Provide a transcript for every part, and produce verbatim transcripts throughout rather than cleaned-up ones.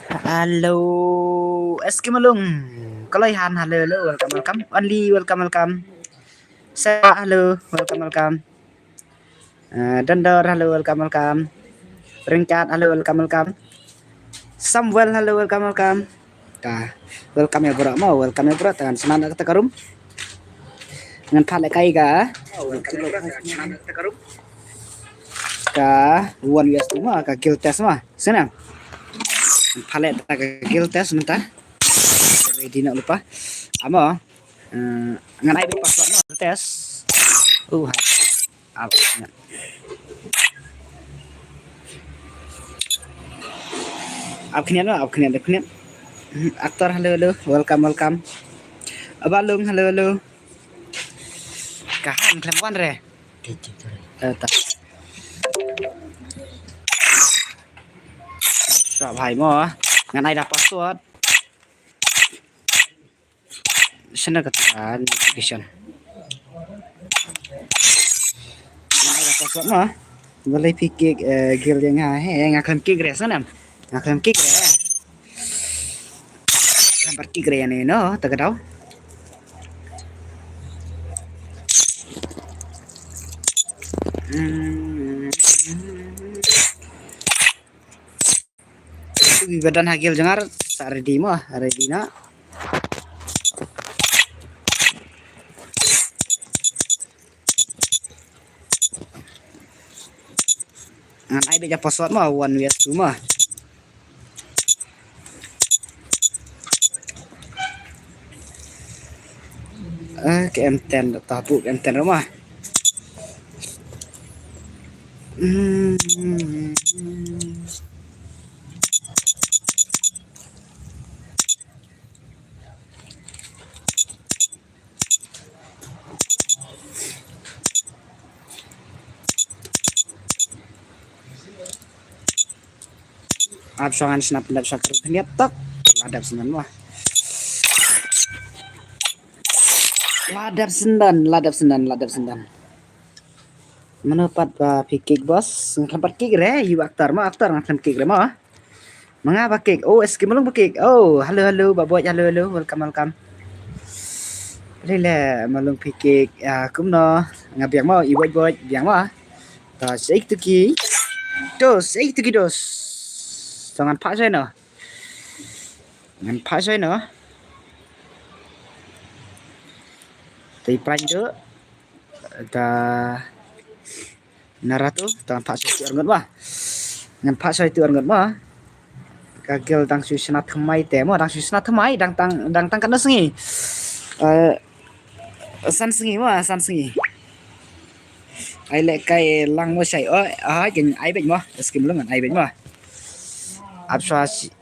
Hello, S K Malung. Kaloi Han, hello, hello, welcome, welcome. Only, welcome, welcome. Sa, hello, welcome, welcome. Uh, Dondor, hello, welcome, welcome. Ringkat, hello, welcome, welcome. Samuel, hello, welcome, welcome. Ta, welcome ïa baroh mo, welcome ïa baroh. Tang snan ka tarum. Ngan pha leh kai ka. Ka one vs two mo, ka guild test mo. Sngap. Ngan pha leh ta ka guild test mynta. Ready noh lypa. Amo. Eh, ngan ai beit password mo, test. Uh, hai. Ap khniat. Ap khniat mo, ap khniat, ap khniat. Hmm, Actor, hello, hello. Welcome, welcome. Abalung, hello, hello. Ka Han khlem wan re. Eh, ta. Sa bhai mo. Ngan ai da password. Sna ka ta notification. Ngan ai da password mo. Balei phi kick, eh, guild ïa nga, he, nga khlem kick re, sngap. Nga khlem kick re. Khlem pat kick re ne no, ta ka daw. Hmm. Tu bi badan ha guild jong nga, sa ready mo, ready na. Ngan ai beit ïa password mo, one vs two mo. Eh, ka M ten, ta buk M ten mo. Hmm. Ap shong an snap lap shong kru khniat tok. La dep sngewbha mo. La dep sngewbha, la dep sngewbha, la dep sngewbha. Mano pat ba phi kick, boss? Nga khlem pat kick re, ïa u Actor mo, Actor nga khlem kick re mo. Ma nga ba kick. Oh, S K Malung ba kick. Oh, hello, hello, ba Boit, hello, hello, welcome, welcome. Lei lei, Malung phi kick. Ah, kumno? Nga biang mo, i Boit Boit, biang mo. Ta, shake to ki. Dos, shake to ki dos. So ngan phah shai no. Ngan phah shai no. Te i Prime tu. Ta Naratu, ta ngan phah shai tu arngut ma. Ngan phah shai tu arngut ma. Ka guild dang shu shna thymmai te mo, dang shu shna thymmai, dang tang, dang tang katno sngi. Eh, san sngi mo, san sngi. Ai leh kai lang mo shai. Oh, ah, kin ai beit mo. S K Malung ngan ai beit mo. Ap shwa shi.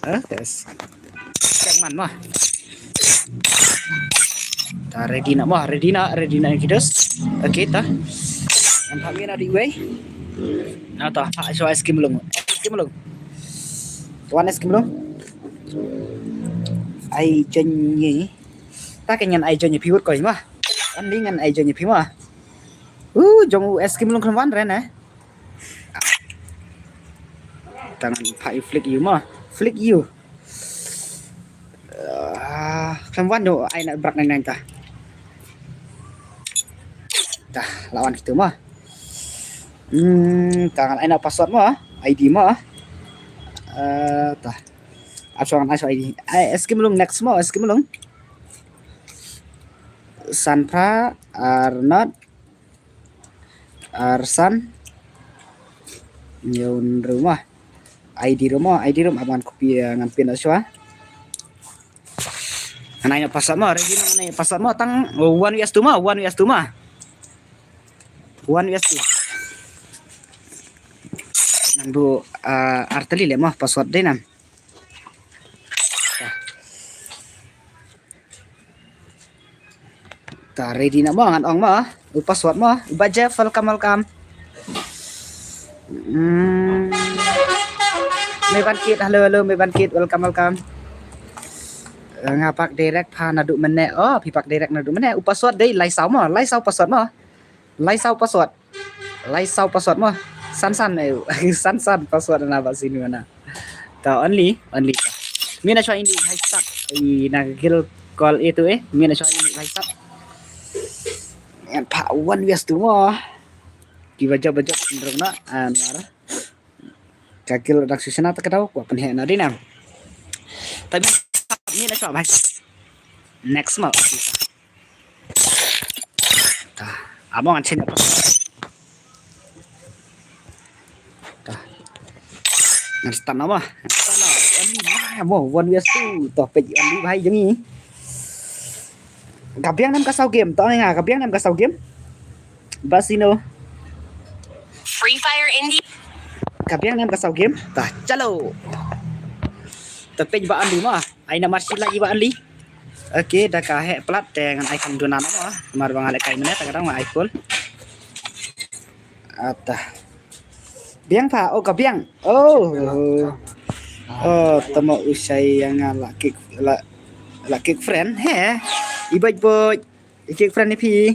Eh, yes. Check man mo. Ta ready na mo, ready na, ready na ki dos. Okay, ta. Ngan phah ïa na di wei. Na ta, phah shwa S K Malung. S K Malung. Wan S K Malung. Ai join ni. Ta kan ngan ai join ni phi wut ko ma. An li ngan ai join ni phi ma. Uh, jong u S K Malung khlem wan re ne. Tang ngan phah ïa u Flick ïa u ma. Flick ïa u. Ah, khlem wan do ai na brak nine nine ta. Ta, la wan kitu ma. Hmm, tang ngan ai na password ma, I D ma. Eh, ta. Ap shwa ngan ai shwa I D. Ai, S K Malung next ma, S K Malung. San phra, ar nod. Ar san. Ïa u ruh ma. I D ruh ma, I D ruh ma, ngan copy, eh, ngan pin shwa. Ngan ai na password ma, ready na, ngan ai password ma, tang one vs two ma, one vs two ma. One vs two. Ngan buh, eh, ar tylli leh ma, password dei nam. Ta ready na mo, ngan ong mo. U password mo. Bah Jeff, welcome, welcome. Hmm. Meban Kit, hello, hello, Meban Kit, welcome, welcome. Eh, nga pak direct pha naduh mynne. Oh, phi pak direct naduh mynne. U password dei lai saw mo, lai saw password mo. Lai saw password. Lai saw password mo. San san eh. San san password na ba sini na. Ta only, only. Mina chwa indi hai start. I na guild call itu eh. Mina chwa indi hai start. Ngan pha one vs two mo. Ki baja baja sindrong na. Anwar. Ka guild dak susana ta kadaw kwa pen he na dinam. Tapi mina chwa bai. Next mo. Ta, amo ngan chen apa? Ta. Ngan start nama? Ngan start nama? Only lah, amo one vs two. Toh page only bhai jong i. Ka biang nam ka saw game. Toh nga ka biang nam ka saw game. Ba sino. Free Fire Indie. Ka biang nam ka saw game. Ta, chalo. Toh page ba only ma. Ai namar sila i ba only. Okay, da ka heh plat te ngan ai kham duna nama. Mar ba nga leh kai mene ta ka dang ma ai full. Ata. Biang pha, oh ka biang. Oh. Oh, tama usai yang la kick la la kick friend he. I boj boj. I kick friend ni phi.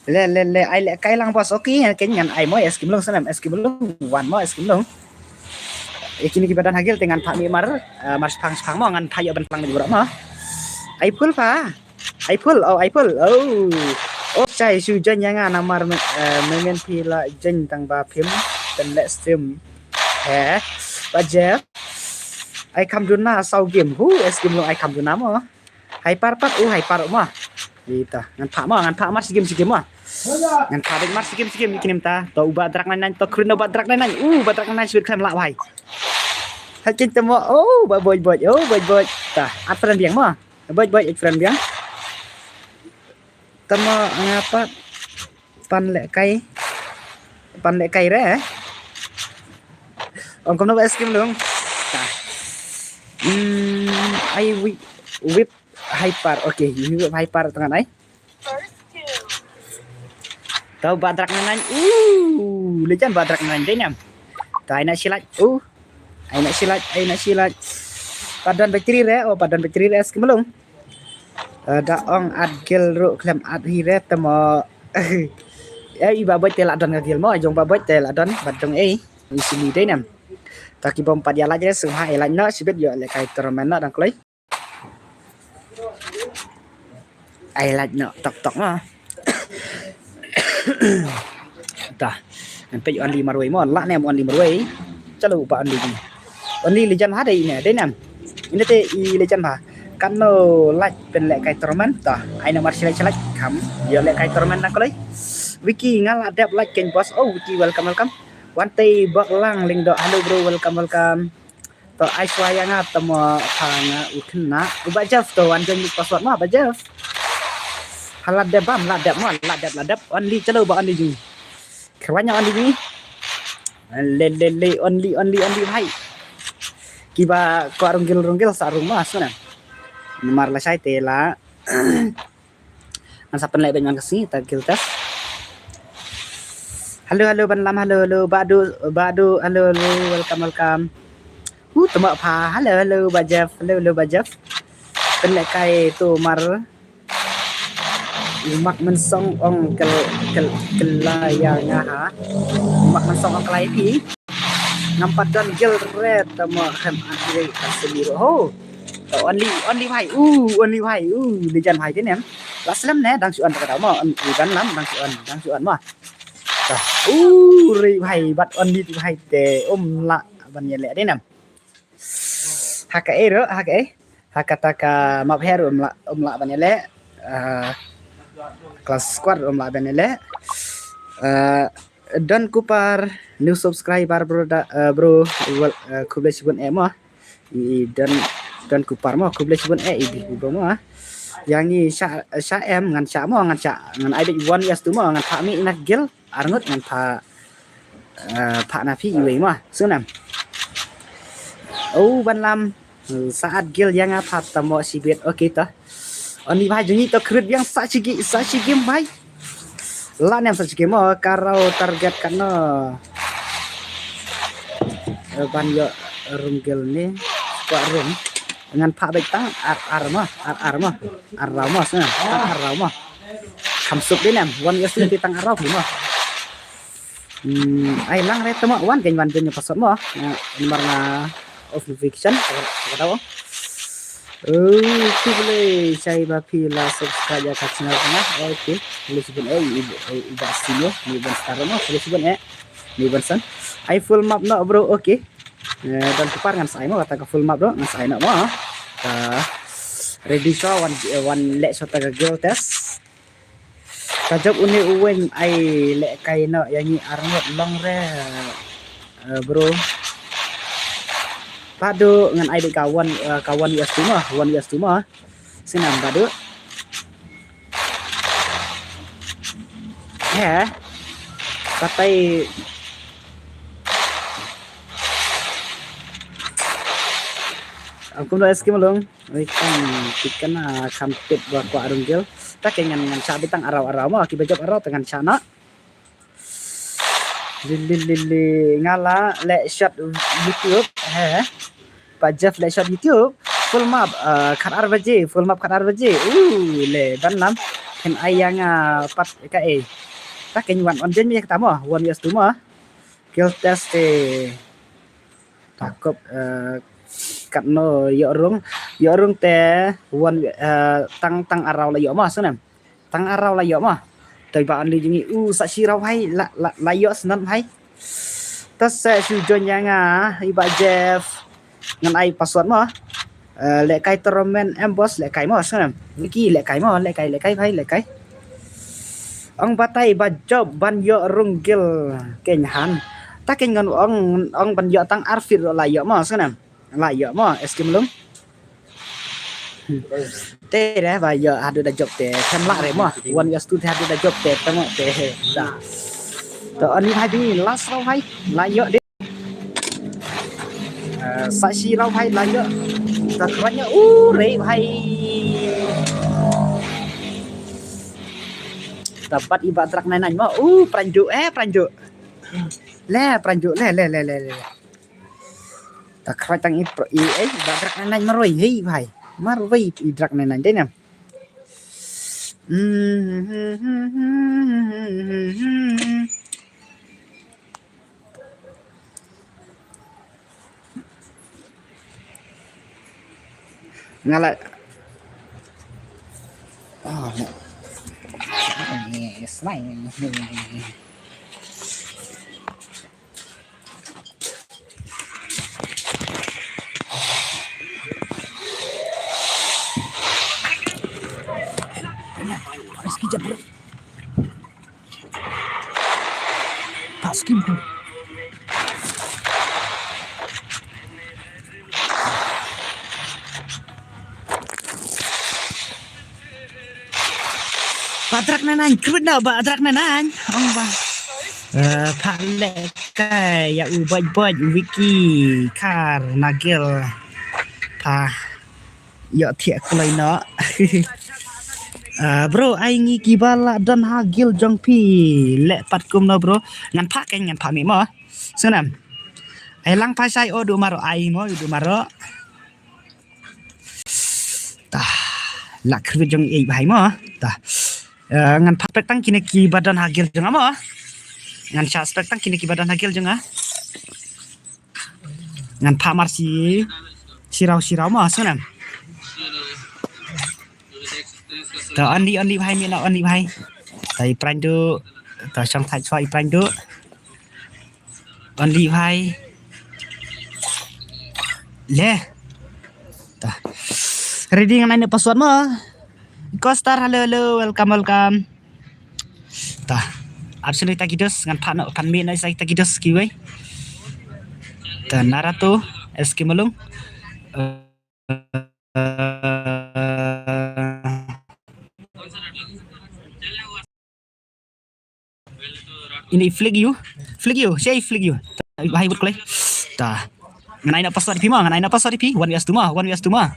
Le le le ai le kai lang boss. Okay, ngan ken ngan ai mo es kim long sanam es kim long. Wan mo es kim long. Ikini ki badan hagil te ngan pha mi mar, eh, mar spang spang mo ngan pha yo ban plang ni bro mo. Ai full pha. Ai full, oh ai full. Oh. Oh chai su jan yang ana mar me- eh, mengen phi la jan tang ba phim ten le stream. He. Ba Jeff. Ai kham duna saw game. Hu es kim long ai kham duna mo. Hyper pat, uh hyper mo. Ita, ngan pha mo, ngan pha mar sigim sigim mo. Ngan pha bek mar sigim sigim ni kinim ta. To uba drak nine nine, to krin uba drak nine nine. Uh, uba drak nine nine sibit klem lah bhai. Hakin temo, oh, ba boj boj, oh, boj boj. Ta, at friend biang mo. Boj boj, at friend biang. Temo ngapa? Pan leh kai. Pan leh kai re. Ong kom no ba es kim long. Ta. Hmm, ai whip, whip hyper. Okay, whip hyper tang ngan ai. Tau ba drak nine nine. Uh, legend ba drak nine nine dei nam. Ta ai na silat. Uh. Ai na silat, ai na silat. Padan battery re, oh padan battery re es kim long. Eh, da ong at gel ru klem at hi re temo. Eh, i ba boj te la don ka gel mo, jong ba boj te la don, bad jong ei. Ni sini dei nam. Ta ki bom pat ya la je sung ha e la no sibet yo le kai tournament no dang kloi. Ai la no tok tok no. Ta. Ngan pej only marwei mo, la nem only marwei. Chalo ba only ni. Only legend ha dei ne, dei nam. Ine te i legend ba. Kan no like pen le kai tournament ta. Ai na mar silai silai kam. Yo le kai tournament na kolai. Wiki nga la dep like ken boss. Oh Wiki welcome welcome. Wan te bak lang ling do. Hello bro welcome welcome. To ai swa ya nga temo pha nga u kena. U ba Jeff to wan jong password ma ba Jeff. Hala dep bam la dep ma la dep la dep only chalo ba only jing. Kerwanya only ni. Le le le only only only bhai. Kiba ko rung gil rung gil sa rung ma suna. Mar la sai te la. An sa pen le ben man kasi ta gil tas. Hello hello ban lam hello hello badu badu hello hello welcome welcome. Hu tama pha hello hello ba Jeff hello hello ba Jeff. Pen le kai to mar. Mak men song ong kel kel kelaya nga ha. Mak men song ong kelai pi. Ngam pat don gel re tama hem an re kan sendiri ho. To only only bhai u only bhai u lejan bhai te nem. La slem ne dang suan ta ka ma on i ban lam dang suan dang suan ma. Ta u re bhai bat only bhai te um la ban ye le de nem. Haka e ro haka e. Haka ta ka map her um la um la ban ele. Ah, class squad um la ban ele. Ah, Don Kupar new subscriber bro da, ah, bro well, ah, khublei shibun e mo. I Don Don Kupar mo khublei shibun e i bi bro mo. Yang i sha sha em ngan sha mo ngan sha ngan ai bit one yes tu mo ngan pha mi ina gil. Arngut ngan pha, eh, pha na phi iwei ma sunam. Oh ban lam saat gil yang a pha tamo sibit okay to. Oni bhai juni to krit yang sa sigi sa sigi bhai. La nem sa sigi mo karau target kano. Eh, ban yo rung gil ni kwa rung. Ngan pha bek tang ar ar ma ar ar ma ar rau ma sunam tang ar rau ma. Kham suk dei nem wan ya suk dei tang arau phi mo. Hmm, ai lang re tama wan kan wan jen password mo. Namar nga off notification. Kata. Oh, khublei shai ba phi la subscribe ïa ka channel nga. Okay. Khublei shibun eh i ba sino ni ban star mo. Khublei shibun eh ni ban san. Ai full map no bro. Okay. Eh, dan tupar ngan sai mo kata ka full map do ngan sai no mo. Ka ready so wan wan leh so ta ka guild test. Ka jop une uweng ai leh kai no ïa ngi arngot long re. Eh, bro. Padu ngan ai dei ka one eh, ka one U S two mo, one U S two mo. Sinam padu. He. Katai Angkum da eskim long. Oi kan tikan a kam tip ba kwa arung gil. Ta ke ngan ngan sha bitang arau arau mo ki bajop arau ta ngan sha na. Lili lili ngala le shot YouTube. He. Pa Jeff le shot YouTube. Full map uh, khat ar baje, full map khat ar baje. Uh le ban lam. Ken ai yang uh, pat ka e. Ta ken wan on jen mi ka tamo. One U S two mo. Guild test te. Takop eh, katno ïoh rung ïoh rung te wan eh, tang tang arau la ïoh ma sngem tang arau la ïoh ma. Toi ba an li jingi u sa shi rau hai la la la ïoh snan hai. Ta se shu join ïa nga i ba Jeff ngan ai password ma. Eh, leh kai tournament em boss leh kai mo sngem. Leki leh kai mo leh kai leh kai bhai leh kai. Ong batai ba job ban ïoh rung gil keng han. Ta keng ngan ong ong ban ïoh tang arfit la ïoh mo sngem. La ïoh mo eskim lung. Te re ba ïoh hadu da job te. Tem la re mo. Wan ïoh stu te hadu da job te tamo te. Da. To ani bhai bi last round bhai. La ïoh de. Eh, sa shi rau bhai la ïoh. Ta kwan ïoh u rei bhai. Ta bat i ba trak nai nai mo. U pranju eh pranju. Le pranju le le le le le. Ta kwan tang i pro- i eh ba trak nai nai maroi hei bhai. Maroi i trak nai nai de nam. Hmm. Nga la. Oh, no. Yes, fine. Sekejap, bro. Tak skip tu. Ba drak nanan, krut na ba drak nanan. Ong ba. Eh, pha leh kai ïa u bait bait Wiki Kar Nagel. Pha. Ïoh thiah kloi noh. Ah, bro, ai ngi kiba la don ha guild jong phi leh pat kumno bro. Ngan phah keiñ ngan phah mih mo. Sngewbha. Ai lang phah shai o du maro ai mo du maro. Tah. La khruit jong ei bhai mo. Tah. Eh, ngan phah pek tang kine kiba don ha guild jong nga mo. Ngan shah spek tang kine kiba don ha guild jong nga. Ngan phah mar shi shirau shirau mo sngewbha. Ta only only bhai mih na only bhai. Ta i prandu. Ta shong thait swa i prandu. Only bhai. Le. Ta. Ready ngan ai ne password mo. Kostar hello hello welcome welcome. Ta. Ar sini ta kidos ngan phah no phan mi na isa ta kidos kiwei. Ta Narato S K Malung. Eh, ini flick you. Flick you. Saya flick you. Hai buat klai. Ta. Ngan ai na password phi ma, ngan ai na password phi. One vs two ma, one vs two ma.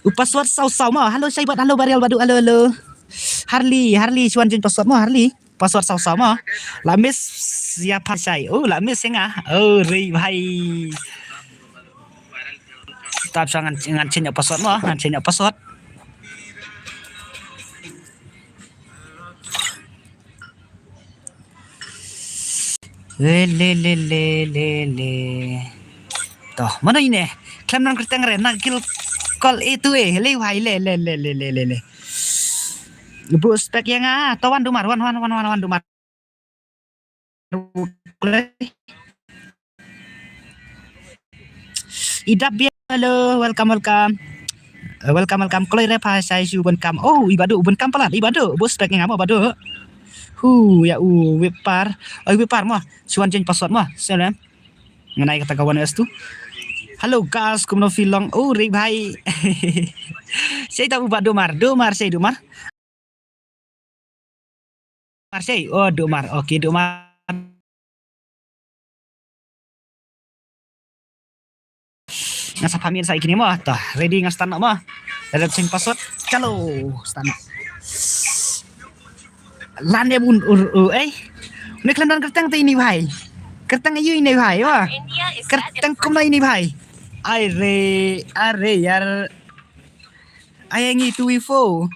U password saw saw ma. Halo Shaibat, halo Barial Badu, halo halo. Harli, Harli, shuan join password ma, Harli. Password saw saw ma. La miss ïa pha shai. Oh, la miss ïa nga. Oh, rei bhai. Tap sa ngan ngan change password ma, ngan change password. Le, le, le, le, le, le. To, mano ine? Khlem nang kyrteng re, na gil call itu eh. Le, wai, le, le, le, le, le, le, le. Bu spek yang ah, to wan dumar, wan, wan, wan, wan, wan dumar. Idap biang, hello, welcome, welcome. Eh, welcome, welcome. Kloi re pha shai shu bun kam. Oh, i Badu, bun kam palat, i Badu. Bu spek ngam, Badu. Hu, ya u, wipar. Oh, wipar mo. Shu wan jeng password mo. Salam. Ngan ai kata kawan es tu. Hello, guys, kumno feel long? Oh, Rik bhai. Shai ta u Badu mar, Dumar, shai Dumar. Mar sei, oh, Dumar. Okay, Dumar. Nga sa phamit sa ikini mo. Toh, ready nga start mo. Dalam sing password. Chalo, start. Lan ya bun ur u eh. Ni khlem don kyrteng te ini bhai. Kyrteng ayu ini bhai, wah. Kyrteng kumno ini bhai. Ai re, are yar. Ai ngi tu info.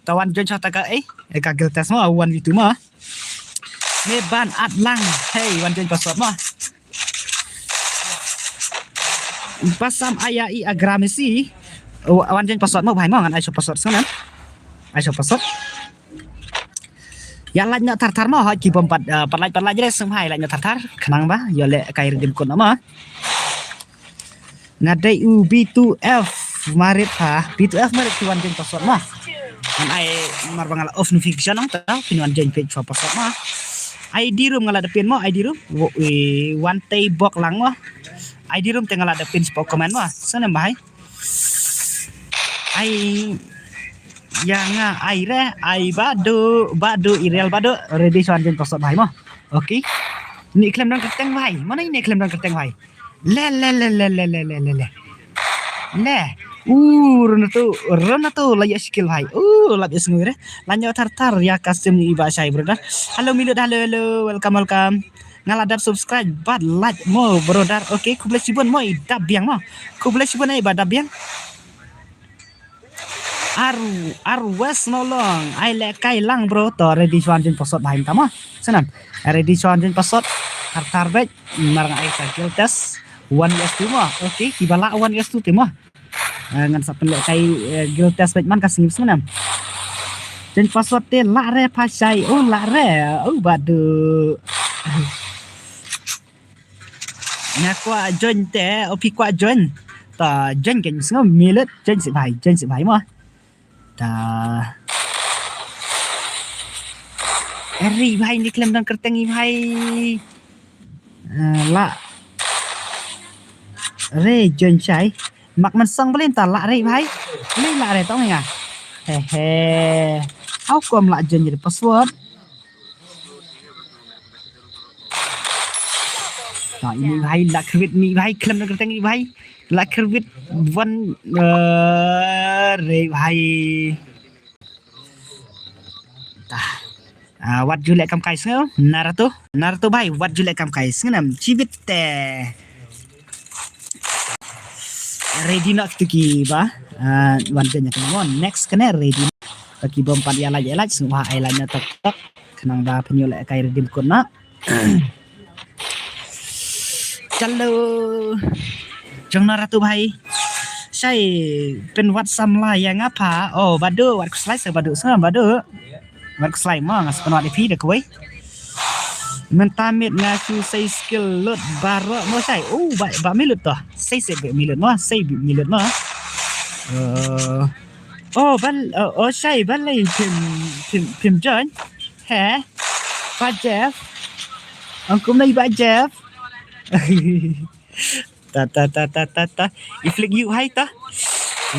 Ta wan join shata ka eh, eh, ka guild test mo, one v two mo. Me ban at lang, hey, wan join password mo. Pasam aya i agram isi. Wa-, wan join password mo, bhai mo, ngan ai shu password sana. Ai shu password. Ya laj na thar thar mo, hoi ki bom pat, eh, pat laj pat laj res bhai, laj na thar thar. Khnang ba, yo le kai redeem code mo. Nga dei u B two F marit ha. B two F marit ki wan join password mo. Ngan ai mar ba nga la off notification nang ta phin wan join page for password mo. I D room nga la da pin mo, I D room. Wo, eh, wan tei bok lang mo. I D room te nga la da pin spo comment mo. Sana bhai. Ai ya nga ai re, ai Badu, Badu, i real Badu, ready shu wan join password bhai mo. Okay. Ni khlem don kyrteng bhai. Mano ini khlem don kyrteng bhai? Le, le, le, le. Le. Uh, Renato, Renato, la ya skill bhai. Uh, lap ya sngui re. Lanyo thar thar ya Kasim ni iba shai brother. Hello Milut, hello, hello. Welcome, welcome. Nga la dap subscribe bad like mo brother. Okay, khublei shibun mo i dap biang mo. Khublei shibun i ba dap biang. Ar, ar wes no long. Ai le kai lang bro. To ready shu wan join password bhai ta mo. Sana. Ready shu wan join password. Thar thar bek. Mar nga ai sa guild test. One vs two mo. Okay, kiba la one vs two te mo. Eh, ngan sa pynleh kai, eh, guild test bek man ka sngi sngem. Join password te la re pha shai. Oh, la re. Oh, Badu. Nga kwah join te, oh, phi kwah join. Ta join kan sngem Milut, join si bhai, join si bhai mo. Ta. Eri bhai ni khlem don kyrteng i bhai. Eh, la. Re join shai. Mak man song beli ta la re bhai. Beli la re tong nga. He he. How come la join jadi password? Ta ini bhai la kyrwit ni bhai khlem na kyrteng ni bhai. La kyrwit wan, eh, re bhai. Ta. Ah, wat ju leh kam kai sngew. Naruto, Naruto bhai, wat ju leh kam kai sngew nam chibit te. Ready nok tu ki ba. Ah, wan janya kena mo. Next kena ready. Taki bom pat ya laj ya laj sngew ha ai laj na tok tok. Kenang ba penyu leh kai ready kut na. Chalo. Jong Naruto bhai. Shai pynwad samla ya nga pha. Oh, Badu, wat kuslai sa Badu, sa Badu. Wat kuslai ma nga sa pynwad ipi da kawai. Mynta miet nga shu sei skill lut baroh mo shai. Oh, ba, ba milut to. Sei sei ba milut mo, sei ba milut mo. Eh, oh, bal, oh, oh, shai balei phim, phim, phim join. He? Ba Jeff. Ang kumno i ba Jeff. Ta, ta, ta, ta, ta, ta. I flick you hai ta.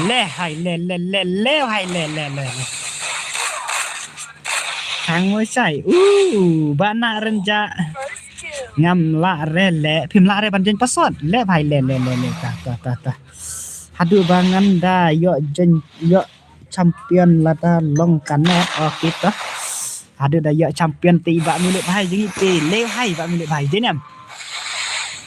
Le hai le, le, le, le hai le, le, le. Hang mo shai. Uh, ba na renja. Ngam la re le. Phim la re ban join password. Le hai le, le, le, le. Ta, ta, ta, ta. Haduh ba ngan da yo join yo champion lada long kanet. Oh, kita. Haduh da ya champion te i ba milut bhai jingit te le hai ba milut bhai dinem.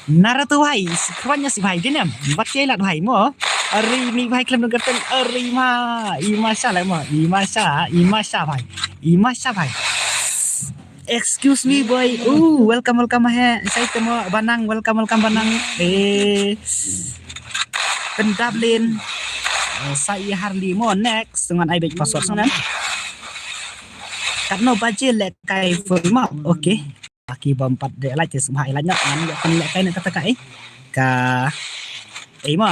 Naruto bhai, si khwan ya si bhai dinem. Bat ya lat bhai mo. Ari ni bhai klem dong kerteng. Ari ma. I ma sha le mo. I ma sha, i ma sha bhai. I ma sha bhai. Excuse me boy. Ooh, welcome welcome he. Sai te mo Banang, welcome welcome Banang. Eh. Pendap lin. Eh, sa i Harli mo next. Ngan ai beit password sana. Katno baje lehkai full map. Okay. Aki bom pat de like te sum hai like na. Ngan ïa kan lehkai na kata ka eh. Ka eh mo.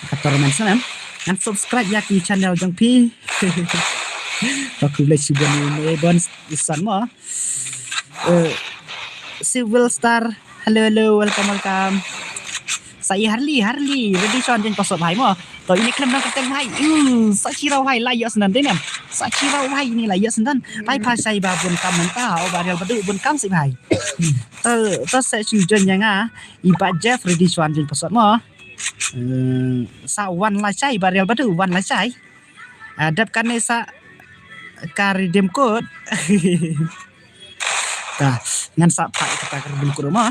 Ka tournament sana. Ngan subscribe ïa ki channel jong phi. Ka khublei shibun ïa i Bon Isan mo. Eh, Civil Star. Hello hello, welcome welcome. Sa i Harli, Harli, ready shon jeng kosop hai mo. To ini khlem dang kyrteng hai. Uh, sa chirau hai la ïa sendan dei nam. Sa chirau hai ini la ïa sendan. Pai pa sai ba bun kam mynta, o ba rial badu bun kam si hai. To to sa shu jon ïa nga. I ba Jeff ready shon jeng kosop mo. Hmm, sa wan la chai ba rial badu wan la chai. Ah, dep kane sa ka redeem code. Ta ngan sa phai kata ka redeem code mo.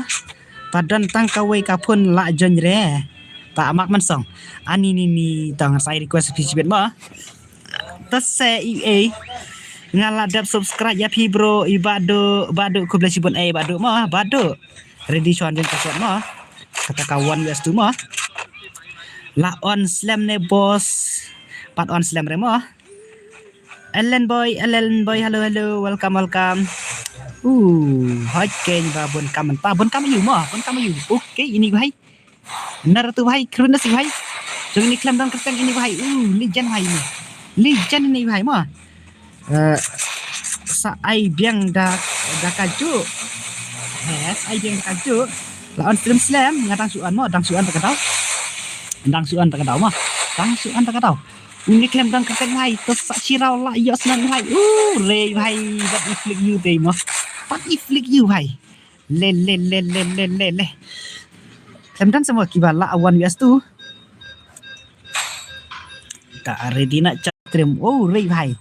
Padon tang kawei ka phone la jon re. Ta mak man song. Ani ni ni tang sa request phi sibit mo. Ta se i e. Nga la dep subscribe ïa phi bro i badu badu khublei shibun e badu mo badu. Ready shon jeng kosop mo. Kata ka one west tu mo. La on slam ne boss. Pat on slam re mo. Ellen boy, Ellen boy, hello hello, welcome welcome. Uh, hoi keng ba bun kam ta bun kam ïa u mo, bun kam ïa u. Okay, ini bhai. Nar tu bhai, khrun na si bhai. Jong ini khlem dang kyrteng ini bhai. Uh, legend bhai ini. Legend ini bhai mo. Eh, sa ai biang da da kaju. Eh, sa ai biang da kaju. La on stream slam, nga dang shu on mo, dang shu on ta ka dau. Dang shu on ta ka dau mo. Dang shu on ta ka dau. Ini khlem dang kyrteng bhai, to sa chirau la ïa slam bhai. Uh, re bhai, but i flick you te mo. But i flick you bhai. Le le le le le le le. Khlem dang sama kiba la one west tu. Ta ready na chat stream. Oh, re bhai.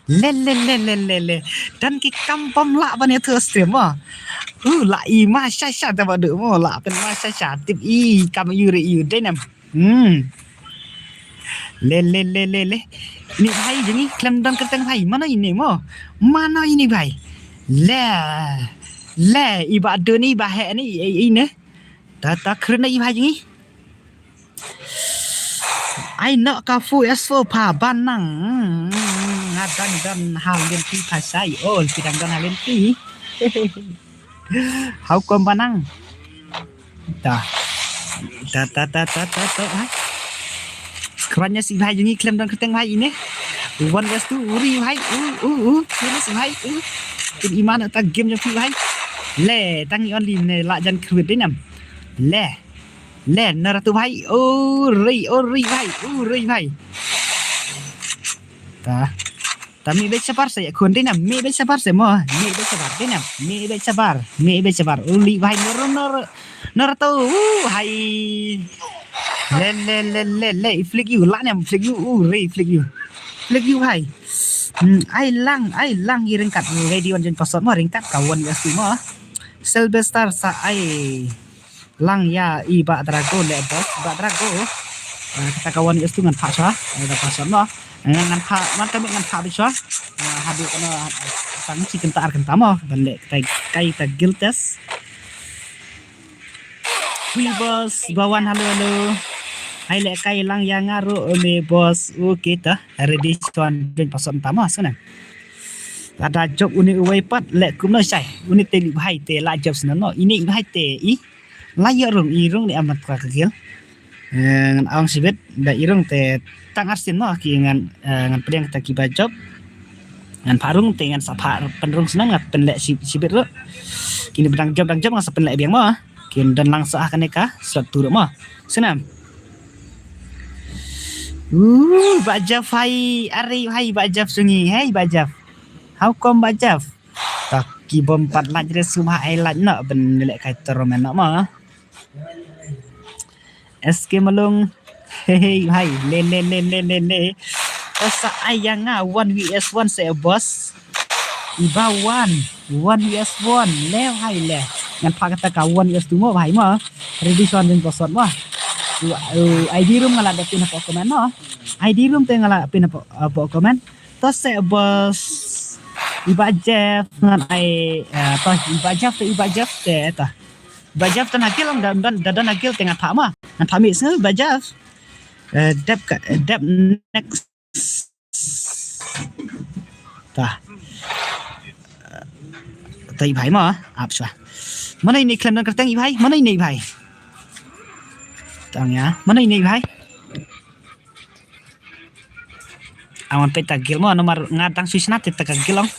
Le le le le le le. Dan ki kam pam la ban ïa tu stream mo. Uh, la i ma sha sha da badu mo la pen ma sha sha tip i kam ïu re ïu dei nam. Hmm. Le le le le le. Ini bhai jeng i khlem dang kyrteng bhai. Mano ini mo? Mano ini bhai? Le. Le i ba dun i ba he ni i ne. Ta ta khrun i bhai jeng i. Ai nok ka fu es fo pa Banang. Nga dang dan halin ti pa sai ol ti dang dan halin ti. Hau kom Banang. Ta ta ta ta ta ta ta ha. Khranya si bhai jeng i khlem dang kyrteng bhai ini. Wan gas tu uri bhai u u u khranya si bhai u. Tin iman ta game jong si bhai. Le tang i only ne la jan khrut dei nam. Le le nar tu bhai uri uri bhai uri bhai. Ta. Ta mi bej sabar sa ïa khun dei nam, mi bej sabar sa mo, mi bej sabar dei nam, mi bej sabar, mi bej sabar. Uli bhai nor nor nor to uh, hai. Le le le le le i flick you la nam flick you uh re flick you. Flick you hai. Hmm, ai lang ai lang i ringkat ready wan jen pasot mo ringkat kawan ya stu mo. Sylvester sa ai. Lang ïa i Bah Drago le boss, Bah Drago. Ah, kata kawan ïa stu ngan phah sha, eh, da phah sha mo. Eh, ngan phah, man kami ngan phah bishwa. Ah, hadu kana tang chi kynta ar kynta mo, ban le kai kai ta guild test. Hui boss, bawan halo halo. Hai le kai lang ïa nga ru me boss. Okay ta, ready tuan join pasot ta mo sana. Ada job uni uwei pat le kumno shai. Uni te li bhai te la job sana no. Ini bhai te i. La ïa rung i rung ni amat ka kagil. Eh, ngan awang sibit da i rung te tang arsin mo ki ngan, eh, ngan pdiang ta ki ba job. Ngan pharung te ngan sa pha pynrung snan ngan pynleh si- sibit ru. Kini bdang job dang job ngan sa pynleh biang mo. Kin don lang sa kane ka slot tu ru mo. Snam. Uh, ba Jeff hai ari hai ba Jeff sungi. Hai ba Jeff. How come ba Jeff? Tak ki bom pat laj re sum ha ai laj no ben leh kai tournament no ma. S K Malung. Hey hai le le le le le le. Asa ai yang nga one V S one se boss. Iba one one V S one le hai le. Ngan pha kata ka one V S two mo hai mo. Ready son din boss mo. I D room nga la da pin ha comment mo. I D room te nga la pin ha comment. To se boss. I Bah Jeff ngan ai, eh, to, i Bah Jeff te, i Bah Jeff te, to. I Bah Jeff te na guild, da, da, da, da na guild te ngan phah ma. Ngan phah mih sngew i Bah Jeff. Eh, dep ka, dep next. Ta. Ta i bhai ma, ap shwa. Mano ine i khlem don kyrteng i bhai? Mano ine i bhai? Tang ïa, mano ine i bhai? Awan peit ta guild mo, namar nga dang shu shna te ta ka guild ong.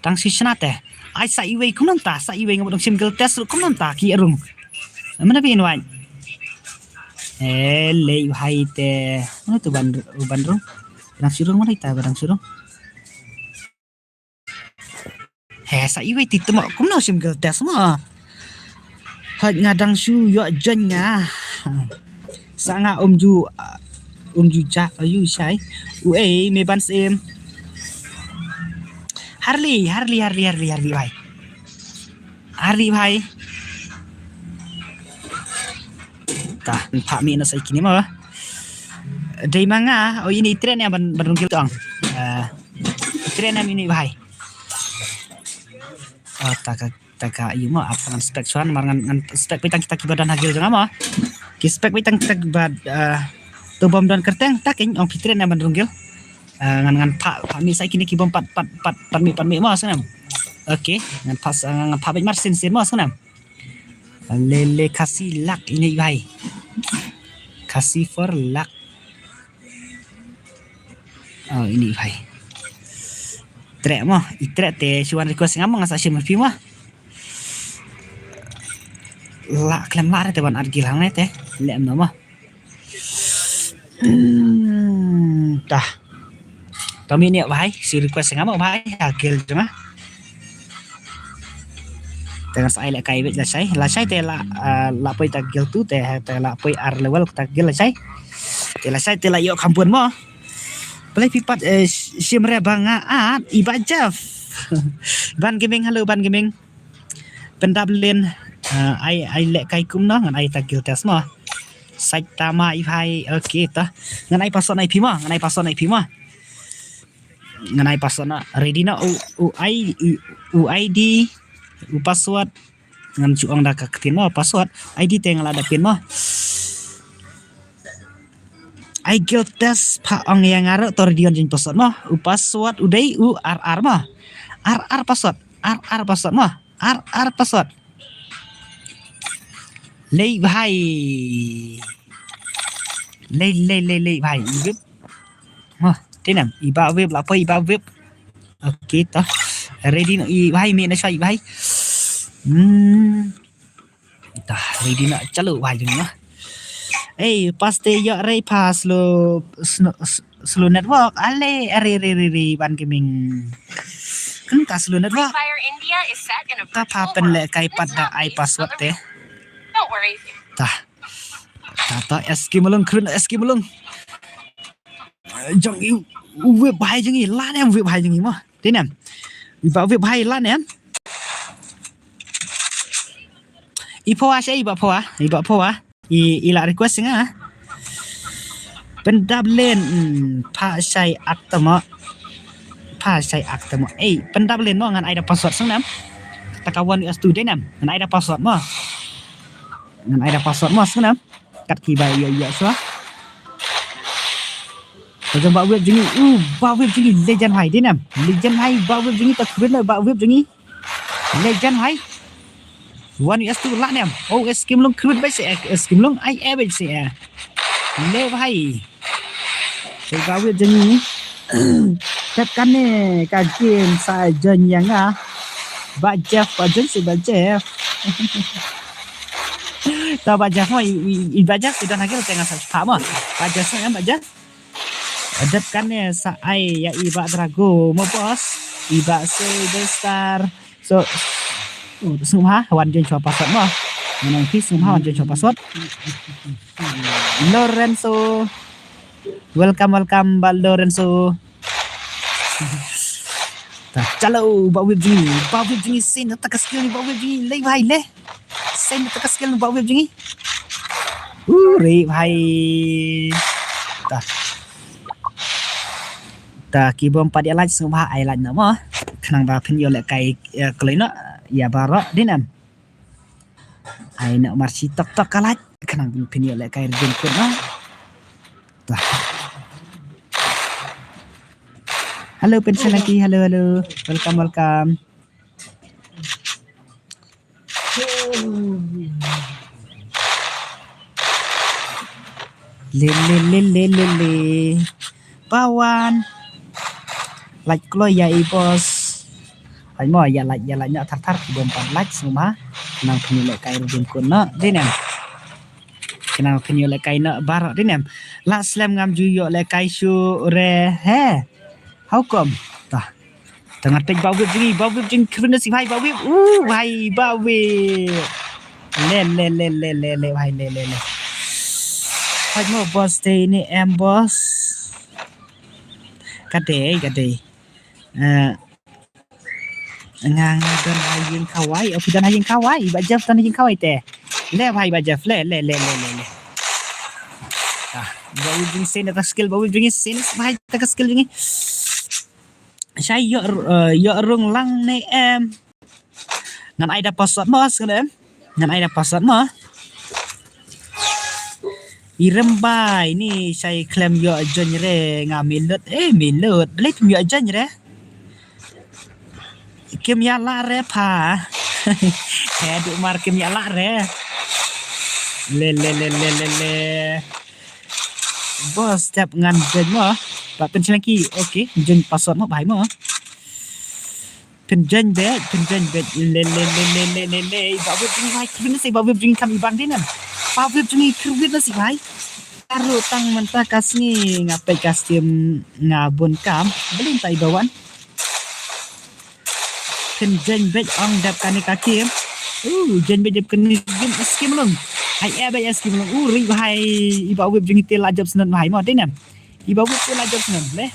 Dang shu shna te. Ai sa iwei kumno ta, sa iwei nga ba dang shim guild test kumno ta ki rung. Mano phi invite? Eh, lei bhai te. Mano tu ban, ban rung? Dang shu rung mano ta, dang shu rung. He, sa iwei ti temo kumno shim guild test mo. Hoi nga dang shu ïoh join nga. Sa nga um ju, um ju ja, ayu shai. U ei, me ban sim. Harli, Harli, Harli, Harli, Harli bhai. Harli bhai. Ta, phah mih na sa kine mo. Dei ma nga, o ini i Tren ïa ban, ban rung guild tong. Eh, i Tren ïa ini bhai. Oh, ta ka, ta ka, ïa mo, ap ngan spec shwa, mar ngan, ngan spec beit tang kita kiba don ha guild jong nga mo. Ki spec beit tang kita kiba, eh, to bym don kyrteng, ta keiñ ong phi Tren ïa ban rung guild. Eh, ngan, ngan phah, phah mih sa kine ki bym pat, pat, pat, pat mih, pat mih mo, sngewbha. Okay, ngan phah, ngan phah beit mar sien sien mo, sngewbha. Lele Khasi luck ini bhai. Khasi for luck. Oh, ini bhai. Trek mo, i trek te shu wan request nga mo, nga sa shim phi mo. La khlem la te ban ar guild hangne te. Lem no mo. Hmm, ta. To mih ne bhai, shu request nga mo bhai, ha guild jong nga. Te ngan sa ai lehkai beit lashai, lashai te la, ah, la poi ta guild tu te, te la poi ar level ta guild lashai. Te lashai te la ïoh kham bun mo. Balei phi pat, eh, sh-, shim re ba nga at i Bah Jeff. Ban Gaming, hello Ban Gaming. Pyndap lane, eh, ai, ai lehkai kumno, ngan ai ta guild test mo. Sait tama i bhai, okay ta. Ngan ai password na i phi mo, ngan ai password na i phi mo. Ngan ai password na, ready na u, u I, u, u I D, u password. Ngan shu ong da ka ktien mo, password. I D te nga la da pin mo. Ai guild test phah ong ïa nga ruh to ready on jingpassword mo. U password u dei u R R mo. R R password. R R password mo. R R password. Lei bhai. Lei, lei, lei, lei bhai. Whip. Mo, te nam. I Bah Whip la poi i Bah Whip. Okay, to. Ready no i bhai, mih na shwa i bhai. Hmm. Ta, ready na, chalo bhai jong nga. Ei, paste ïa rei pa slow, sno-, s-, slow network. Ale, are, re, re, re, Ban Gaming. Kan ka slow network. Free Fire India is set in a Ta pa virtual pen le world. Kai This pat da map ai is password te. Don't worry. Ta. Ta ta S K Malung, kren S K Malung. Jong i, u Whip bhai jong i, la ne Whip bhai jong i mo. Te nam. I Bah Whip bhai la ne. I phawa sha i Bah phawa, i Bah phawa. I, i la request nga. Pyndap lane, hmm, pha shai ak tamo. Pha shai ak tamo. Ei, pyndap lane mo ngan ai da password sngewbha nam. Ta ka one S two dei nam. Ngan ai da password mo. Ngan ai da password mo sngewbha nam. Kat ki ba ïa ïa shwa. Ka jong Bah Whip jong i, u Bah Whip jong i legend bhai dei nam. Legend bhai Bah Whip jong i ta kren Bah Whip jong i. Legend bhai. One S two la nam. Oh, S K Malung kren bhai se, S K Malung ai eh bhai se. Le bhai. Te Bah Whip jong i. Kat kane ka game sa join ïa nga. Bah Jeff, Bah Jeff si Bah Jeff. Ta Bah Jeff mo, i, i, i Bah Jeff si don ha guild te nga sa pha mo. Bah Jeff mo, Bah Jeff. Dep kane sa ai ïa i Bah Drago mo boss. I Bah Silverstar. So, oh, sngewbha wan join shwa password mo. Ngan ong phi sngewbha wan join shwa password. Lorenzo. Welcome, welcome, Bah Lorenzo. Ta, chalo, Bah Whip jong i, Bah Whip jong i, send ta ka skill ni, Bah Whip jong i, lei bhai, le. Send ta ka skill ni, Bah Whip jong i. Uh, re bhai. Ta. Ta, ki bym pat ïa like, sngewbha ai like na mo. Khnang ba phin ïoh lehkai, eh, kloi noh ïa baroh, dei ne em? Ai noh mar shi tok tok ka lait. Khnang phin ïoh lehkai redeem code noh. Tah. Hello, Pension Lucky. Hello, hello. Welcome, welcome. Le, le, le, le, le, le. Pawan. Lait kloi ïa i boss. Lait mo, ïa lait, ïa lait noh thar thar, ki bym pat lait sngewbha. Khnang phin ïoh lehkai redeem code noh, dei ne em? Khnang phin ïoh lehkai noh baroh, dei ne em? Lah slem ngam ju ïoh lehkai shuh re, he. How come? Tah. Tang ngat peit Bah Whip jong ngi, Bah Whip jong ngi, kyrwin na si bhai Bah Whip. Uh, bhai Bah Whip. Le, le, le, le, le, le, bhai, le, le, le. Bhai mo boss te ini em boss. Ka dei, ka dei. Eh, nga, nga don ha ïing khawai, oh, phi don ha ïing khawai, Bah Jeff don ha ïing khawai te. Le bhai Bah Jeff, le, le, le, le, le, le. Ah, Bah Whip jong ngi shisien ta skill, Bah Whip jong ngi shisien bhai ta ka skill jong ngi. Shai ïoh, eh, ïoh rung lang ne em. Ngan ai da password mo, sngewbha em. Ngan ai da password mo. I Rembai ni shai khlem ïoh join re, nga milut. Eh, milut. Balei phim ïoh join re? Kim ïa lah re pha. Eh, du mar kim ïa lah re. Le, le, le, le, le, le. Boss, step ngan join mo. Ba Pension Lucky. Okay, join password mo, bhai mo. Phin join beit, phin join beit. Le, le, le, le, le, le, le. Bah Whip jong ngi bhai, kyrwin na si Bah Whip jong ngi kam i bang dei ne em. Bah Whip jong ngi kyrwin na si bhai. Aru tang mynta ka sngi nga peit ka stream nga bun kam. Balei mynta i ba wan. Phin join beit ong dep kane ka game. Uh, join beit dep kane game, S K Malung. Ai, eh, beit S K Malung. Uh, ri bhai, i Bah Whip jong ngi te la jop snot bhai mo, dei ne em. I Bah Whip te la jop snot, le.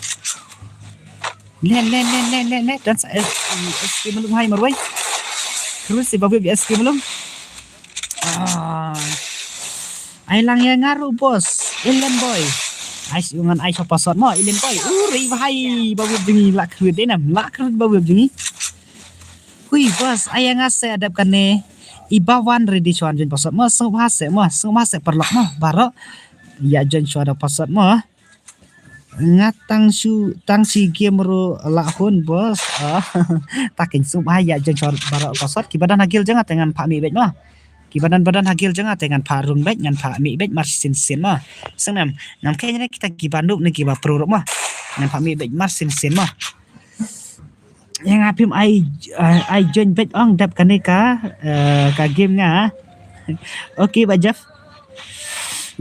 Le, le, le, le, le, le. Dan sa, eh, S K Malung hai marwei. Terus i Bah Whip S K Malung. Ah. Ai lang ïa nga ruh boss. Alien boy. Ai shu ngan ai shu password mo, Alien boy. Uh, ri bhai, Bah Whip jong ngi la kyrwit dei ne em. La kyrwit Bah Whip jong ngi. Hui boss, ai ïa nga se adep kane. I ba wan ready shuwa join password mo, sngewbha se mo, sngewbha se paralok mo. Baroh. Ïa join shuwa da password mo. Nga tang shu, tang shi game ruh la hun boss. Ah, ta keiñ sngewbha ïa join shuwa baroh password. Kiba don ha guild jong nga te ngan phah mih beit mo. Kiba don ba don ha guild jong nga te ngan phah rung beit, ngan phah mih beit mar shisien shisien mo. Sngewbha ngam keiñ ne kita kiba noob ne kiba pro ruh mo. Ngan phah mih beit mar shisien shisien mo. Ïa nga phim ai, ai, ai join beit ong dep kane ka, eh, ka game nga. Okay, Bah Jeff.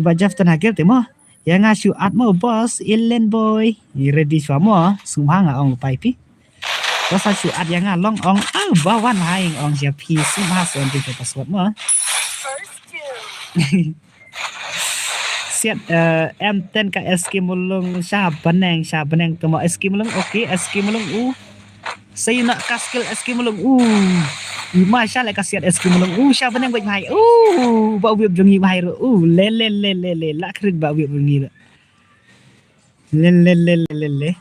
Bah Jeff tang ha guild te mo. Ïa nga shu add mo boss, Alien boy. Ready shuwa mo, sngewbha nga ong lypa ïa phi. Boss shu add ïa nga long ong, ah, ba wan hai ong sha phi, sngewbha shu ong phi password mo. Siat, eh, M ten ka S K Malung, sha bneng, sha bneng te mo S K Malung, okay, S K Malung u. Sa ïa na ka skill S K Malung. Uh. I ma sha le ka siat S K Malung. Uh, sha bneng beit bhai. Uh, Bah Whip jong ngi bhai ruh. Uh, le, le, le, le, le. La kyrwit Bah Whip jong ngi ruh. Le, le, le, le, le, le.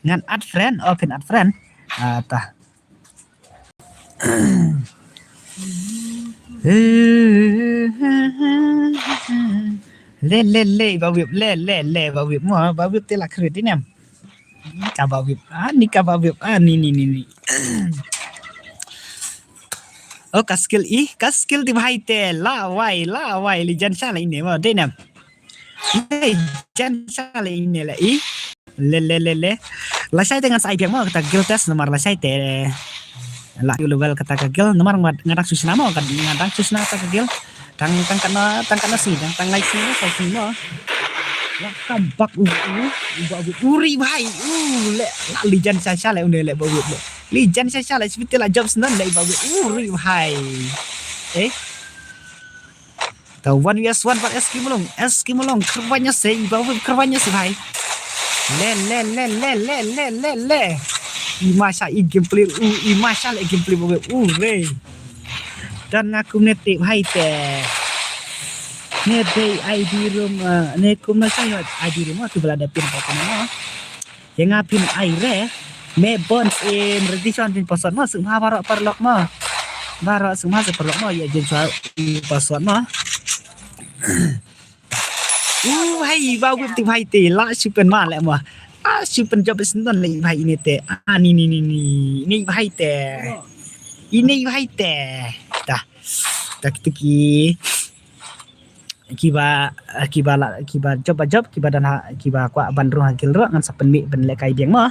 Ngan add friend. Oh, phin add friend. Ah, ta. Le, le, le, Bah Whip, le, le, le, Bah Whip mo, Bah Whip te la kyrwit dei ne em. Ka Bah Whip, ah, ni ka Bah Whip, ah, ni, ni, ni, ni. Oh, ka skill i, ka skill te bhai te, la wai, la wai, li jan sha la ine mo, dei ne em. Le jan sha le ine le i. Le, le, le, le. Lashai te ngan sa ai biang mo kata ka guild test namar lashai te. La ïoh level kata ka guild namar nga, nga dang shu shna mo, nga dang shu shna kata ka guild. Tang, tang katno, tang katno sngi, tang, tang lai sngi, saw sngi mo. La kam bak u, u, u, u, u ri bhai. U, le, la li jan sha sha le une le ba u le. Li jan sha sha le, shu te la jump snan le ba u, u ri bhai. Eh? Ka one versus one bad S K Malung. S K Malung, kyrwan ïa se, i ba Whip, kyrwan ïa se bhai. Le, le, le. I ma sha i gameplay, u, i ma sha le gameplay ba Whip, u, re. Dan nga kumne te bhai te. Ne dei I D room, eh, ne kumne sha I D room, tu bala da pin ba kumne. Ïa nga phin ai re. Me Bons in ready shuwa jin password mo, sngewbha baroh paralok mo. Baroh sngewbha sa paralok mo, ïa jin shuwa password mo. U bhai, ba wit ti bhai te, la shu pynma leh mo. La shu pynjop snon leh bhai ine te. Ah, ni, ni, ni, ni. Ni bhai te. Ine bhai te. Tah. Tah kito ki. Kiba, kiba la, kiba jop ba jop, kiba don ha, kiba kwah ban rung ha guild ruh, ngan sa pynmih ban lehkai biang mo.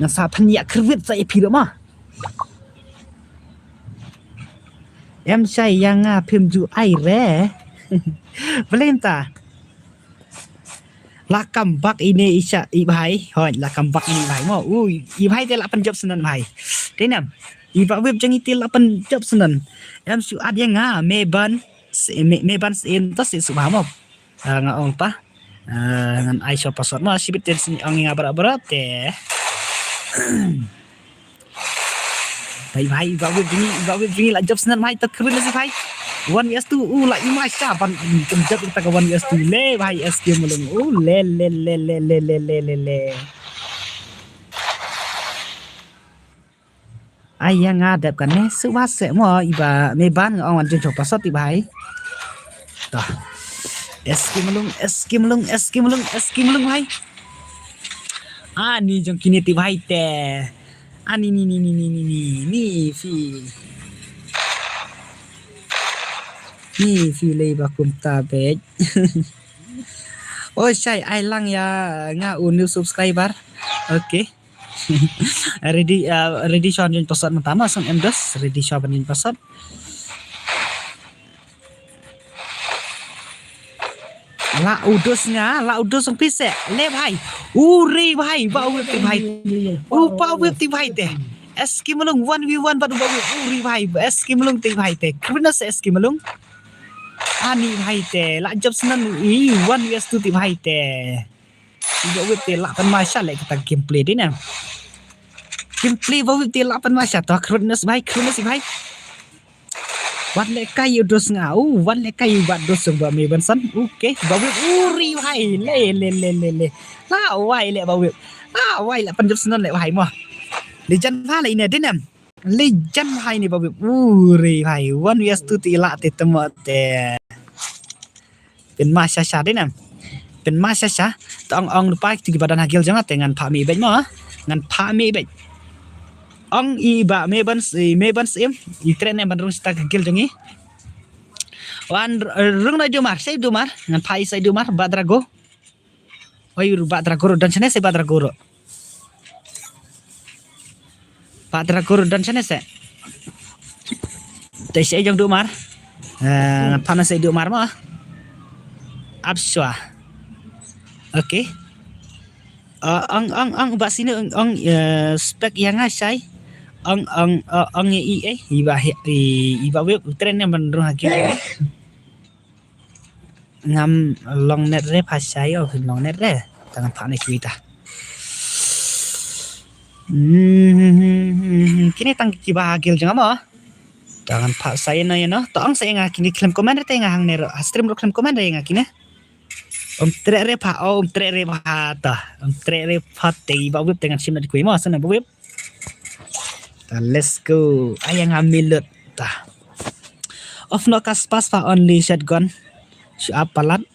Ngan sa pynïakyrwit sa ïa phi ruh mo. Em shai ïa nga phim ju ai re. Balei mynta? La kam bak ine i sha i bhai. Hoi, la kam bak ine i bhai mo. Ui, i bhai te la pynjop snon bhai. Te nam. I ba wip jong i te la pynjop snon. Em shu at ïa nga me ban. Se me, me ban se em ta se shu ba mo. Ah, nga ong pa. Ah, ngan ai shuwa password mo, shibit te shu ong ïa nga baroh baroh te. Bhai, bhai, ba wip jong i, ba wip jong i la jop snon bhai, ta kyrwit na si bhai. One vs two, u la i ma sha ban, kan jop ta ka one vs two le bhai, S K Malung. U le, le, le. Ai ïa nga dep kane, shu ba se mo, i ba me ban nga ong wan jin shuwa password ti bhai. Tah. S K Malung, S K Malung, S K Malung, S K Malung bhai. Ani jong kine ti bhai te. Ani ni, ni, ni, ni, ni, ni, ni, fi. Ni fi lei ba kumta bej. Oh, shai, ai lang ïa nga u new subscriber. Okay. Ready, uh, ready shuwa ban jin password mynta ma, song em dos, ready shuwa ban jin password. La u dos nga, la u dos ong pise. Le bhai. Uri bhai, ba wip ti bhai. U ba wip ti bhai te. S K Malung one v one bad ba wip. Uri bhai, S K Malung ti bhai te. Kyrwit na se S K Malung. Ani bhai te, la jop snon i one vs two ti bhai te. Ba wip te la pynma sha leh kita gameplay dei na. Gameplay ba wip te la pynma sha to kyrwit na si bhai, kyrwit na si bhai. Wan lehkai u dos nga, u wan lehkai u ba dos ba me ban san. Okay, ba wip uri bhai, le, le, le, le, le. La wai le ba wip. La wai la pynjop snon le bhai mo. Le jan bha le ine dei nam. Le jan bha ine ba wip uri bhai. One vs two ti la te temo te. Pynma sha sha dei nam. Pynma sha sha. To ong ong pa kito kiba don ha guild jong nga te ngan phah mih beit mo. Ngan phah mih beit. Ong i ba me ban s-, i me ban sim. I treh ne ban rung sha ka guild jong i. Wan r-, rung na Dumar, sai Dumar. Ngan phah i sai Dumar, ba Drago. Oi, ba Drago ruh don shane, sai ba Drago ruh. Ba Drago ruh don shane se. Te shei jong Dumar. Eh, ngan phah na shei Dumar mo. Ap shwa. Okay. Eh, ong, ong, ong, ba sini ong, ong, eh, spek ïa nga shai. Ong, ong, eh, ong i, i, eh, i ba, i, i ba wip, tren ne ban rung ha ki. Ngam long net re pha shai o, long net re. Tang phah ne kita. Hmm, kine tang kiba ha guild jong nga mo. Tang phah shai no ïa no. To ong shai nga kine khlem comment re te nga hangne ruh. Ha stream ruh khlem comment re nga kine. Um treh re pha, oh, um treh re pha ta. Um treh re pha te ba wip te ngan shim na dikui mo, sana ba wip. Ta, let's go. Ai nga milut. Ta. Of no kas pas pa only shotgun. Shu ap palat.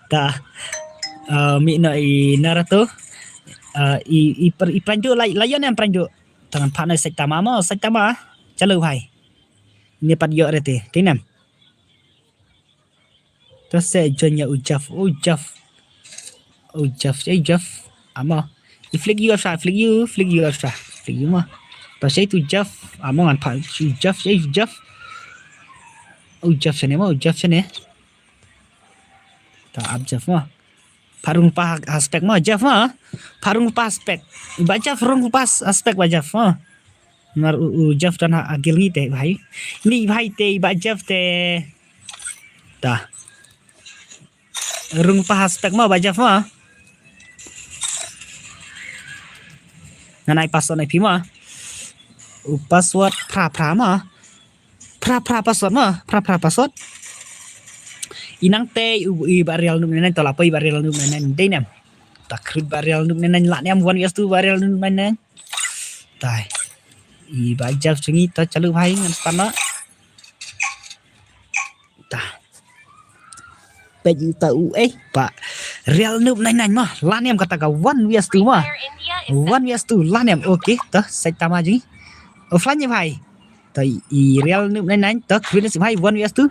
Ta. Uh, mi no i Naruto. Uh, i, i, per, i pranjo la, la ïa nem pranjo. Tangan phah no Saitama mo, Saitama. Chalo bhai. Ni pat ïoh re te. Te nem. To se join ïa u Jeff, u Jeff. U Jeff, eh, Jeff. Amo. I flick you after, flick you, flick you after. Flick you mo. To se tu Jeff. Amo ngan phah u Jeff, eh, Jeff. U Jeff shane mo, u Jeff shane. To ap Jeff mo. Pharung pa aspek mo, Jeff mo. Pharung pa aspek. Ba Jeff rung pa aspek ba Jeff mo. Mar u, u Jeff dan ha agil ngi te bhai. Ni bhai te ba Jeff te. Ta. Rung pa aspek mo ba Jeff mo. Ngan ai password ai phi mo. U password phra phra mo. Phra phra password mo, phra phra password. Inang te u, i ba real nuk nenen, to la poi i ba real nuk nenen, dei nem. Ta krit Bah Real Noob nine nine lah niam one versus two Bah Real Noob nine nine. Tai. I Bah Jeff jong ngi ta chalu bhai ngan span noh. Ta. Peit ïa uta u eh Bah Real Noob nine nine mo. Lah niam kata ka one versus two mo. One versus two lah niam. Okay, ta sait tama jong ngi. Offline ïa bhai. Ta i Real Noob nine nine ta krit na sibhai one versus two.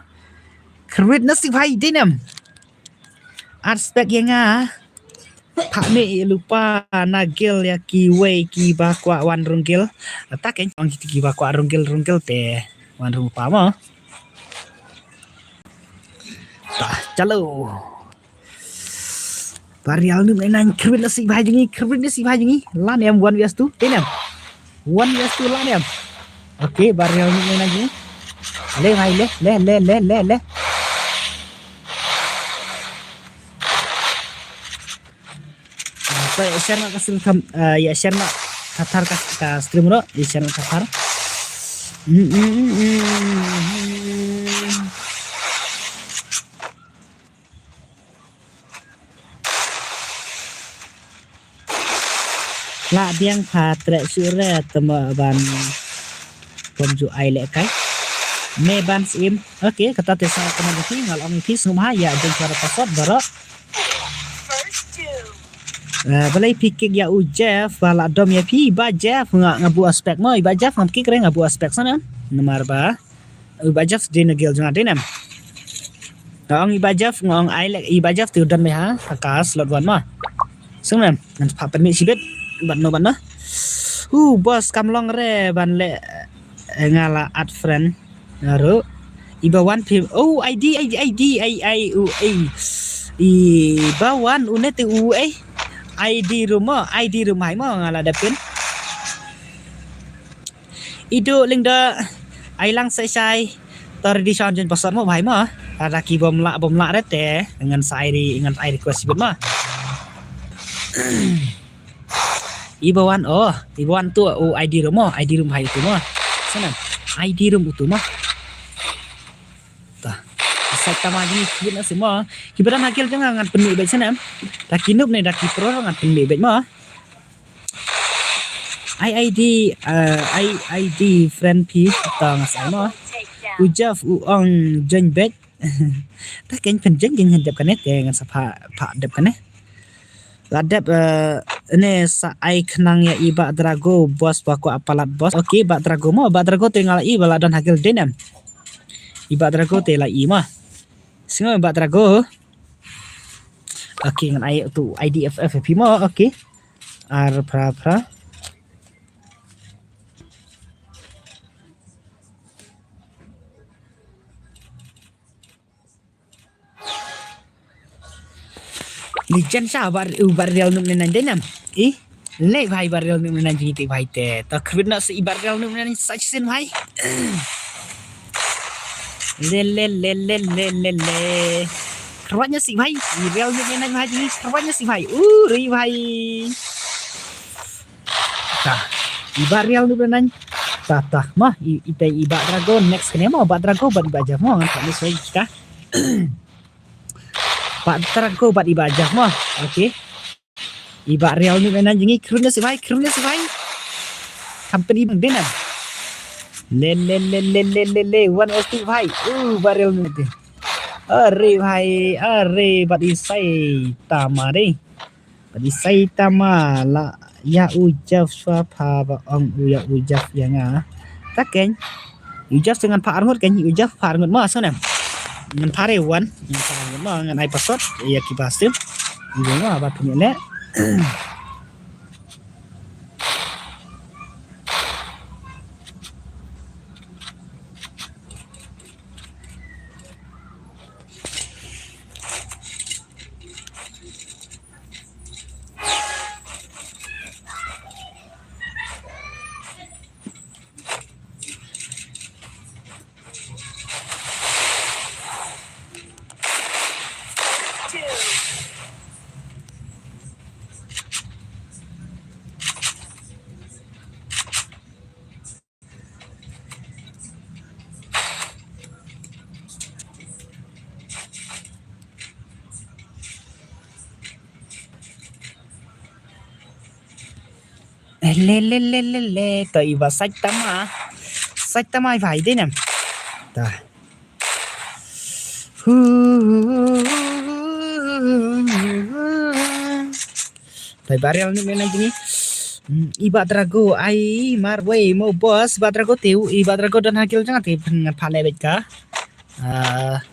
Krit na sibhai dei niam. Aspect ïa nga. Phah mih ïa lypa na gil ïa kiwei kiba kwah wan rung gil. Ata kein ong kiti kiba kwah rung gil rung gil te wan rung lypa mo. Ta chalu. Bah Real Noob nine nine krit na sibhai jong ngi, krit na sibhai jong ngi. Lah niam one versus two. Te niam. One versus two lah niam. Okay, Bah Real Noob nine nine jong ngi. Le bhai le le le le le le. Ah, share na ka stream kam, ah, ïa share na ka thar ka, ka stream ro, ïa share na ka thar. Mm, mm, mm, mm, mm. Lah biang pha treh shuh re tama ban pom ju ai leh kai. Me ban sim. Okay, kata te sa kama jati ngal ong phi sngum ha ïa jeng suara pasot baroh. Eh, balei phi kick ïa u Jeff ba la dom ïa phi Bah Jeff nga nga bu aspect mo Bah Jeff ngam kick re nga bu aspect sana. Namar ba Bah Jeff dei na gil jong nga dei nam. Nga ong Bah Jeff nga ong ai lek Bah Jeff tu don me ha ka slot one ma. Sung nam ngan pha pynmih shibit. Ban no ban no. Uh boss kam long re ban le eh, nga la add friend. Nga ru. Iba wan phi. Oh I D I D I D I I U A. Iba wan une te u eh. I D room mo, I D room hai mo nga la depin. Idu ling da ai lang sai sai. Tor di shon jen pasar mo bhai mo. Ada ki bom la bom la rete ngan sai ri ngan ai request bit mo. Iba wan oh, iba wan tu oh I D room mo, I D room hai tu mo. Sana I D room utu mo. Ta. Sai tama ji ki na simo. Ki badan hakil janga ngan penu bit sana. Da ki nup ne da ki pro ngan penu bit mo. I I D uh, I I D friend pi ta ngas ai mo. U Jeff u ong join bet. Ta ken pen join jing dep kane te ngan sa pha pha dep kane. La dep uh, ne sa ai khnang ya iba Drago boss ba ko apalat boss. Okay, iba Drago mo, iba Drago te ngala iba la don hagil denem. Iba Drago te la i ma. Singo iba Drago. Okay, ngan ai tu I D F F pi mo. Okay. Ar pra pra. Legend sa bar u bar real num nenan denam. Eh, le bhai bar real num nenan jiti bhai te. Ta khribit na si bar real num nenan sa sin bhai. Le le le le le le le. Khribit na si bhai. I real num nenan bhai jiti khribit na si bhai. Uh, ri bhai. Ta. Iba real num nenan. Ta ta. Ma, i, i te iba dragon next kene ma, iba dragon ban iba jam ma ngan tak ni soi kita. Pat tara ko pat iba jah mo. Okay. Iba real num nenan jiti khribit na si bhai, khribit na si bhai. Company bang denam. Le le le le le le le one S two bhai. Uh, iba real num nenan. Are bhai, are bat isai tama de. Bat isai tama la ya u Jeff swa pha ba ong u ya u Jeff ya nga. Ta ken. U Jeff ngan pha arngut ken, u Jeff pha arngut ma so nem. Ngan pha re wan, ngan pha arngut ma ngan ai pasot ya ki ba sim. Ibu ma ba punya le. Le le le le le. To i ba Saitama. Saitama i ba i dei nam. Ta. Bai ba rial ni mena jini. Hmm, i ba Drago ai mar wei mo boss ba Drago teu i ba Drago don ha kill jong nga te phan ngan phan le bet ka. Ah,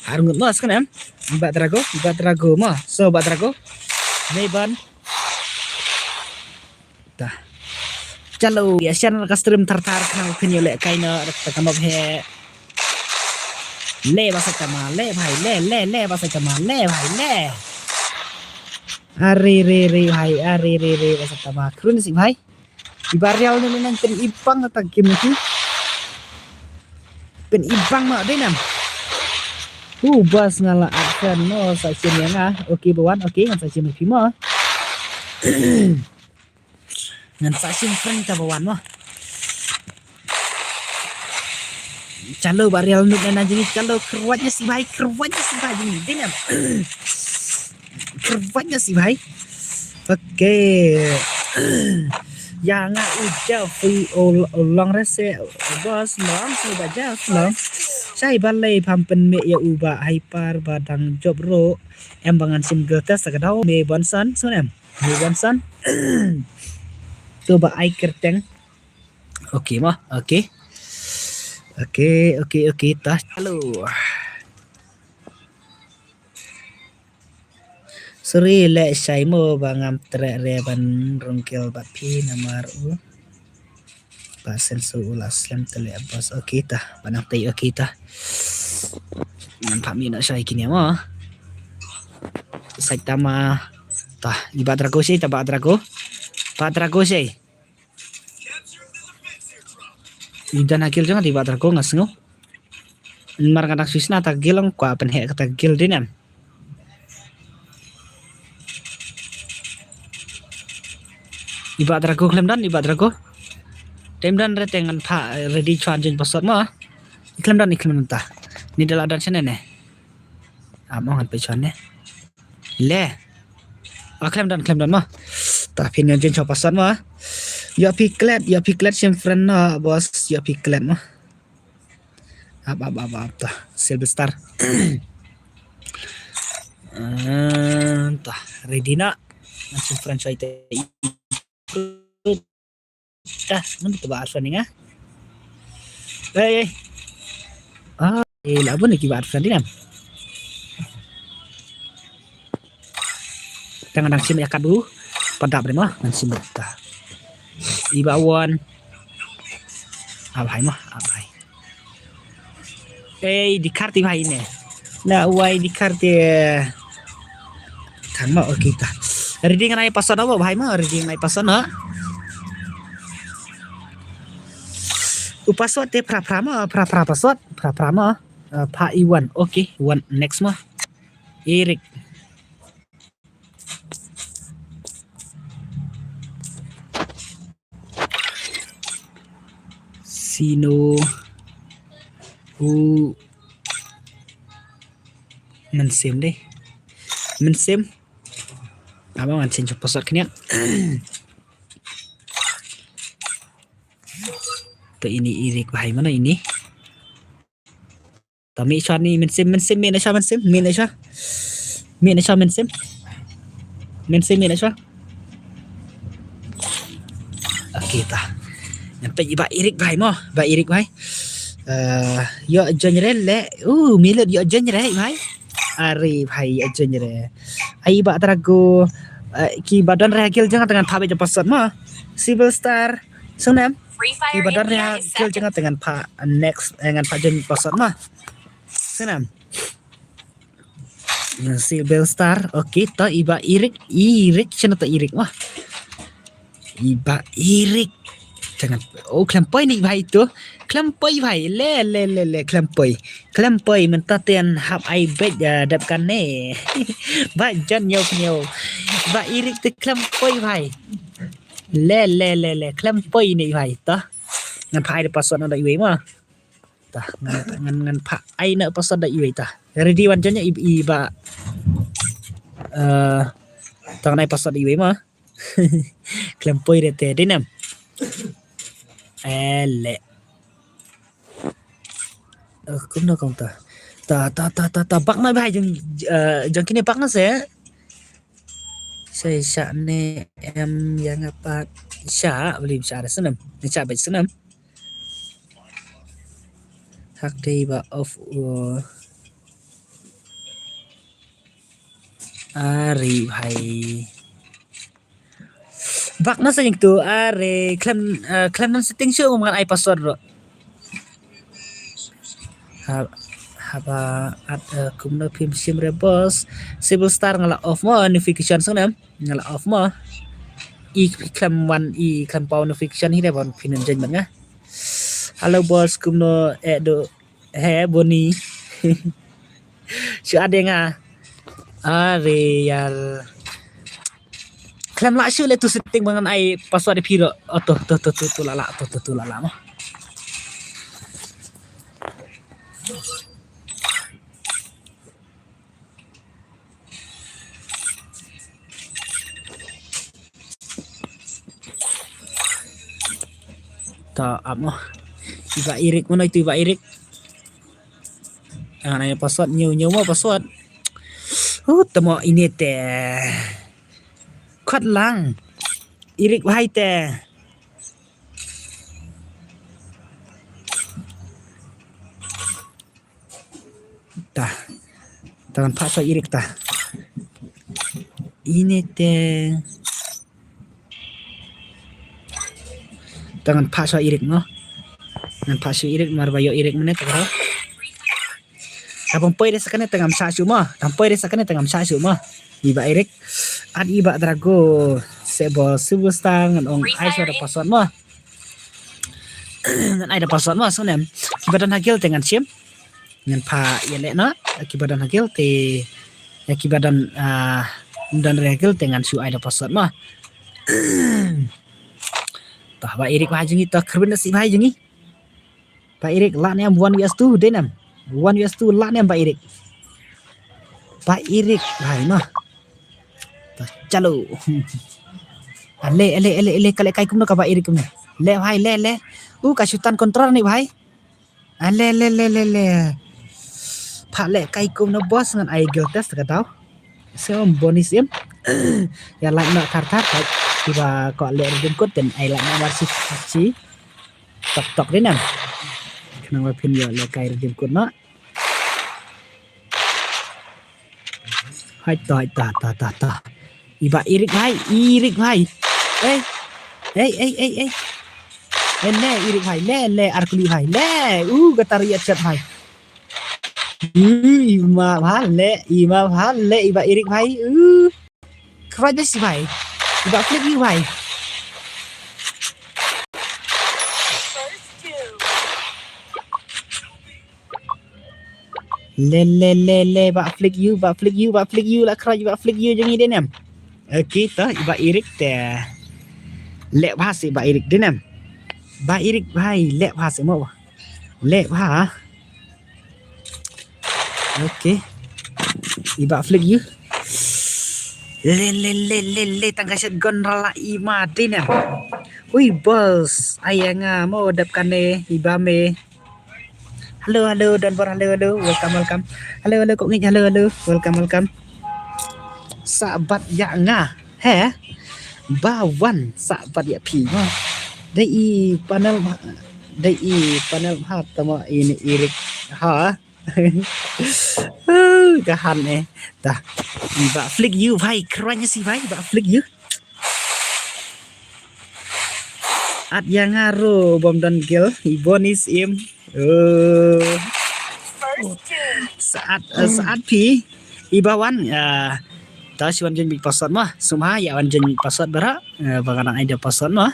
ar ngut mo skan em. I ba Drago, i ba Drago mo. So ba Drago. Nei ban. Ta. Chalo, ya shan ka stream thar thar khnang phin ïoh leh kaei noh, ta ka map he. Le ba Saitama, le bhai, le, le, le ba Saitama, le bhai, le. Are re re bhai, are re re ba Saitama. Khrun sih bhai. I ba rial ni nang pyn ibang ta game ni. Pyn ibang ma dei nam. Hu bas nga la action no sa chin ya nga. Okay ba wan, okay ngan sa chin phi mo. Ngan sa shin friend ta ba wan mo. Chalo ba rial nuk na jini chalo kyrwat ïa si bhai kyrwat ïa si bhai jini dei nam. Kyrwat ïa si bhai. Okay. Ya nga u Jeff u long rese boss long si ba Jeff long. Sai ba lei pham pynmih ïa u ba Hyper ba dang jop ro em ba ngan sim gel test ka dau me Bonson sun em. Ni Johnson. Tu ba ai kerteng. Okay mo, okay. Okay, okay, okay, ta. Hello. Sorry le shai mo ba ngam treh re ban rung kill ba phi namar u. Ba sensu u la slem tele boss. Okay ta. Ba nang tei okay ta. Ngan pha mi na shai kini mo. Saitama. Ta, i ba Drago shai, ta ba Drago. Ba Drago shai. I dan ha kill jong i ba Drago nga sngew. Mar nga dang swisna ta kill ong kwa pynheh ka ta kill dei nam. I ba Drago khlem don, i ba Drago. Tem don re te ngan pha ready chwan jin password mo. I khlem don, i khlem don ta. Ni da la don shane ne. Am ong ngan pynshon ne. Le. Ah, khlem don, khlem don mo. Ta phin ngan jin chwa password mo. Ïa phi klet, ïa phi klet shim friend no, boss, ïa phi klet mo. Ap, ap, ap, ap, ta. Silver Star. Ah, ta. Ready na. Ngan shim friend shai te. Dah, ngan tu ba aswan ni nga. Hey, hey. Ah, eh, la bun ki ba aswan ni nam. Tang nang sim ya kadu. Padap ni mah, nang sim ta. Iba wan. Abai mah, abai. Eh, di karti bhai ne. Na wai di karti. Kan ma, okay ta. Ready ngan ai password abo bhai ma, ready ngan ai password na. U password te phra phra ma, phra phra password, phra phra ma. Uh, pha i wan. Okay, wan next ma. Eric. Sino u Mynsiem dei. Mynsiem. Abang ngan change password kniat. To ini Eric bhai mano ini. Ta mih shwa ni Mynsiem, Mynsiem mih na shwa Mynsiem, mih na shwa. Mih na shwa Mynsiem. Mynsiem mih na shwa. Okay ta. Ngan peit ba Eric bhai mo, ba Eric bhai. Eh, ïoh join re le. Uh, Milot ïoh join re bhai. Are bhai ïoh join re. Ai ba Drago, eh, ki ba don re ha guild jong nga te ngan pha beit password mo. Silver Star. Sngewnem. Ki ba don re ha guild jong nga te ngan pha next, eh, ngan pha join password mo. Sngewnem. Silver Star. Okay, to iba Eric, Eric, shano to Eric wah. Iba Eric. Jangan, oh, khlem poi ni bhai tu. Khlem poi bhai. Le, le, le, le, khlem poi. Khlem poi, mynta te ngan hap ai beit, ah, dep kane. Ba jan yow yow. Ba Eric te khlem poi bhai. Le, le, le, le, khlem poi ni bhai. To. Ngan pha ai da password na da iwei ma. Ta, ngan, ngan, ngan pha ai na password da iwei ta. Ready wan janya i, iba. Eh, tang nai password da iwei ma. Khlem poi re te, dei nam. Ele. Eh, kumno kong ta. Ta, ta, ta, ta, ta, bak na bhai jong, eh, jong kine bak na se. Sa sha ne em ïa nga pat sha, blim sha re snam. Ne sha bad snam. Hak dei ba off, uh, Are bhai. Bak na sa jingtu, are, khlem, eh, khlem nan setting shuh, ngam ngan ai password ruh. Ha, haba at, eh, kumno phim shim re boss. Silver Star nga la off mo notification sung nam. Nga la off mo. I khlem wan, i khlem paw notification hi re ban phin jan man nga. Hello boss, kumno eh do He Boni. Shu ade nga. Are yar. Khlem lah shu le tu setting ba ngan ai password phi ruh. Oh, tu, tu, tu, tu, tu, la, la, tu, tu, tu, la, la, mo. Ta ap mo. Iba Irik mo, na itu Iba Irik. Ah, na password, new, new mo password. Oh, temo ini te. Kot lang. Irik bhai te. Ta. Ta ngan phah sha Irik ta. Ini te. Ta ngan phah sha Irik no. Ngan phah sha Irik mar ba ïoh Irik mane ta ka. Ta pom poi de sakane ta ngam sha shu ma. Ta pom poi de sakane ta ngam sha shu ma. Iba Irik. At iba Drago. Sebo Silver Star ngan ong ai sha da password ma. Ngan ai da password ma so nem. Kiba don hagil te ngan shim. Ngan phah ïa leh na, kiba don hagil te, ïa kiba don, ah, don re hagil te ngan shu ai da password ma. Tah, ba Irik bha jong ngi, tah, kyrwin da sih bha jong ngi. Ba Irik, lah ne em one versus two, dei ne em. One versus two, lah ne em ba Irik. Ba Irik, bha ma. Tah, chalo. Ale, ale, ale, ale, ka leh kai kumno ka ba Irik kumno. Leh bhai, leh, leh. Uh, ka shu tan kontra ni bhai. Ale, le, le, le, le. Phah leh kai kumno boss ngan ai gel test ka daw. Sem bonus em. Ïa like na thar thar thar. Kiba ko leh redeem code ten ai like na mar si si. Tok tok de nam. Khnang ba phin ïa leh kai redeem code na. Hai ta, hai ta, ta, ta, ta. Iba Irik bhai, Irik bhai. Eh. Eh, eh, eh, eh. Eh, le Irik bhai, le, le Arkuli bhai, le. Uh, gatar ïa chat bhai. Uh, ima bha, le, ima bha, le, iba Irik bhai. Uh. Khroi besi bhai. Iba flick you bhai. Le, le, le, le, ba flick you, ba flick you, ba flick you, la khroi, ba flick you jong i de nem. Okay, to, iba Irik te. Leh bha si ba Irik de nem. Ba Irik bhai, leh bha si mo. Leh bha. Okay. Iba flick you. Le, le, le, le, le, tang ka shotgun rala ima de nem. Ui, boss, ai ïa nga mo dap kane, iba me. Hello, hello, Don Bor, hello, hello, welcome, welcome. Hello, hello, Kok Ngit, hello, hello, welcome, welcome. Sah bat ïa nga, he? Ba wan, sah bat ïa phi, ha? Dei i panel, dei i panel, ha, tama ini Irik, ha? Ka han eh. Dah. Iba flick you, bhai, keren si, bhai, iba flick you. At ïa nga ruh bom don gel, i bonis im. Oh. Saat, eh, saat phi. Iba wan, eh, ta shi wan jen bit password ma. Sumha ïa wan jen bit password bara. Eh, ba nga dang ai da password ma.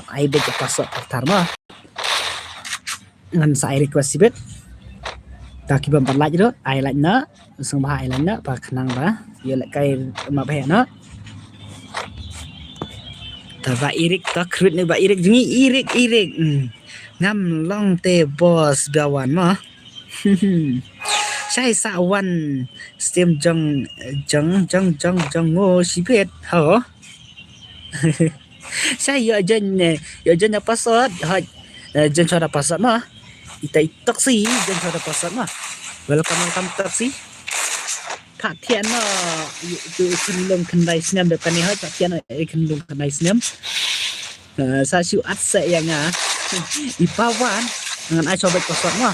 Ai bit password tar ma. Ngan sa ai request sibit. Ta ki bym pat like ruh, ai like na, sngewbha ai like na, ba khnang ba ïoh lehkai ma bha na. Ta ba Irik, ta khrut ne ba Irik jong ngi, Irik, Irik. Hmm. Ngam long te boss ba wan ma. Shai sa wan stem jong jong jong jong jong ngo shibit ho. Shai ïoh join ne, ïoh join na password hoi. Join shuwa da password ma. Ita i Toxi join shuwa da password ma. Welcome welcome Toxi. Pha thiah noh. Tu i khun long khyndai snem da kane hoi, pha thiah noh i khun long khyndai snem. Sa shu at sa ïa nga. I Pawan ngan ai shuwa bad password ma.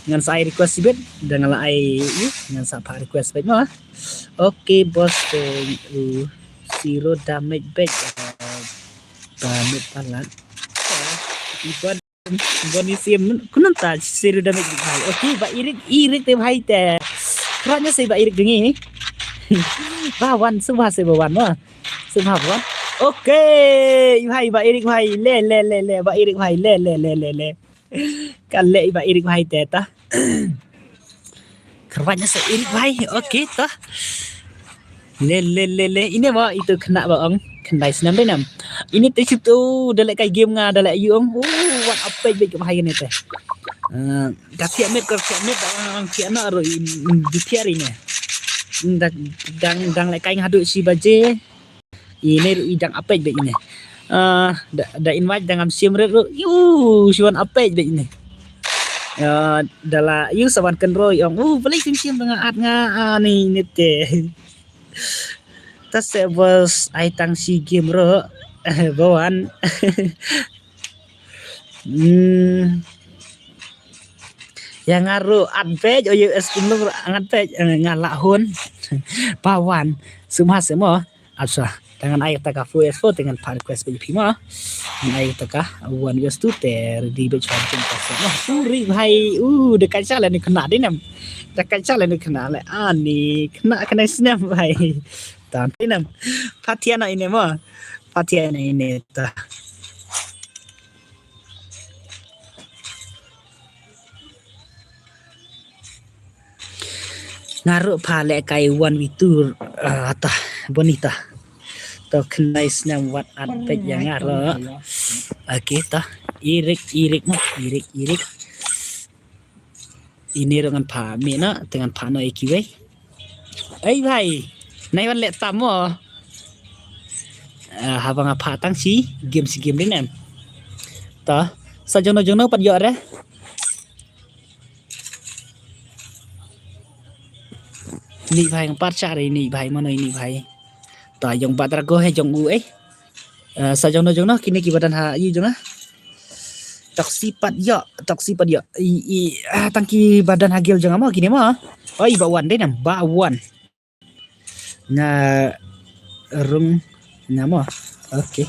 Ngan sa ai request bit da nga la ai i ngan sa pha request bit ma. Okay boss, thank you. Zero damage bit. Damage palat. Iban Boni sim kunun ta zero damage bit bhai. Okay ba Irik, Irik te bhai te. Ranya se ba Irik dengi. Ba wan suba se ba wan ma. Suba wan. Okay bhai ba Irik bhai le le le le ba Irik bhai le le le le le. Kan le ba Irik bhai te ta. Kyrpad ïa sa Irik bhai. Okay ta. Le le le le ine ba itu kena ba ong khyndai snem dei nam. Ine te shu tu da leh kai game nga da leh yu ong. Oh, wat apek bek bhai ine te. Ka thiah met ka thiah met da ong thiah na ro di thiah ine. Dang dang leh kai nga haduh shi baje. Ine ruh i dang apek beit ine. Ah, da, da invite dang am sim ret ruh. Yu, shuan apek beit ine. Ah, da la yu sawan kan roi ong. Uh, balik sim sim dang at nga ani ine te. Ta se bos ai tang si game ruh. Bawan. Hmm. Ya nga ruh at beit, o yu es pun ruh ngat beit, nga la hun. Pawan. Sumha se mo. Apsa, te ngan ai ta ka four S four te ngan pha request ba phi ma. Ngan ai ta ka one S two te ready ba chwa jin ka se ma. U ri bhai, u da ka cha la ni kena di nam. Da ka cha la ni kena le ani kena kena snem bhai. Tan di nam. Pha thiah na ine ma. Pha thiah na ine ta. Nga ruh pha leh kai one v two, ah, ta, Bonita. To khyndai snem wat at pek ïa nga ruh. Okay ta. Irik, Irik mo, Irik, Irik. Ine ruh ngan pha mi na, te ngan pha no eki wei. Ei bhai, nai wan leh tam mo. Ah, haba nga pha tang si game si game dei nam. Ta, sa jongno jongno pat ïoh re. Ni bhai ngam pat cha re ni bhai mano ni bhai. Ta jong ba drago he jong u eh. Ah, sa jongno jongno kine ki ba don ha yu jong ah. Toxi pat ïoh, Toxi pat ïoh. I, i, ah, tang ki ba don ha guild jong ah mo kine mo. Oi ba wan dei nam, ba wan. Nga rung nga mo. Okay.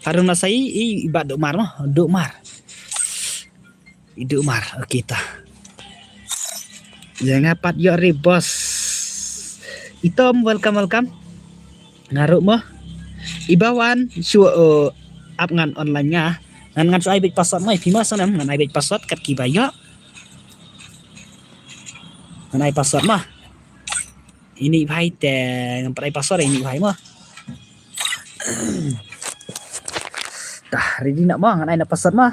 Harun Masai i ba duk mar mo, duk mar. I duk mar. Okay ta. Ïa nga pat ïoh re boss. Itom welcome welcome. Nga ruh mo. I ba wan shu, uh, ap ngan online nga. Ngan ngan shu ai beit password mo, i phi mo sa nam ngan ai beit password kat ki ba ïoh. Ngan ai password mo. Ini bhai te ngan pat ai password ini bhai mo. Tah, ready na mo, ngan ai na password mo.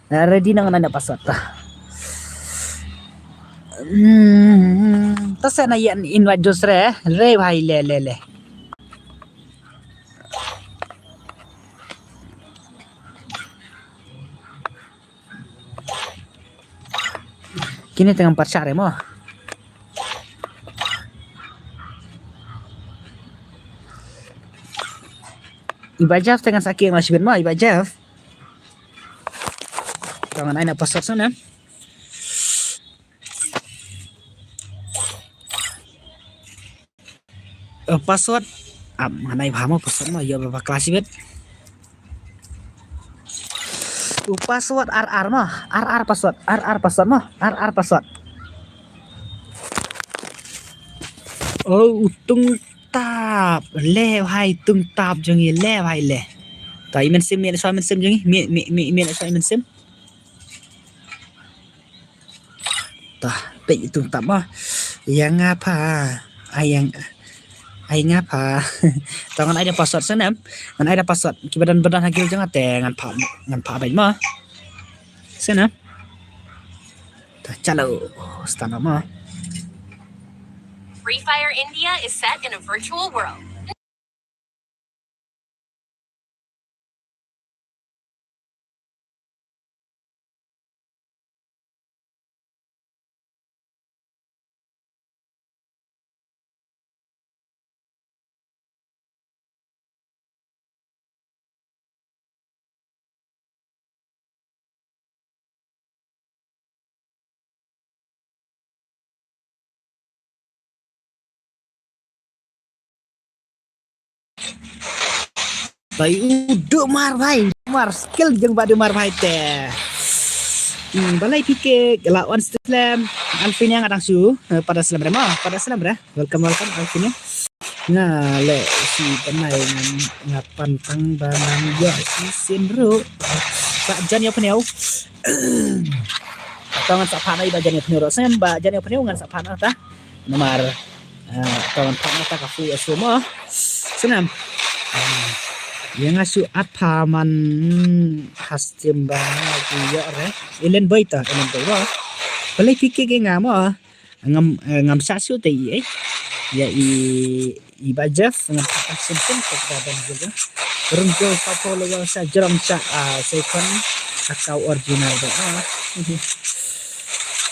Eh, ready na ngan ai na password tah. Hmm, ta se na ïa invite just re, re bhai le le le. Kine te ngam pat shah re mo. I Bah Jeff te ngan sa kiew ma shibit mo, i Bah Jeff. To ngan ai na password shuh ne. Eh, password. Ap, ngan ai bha mo password mo, ïoh ba bakla shibit. U password R R mo, R R password, R R password mo, R R password. Oh, u Tungtap, le bhai Tungtap jong ngi le bhai le. Ta i mynsiem, mih shuwa mynsiem jong ngi, mih, mih, mih, mih shuwa mynsiem. Tah, peit i Tungtap mo. Ïa nga pha. Ai ïa nga. Ai nga pha. To ngan ai da password shuh ne. Ngan ai da password. Kiba don ba don ha guild jong nga te ngan pha, ngan pha beit mo. Shuh ne. Chalo, start na ma. Free Fire India is set in a virtual world. Bai u duk mar bai, duk mar skill jong ba duk mar bai te. Hmm, balei P K la on stage lem. Alvin ïa nga dang shu, eh, pat da slem re ma, pat da slem re. Welcome, welcome, Alvin ïa. Nga leh shi bnai ngan, nga pantang ba ngan ïoh shisien ruh. Ba jan ïa pynïaw. Tang ngan sa pha na i ba jan ïa pynïaw ruh. Sem ba jan ïa pynïaw ngan sa pha na ta. Namar, eh, tang ngan pha na ta ka fu ïa shu mo. Snam. Eh, ïa nga shu at pha man, hmm, ha stream ba nga ïoh re. Elen boy ta, elen boy ba. Balei P K ke nga mo. Ngam, eh, ngam sa shu te i, eh. Ïa i, i ba Jeff, ngam sa shu sim sim te ka ban jil. Rung jo sa pho lo sa jrong sa, ah, sa kon. Account original ba, ah.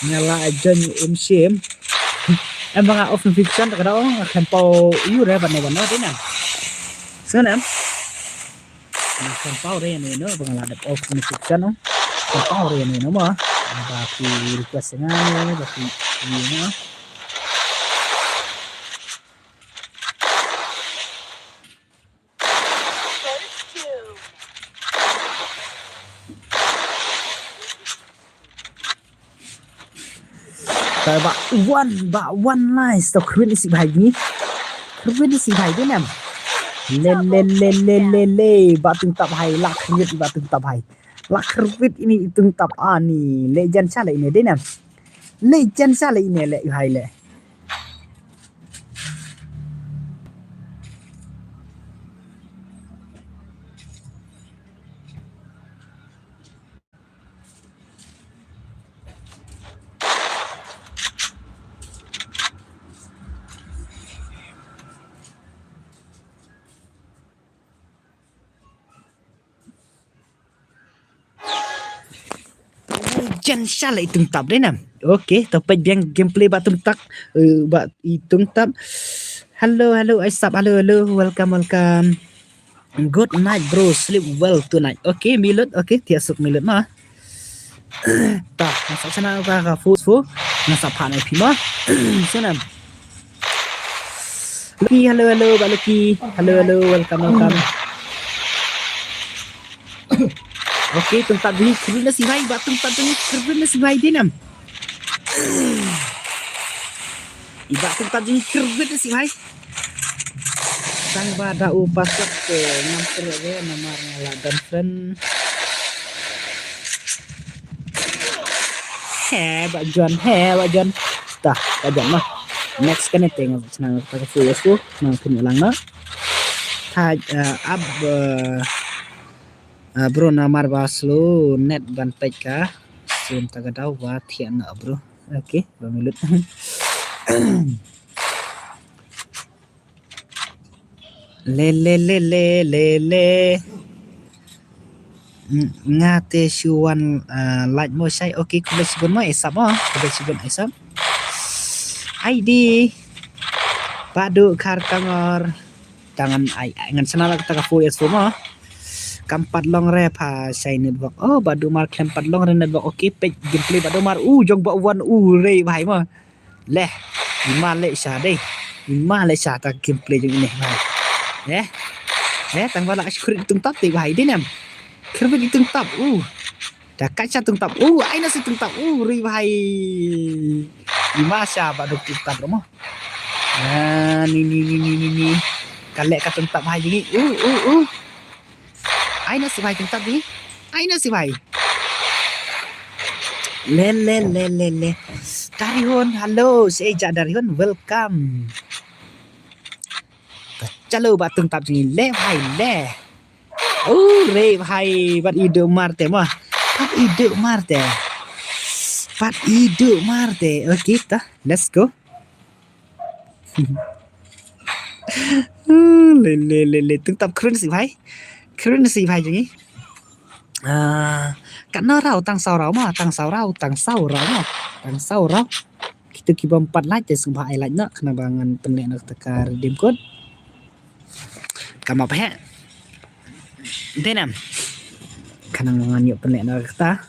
Nga la join um sim. Em ba nga off notification ta ka dau, nga khlem pau ïu re ban ne ban ne dei na. Snam. Nga khlem pau re ïa ne no, ba nga la dep off notification no. Khlem pau re ïa ne no mo. Ba ki request nga ne, ba ki ïa ne. Ta ba wan, ba wan lai, sto khwin isi bhai ni. Khwin isi bhai ni nam. Le, le, le, le, le, le, ba tung tap hai, la khwin ba tung tap hai. La khwin ini tung tap ani, le jan sa le ini de nam. Le jan sa le ini le hai le. Jan sha la itung tap dei nam. Okay, to peit biang gameplay ba tung tak, eh, ba itung tap. Hello, hello, ai sap, hello, hello, welcome, welcome. Good night, bro. Sleep well tonight. Okay, milut. Okay, thiah suk milut ma. Ta, nga sa chana ka ka fu fu. Nga sa pha nai phi ma. Sunam. Lucky, hello, hello, ba Lucky. Hello, hello, welcome, welcome. Okay, tung tap dei, kyrpit na sibhai, ba tung tap dei, kyrpit na sibhai dei nam. Iba tung tap dei, kyrpit na sibhai. Tang ba da u password te ngam treh re namar nga la don friend. He ba John, he ba John. Ta ba John ma. Next kane te nga snang ta ka fu yes fu nang phin lang na. Ta, eh, ab, eh, eh, bro namar ba slow net ban peit ka. Sim ta ka daw ba thiah na bro. Okay, ba milut. Le, le, le, le, le, le. Ng-, nga te shu wan, ah, like mo shai. Okay, khublei shibun mo, isap mo. Khublei shibun, isap. Ai di. Padu kar kangor. Tangan ai, ai, ngan sana la kata ka four years mo. Kam pat long re pha shai network. Oh, ba du mar khlem pat long re network. Okay, peit gameplay ba du mar. U, jong ba wan u re bhai mo. Leh, ima leh sha dei. Ima leh sha ta gameplay jong ine bhai. Eh? Eh, tang ba la khrit tung tap te bhai dei nam. Khrit tung tap. Uh. Ta ka sha tung tap. Uh, ai na si tung tap. Uh, ri bhai. Ima sha ba duk tung tap romo. Ah, ni, ni, ni. Ka leh ka tung tap bhai jong i. Uh, uh, uh. Ai na sibhai tung tap ni. Ai na sibhai. Le, le, le, le, le. Darihun, hello. Si ja Darihun, welcome. Chalo ba tung tap ni le bhai le. Oh, re bhai, bat idu mar te ma. Bat idu mar te. Pat i du mar te. Okay, ta. Let's go. Le, le, le, le. Tang tap kren si bhai. Kren si bhai jong ngi. Ah, katno rau, tang saw rau ma, tang saw rau, tang saw rau ma, tang saw rau. Kita ki bym pat like te sngewbha ai like noh, khnang ba ngan pynleh noh kata ka redeem code. Kam ap heh. Dei nam. Khnang ba ngan ïoh pynleh noh kata.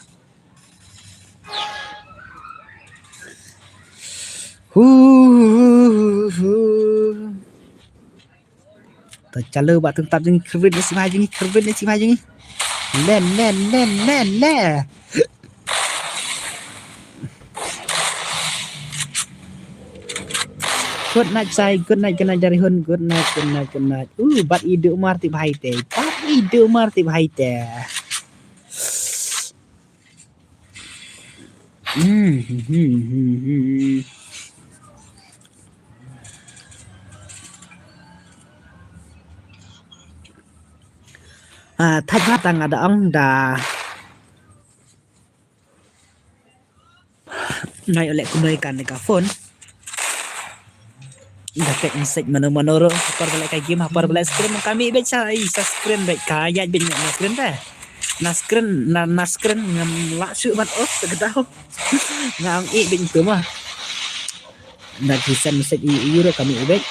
Hu, hu, hu, hu. Ta chalu ba tang tap jong ngi, kyrwit ne sibhai jong ngi, kyrwit ne sibhai jong ngi. Le, le, le, le, le. Good night, Sai. Good night, good night, Dari Hun. Good night, good night, good night. Uh, bat i du mar tip hai te. Bat i du mar tip hai te. Hmm, hmm, hmm, hmm, hmm. Ah, thait ba tang ada ong da. Nai oleh kumno kan ka phone. Da tek message mano mano ro, hapar balik ka game, hapar balik screen, kami bet sa, i sa screen bet ka, ya bet na screen ta. Na screen, na, na screen ngam lah shu bat off, ta ka dau. Ngam i bet tu mah. Na ki send message i, i ro kami bet.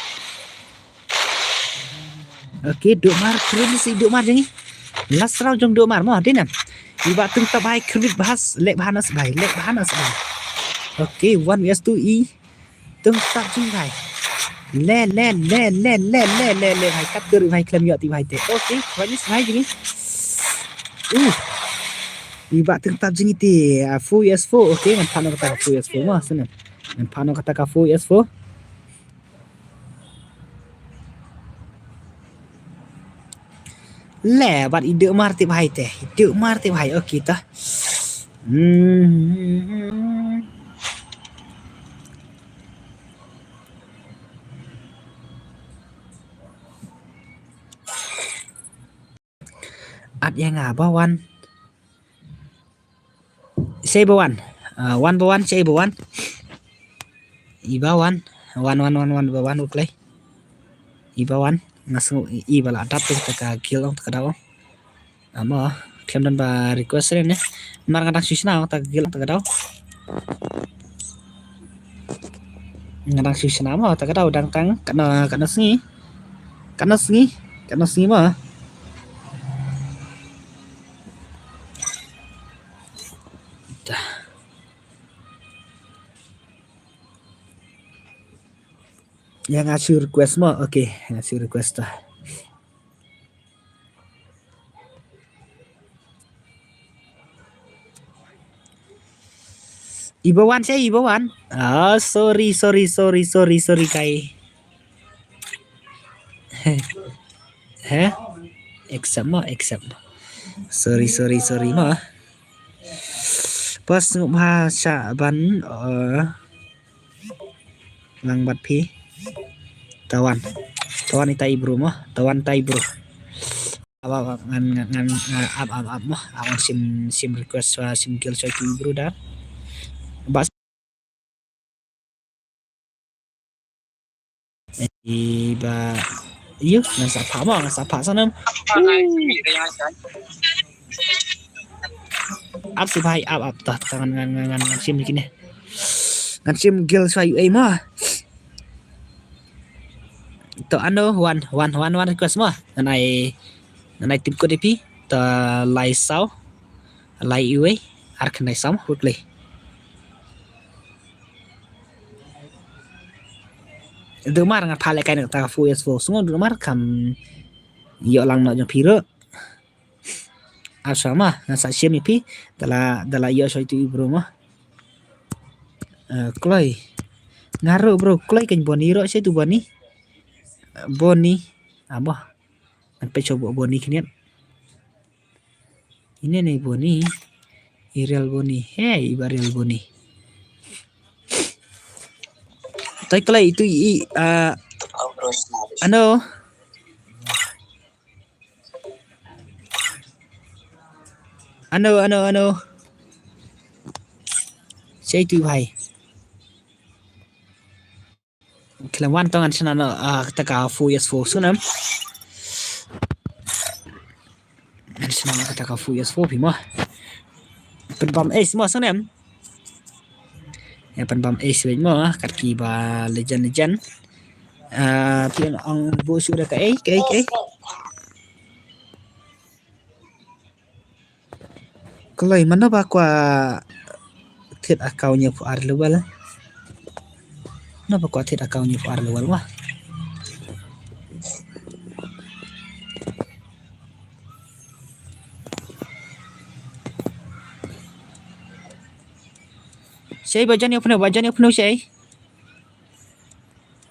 Okay, du mar, kren si du mar jong ngi. Last round jong du mar mo, dei nam. I ba tang tap hai kren bha, leh bha na sbai, leh bha na sbai. Okay, one versus two i. Tang tap jong hai. Le, le, le, le, le, le, le, le, hai kat keri hai klem yo ti hai te. Okay, one is hai jong ngi. Uh. I ba tang tap jong ngi ti, ah, four versus four. Okay, ngan pan kata four versus four mo, sana. Ngan pan kata ka four versus four. Le, bat i du mar tip hai te. I du mar tip hai, okay ta. Hmm. At ïa nga ba wan. Sei ba wan. Ah, wan ba wan, sei ba wan. I ba wan. Wan, wan, wan, wan, ba wan, u klei. I ba wan. Nga sngew i, i ba la dap te ta ka guild ong ta ka daw. Amo, khlem don ba request re ne. Mar nga dang shu shna ong ta ka guild ong ta ka daw. Nga dang shu shna mo, ta ka daw dang tang, katno, katno sngi. Katno sngi, katno sngi mo. Dah. Ïa nga shu request mo, okay, nga shu request ta. Iba wan, siapa iba wan? Ah, sorry, sorry, sorry, sorry, sorry, kai. Heh? Accept mo, accept mo. Sorry, sorry, sorry mo. Pas ngup ha sha ban, eh, lang bat phi. Tawan. Tawan ita i bru mo. Tawan ita i bru. Ap ap ap ngan ngan ngan, eh, ap ap ap mo. Ap ngan sim sim request, eh, sim guild sha itu i bru dar. Bas. Iba. Yu, ngan sa pha mo, ngan sa pha sa nam. Ap si bhai, ap ap tah, tah ngan ngan ngan ngan ngan sim kine. Ngan sim guild sha yu ei mo. To ano one one one one request mo. Ngan ai ngan ai team code pi. To lai saw. Lai iwei. Ar khnai saw mo, hut lai. Dei mar ngan pha leh kai na kata ka four S four. Sngew dei mar kam ïoh lang noh jong phi ruh. Ap sa ma, ngan sa shim ïa phi. Da la, da la ïoh shoi tu i bro ma. Eh, kloi. Nga ruh bro, kloi kan Boni ruh shoi tu Boni. Eh, Boni. Abo. Ngan peit shoi Boni khyndiat. Ine ne Boni. I real Boni. Hey, iba real Boni. Toi kloi itu i, ah, ano. Ano, ano, ano. Chei tu bhai. Khlem wan tang ngan shna noh, ah, kata ka four S four sngewnem. Ngan shna noh kata ka four S four phi mo. Pynbam ace mo sngewnem. Ïa pynbam ace wei mo, kat kiba legend legend. Ah, phi ong buh shuh da kaei, kaei, kaei. Kloi mano ba kwah thied account ïa phu ar level. Mano ba kwah thied account ïa phu ar level wah. Shei ba jan ïa phu, ba jan ïa phu shei.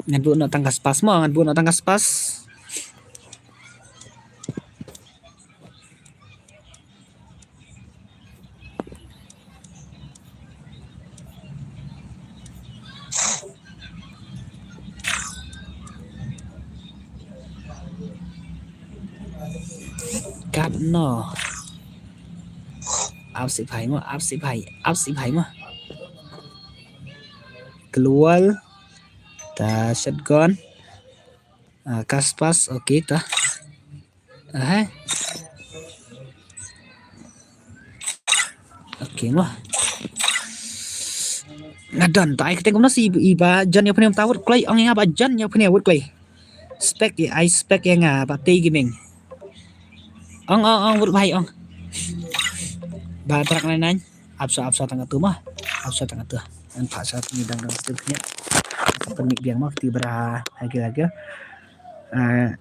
Ngan buh noh tang ka spas mo, ngan buh noh tang ka spas. Kat no. Ap sih bhai mo, ap sih bhai, ap sih bhai mo. Keluar. Ta shotgun. Ah, ka spas, okay ta. Aha. Okay mo. Nga don ta ai kyrteng kumno shi i ba jan ïa phu ne ta wut kloi ong ïa nga ba jan ïa phu ne wut kloi. Spek ïa ai spek ïa nga ba tei gaming. Ong ong ong wut bhai ong. Ba trak nai nai. Ap sha ap sha tang atu mo. Ap sha tang atu. An pha sha tang dang dang tu nya. Pynmih biang mo kti bra hagil hagil. Ah,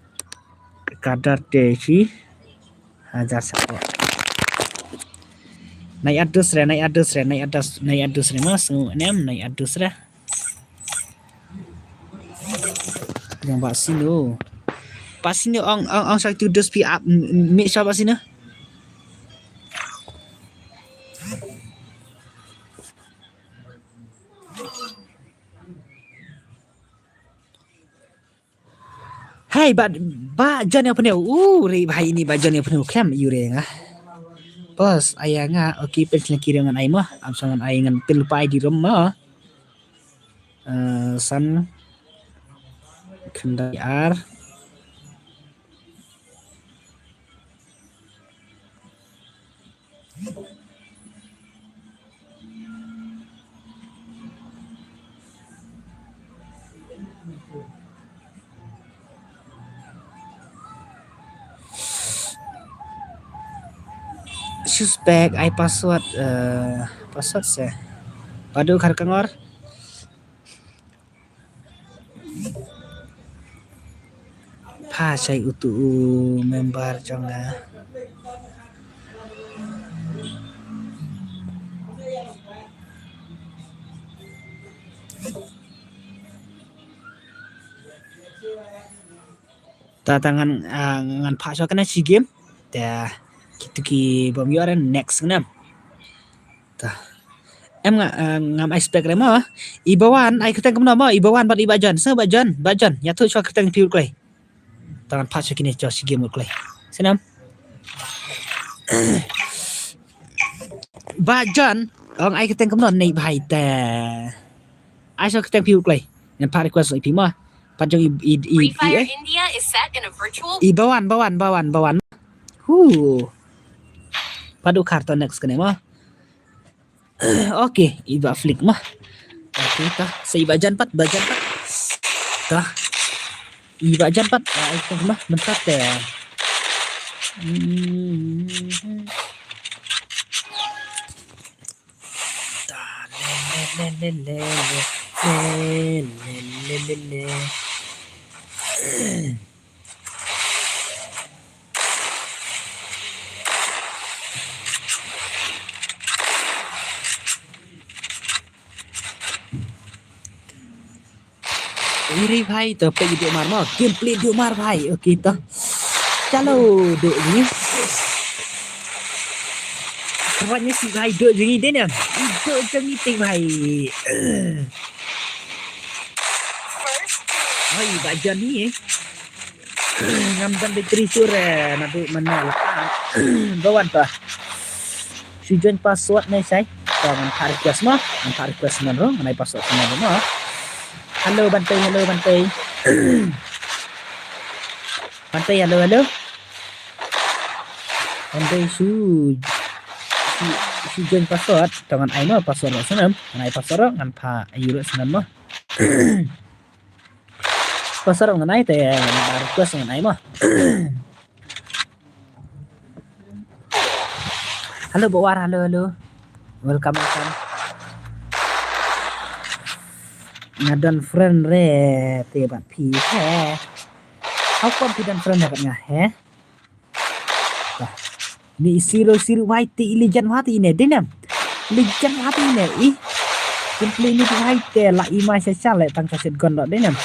kadar te shi. Hajar sako. Nai adus re, nai adus re, nai adus, nai adus re mas ngu nem, nai adus re. Yang ba sino. Ba sino ong ong ong satu dus pi ap mi sha ba sino. Hai ba ba jan ïa phu ne u re bhai ini ba jan ïa phu ne u khlem ïu re nga. Bos aya nga okay pen sila kiri ngan ai mo am sa ngan ai ngan pil pai di rum mo. Eh, san khyndai ar. Suspek ai password, eh, password se. Padu khar kangor. Pha shai utu u member jong nga. Ta ta ngan, ah, ngan pha sha kane shi game. Ta kitu ki bom yor next ngam. Ta. Em nga, ah, ngam expect re mo. Iba wan ai kyrteng kumno mo, iba wan bad iba jan. Sa ba jan, ba jan. Ïa tu sha kyrteng piu klai. Ta ngan pha sha kine sha shi game klai. Sinam. Ba jan, ong ai kyrteng kumno nei bhai ta. Ai sha kyrteng piu klai. Ngan pha request i pi mo. Pat jong i i i eh. I bawan bawan bawan bawan. Hu. Padu khar to next kane mo. Okay, i ba flick mo. Okay ta. Sa i ba jan pat, ba jan pat. Ta. I ba jan pat. Ai ta mo, mynta te. Hmm. Iri bhai to pe duk mar mo. Gameplay duk mar bhai. Okay to. Chalo duk ni. Kawan ni si bhai duk jeng ni deh ni. Duk jeng ni tik bhai. Oi ba jan ni eh. Ngam dan battery sur eh. Nadu mana lah. Bawan to. Shi join password ni sai. To ngan phah request mo, ngan phah request mo, ngan ai password mo. Hello Bantei, hello Bantei. Bantei, hello, hello. Bantei shu, shu, shu join password. To ngan ai mo password mo snem. Ngan ai password mo, ngan phah ïa u snem mo. Password ngan ai te, ngan request ngan ai mo. Hello Bawar, hello, hello. Welcome, welcome. Nga don friend re te bad phi he. How come phi don friend re bad nga he? Ni siru siru wai ti ili jan wati ine dinam. Ili jan wati ine i. Simply ni tu wai te la ima sha sha le tang ka set gon dot dinam.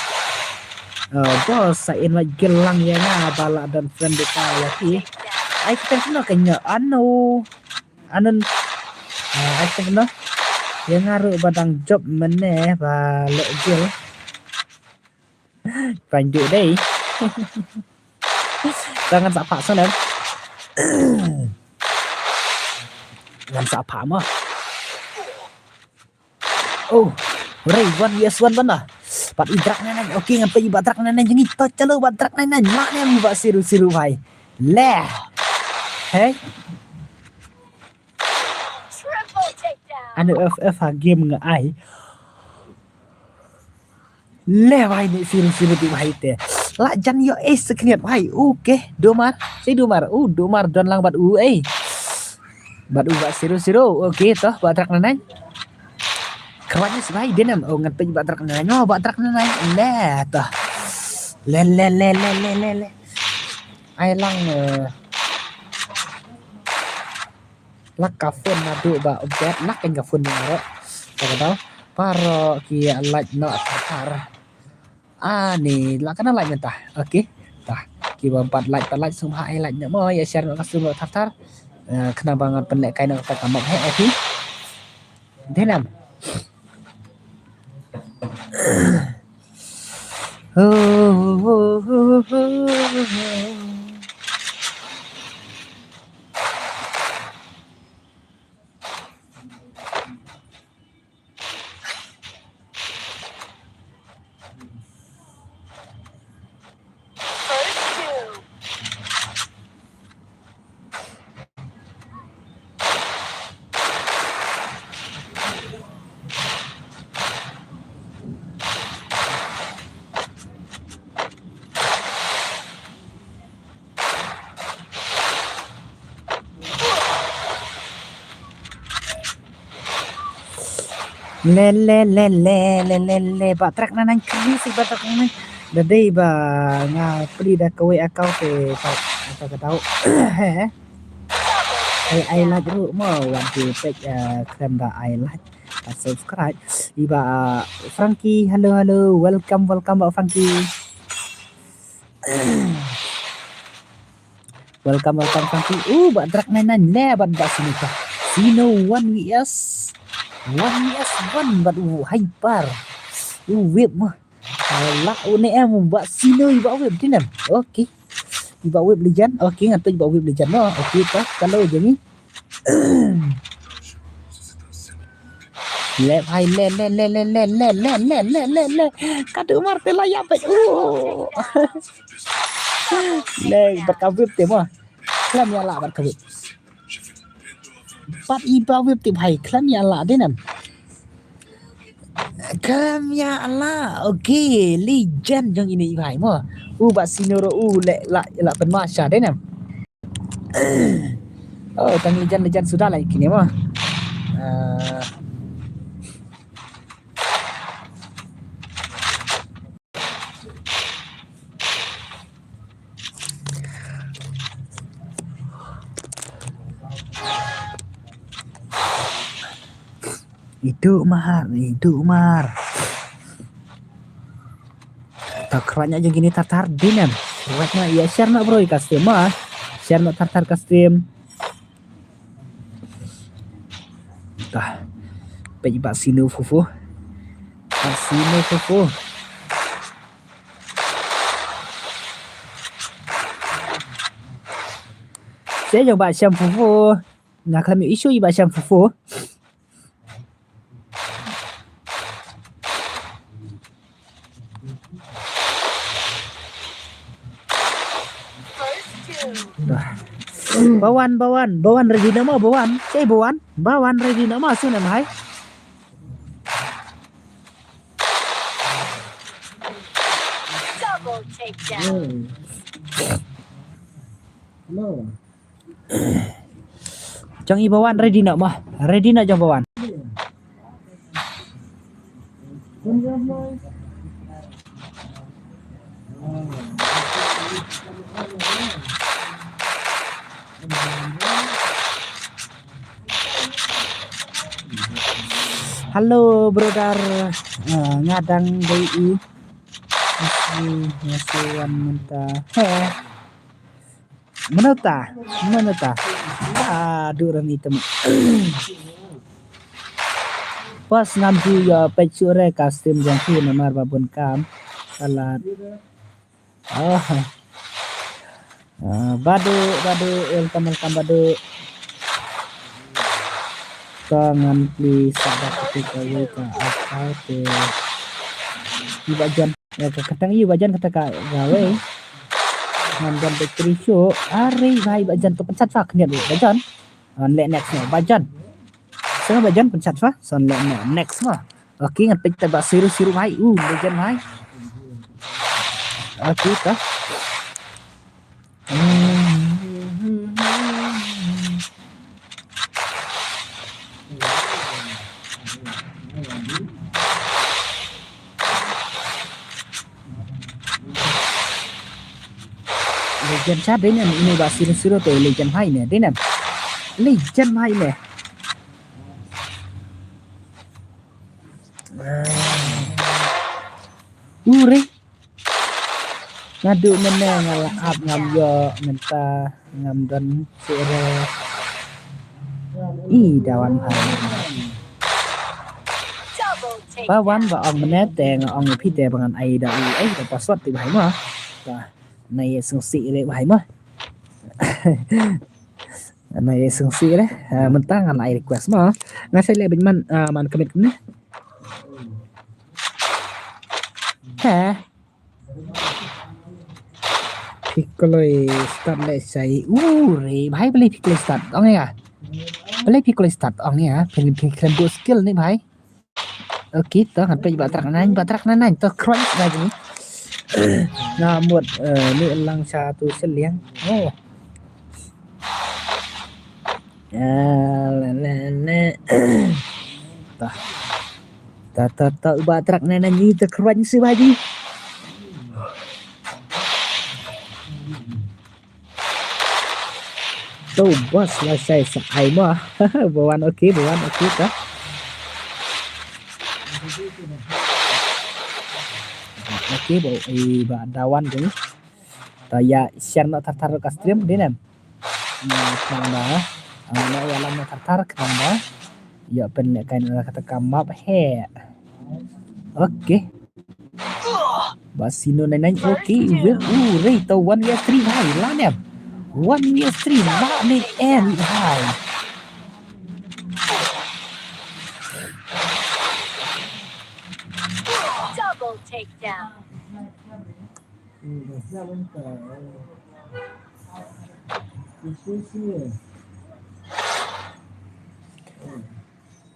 Oh, boss sa in wai gelang ya nga bala dan friend de ka ya ki. Ai kita kena kenya anu. Anun. Ah, ai kita kena. Ya nga ru badang job mene ba le gel. Panjuk dei. Ngan sa phah sana. Ngan sa phah mo. Oh, rei one yes one bana. Bad i Drak nine nine. Okay, ngan peit i Bad Drak nine nine jingit. To chalo Bad Drak nine nine. Lah ne mi ba siru siru bhai. Leh. Hey. Anu F F ha game nga ai. Leh bhai ni siru siru ti bhai te. La jan yo eh sekniat bhai. Okay, domar. Si domar. Uh, domar don lang bad u eh. Bad u bad siru siru. Okay, toh Bad Drak nine nine. Kawat ni si bhai dinam. Oh, ngan peit Bad Drak nine nine. Oh, Bad Drak nine nine. Leh, toh. Leh, leh, leh, leh, leh, leh, leh. Ai lang eh. Lak ka phone naduh ba update, lak ka phone ni aro. Ka daw. Paro ki like no thar thar. Ah, ni lak ka na like mynta. Okay. Tah. Ki ba empat like, empat like sum ha ai like no mo ya share no ka sum no thar thar. Eh, kena ba ngan pynleh kai no ka map he eh, phi. Denam. Le le le le le le le Bad Drak nine nine kri si Bad Drak nine nine. Da dei ba nga pli da kawei account te ka ka ka dau. He he. Ai ai like ru mo wan ki pek kren da ai like. Subscribe. Iba Frankie, hello hello, welcome welcome ba Frankie. Welcome welcome Frankie. Uh, Bad Drak nine nine le bad ba sini ka. Sino one V S one V S one bad u hyper. U whip mah. Ala u ne em ba sino iba whip dinam. Okay. Iba whip lijan. Okay, ngan tu iba whip lijan no. Okay, ta kalau jani. Le bhai le le le le le le le le le le le. Ka tu mar te la ya pek. Uh. Le bad ka whip te mo. Khlem ya la bad ka whip. Bad iba whip te bhai khlem ya la dinam. Khlem ya la. Okay, lijan jong ini bhai mo. U bad sino ro u le la la pynmasha dinam. Oh, tang lijan lijan suda la kine mo. Ah. Itu mar, itu mar. Ta khranya jong kini tar tar dinam. Khranya ya share na bro ka stream ma. Share na tar tar ka stream. Tah. Peit ba sino fufu. Ba sino fufu. Saya jong ba sham fufu. Nga khlem issue ba sham fufu. Bawan, Bawan, Bawan ready na ma Bawan. Cei Bawan? Bawan ready na ma sune ma hai. Double takedown. Hello. Jong i Bawan ready na ma. Ready na jong Bawan. Hello brother. Ah, nga dang dei i. Nga shu wan mynta. He. Mynta, mynta. Aduh rami tama. Pas ngam ju ïa peit shuh re ka stream jong phi namar ba bun kam. Ka lad. Oh. Ah, Badu, Badu, welcome, welcome Badu. Ka ngan pli sa da ka pli ka wei ka account te. Iba jan. Ya, ka kata ngi ba jan kata ka, ka wei. Ngam don battery shuh. Are bhai ba jan to pynsat fa khyndiat ba jan. Ngan leh next mo ba jan. Sa ba jan pynsat fa. Sa ngan leh ne-, next mo. Okay, ngan peit ta ba zero zero bhai. Uh, legend bhai. Okay, ta. Legend sa dei ne, ine ba zero zero te legend bhai ne, dei ne. Legend bhai ne. Ure. Naduh mynne nga la ap ngam ïoh mynta ngam don shuh re. I Dawan bhai. Ba wan ba ong mynne te nga ong ïa phi te ba ngan ai da u ai da password te bhai mo. Ba nai sngewsih re bhai mo. Nai sngewsih re. Ah, mynta ngan ai request mo. Nga sa leh bad man, ah, man commit kumne. He. Phi kloi start leh shai. Ure bhai, balei phi kloi start ong ïa? Balei phi kloi start ong ïa? Phi, phi khlem buh skill ne bhai. Okay, to ngan peit ba track nine, ba track nine, nine to crunch ba jini. Nga mut, eh, ni lang sha tu seliang. Oh. Ah, la, la, la. Ta. Ta, ta, ta, ba track na, na, ni ta kruan si baji. To, boss, la sai sa ai mo. Bawan, okay, bawan, okay, ta. Okay, bo, eh, ba dawan tu. Ta ïa share noh thar thar ka stream, dei ne em? Khnang ba, ah, noh ïalam noh thar thar khnang ba ïoh pynlehkai na kata ka map he. Okay. Ba sino nai nai, okay, win, uh, rei to one v three hai, la ne em? One v three, la ne em hai. Double takedown.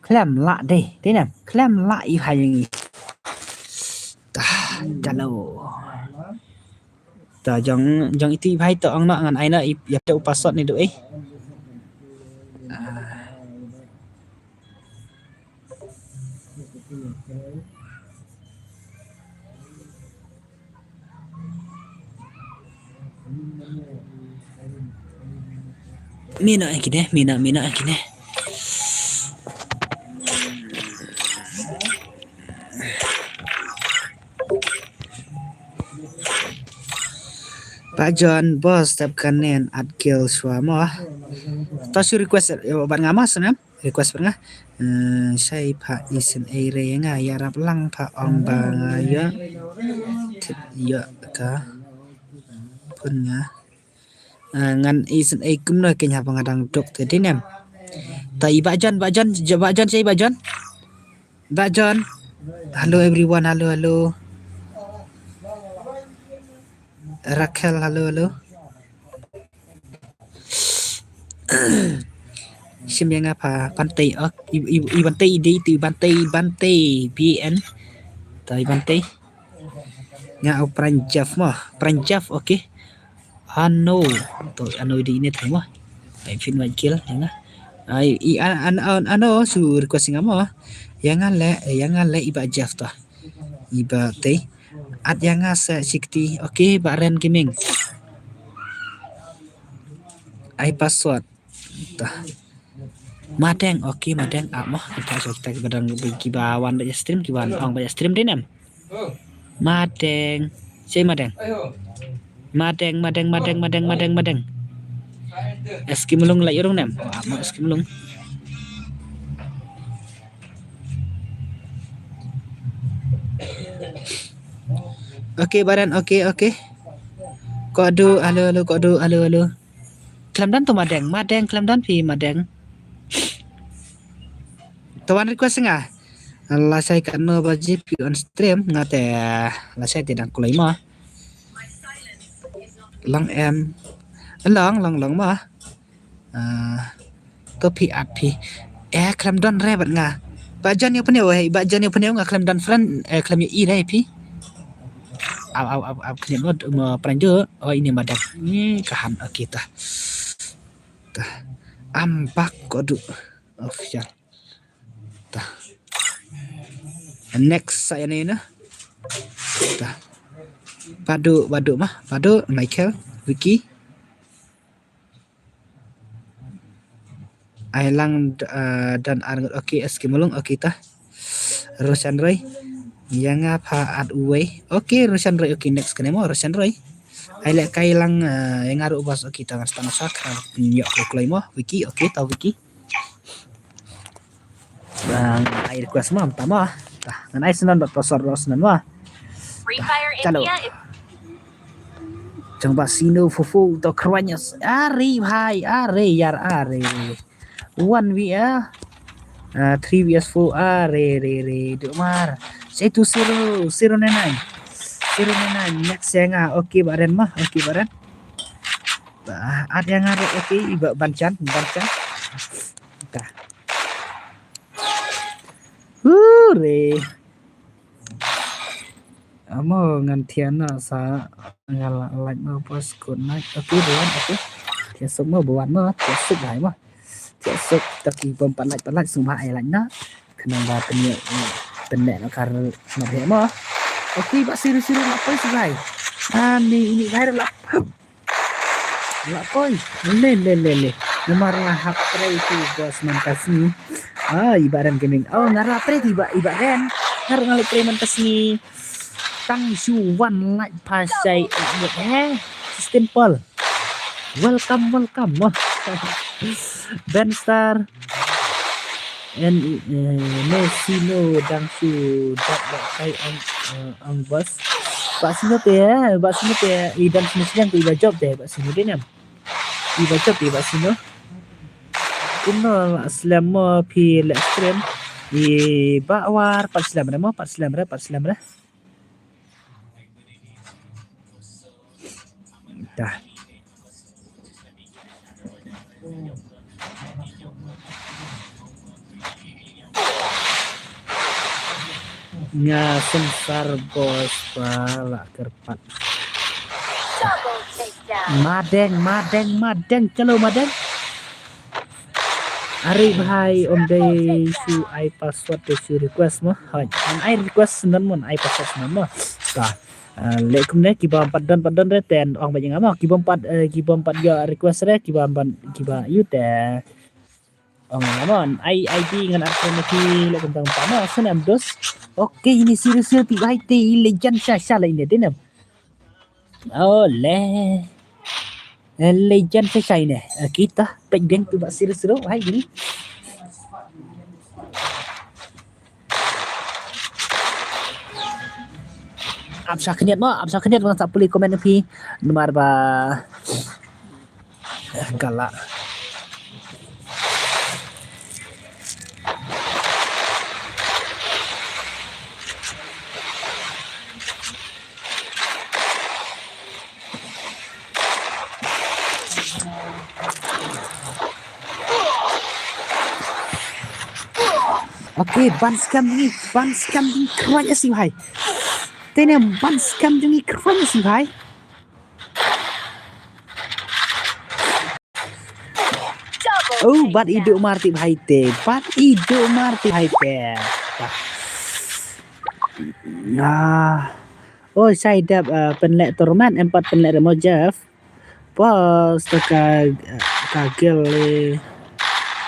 Khlem lah dei, dei ne em? Khlem lah i hai ngi. Tah, jalo. Ta jong, jong iti i bhai to ong noh ngan ai noh i, ïa phi u password ne duh eh. Ah. Mina kine, mina, mina kine. Pak John, boss, tap kanen at kill shwa mo. Ta shu request, eh, ban nga mas, nem? Request pyrnga. Eh, shai pha isen ei re nga ïarap lang pha ong ba nga ïa. Tip ïa ka pyrnga. Eh, ngan isen ei kumno kynha ba nga dang duk te dinem. Ta i Bajan, Bajan, Bajan shai Bajan. Bajan. Hello everyone, hello, hello. Raquel, hello, hello. Shim ïa nga pha Bantei, ok, i, i, i Bantei i dei tu, i Bantei, i Bantei, B N. Ta i Bantei. Nga u Pranjav mo, Pranjav, ok. Ano, to ano i dei ne thai mo. Ai phin wai kill ïa nga. Ai i an, an, an, ano su request ïa nga mo. Ïa nga le, ïa nga le i Bah Jeff to. I Bah Tei. At ïa nga sa sikti. Ok, Bah Ren Gaming. Ai password. Ta. Madeng, ok, Madeng, ah, mo. Kita sa kita kiba dang, kiba wan ba ïa stream, kiba wan ong ba ïa stream dei nem. Madeng. Sei Madeng. Madeng, Madeng, Madeng, Madeng, Madeng, Madeng. Eski Mulung la ïurung nem. Ah, mo Eski Mulung. Ok, Baran, ok, ok. Kodu, alo, alo, kodu, alo, alo. Khlem don to Madeng, Madeng, khlem don phi Madeng. To wan request nga. Lashai katno baje phi on stream, nga te lashai te dang kulai mo. Long em. Long, long, long mo. Ah, to phi at phi. Eh, khlem don re bad nga. Ba John ïa pynïaw, eh, ba John ïa pynïaw nga khlem don friend, eh, khlem ïa i re phi. Au, au, au, au, khlem mo, mo pranjo. Oh, ini Madeng. Ni kahan, ok, ta. Ta. Am bak kodu. Oh, sial. Ta. Next sa ïa ne na. Ta. Padu, Padu mah, Padu, Michael, Vicky. Ai lang, ah, don ar ngut, ok, Eski Mulung, ok, ta. Roshan Roy. Ïa nga pha at uwei. Ok, Roshan Roy, ok, next kane mo, Roshan Roy. Ai leh kai lang, ah, ïa nga ruh bas, ok, ta ngan stang sak, ah, nyok kloi mo, Vicky, ok, ta Vicky. Bang ai request mo, ta mo. Ta, ngan ai snan dot pasor dot snan mo. Free Fire Chalo. India is Jong ba sino fufu to khrwanyas. Are bhai, are yar, are. One V, ah. Ah, three V S four, are, re, re, dumar. Say to zero, zero nine nine. Zero nine nine, next ïa nga. Ok, Baran mah. Ok, Baran. Ba, at ïa nga ruh, ok, i Ba, Banchan, Banchan. Ta. Hure. Amo ngan thiah na sa nga la like mo bos, good night. Ok, buan, ok. Thiah suk mo, buan mo, thiah suk bhai mo. Thiah suk, ta ki bom pat like, pat like, suk bha ai like na. Khnang ba pynïoh, pynïoh na kar na bhai mo. Ok, ba siru siru la poi suk bhai. Ani ini bhai la. La poi. Le, le, le, le. Namar la hap trei tu bos man ka sngi. Ah, i Baran Gaming. Oh, nga la trei tu i Ba, i Baran. Nga la trei man ka sngi. Tang shu wan like pa shai. Eh, system Paul. Welcome, welcome. Ben Star. En, eh, ne sino dang shu dap ba kai ang, eh, ang bos. Ba sino te, eh, ba sino te, i dang sino sino te, i ba job te, ba sino te nyam. I ba job, i ba sino. Kumno la slem mo phi le stream. I ba war, pat slem re mo, pat slem re, pat slem re. Dah. Nga sengsar bos ba la kyrpad. Madeng, madeng, madeng, chalo madeng. Ari bhai, om dei shu ai password te shu request mo. Hoi, an ai request nan mon, ai password nan mo. Ka. Ah, le kumne kiba pat don pat don re ten ong ba jing amo. Kiba pat, eh, kiba pat ïa request re, kiba pat kiba yu te. Ong amo, ai I D ngan ar kren ki le kumta kumta mo. Sun am dos. Ok, ini serius serius pi bai te legend sha sha la ini denem. Ole. Eh, legend sa shai ne. Eh, kita pek deng tu ba siru-siru hai gini. Ap sa khniat mo, ap sa khniat bang sa puli komen phi. Namar ba, eh, galak. Okay, ban skhem jong ngi, ban skhem jong ngi khroi asi bhai. Te ne ban skhem jong ngi khroi asi bhai. Oh, bat i Duk Mar tip bhai te, bat i Duk Mar tip bhai te. Nah. Oh, shai dep, uh, pynleh tournament, em pat pynleh re mo Jeff. Pas ta ka, ka gel, eh,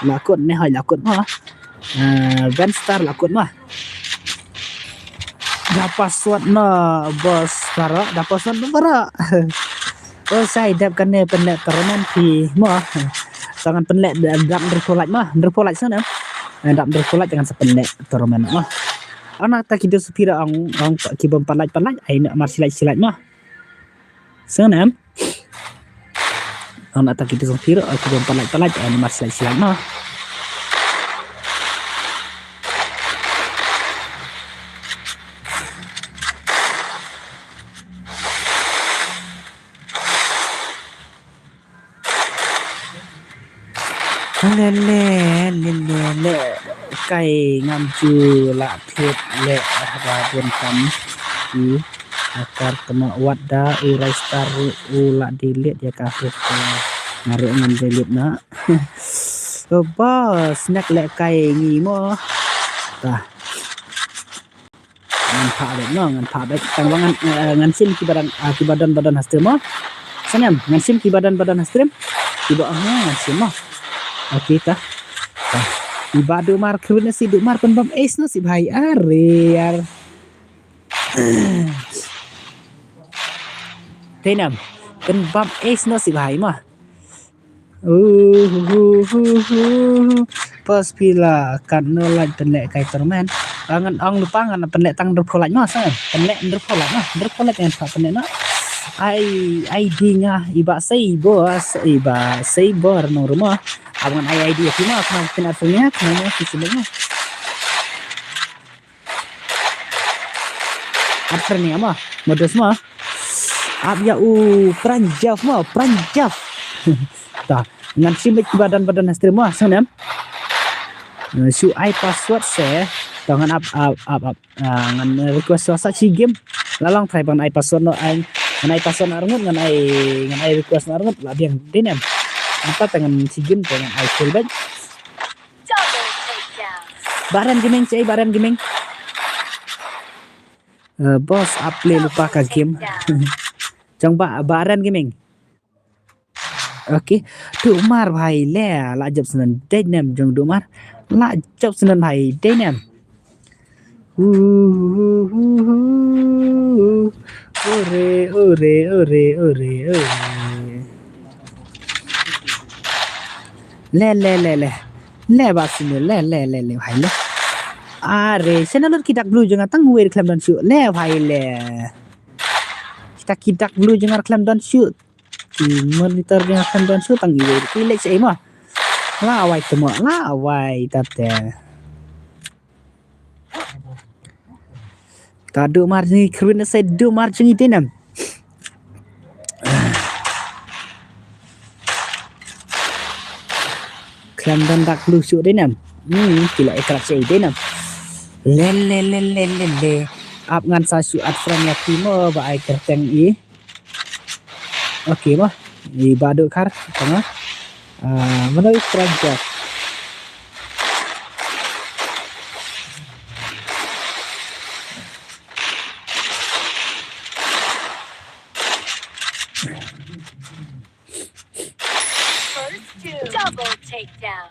la kut ne hoi la kut mo. Uh, Ben Star la kut mo. Da password no bos para, da password no para. Oh, shai dep kane pynleh tournament phi mo. Sa ngan pynleh dap ndrpho lait mo, ndrpho lait sana. Eh, dap ndrpho lait ngan sa pynleh tournament mo. Ana ta ki dos pira ang, ang ki bom palait palait, ai na mar silait silait mo. Sana. Ang na ta ki dos pira, ki bom palait palait, ai na mar silait silait mo. Le le le le le kai ngam ju la thied le ba bun kam ki akar tama wat da u rai star u la delete ya ka hus ka ngaru ngam delete na. Ba snack le kai ngi mo ta. Ngan pha bek no, ngan pha bek. Tang ba ngan, eh, ngan sim ki ba don, ah, ki ba don ba don ha stream mo. Snem, ngan sim ki ba don ba don ha stream. Ki ba, ah, ngan sim mo. Okay ta. Ta. I ba Duk Mar khrwit na si Duk Mar pynbam ace no si bhai. Are yar. Te nam, pynbam ace no si bhai mo. Uh, uh, uh, uh, uh. Pas pila kat no lait pynleh kai tournament. Ngan ong lypa ngan pynleh tang ndrpho lait no sa. Pynleh ndrpho lait no. Ndrpho lait ngan sa pynleh no. Ai, ai di nga iba sei bos, iba sei bor no rumo. Abang ai ai di aku ma, aku pynat pynleh, aku ma, aku sini ma. At friend ïa mo, modus mo. Ap ïa u Pranjav mo, Pranjav. Ta, ngan sim bad ki ba don ba don ha stream mo, sngewnem. Eh, shu ai password se. Ta ngan ap, ap, ap, ap. Ah, ngan request sa sa chi game. La long try ban ai password no ai. Ngan ai password na arngut, ngan ai, ngan ai request na arngut. La biang dei nem. Ngan ta ngan chi game te ngan ai full bad. Double takedown. Baren Gaming, cei Baren Gaming. Eh, bos, ap play lypa ka game. Jong ba, Baren Gaming. Okay. Duk Mar bhai le, la jop snen dei nem jong Duk Mar. La jop snen bhai dei nem. Hu, hu, hu, hu, hu. Ore, ore, ore, ore, ore. Le, le, le, le. Le ba sini, le, le, le, le, bhai le. Are, sene lut ki dak blue jong nga tang wei khlem don shuh. Le, bhai le. Kita ki dak blue jong nga khlem don shuh. Ki monitor jong nga khlem don shuh tang wei. Ki le sei ma. La awai temo, la awai tate. Ta Duk Mar jong ngi khrwin sa Duk Mar jong ngi dei nem. Khlem don dak blue shuh dei nem. Hmm, ki la ikrap sei dei nem. Le, le, le, le, le, le. Ap ngan sa shu at friend ïa ki mo ba ai kyrteng i. Okay mo. I ba Duk Khar tang. Ah, mano i Pranjav. First two. Double takedown.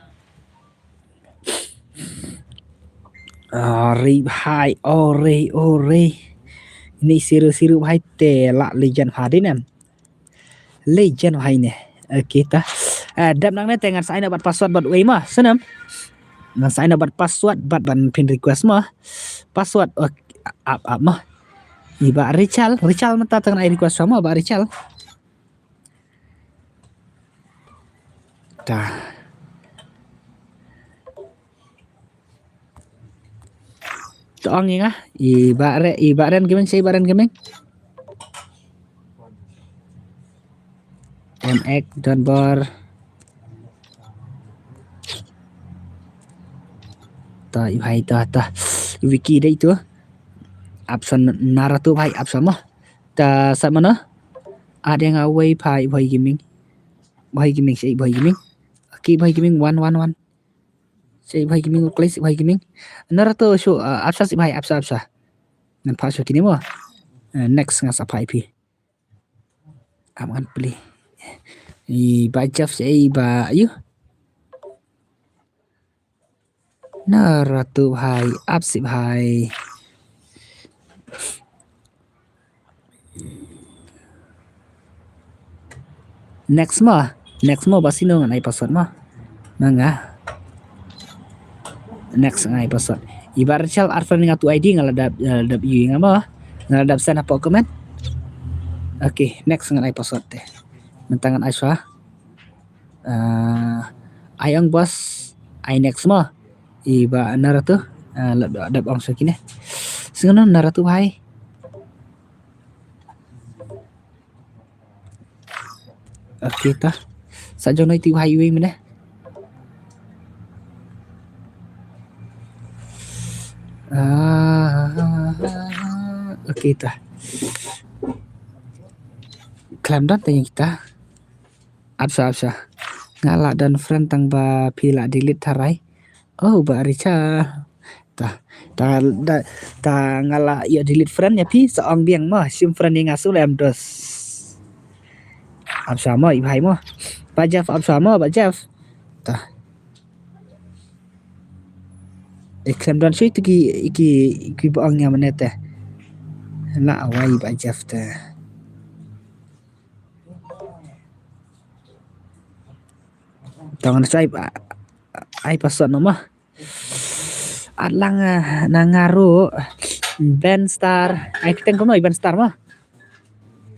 Ore bhai, ore, ore. Ini siru-siru bhai te la legend bha dei nem. Legend bhai ne. Okay ta. Eh, dep nangne te ngan sa ai noh bad password bad wei ma, snem. Ngan sa ai noh bad password bad ban pin request ma. Password, okay, ap, ap ma. Iba Richal, Richal mynta te ngan ai request ma, ba Richal. Ta. To ong ïa nga, i Baren, i Baren Gaming, sa i Baren Gaming. M X Don Bor. Ta i bhai ta ta. Wiki dei tu. Ap sha Naruto bhai, ap sha mo. Ta sa mano? Ada nga wei bhai, bhai gaming. Bhai gaming, si bhai gaming. Okay, bhai gaming, one, one, one. Si bhai gaming, clay si bhai gaming. Naruto shu, uh, ap sha si bhai, ap sha, ap sha. Ngan pha shu kini mo. Uh, next ngan sa pha i phi. Am ngan pli. I ba Jeff si ba ayu. Naruto bhai, ap si bhai. Next mo. Next mo ba sino ngan ai password mo. Nanga. Next ngan ai password. Iba Rachel arfan nga tu I D nga la dap, eh, dap yu nga mo. Nga la dap send hapoh comment. Okay, next ngan ai password te. Mynta ngan ai shuwa. Ah, ai ong boss, ai next mo. Iba Naruto, ah, la dap ong shuwa kine. Sngewno Naruto bhai. Okay ta. Sa jong noi ti bhai iwi mene. Ah, okay ta. Khlem don ta ïa kita. Ap sha, ap sha. Nga la don friend tang ba phi la delete tharai. Oh, ba Richa. Ta, ta, ta, ta nga la ïa delete friend ïa phi, sa ong biang mo, shim friend ïa nga shu lem dos. Ap sha mo, i bhai mo. Ba Jeff, ap sha mo, ba Jeff. Ta. E khlem don shuh tu ki, ki, ki ba ong ïa mane te. La awai ba Jeff te. Tang na chai ba. Ai password no mo. At lang, ah, na nga ruh. Ben Star. Ai kyrteng kumno Ben Star mo.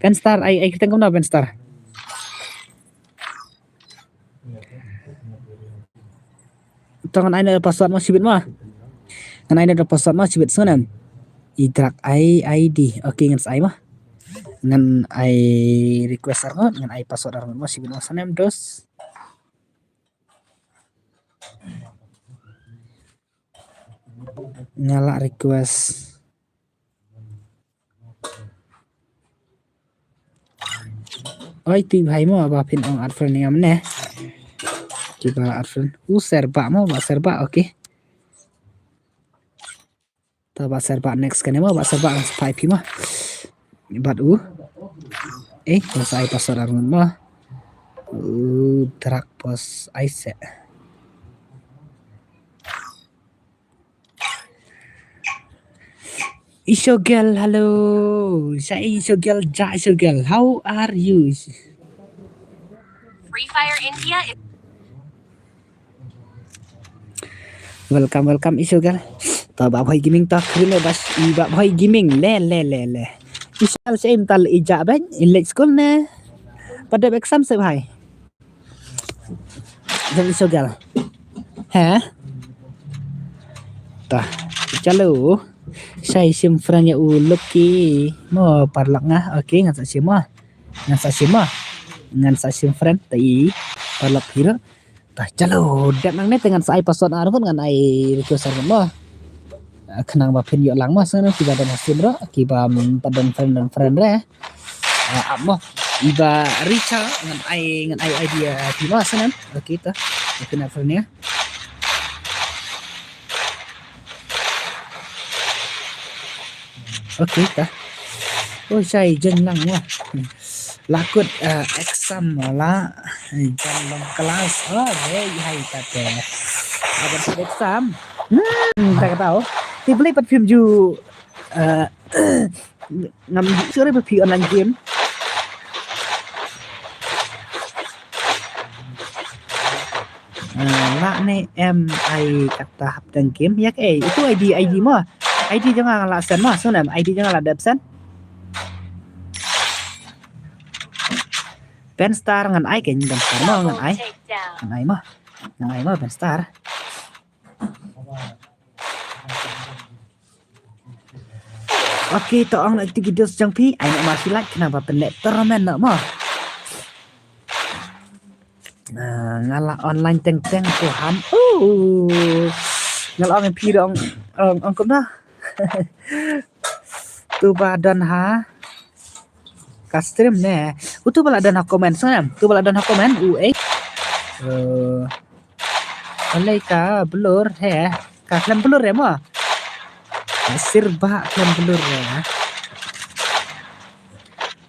Ben Star, ai, ai kyrteng kumno Ben Star. Tang ngan ai na password mo shibit mo. Ngan ai na password mo shibit sngewnem. I drak ai I D. Okay ngan sa ai mo. Ngan ai request arngut, ngan ai password arngut mo shibit mo sngewnem dos. Nga la request. Oi, ti bhai mo, ba phin ong add friend ngam ne. Ki ba add friend. U Serba mo, ba Serba, okay. Ta ba Serba next kane mo, ba Serba ngan sa phai phi mo. Bad u. Eh, ngan sa ai password arngut mo. U drak pos ai se. Isho girl, hello. Sa Isho girl, ja Isho girl. How are you? Free Fire India is Welcome, welcome, Isho girl. Ta ba Bhoi Gaming ta krim ba i ba Bhoi Gaming. Le, le, le, le. Isho girl sa im tal i ja ben. I late school ne. Pada exam se bhai. Jong Isho girl. He? Ta. Chalo. Sa i shim friend ïa u Lucky. Mo paralok nga. Okay, ngan sa shim mo. Ngan sa shim mo. Ngan sa shim friend. Ta i paralok hero. Ta chalo. Dep nangne te ngan sa ai password arngut ngan ai request arngut mo. Khnang ba phin ïoh lang mo sngewno kiba don ha stream ruh kiba, mm, pat don friend, don friend re. Ah, ap mo. Iba Richa ngan ai, ngan ai idea phi mo sngewno. Okay ta. Phin add friend ïa. Okay ta. Oh, shai jan lang mo. La kut, ah, exam la jan long class. Oh, hey, hai ta te. Aban exam. Hmm, ta ka tau. Ti beli pat phim ju, ah, ngam sure ba phi online game. Ah, la ne em ai kata hapdeng game. Ïa ke, itu I D, I D mo. I D jong nga la send mo. Sngewnem I D jong nga la dep send. Ben Star ngan ai ke Ben Star mo ngan ai. Ngan ai mo. Ngan ai mo Ben Star. Okay, to ong na ki dos jong phi, ai na ma phi like khnang ba pynleh tournament na mo. Ah, nga la online teng teng ko ham. Oh. Nga la ong ïa phi da ong, ong, ong kumno. Tu ba don ha ka stream ne. Utu ba la don ha comment, sngewbha. Tu ba la don ha comment, u eh. Eh, balei ka blur he. Ka khlem blur re mo. Sir ba khlem blur re.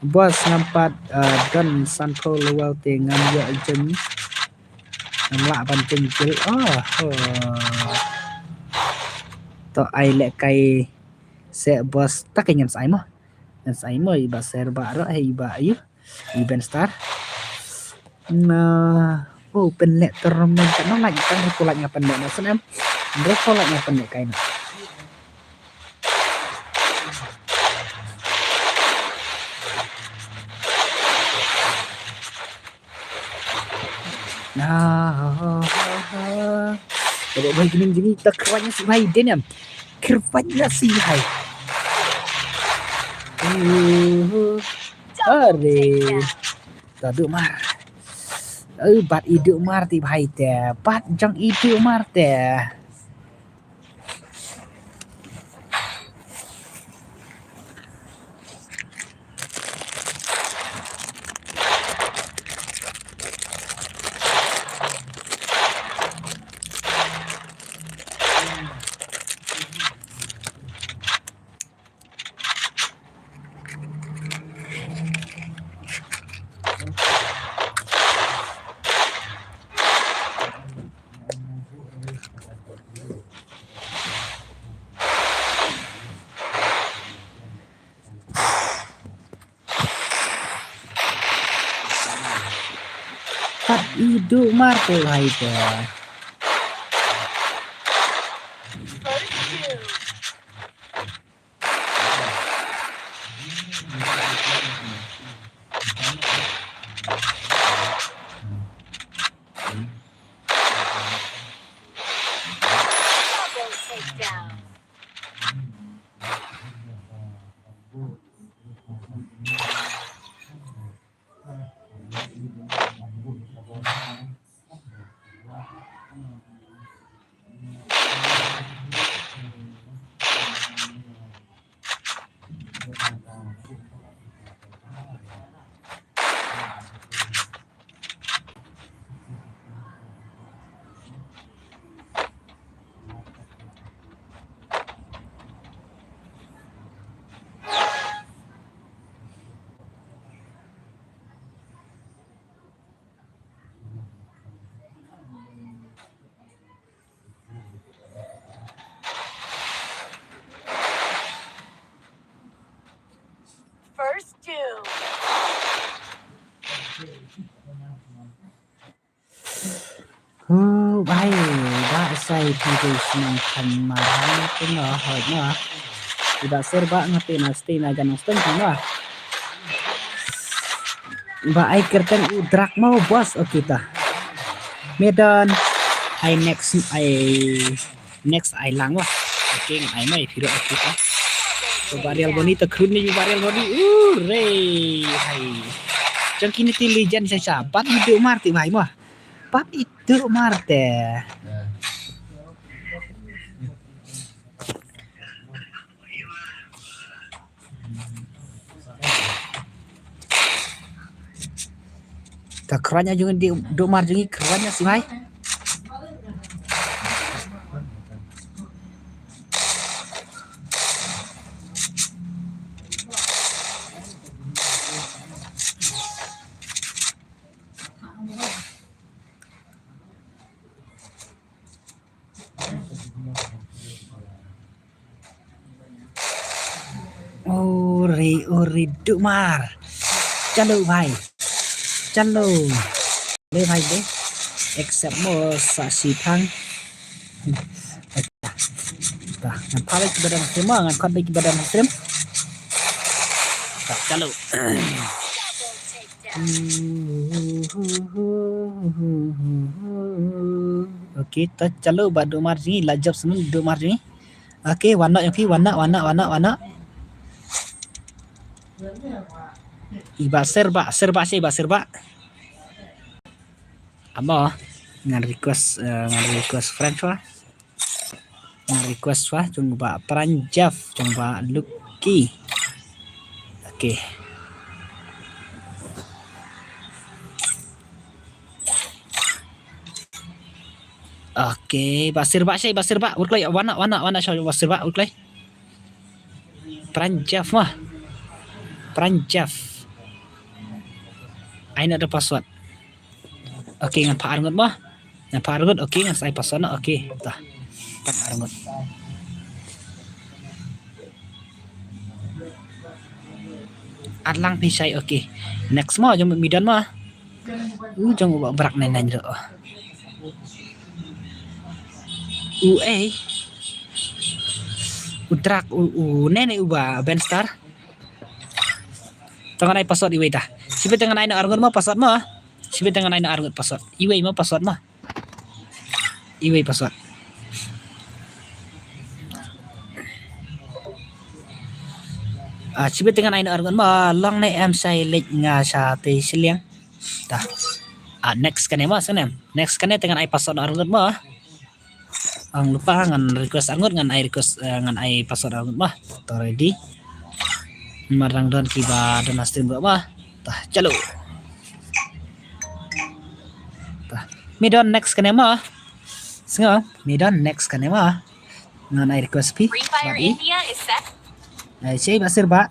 Boss ngam pat, eh, don san phew level te ngam ïoh jin. Ngam lah ban jin jil. Oh, oh. To ai leh kai se boss ta ke ngan sai mo. Ngan sai mo i ba ser ba ro, eh, i ba ayu. I Ben Star. Na, oh, pynleh tournament ka, no, like, tang ko like nga pynleh na, snem. Ndre ko like nga pynleh kai na. Na, ha, ha, ha, ha. Ba bai kinin jini ta kyrpad ïa si bhai den em. Kyrpad ïa si bhai. Uh, are. Ta Duh Mar. Eh, bat i Duh Mar ti bhai te. Bat jong i Duh Mar te. Pat i Duh Mar ko hai te. First two. Hu, bhai, ba sai phi dei shnong Khan Maran tu nga hoi nga. Ba ser ba nga te na stay na ganong stone tu nga. Ba ai kerteng u drak mau boss, okay ta. Medan, ai next, ai next ai lang wah. Okay, ai mai phi ro, okay ta. Ba real boni ta krun ni ba real boni. Uh, re, hai. Jong kini ti legend sa sa. Bat i Duh Mar ti bhai mo. Pat i Duh Mar te. Ta kyrpad ïa jong i Duh Mar jong i, kyrpad ïa si bhai. Uri, uri, Duh Mar. Chalo bhai. Chalo. Le bhai de. Accept mo sa si thang. Ta, ngan pha beit ki ba don ha stream, ngan khot beit ki ba don ha stream. Ta, chalo. Okay, ta chalo ba Duh Mar jong i, la jop snu Duh Mar jong i. Okay, wan noh ïa phi, wan noh, wan noh, wan noh, wan noh. I ba ser ba, ser ba si ba ser ba. Amo, ngan request, eh, ngan request friend wa. Nga request wa jong ba Pranjaf, jong ba Lucky. Okay. Okay, ba Sirbah shai, ba Sirbah. Ut kloi, wan na, wan na, wan na shai, ba Sirbah, ut kloi. Pranjaf mah. Pranjaf. Ai na da password. Okay, ngan phah arngut mah. Ngan phah arngut, okay, ngan sa ai password noh, okay. Tah. Phah arngut. Ar lang phi shai, okay. Next mah, jong Midon mah. U jong u ba Brak nai nai ruh. U ei. U Drak, u, u ne ne u ba Benstar. Tang ngan ai password iwei ta. Shibit tang ngan ai na arngut mah password mah. Shibit tang ngan ai na arngut password. Iwei mah password mah. Iwei password. Ah, shibit tang ngan ai na arngut mah, long ne em shai leit nga sha te shiliang. Tah. Ah, next kane mah, sngewbha. Next kane tang ngan ai password na arngut mah. Ang lupa ngan request arngut, ngan ai request, eh, ngan ai password arngut mah. To ready. Marang don kiba don ha stream ruh mah. Tah, chalu. Tah. Midon next kane mah. Sngewbha, Midon next kane mah. Ngan ai request phi. Free Fire India is set. Ai, shai ba Sirbah.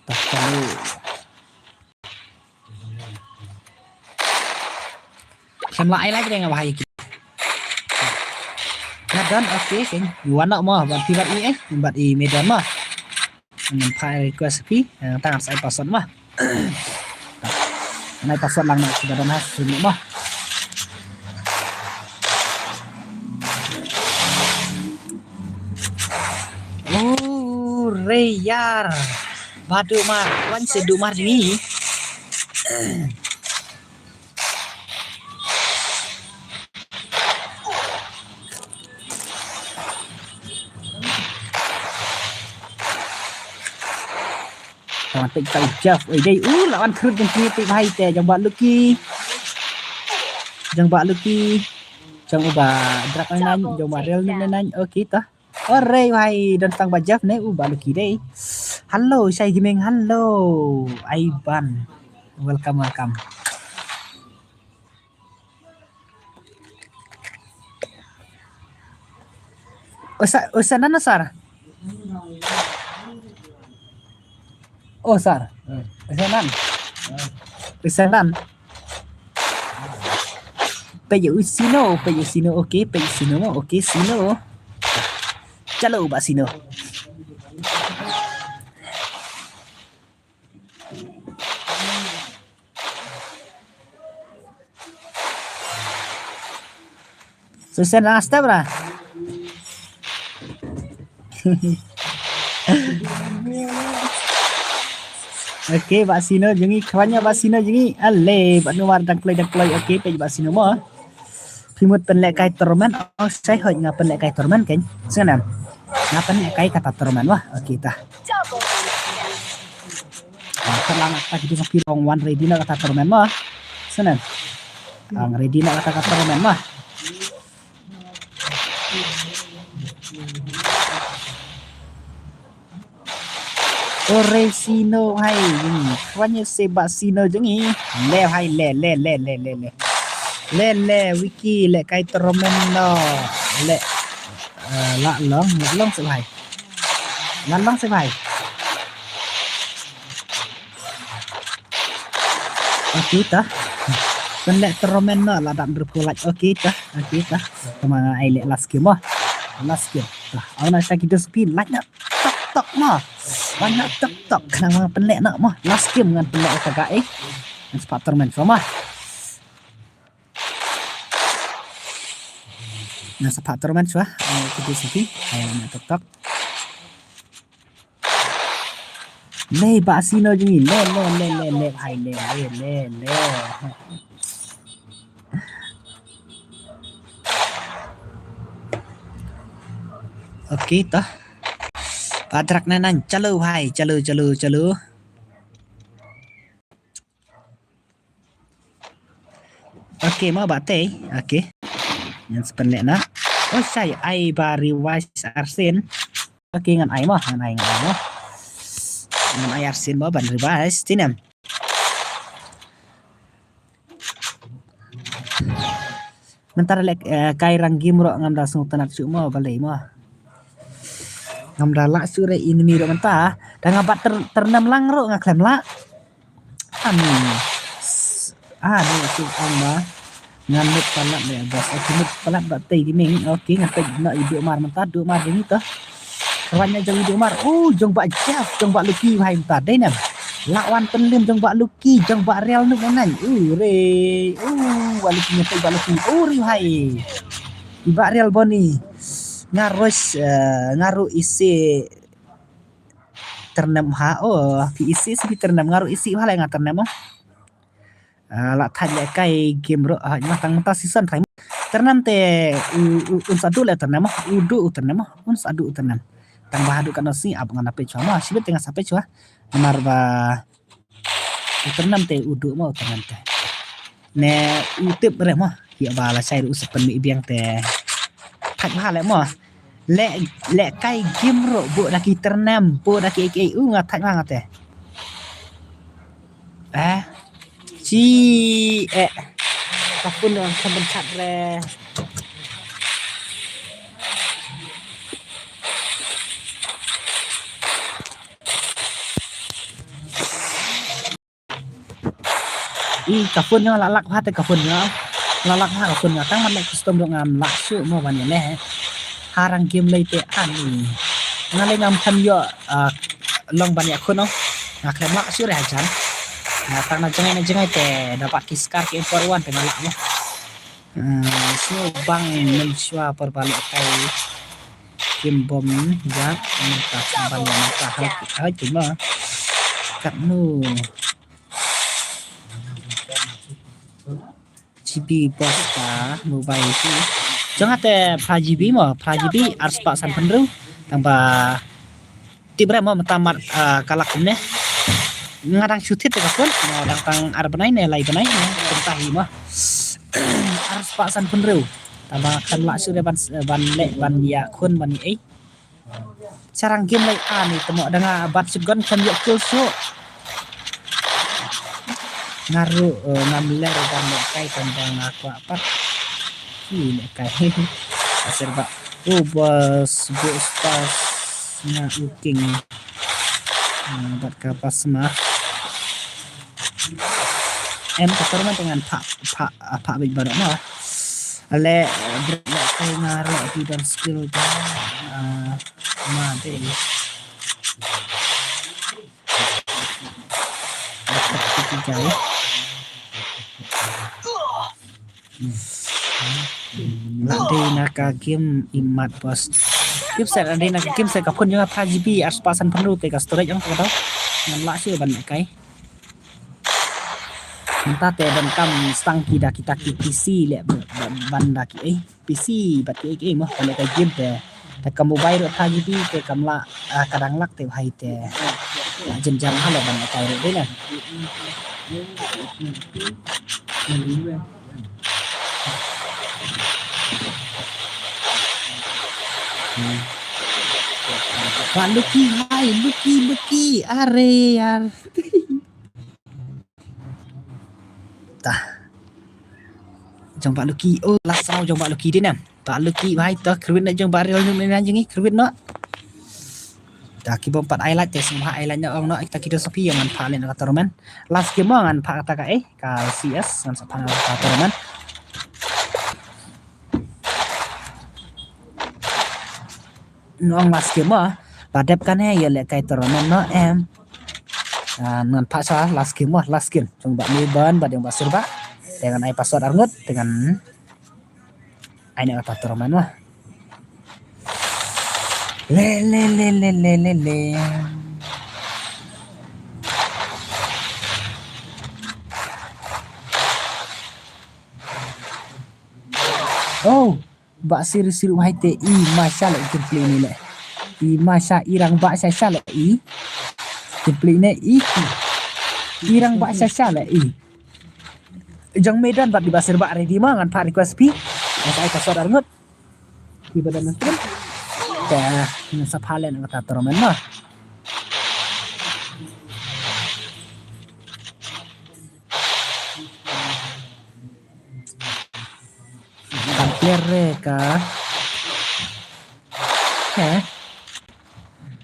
Tah, chalu. Khlem lah ai live dei nga bahai ki. Nga don, okay, ken. Wan noh mo, bad phi bad i eh, bad i Midon mo. Ngan phah request phi, eh, tang sa ai password mo. Ngan ai password lang na, kiba don ha stream mo. Oh, Reyar. Ba Dumar, wan se Dumar ni. Tang peit ka u Jeff, oi dei, u la wan khrut jong ki peit bhai te, jong ba Lucky. Jong ba Lucky. Jong u ba Drak nai nai, jong ba Real nai nai, okay ta. Ore bhai, don tang ba Jeff ne u ba Lucky dei. Hello, Shai Gaming, hello. Aiban. Welcome, welcome. Usa, usa nana sar. Oh, sar. Usa nan. Usa nan. Peit u Sino, peit u Sino, okay, peit u Sino, okay, Sino. Chalo, ba Sino. So, sen last time lah. Okay, ba Sino jong ngi, khwanya ba Sino jong ngi. Ale, ba Nuar dang kloi, dang kloi. Okay, peit ba Sino mo. Phi mut pynlehkai tournament, oh, sai hoi nga pynlehkai tournament kan. Sngewbha. Nga pynlehkai kata tournament wah. Okay ta. Ah, pynlehkai kita sa phi long wan ready na kata tournament mo. Sngewbha. Ang ready na kata kata tournament mo. Ore Sino hai, hmm, khwanya se ba Sino jong ngi. Le hai, le, le, le. Le, le, Wiki, lehkai tournament no. Le, eh, la long, la long se bhai. La long se bhai. Okay ta. Pynleh tournament no, la dang drup ko like. Okay ta. Okay ta. Tama nga ai leh last game mo. Last game. Ta. Auna sa ki dos pin like na. Tok tok mo. Wan na tok tok. Khnang ma pynleh na mo. Last game ngan pynleh ka ga eh. Ngan sa phah tournament so mo. Ngan sa phah tournament so. Ai ki dos pin. Ai na tok tok. Le ba Sino jong ngi. Le, le, le, le, le, bhai, le, le, le, le. Okay, ta. Padrak nanan, chalo bhai, chalo, chalo, chalo. Okay, ma ba tei. Okay. Ngan spin leh na. Oh, shai ai ba revise arsien. Okay, ngan ai mo, ngan ai, ngan ai mo. Ngan ai arsien mo ban revise, tinem. Mynta leh, eh, kai rang game ruh ngam da sngewtynnat shuh mo, balei mo. Ngam da lah shuh re enemy ruh mynta. Da nga bat ter-, tyrnem lang ruh nga khlem lah. Ani. Ani shu ong ba ngan mut palat leh, boss. Aku mut palat ba tei di ming. Okay, ngan tei na i Duh Mar mynta, Duh Mar dei ni to. Kawan ïa jong i Duh Mar. Oh, jong ba Jeff, jong ba Lucky bha mynta. Dei nem. Lah wan pynlem jong ba Lucky, jong ba Real nuk nan. Uh, re. Uh, ba Lucky ngan tei ba Lucky. Uh, re bha. I ba Real Boni. Nga rush, eh, nga ruh isi tyrnem ha. Oh, phi isi si phi tyrnem, nga ruh isi bha leh nga tyrnem mo. Ah, lah thait leh kai game ruh ha, ma tang mynta season trai. Tyrnem te u, u, un sa duh leh tyrnem mo, u duh u tyrnem mo, un sa duh u tyrnem. Tang ba haduh katno sngi ap ngan peit shuwa mo, shibit te ngan sa peit shuwa. Namar ba u tyrnem te u duh mo u tyrnem te. Ne u tip re mo, ïa ba la shai ruh u sa pynmih biang te. Thait bha leh mo. Leh, leh kai game ruh buh da ki tyrnem, buh da ki ei ei, u nga thait bha nga te. Eh. Chi, eh. Ka phone ruh kham ban chat re. I ka phone nga la lak bha te ka phone nga. La lak bha ka phone nga tang man leh custom ruh ngam lah shuh mo ban ïa leh. Ha rang game lei te ani. Nga lei ngam khlem ïoh, ah, long ban ïa khun o. Nga khlem lah shuh re hajan. Nga tang na jngai na jngai te da bat ki scar ki M four one te nga lah mo. Ah, sngewbang mynshuwa por ba leh kai game bom ïa mynta ban ïa mynta ha ha ki ma. Katno. G B boss ka mobile ki. Jong nga te phra G B mo, phra G B arspah sanphew hynriew. Tang ba tip re mo mynta mat, ah, ka lak kumne. Nga dang shu thied te ka phone mo, dang tang ar bnai ne lai bnai ne kumta hi mo. Arspah sanphew hynriew. Tang ba khlem lah shuh re ban, ban leh ban ïa khun ban ïa ei. Sha rang game lei ani te mo da nga bat shotgun khlem ïoh kill shuh. Nga ruh, eh, ngam leh ruh ban leh kai tang ba nga kwah pat. Ki leh kai. Asir ba. Oh, boss, boss, boss. Nga u king. Nga bat ka boss ma. Em ka tournament te ngan phah, phah, phah bit baroh mo. Ale, eh, bro, leh kai nga ruh ki don skill ka. Ah, ma te. Dapat ki jai. Lah dei na ka game imat boss. Game set lah dei na ka game set ka phone jong nga phra G B arspah sanphew hynriew te ka storage ong ka dau. Ngam lah shuh ban kai. Mynta te donkam stang ki da kita ki P C leh ba-, ba-, ban da ki ei. P C bad ki ei ki ei mo ban leh kai game te. Te ka mobile ruh phra G B te kam lah, ah, ka dang lak te bhai te. Lah jynjar ha leh ban leh kai ruh dei na. Ba Lucky hai, Lucky, Lucky, are, are. Tah. Jong ba Lucky, oh, la saw jong ba Lucky dei nam. Ba Lucky bhai to, kyrwit na jong ba Real Nuk na jong ngi, kyrwit na. Tah ki bom pat ai lait, te sngewbha ai lait na ong na, kita ki do sapi ïa ngan phah leh na ka tournament. Last game mo ngan phah kata ka, eh, ka C S, ngan sa phah na ka tournament. Nong last game mo, la dep kane ïa leh kai tournament no em. Ah, ngan phah sa last game mo, last game. Jong ba Melbourne, ba jong ba Sirbah. Te ngan ai password arngut, te ngan ai ne kata tournament mo. Le, le, le, le. Oh, ba sir sir wahai te i masha le gameplay ni le. I masha i rang ba sha sha le i. Gameplay ne i. I rang ba sha sha le i. Jong medan bat di ba sir ba ready ma ngan phah request pi. Nga sa ai password arngut. Kiba don na stream. Te ngan sa pha leh na kata tournament mo. Kam clear re ka. He.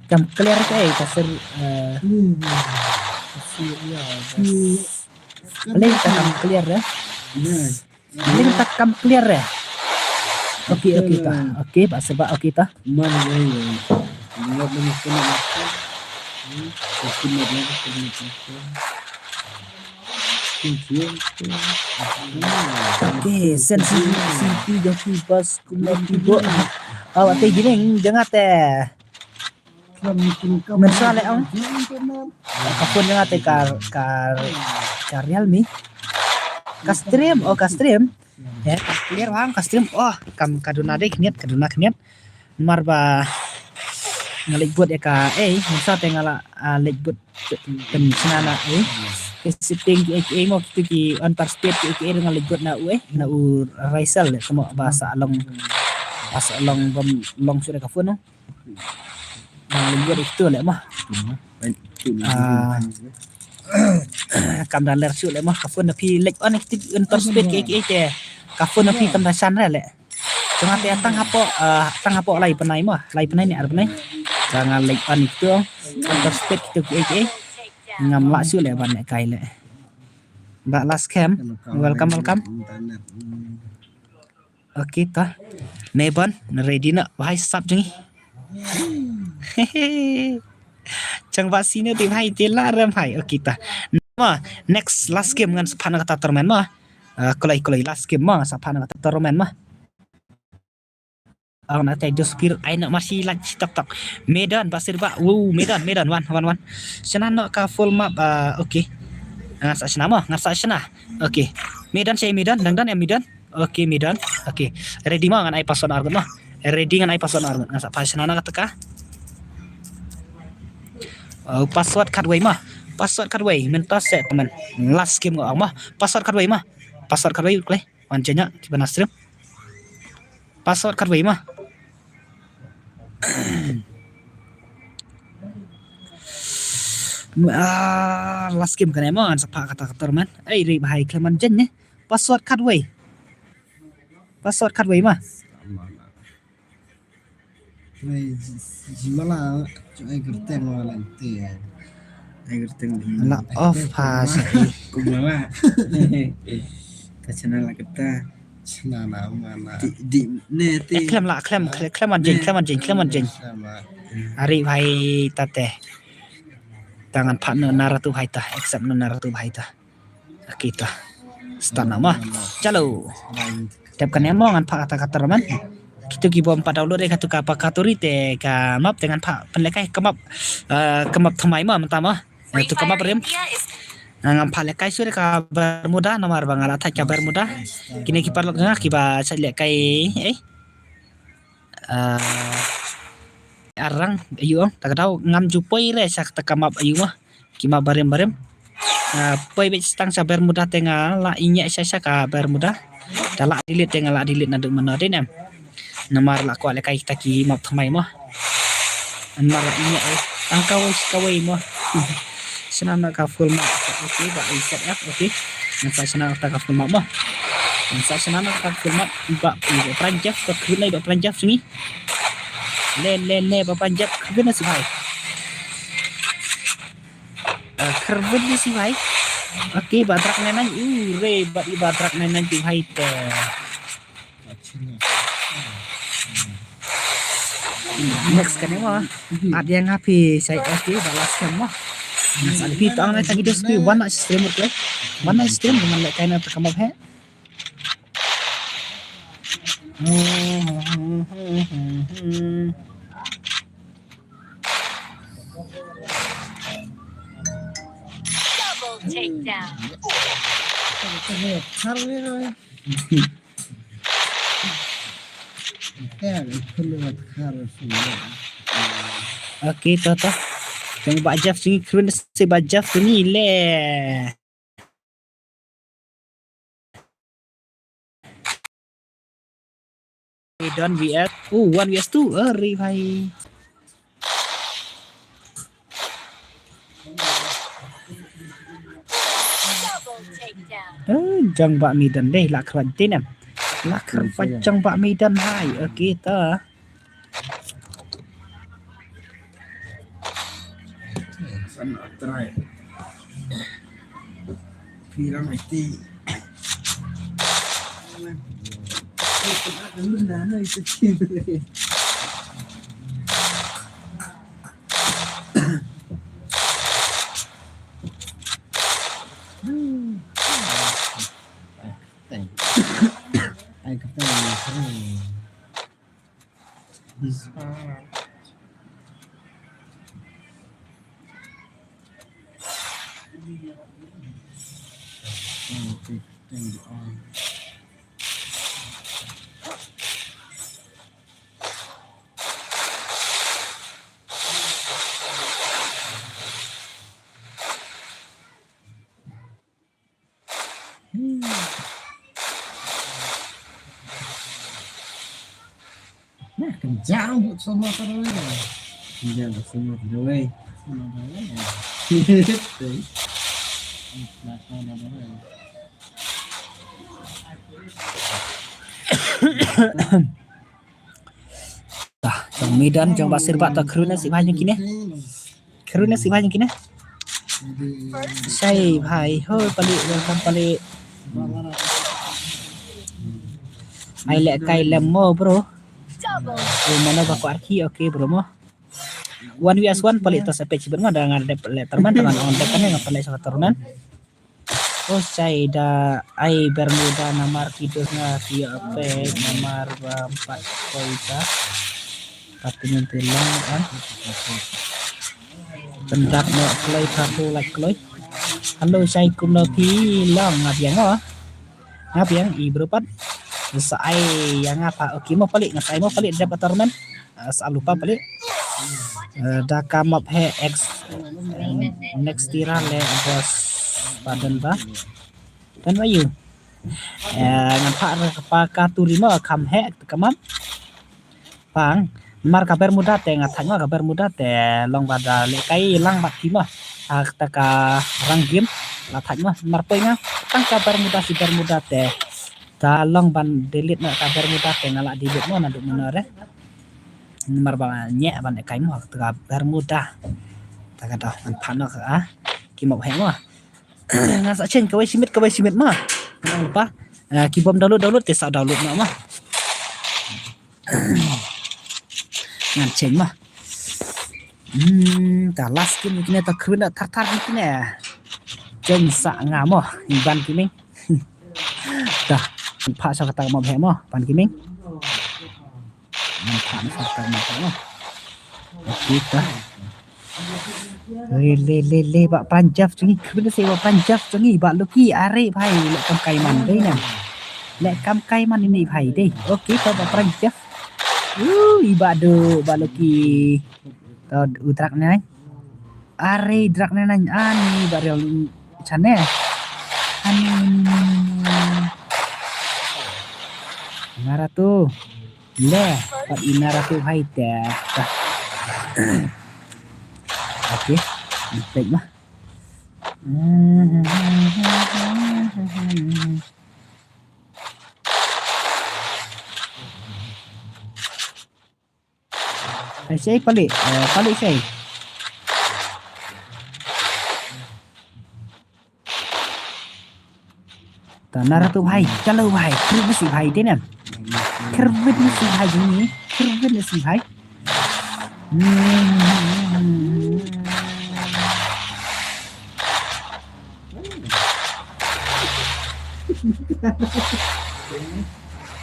Kam clear ka, eh, ka ser, eh. Hmm. Ka ser, ya, ka Hmm. Link ta kam clear re. Nah. Link ta kam clear re. Okay, okay ta. Okay, ba sebab okay ta. Man, ya, ya. Ingat lagi kena. Hmm. Kena, kena, kena, kena. Okay, sen si si pi jong ki bas kumno ki bo. Aw, ate gining jong ate. Mynshuwa leh ong. Ka phone jong ate ka, ka, ka Realme. Ka stream, oh ka stream. Eh, ka clear bha ong ka stream. Oh, kam ka duna dei khyndiat, ka duna khyndiat. Namar ba nga leit bud ïa ka, eh, mynta te nga la, ah, leit bud pynshna na, eh. Ki setting ki, eh, ki, eh, mo kitu ki on par speed ki, eh, ki, eh, nga leit bud na u, eh, na u Raisel, eh, mo ba sa long, ba sa long bam long shuh da ka phone, no. Nga leit bud ïa kitu leh mo. Ah, kam da ler shuh leh mo, ka phone na phi leit on active, on par speed ki, eh, ki, eh, ki. Ka phone na phi kam da shan re leh. Jong nga te tang hapoh, ah, tang hapoh lai bnai mo, lai bnai ne ar bnai. Jong nga leit on ïa kitu, on par speed kitu ki, eh, ki, eh. Ngam lah shuh leh ban leh kai leh. Ba last cam, welcome, welcome. Okay ta. Mebon, ready na, bhai sap jong ngi. Chang ba sino te bhai, te la rem bhai. Okay ta. Mo, next last game ngan sa phah na kata tournament mo. Ah, kloi, kloi, last game mo, sa phah na kata tournament mo. Ang na tai dos pir, ai na masi lak si tok tok. Medan, basir ba, wow, Medan, Medan, wan, wan, wan. Shna no ka full map, ah, okay. Ngan sa shna mo, ngan sa shna. Okay. Medan, shai Medan, dang dan ya Medan. Okay, Medan. Okay. Ready mo, ngan ai password arngut mo. Ready ngan ai password arngut. Ngan sa phah shna na kata ka. Oh, password khatwei mo. Password khatwei, mynta set temen. Last game ngo mo. Password khatwei mo. Password khatwei, kloi. Wan jenya, kiba na stream. Password khatwei mo. Ah, last game kane mo, ngan sa phah kata ka tournament. Ei, ri bhai khlem wan jenya. Password khatwei. Password khatwei mo. Wei, ji-, jimala, jong ai kyrteng wala ente. Ai kyrteng di. La off ha sa. Kumala. Ta channel la kita. Channel la mana? Di, di, ne, ti. Eh, khlem la, khlem, khlem, khlem wan jeng, khlem wan jeng, khlem wan jeng. Khlem la. Ari bhai ta te. Ta ngan phah na ratu bhai ta, accept na ratu bhai ta. Okay ta. Start na mo. Chalo. Tep kane mo ngan phah kata ka tournament. Kitu ki bym pat download ïa katu ka Purgatory te ka map te ngan phah pynlehkai ka map. Eh, ka map thymmai mo mynta mo. Eh, tu ka map rim. Ngan phah lehkai shuh ka Bermuda namar ba nga la thait ka Bermuda. Kine ki paralok jong nga kiba shait lehkai, eh. Ah, arang, ayu ong, ta ka daw ngam ju poi re sha kata ka map ayu mo. Ki map barim barim. Ah, poi beit tang sha Bermuda te nga la iñieh sha sha ka Bermuda. Ta la delete te nga la delete naduh mynno dei ne em. Namar la kwah lehkai kita ki map thymmai mo. Namar la iñieh, eh. Tang kawei kawei mo. Shna na ka full map. Okay, ba i set up, okay. Ngan sa shna na ka full map mo. Ngan sa shna na ka full map. Ba, ba Pran Jeff, ba kyrwin ai ba Pran Jeff sngi. Le, le, le, ba Pran Jeff, kyrwin na sibhai. Ah, kyrwin na sibhai. Okay, ba Drak nine nine, u re, ba i ba Drak nine nine sibhai te. Next kane mo. At yang happy sai S D ba last cam mo. Next ada pi tang na tagi dos pi one night stream mo. One night stream dengan lehkai na ta ka map he. Double takedown. Okay, to, to. Teng ba Jeff sini keren si ba Jeff sini le. Don V S. Oh, one V S two. Arre bhai. Eh, jong Bah Midan dei, la khrwat dei nam. La khrwat jong Bah Midan bhai. Okay, ta. San atrai. Pira mai ti. Nah, kejar buat semua terus. Kejar buat semua terus. Semua terus. Nah, nah, nah, nah. Tah, jong Midan, jong Basir Bah, tah, khruna si bhai jong kine. Khruna si bhai jong kine. Shai bhai, hoi palik, welcome palik. Ai leh kai lem mo, bro. Oh, mano ba ko arki, okay, bro mo. One V S one palik to sa page ben mo, da ngan dep leh tournament, tournament on dep kan nga palik sa tournament. Oh, shai da ai Bermuda namar kidus nga kio pe namar ba empat poisa. Patinin tilang kan. Pendap no kloi satu like kloi. Hello, shai kumno phi long nga biang oh. Nga biang i bro pat. Sa ai yang apa? Okay mo palik, nga sa ai mo palik dep atarmen. Eh, sa lupa palik. Eh, da kamap he ex, eh, next tira le bos padan ba. Dan ba yu. Eh, ngan pa re pa ka turi mo kam he te kamap. Pang, mar ka Bermuda te nga thak mo ka Bermuda te long ba da le kai lang bat ki mo. Ak ta ka rang game la thak mo. Mar poi nga tang ka Bermuda si Bermuda te. Ta long ban delete na ka Bermuda te nga la delete mo na duk mo na re. Mar ba nye ban kai mo ka Bermuda. Ta ka da ban pa no ka ah. Ki mo he mo. Nga sa chen kawai simit kawai simit ma. Nga lupa. Ah, ki bom download download te sa download ma ma. Ngan chen ma. Hmm, ta last game kine ta khruna thar thar kine. Chen sa nga mo ban ki ming. Ta pa sa kata mo he mo ban ki ming. Ngan pa sa kata mo he mo. Okay ta. Le le le le ba Pranjaf jong ngi khruna se ba Pranjaf jong ngi ba Lucky are bhai le kam kai man dei na. Le kam kai man ini bhai dei. Okay ta ba Pranjaf. Uh, i ba do ba Lucky. Ta u drak ne nai. Are drak ne nai ani ba real chane. Ani. Nara tu. Le, pat ina ratu hai te. Okay, pek ma. Ai sei palik, eh, palik sei. Ta nara tu bhai, chalo bhai, khrwit nasi bhai, dei na. Khrwit nasi bhai, jini, khrwit nasi bhai. Hmm.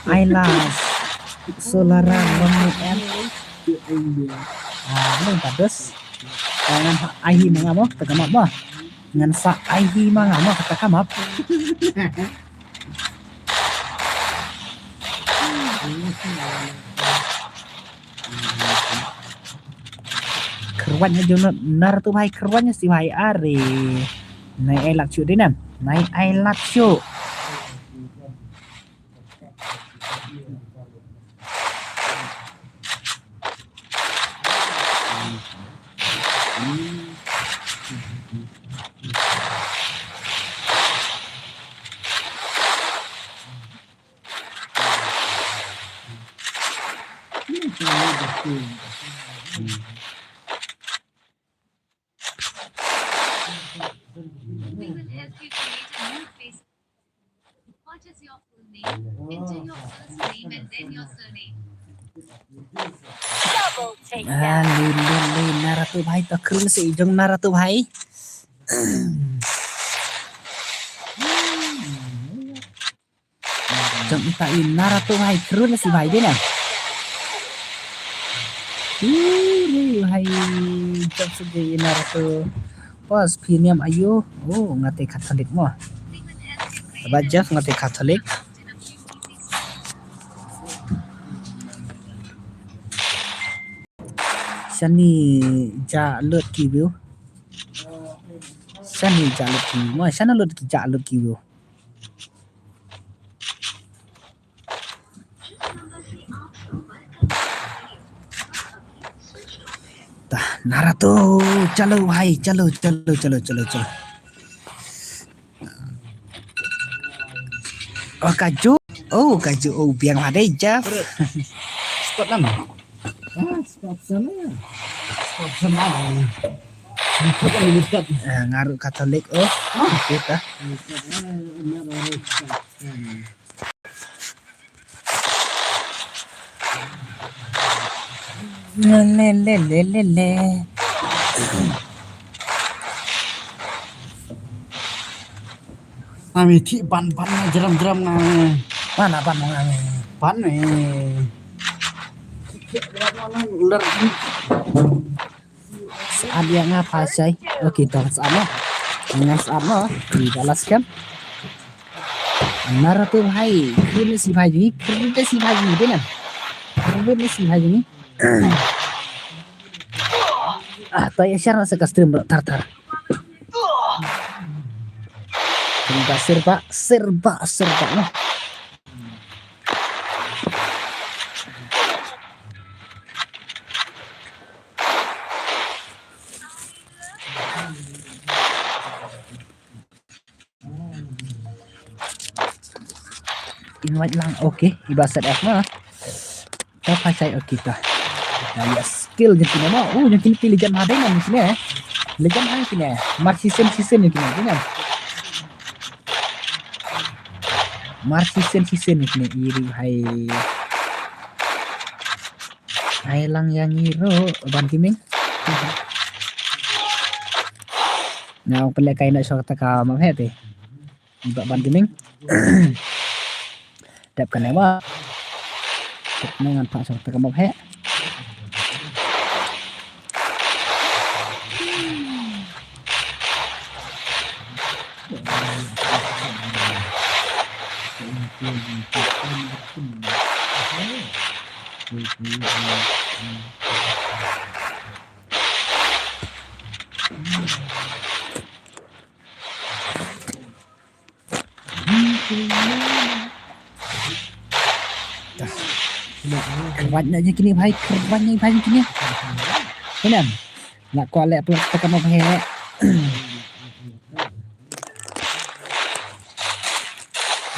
Ai las. Solara long em. Ah, long padus. Jangan ai hi manga mo, ta kamap mo. Ngan sa ai hi manga mo, ta kamap. Khrwat na jona nar tu bhai khrwat na si bhai are. Nai ai lak shu dinam. Nai ai lak shu. We will help you create a new face. What is your full name? Enter your first name and then your surname. Double take. Ah, le, le, le, Naruto bhai, to khrun si jong Naruto bhai. Jong ita i Naruto bhai, khrun si bhai dei na. Khrun bhai, jong si dei i Naruto. Pos phi niam ayu. Oh, nga te Catholic mo. Ba Jeff nga te Catholic. Shane ja lut ki view. Shane ja lut ki view. Mo, shane lut ki ja lut ki view. Ta, Naruto, chalo bhai, chalo, chalo, chalo, chalo, chalo. Oh, kaju. Oh, kaju. Oh, biang bha dei, Jeff. Spot nam. Ah, spot sana. Spot sana. Spot sana, spot. Eh, ngaru Katolik, oh. Ah. Kita. Spot sana, ngaru Katolik. Le, le, le, le, le. Nami thik ban, ban na jram, jram na. Ban na, ban na nami. Ban ni. Ler. Sa'at ïa nga pha shai. Okay, to sa'at mo. Nga sa'at mo. Di balas kan. Naruto bhai, khrun si bhai jong ngi, khrun si bhai jong ngi, dei na. Khrun si bhai jong ngi. Ah, to ïa share na sa ka stream bro, tar tar. Khrun ba serba, serba, serba mo. Invite lang, okay. Iba set F na. Ta pha shai, okay ta. Ta ïa skill jong kine mo. Oh, jong kine ki legend ha dei na jong kine. Legend ha jong kine. Mar season season jong kine, dei na. Mar season season jong kine, iri hai. Ai lang ïa ngi ruh, Ban Kiming. Nga ong pynleh kai na shok ta ka map heh te. Ba Ban Kiming. Dep kane ba. Dep kane ngan phah shok ta ka map heh. Kyrpad noh ïa kine bhai, kyrpad noh bhai ïa kine. Kane. Lah kwah leh upload ta ka map heh.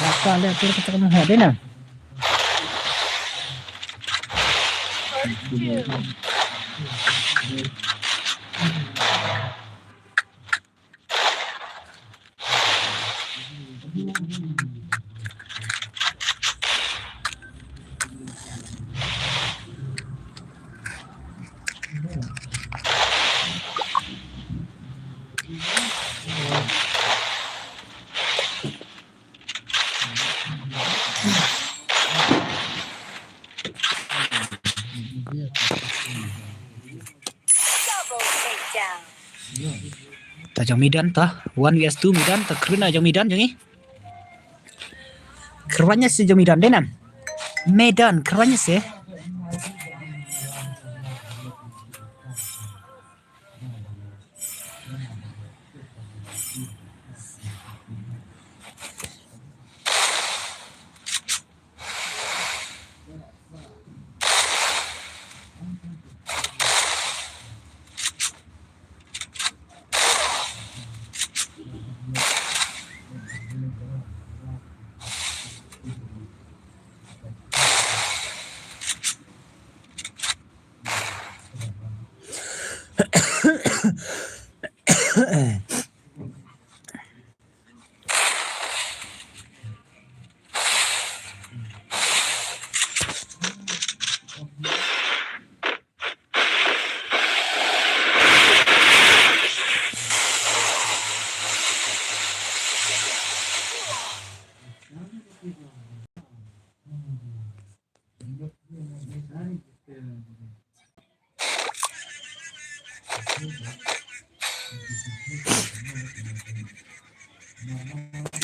Lah kwah leh upload ta ka map heh, dei na. Double takedown. Ta jong Midan ta, one versus two Midan ta, kyrpad noh jong Midan jong ngi. Kyrpad noh shi jong Midan dei na. Midan, kyrpad noh shi.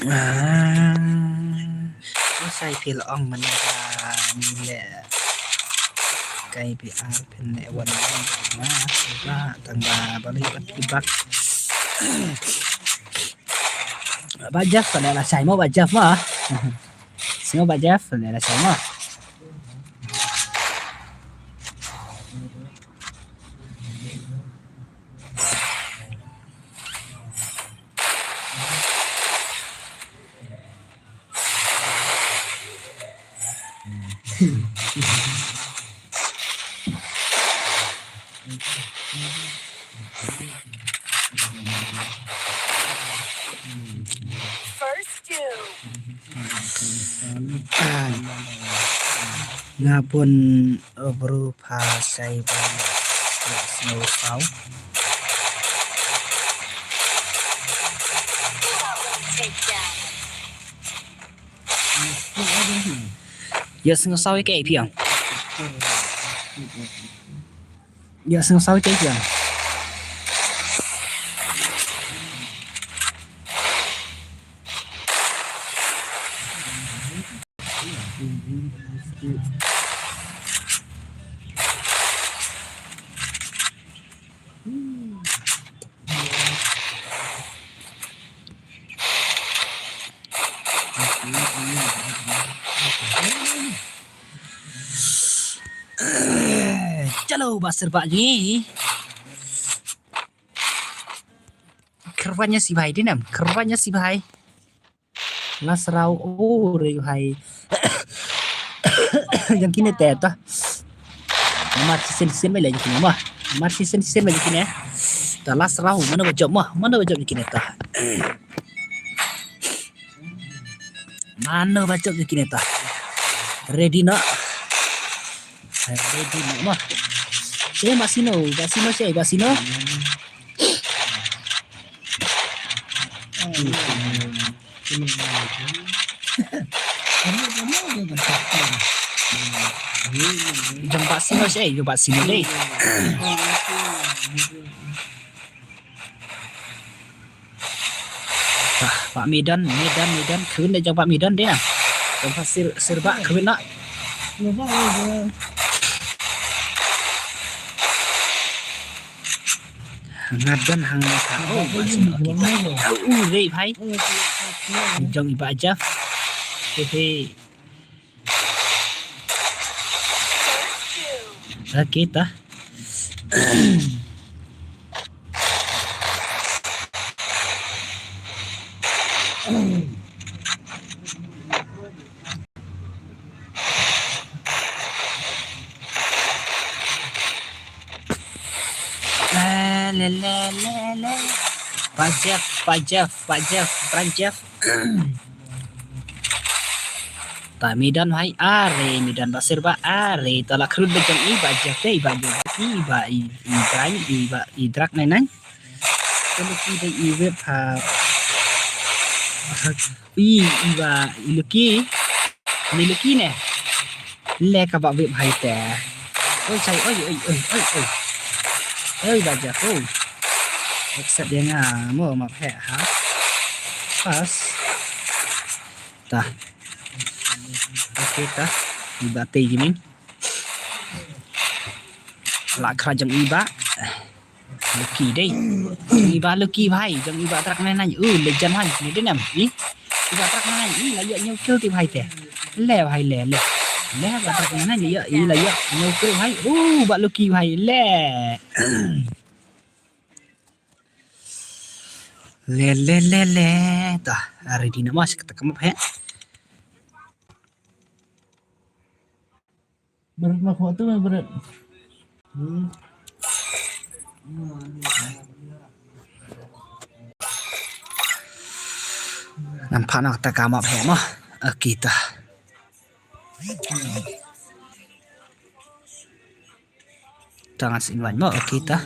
Ah, u sai phi la ong mane ba ni le kai bi ar phin le wan ma ba tang ba ba li ba ki bak. Ba Jeff ka le la sai mo ba Jeff ma. Sino ba Jeff le la sai mo. First two. Nga bun, uh, bru pha sai ba ïa snow saw. Ïa snow saw ïa ka A P ang. Ïa snow saw ïa ka A P ang. Chalo, ba ser ba ngi. Kyrwan ïa si bhai dei nam, kyrwan ïa si bhai. Last round, oh, re bhai. Jong kine te ta. Mar sisen sisen bhai le jong kine ma. Mar sisen sisen bhai jong kine. Ta last round, mano ba jop ma, mano ba jop jong kine ta. Mano ba jop jong kine ta. Ready na. Ready na ma. Che ba sino, ba sino che, ba sino. Jong ba sino seh, jong ba sino dei. Bah, ba Midon, Midon, Midon, khwin dei jong ba Midon dei na. Jong ba sir, sir ba khwin na. Nga don hangne ka. Oh, ba sino kita. Au, u rei bhai. Jong i ba Jeff. He he. Okay ta. Le, le, le, le, le. Pak Jeff, Pak Jeff, Pak Jeff, Pak Jeff. Ta Midon bhai, are Midon ba sir ba, are ta la khrut ba jong i ba Jeff te, i ba Jeff, i ba i, i Brian, i ba i Drak nai nai. Khlem ki dei i web ha. I, i ba, i Lucky. Ni Lucky ne. Le ka ba web hai te. Oi, sai, oi, oi, oi, oi, oi. Oi, ba ja ko. Accept dia nga, mo ma phe ha. Pas. Ta. Okay ta. I ba te gini. La kra jong i ba. Lucky dei. Jong i ba Lucky bhai, jong i ba Trak nai nai. Uh, legend bhai, ni dei nam. Ni. I ba Trak nai nai. I la ïoh ñiew kill te bhai te. Le bhai le le. Le ba Trak nai nai ïoh, i la ïoh ñiew kill bhai. Uh, ba Lucky bhai le. Le le le le. Ta, ready na mas kita kamu he. Berat mah kuat tu mah berat. Hmm. Nampak nak tak kamu he mah. Okey ta. Tangan seiman mo, okey ta.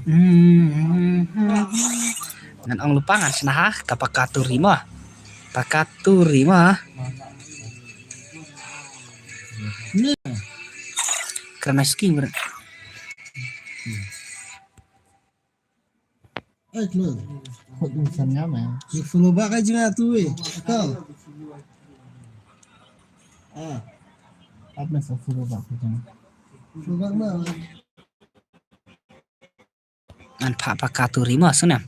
Hmm. Ngan ong lypa ngan shna ha ka Pakaturi mo. Pakaturi mo. Karena skin ber- Ai, kloi. Khot dum san nga, man. Ni follow back aja nga tu, eh. Kau. Ah. Apa sa follow back tu? Follow back ma. Ngan phah pakaturi ma sngewbha.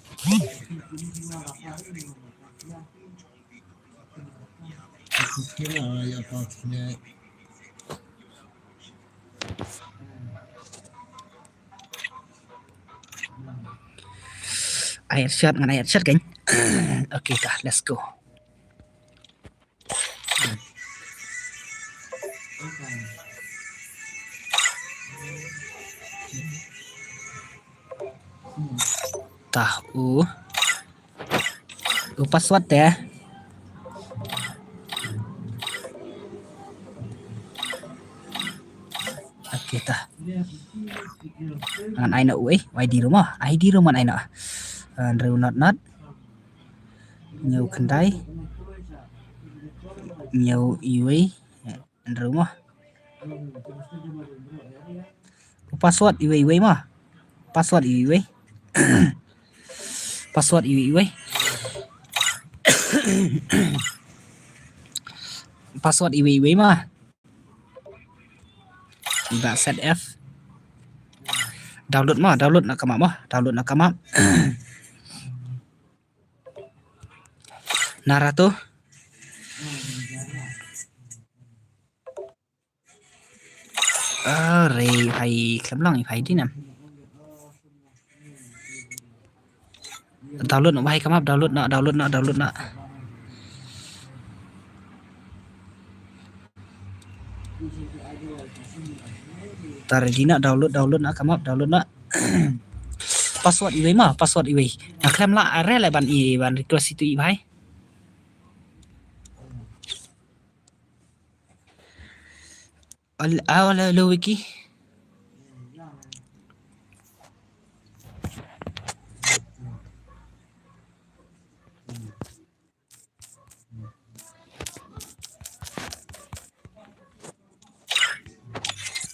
Ai shot, ngan ai shot kan. Okay, ta, let's go. Ta u. U password te. Okay, ta. Ngan ai noh u, eh, I D ruh ma. I D ruh ngan ai noh. Hynriew not not. Hynñiew khyndai. Hynñiew iwei. Hynriew ma. Password iwei iwei ma. Password iwei iwei. Password iwei iwei. Password iwei iwei ma. Ba set F. Download ma, download na ka map ma, download na ka map. Narato. Are, hai khlem long, hai di nam. Download noh, hai ka map, download noh, download noh, download noh. Ta ready noh, download, download noh ka map, download noh. Password iwei ma, password iwei. Nga khlem lah, are lah ban i, ban request itu i bhai. Al, al, al, Wiki.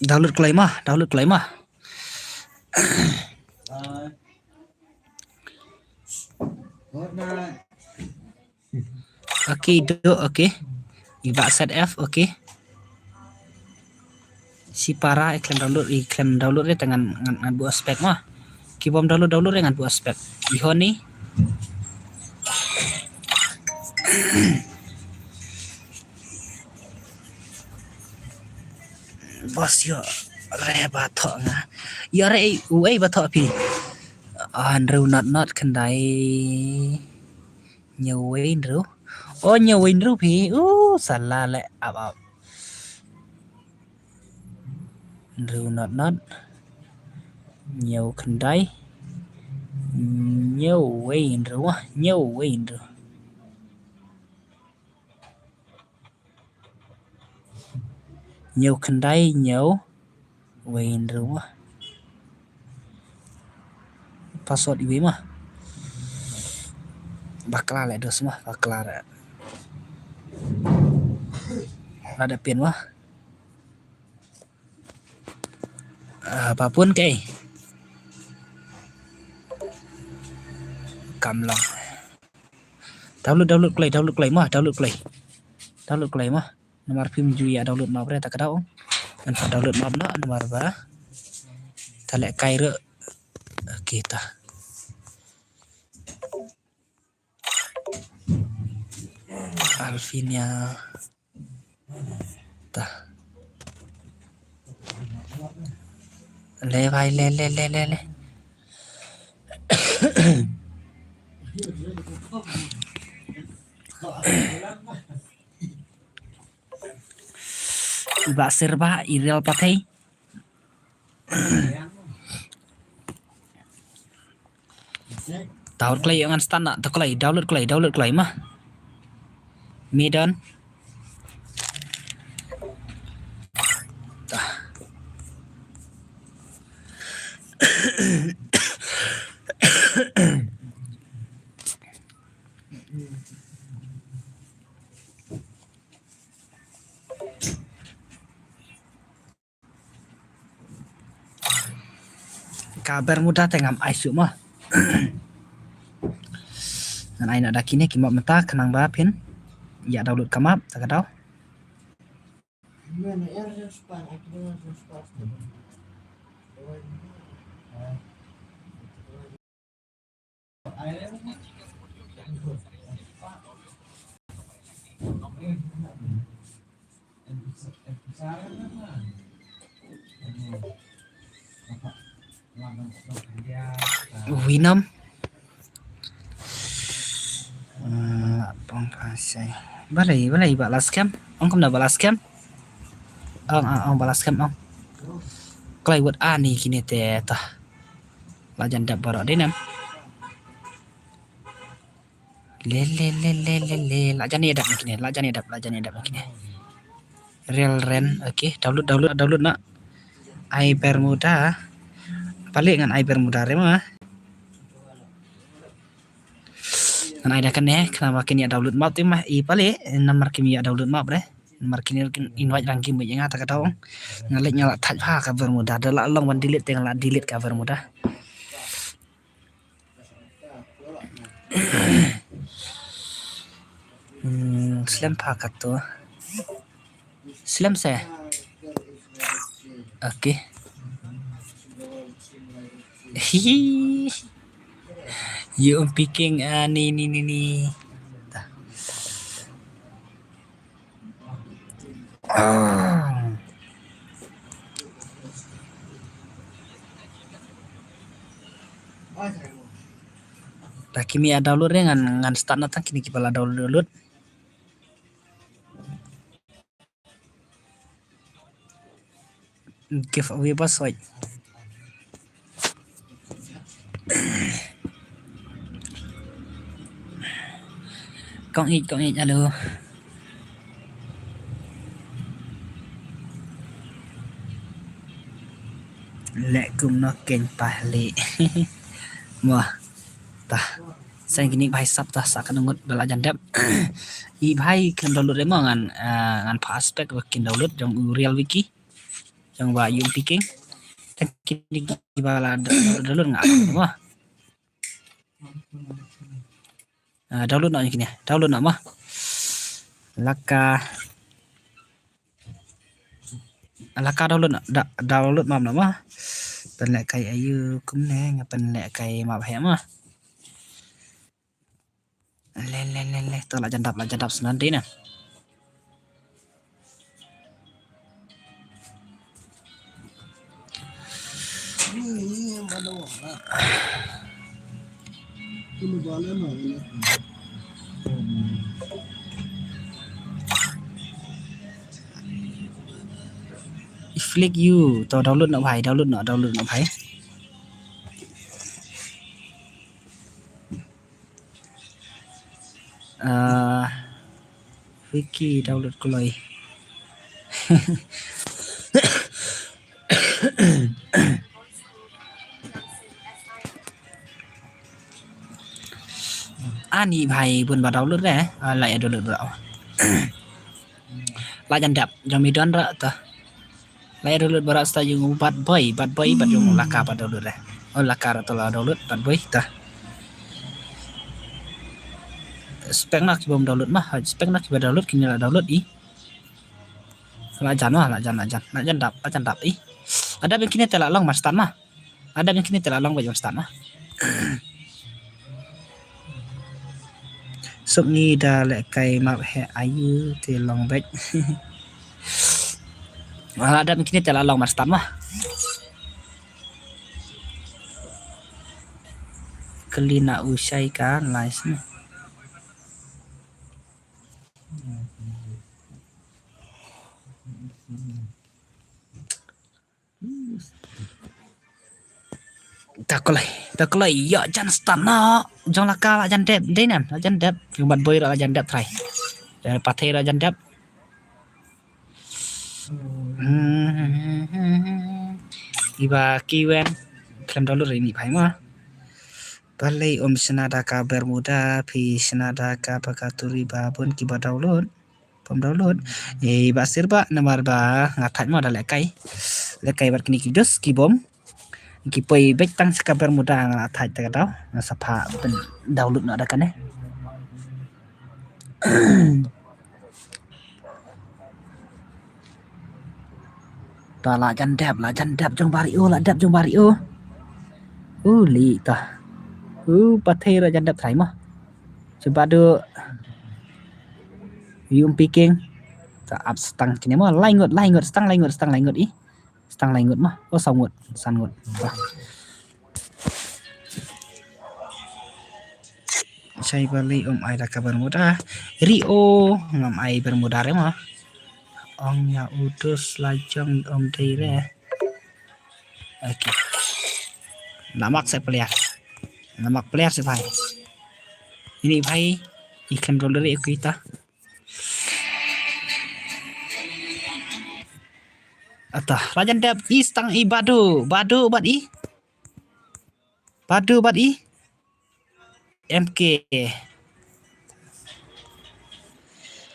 Download kloi ma, download kloi ma. Okay, do, okay. Iba set F, okay. Sipara, i khlem download, i khlem download re, te ngan, ngan, ngan buh spec ma. Ki bym download, download re, ngan buh spec. Ihoni. Bos yo re ba thoh nga. Yo re, u ei ba thoh phi. Hynriew not not khyndai. Hynñiew wei hynriew. Oh, hynñiew wei hynriew phi. Uh, salah leh, ap ap. Hynriew not not. Hynñiew khyndai. Hynñiew wei hynriew, ah, hynñiew wei hynriew. Hynñiew khyndai, hynñiew wei hynriew ma. Password iwei ma. Bakla leh dos ma, bakla leh. Ada pin ma. Ah, ba pun ke. Kam long. Download, download kloi, download kloi ma, download kloi. Download kloi ma. Namar phim ju ïa download map re ta ka daw. Ngan sa download map noh namar ba ta leh kai re. Okay ta. Alfinia. Ta. Le bhai, le, le, le, le, le. Iba serba i real pathai. Download kloi, ngan start na, to kloi, download kloi, download kloi ma. Midon. Ka Bermuda te ngam ai shuh ma. Ngan ai noh da kine ki map mynta khnang ba phin ïa download ka map ta ka daw. Winam. Hmm, pang kasai. Balei, balei ba la scam? Ong kumno ba la scam? Ong, ong, ong ba la scam ong. Kloi wat ani kine te ta. La jan dap baroh dei nam. Le, le, le, le, le, le. La jan ïa dap kine, la jan ïa dap, la jan ïa dap kine. Real Ren, okay. Download, download, download na. Ai Bermuda. Pale ngan ai Bermuda re ma. Ngan ai da kane, khnang ba kin ïa download map te ma. I pale, namar kim ïa download map re. Namar kine kin invite rang kim ïa nga ta ka daw. Nga leh nga la thaj ha ka Bermuda. Da la long wan delete te nga la delete ka Bermuda. Hmm, slem pha kato. Slem se. Okay. Hihi. You picking, ah, ni, ni, ni, ni. Ah. Ta ki mih ïa download re ngan, ngan start na tang kine kiba la download. Giveaway ba soi. Kong ïeit, kong ïeit, hello. Leh kumno keiñ pah leh. Mo. Tah. Sa kine bhai sap tah sa ka ngut ba la jan dep. I bhai khlem download re mo ngan, ah, ngan pha aspect ba kin download jong u Real Wiki. Jong ba you picking. Tang kine kiba la download nga mo. Ah, download noh kine. Download noh mo. Laka. Laka download noh. Da, download map noh mo. Pynlehkai ayu kumne nga pynlehkai map heh mo. Le, le, le, le. To la jan dap, la jan dap snan dei na. I flick you. To download noh bhai, download noh, download noh bhai. Ah, Wiki download kloi. Ani bhai bun ba download re, ah, la ïa download ba. La jan dap, jong mi don ra ta. La ïa download baroh stai jong u Bad Boy, Bad Boy, bad jong u Laka ba download eh. Oh, Laka ra to la download, Bad Boy, ta. Spek na ki bym download mah, spek na ki ba download, kine la download i. La jan mah, la jan, la jan, la jan dap, la jan dap i. Ada ba kine te la long mar start mah. Ada ba kine te la long ba jong start mah. Suk ngi da lehkai map heh ayu te long bek. Wala da kine te la long mar start mah. Kali na u shai ka nice mah. Ta kloi, ta kloi, ïa jan start na. Jong Laka la jan dep, dei nam, la jan dep. Jong Bad Boy la jan dep trai. Jong Pathai la jan dep. Hmm. Iba kiwen khlem download ri ni phai ma. Balei um shna da ka Bermuda, phi shna da ka Bakaturi ba bun kiba download. Pom download. Eh, ba sir ba namar ba nga thait mo da lehkai. Lehkai bad kine ki dos ki bom. Ki poi beit tang sha ka Bermuda nga la thait ta ka daw. Nga sa pha pyn download noh da kane. Ta la jan dep, la jan dep jong Bario, la dep jong Bario. U li ta. U pathe ra jan dep trai mo. Cuba du. Yum piking. Ta ap stang kine mo, lai ngut, lai ngut, stang lai ngut, stang lai ngut i. Stang lai ngut mo. Oh, saw ngut, san ngut. Ta. Chai bali um ai da ka Bermuda. Rio ngam ai Bermuda re mo. Ong ya udus lajong um dei re. Okay. Namak se player. Namak player se bhai. Ini bhai. Ikan roller ikita. Ata, la jan dep i stang i Badu. Badu bad i. Badu bad i. M K.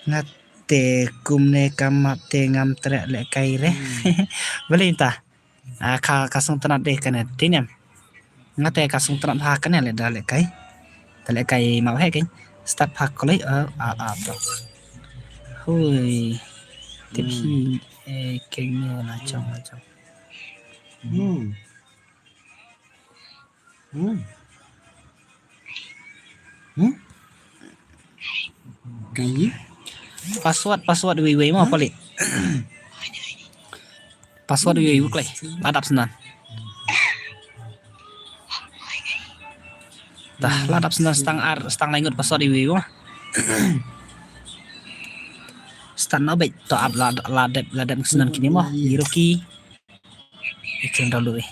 Nga te kumne ka map te ngam treh lehkai re. Balei ta? Ah, ka, ka sngewtynnat de kane, te niam. Nga te ka sngewtynnat ha kane le da lehkai. Da lehkai map he kein. Start ha kolei, ah, ah, ah, to. Hui. Te phi, eh, keng ne la chong, la chong. Hmm. Hmm. Hmm? Kai? Password, password wei wei mo pali. Password wei wei klei. La dap snan. Dah, la dap snan stang ar, stang lai ngut password wei wei mo. Start noh beit to ap la, la dep, la dep snan kine mo. Hiroki. Ikin download eh.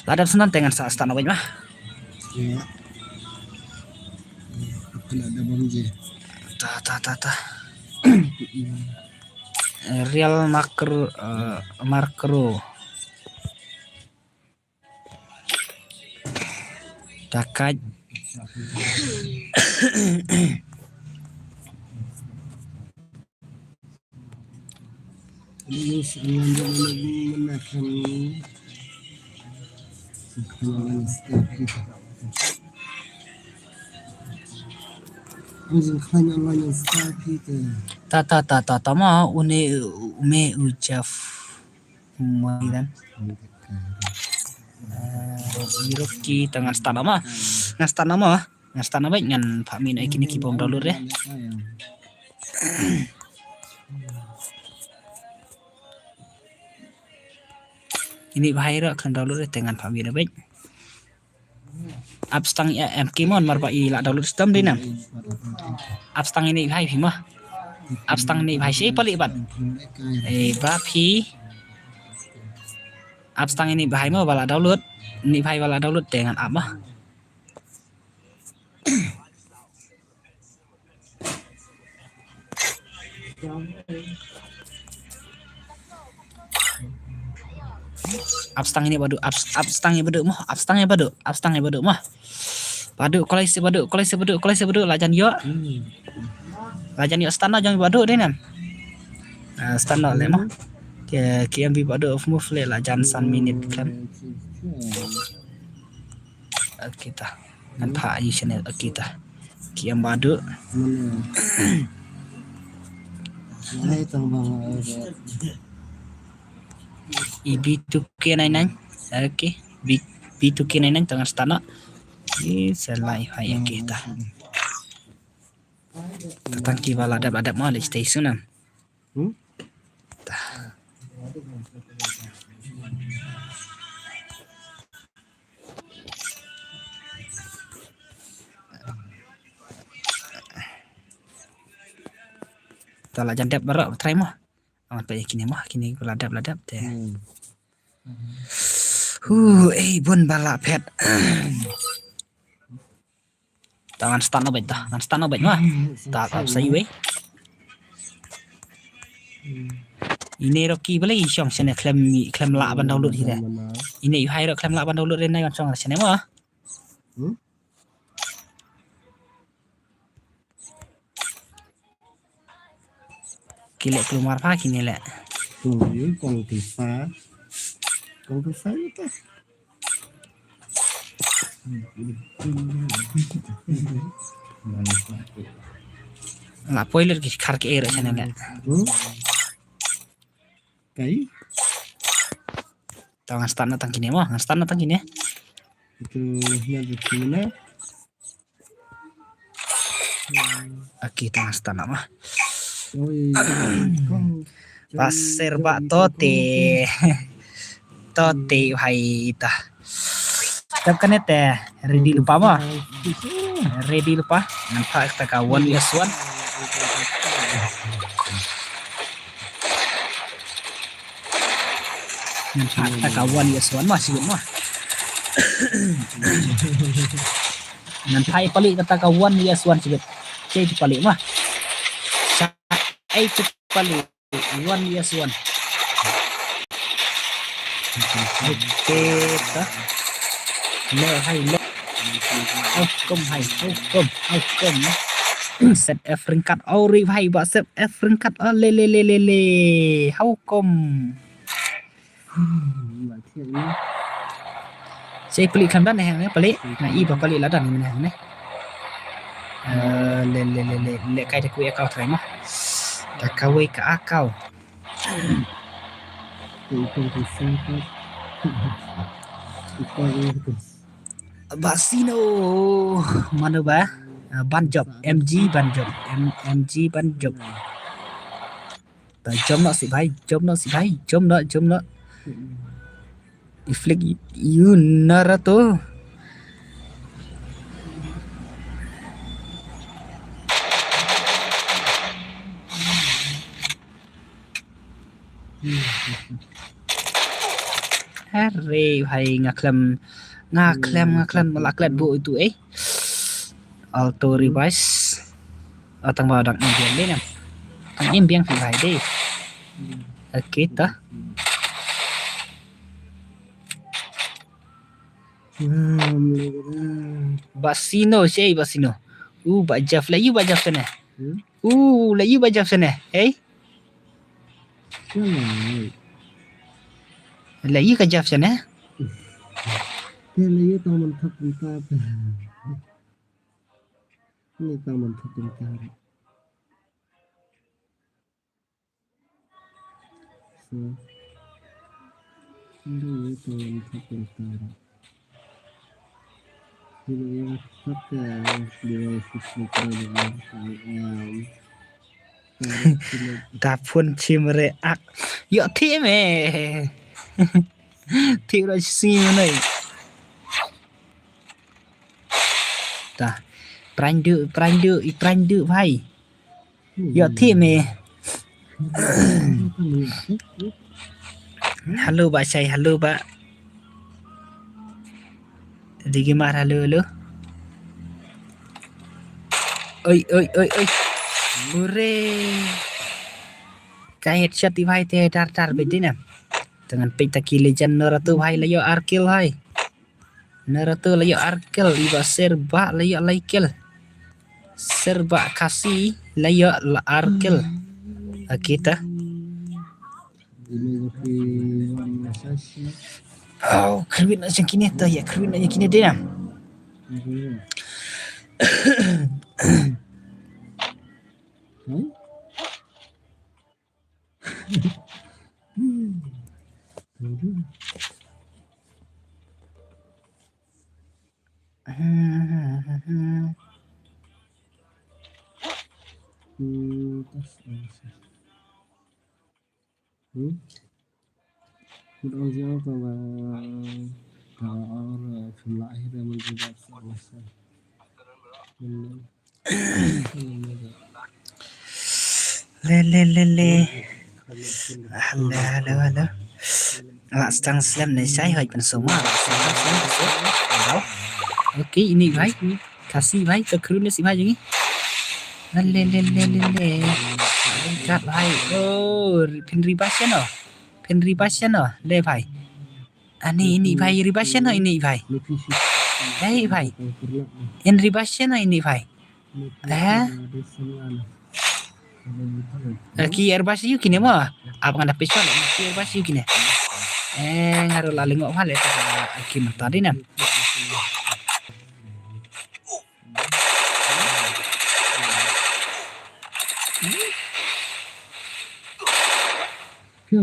La dep snan te ngan sa start noh beit ma. Ya. Apa nak ada bang je? Ta, ta, ta, ta. Real Macro, eh, Macro. Takat. Ta, ta, ta, ta, ta ma, une, ume, ujaf. Mo dan. Eh, Hiroki ta ngan start noh ma. Ngan start noh ma. Ngan start noh beit ngan phah mih noh ïa kine ki bym download re. Ini bha ïa ruh khlem download re te ngan phah mih noh beit. Ap stang ïa em ki mon mar ba i la download stem dei nam. Ap stang ini bha ïa phi ma. Ap stang ini bha ïa phi pali bad. Eh, ba phi. Ap stang ini bha ïa ma ba la download. Ini bha ïa ba la download te ngan ap ma. Ap stang ini Badu, ap, ap stang ini Badu mo, ap stang ini Badu, ap stang ini Badu mo. Badu, kolai si Badu, kolai si Badu, kolai si Badu, la jan ïoh. La jan ïoh start noh jong Badu dei nam. Ah, start noh le mo. Ki, ki M V Badu of move le la jan san minit kan. Okay ta. Ngan phah ïa channel, okay ta. Ki em Badu. I B two K nine nine. Okay. B, B two K nine nine tang start noh. Ni selai hai, okay ta. Tang ki ba la dep, la dep ma le stay soon nam. Hmm? Ta. Ta la jan dep baroh, try mo. Amat pa kine mo, kine la dep, la dep te. Hmm. Hu, eh, bun ba la phet. Ta ngan start noh beit ta, ngan start noh beit ma. Ta ap sa iwei. Ine ruh ki balei i shong shane khlem, khlem lah ban download hi de. Ine i hai ruh khlem lah ban download re nai ban shong shane ma. Hmm? Ki leh klumar pha kine leh. Tu yu kong pisa. Kong pisa yu ta. La poi lut ki khar ki er channel la. Hmm? Kai? Tang ngan start na tang kine mo, ngan start na tang kine. Itu na di sini. Aki tang start na mo. Oi. Ba Serbah tote. Tote hai ta. Tap kane te ready lypa mo. Ready lypa. Nampak kita ka one versus one. Nampak kita ka one versus one mo, sibit mo. Nampak palik kita ka one versus one sibit. Cek palik mo. Cek palik. One versus one. Okay, ta. Le, hai, le. Hukum, hai, hukum, hukum. Set F ringkat, oh, rip, hai, ba set F ringkat, oh, le, le, le, le, le. Hukum. Hmm, ba thiang ni. Sai palik khlem don ne, palik. Na i ba palik la don ne, ne. Eh, le, le, le, le, le, kai da ku akau trai mo. Da kawei ka akau. Ba sino mano ba? Ah, Ban Jop, M G Ban Jop, M-, M G Ban Jop. Ta jom noh si bhai, jom noh si bhai, jom noh, jom noh. I flick you Naruto. Hare bhai, nga khlem, nga khlem, nga khlem la klet bu itu eh. Auto revise. Oh, tang ba dang im biang dei nam. Tang im biang phi bhai dei. Okay ta. Ba sino, sei ba sino. U ba Jeff la, yu ba Jeff tene. U la, yu ba Jeff tene. Hey. La, yu ka Jeff tene. Te la, yu tang man thap man thap. Ni tang man thap man thap. So, hindi ito ang pagkakara. Hindi yung pagka-, Dapun chimre ak. Yo, team eh. Team ra si mana. Ta. Prandu, prandu, i prandu, bhai. Yo, thi me. Hello, ba Shai, hello, ba. Digi mar, hello, hello. Oi, oi, oi, oi. Ure. Ka headshot i bhai te dar dar bedina. Dengan pita ki legend Naruto bhai la yo ar kill bhai. Naruto la yo ar kill, iba Serbah la yo lai kill. Serbah Khasi la yo la ar kill. Akita. Oh, kyrwit na jang kine ta ya, kyrwit na jang kine dina. Hmm? Hmm, tas, tas. Hmm? Mut ong jong ka ba, ka ong, eh, phim lah hi ba mun ba sa, sa. Hmm. Le, le, le, le. Hello, hello, hello. Lah sdang slem ne Shai, hoi pynsuma. Lah sdang slem, slem. Hello. Okay, ini bhai. Khasi bhai, ka crew ne si bhai jong ngi. Le, le, le, le, le. Kat bhai. Oh, phin revise no. Phin revise no. Le bhai. Ani ini bhai, revise no ini bhai. Hei bhai. In revise no ini bhai. Eh? Eh, ki airbus yu kine mo. Ap ngana pistol, ki airbus yu kine. Eh, ngaro la lengok hale ta ki mata dina. Ki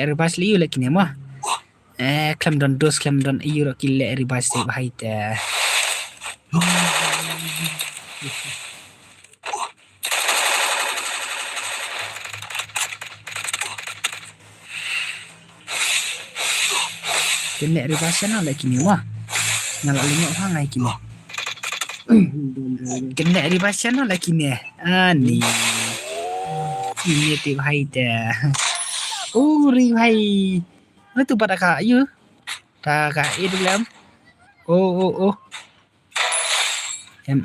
revive leh ïu leh kine mo. Eh, khlem don dos, khlem don ïu ruh ki leh revive te bha ïa te. Kine revive channel leh kine mo. Nga la lyngngoh ha ngai kine. Kine revive channel leh kine. Ani. Kine te bha ïa te. Oh, revive. Natu bad ka ïu. Ta ka idlem. Oh, oh, oh. Em,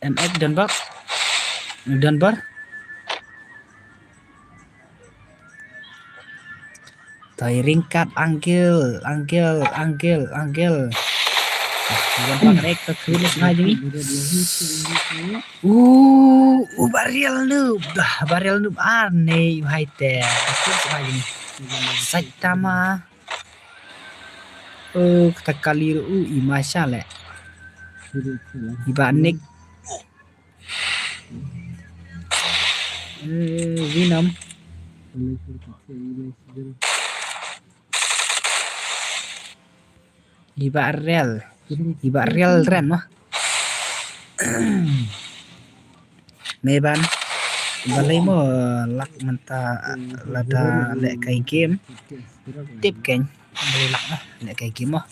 em, ek don bak. Don bar. Toi ringkat angle, angle, angle, angle. Wan pak rek ta khun na jini. Uh, uh, barrel nu. Dah, barrel nu ar ne, hai te. Khun na jini. Saitama. Oh, kata kali ruh, uh, i masha leh. Iba nik. Eh, Venom. Iba rel. Iba rel ren mah. Meban balei mo lak mynta lada leh kai game. Tip keiñ balei lak mo leh kai game mo.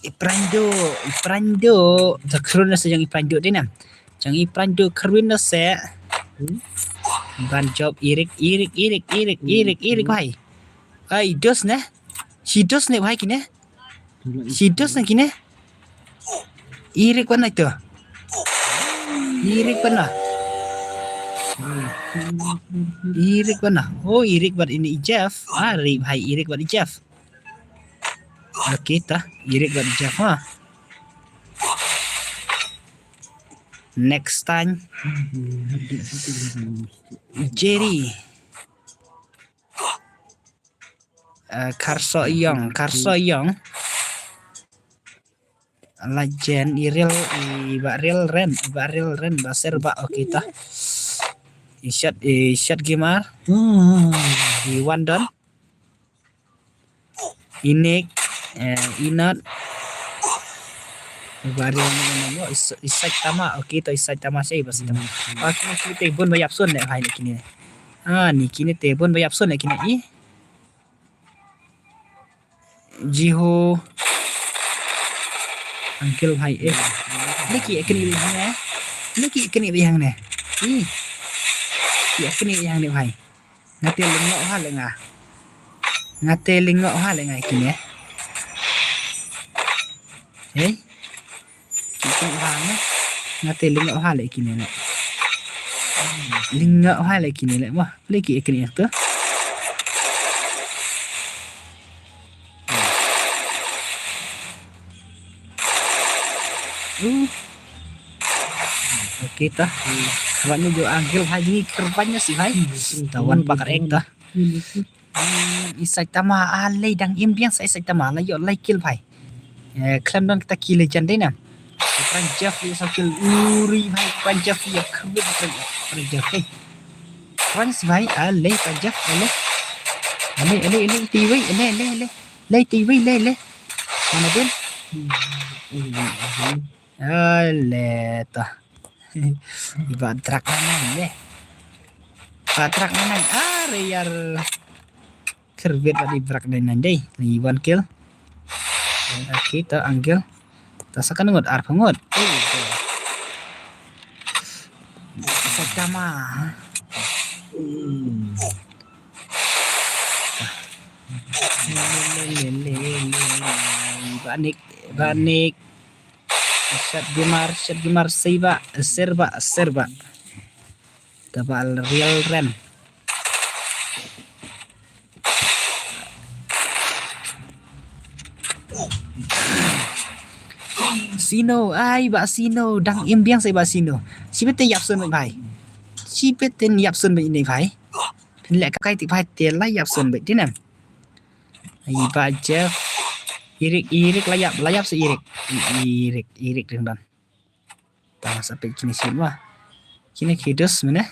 Ipranjo, ipranjo. Jakrun na sejang ipranjo dinam. Jang ipranjo krun na se. Ban job irik, irik, irik, irik, irik, irik, hai. Ai, dos ne. Si dos ne, hai, kine. Si dos na kine. Irik wan na ito. Irik wan na. Irik wan na. Oh, irik wan ini Jeff. Ah, rip hai irik wan Jeff. Okay, ta. Irik wan Jeff ha. Next time. Jerry. Eh, Karso Yong, Karso Yong. Lajen i rel, i ba rel ren, i ba rel ren, ba ser ba, okay ta. I shot, i shot gimar. I Wandon. I Nick, eh, i Not. I ba rel ren, i Saitama, okay ta, i Saitama sei, ba Saitama. Okay, kine te bun ba ïap sun ne, hai ne kine. Ah, ni kine te bun ba ïap sun ne kine i. Jiho. Uncle hai eh. Leki ekni bi hang eh. Leki ekni bi hang ne. Ih. Ki ekni bi hang ne hai. Ngate lyngngoh ha le nga. Ngate lyngngoh ha le nga kine. Hei. Ki kynhang ne. Ngate lyngngoh ha le kine ne. Lyngngoh ha le kine le mo. Leki ekni tu. Uh. Okay ta. Ba ni jo angle hai ni kerban ïa si hai. Ta wan pak rek ta. I Saitama a lei dang im biang sa i Saitama la ïoh lai kill bhai. Eh, khlem don kita kill jan dei na. Pran Jeff ïoh sa kill uri bhai Pran Jeff ïa khrwit Pran Jeff eh. Pran bhai a lei Pran Jeff a lei. A lei a lei a lei ti wei a lei a lei a lei. Lei ti wei lei lei. Mana din. Ale ta. Iba drak na nang ne. Ba drak na nang. Are yar. Kerbet ba di brak na nang dei. Ni one kill. Okay ta angle. Ta sakan ngot ar pangot. Sakama. Banik, banik. Shat gimar, shat gimar, seiba, serba, serba. Tabal real ren. Sino, ai, Bah Sino, dang im biang sa Bah Sino. Shibit te ïap sun beit bhai. Shibit te ïap sun beit ne bhai. Phin leh ka kai te bhai te la ïap sun beit te ne. Ai Bah Jeff. Irik, Irik la ïap, la ïap sa Irik. I- Irik, Irik dang don. Tang sa peit kine sien wa. Kine ki dus mene.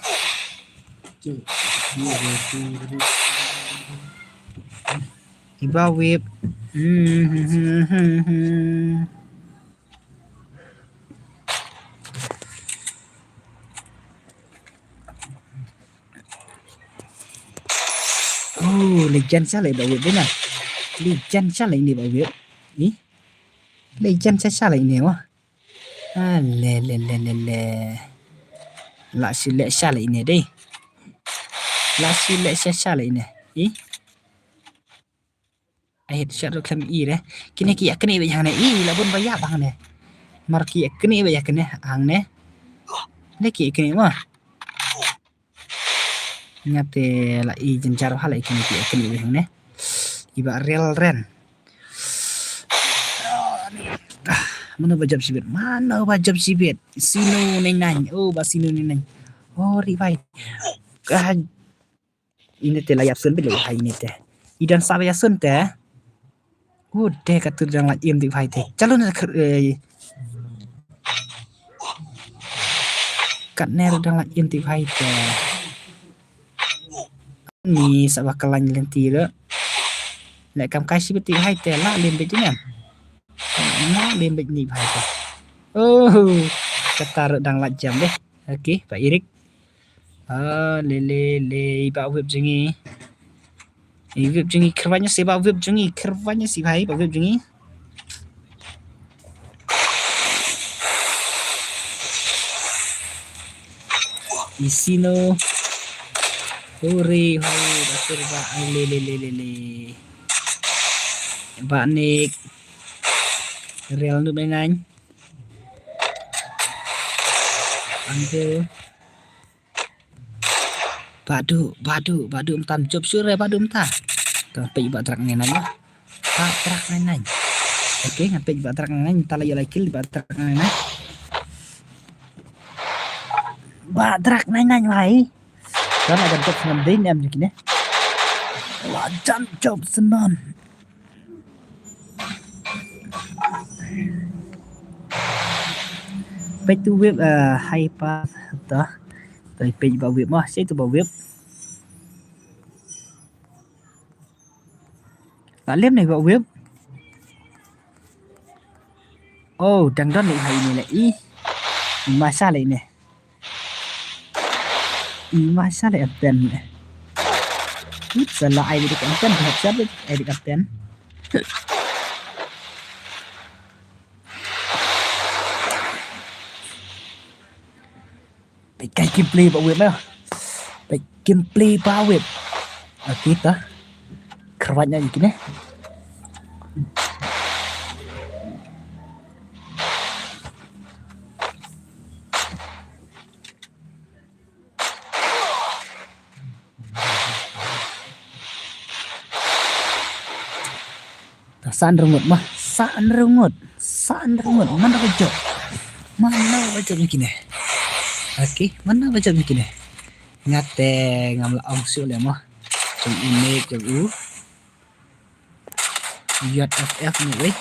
Iba whip. Oh, legend sa le ba whip dina. Legend sa le ini ba whip. Ni. Legend sa sa le ini wa. Ah, le, le, le, le, le. La shu le sha le ine dei. La shu le sha sha le ine. I. Ai het sha ro klem i re. Kine ki ïa kine beit hangne. I, la bun ba ïap hangne. Mar ki ïa kine beit ïa kine hangne. Ne ki ïa kine ma. Nga te la i jynjar ha la i kine ki ïa kine beit hangne. Iba rel ren. Ah, mano ba jop shibit? Mano ba jop shibit? Sino nai nai. Oh, ba sino nai nai. Oh, ri bai. Ah, ine te la ïap sun bit le hai ine te. I don sa ba ïap sun te. Oh, de ka tur dang la im dik hai te. Chalun na kher, eh. Kat ne ru dang la im dik hai te. Ni sa ba ka lain lynti re. Leh kam kai shibit ti bhai te la lem beit ne. La lem beit ni bhai te. Oh, kata re dang la jam deh. Okay, Bah Irik. Ah, le, le, le, Bah Whip jong ngi. Bah Whip jong ngi, kyrwan ïa si Bah Whip jong ngi, kyrwan ïa si bhai, Bah Whip jong ngi. Isino. Hore, hore, dasir ba, ai, le, le, le, le, le. Ba Nick. Real Noob nai nai. Angko. Badu, badu, badu mynta jop sure badu mynta. Tang peit Bah Drak nai nai. Bah Drak nai nai. Okay, ngan peit Bah Drak nai nai. Mynta la ïoh la kill Bah Drak nai nai. Bah Drak nai nai lai. Kan la jan jop snem dei nem jong kine. La jan jop snem. Peit tu Whip, eh, hai pass ta. Ta peit Bah Whip mah, sei tu Bah Whip. La lem ne Bah Whip. Oh, dang don ne hai ne le i. Masa le ne. I masa le anten. Ip sala ai dik anten, headshot ai dik anten. Peit kai gameplay Bah Whip na. Peit gameplay Bah Whip. Okay ta. Kyrwan ïa kine. Ta san rngut mah, san rngut, san rngut, mana ba jop. Mana ba jop ïa kine. Okay, mana ba jop ïa kine. Nga te ngam la ong shuh le mah. Jong u ne jong u. Yat F F ni wei.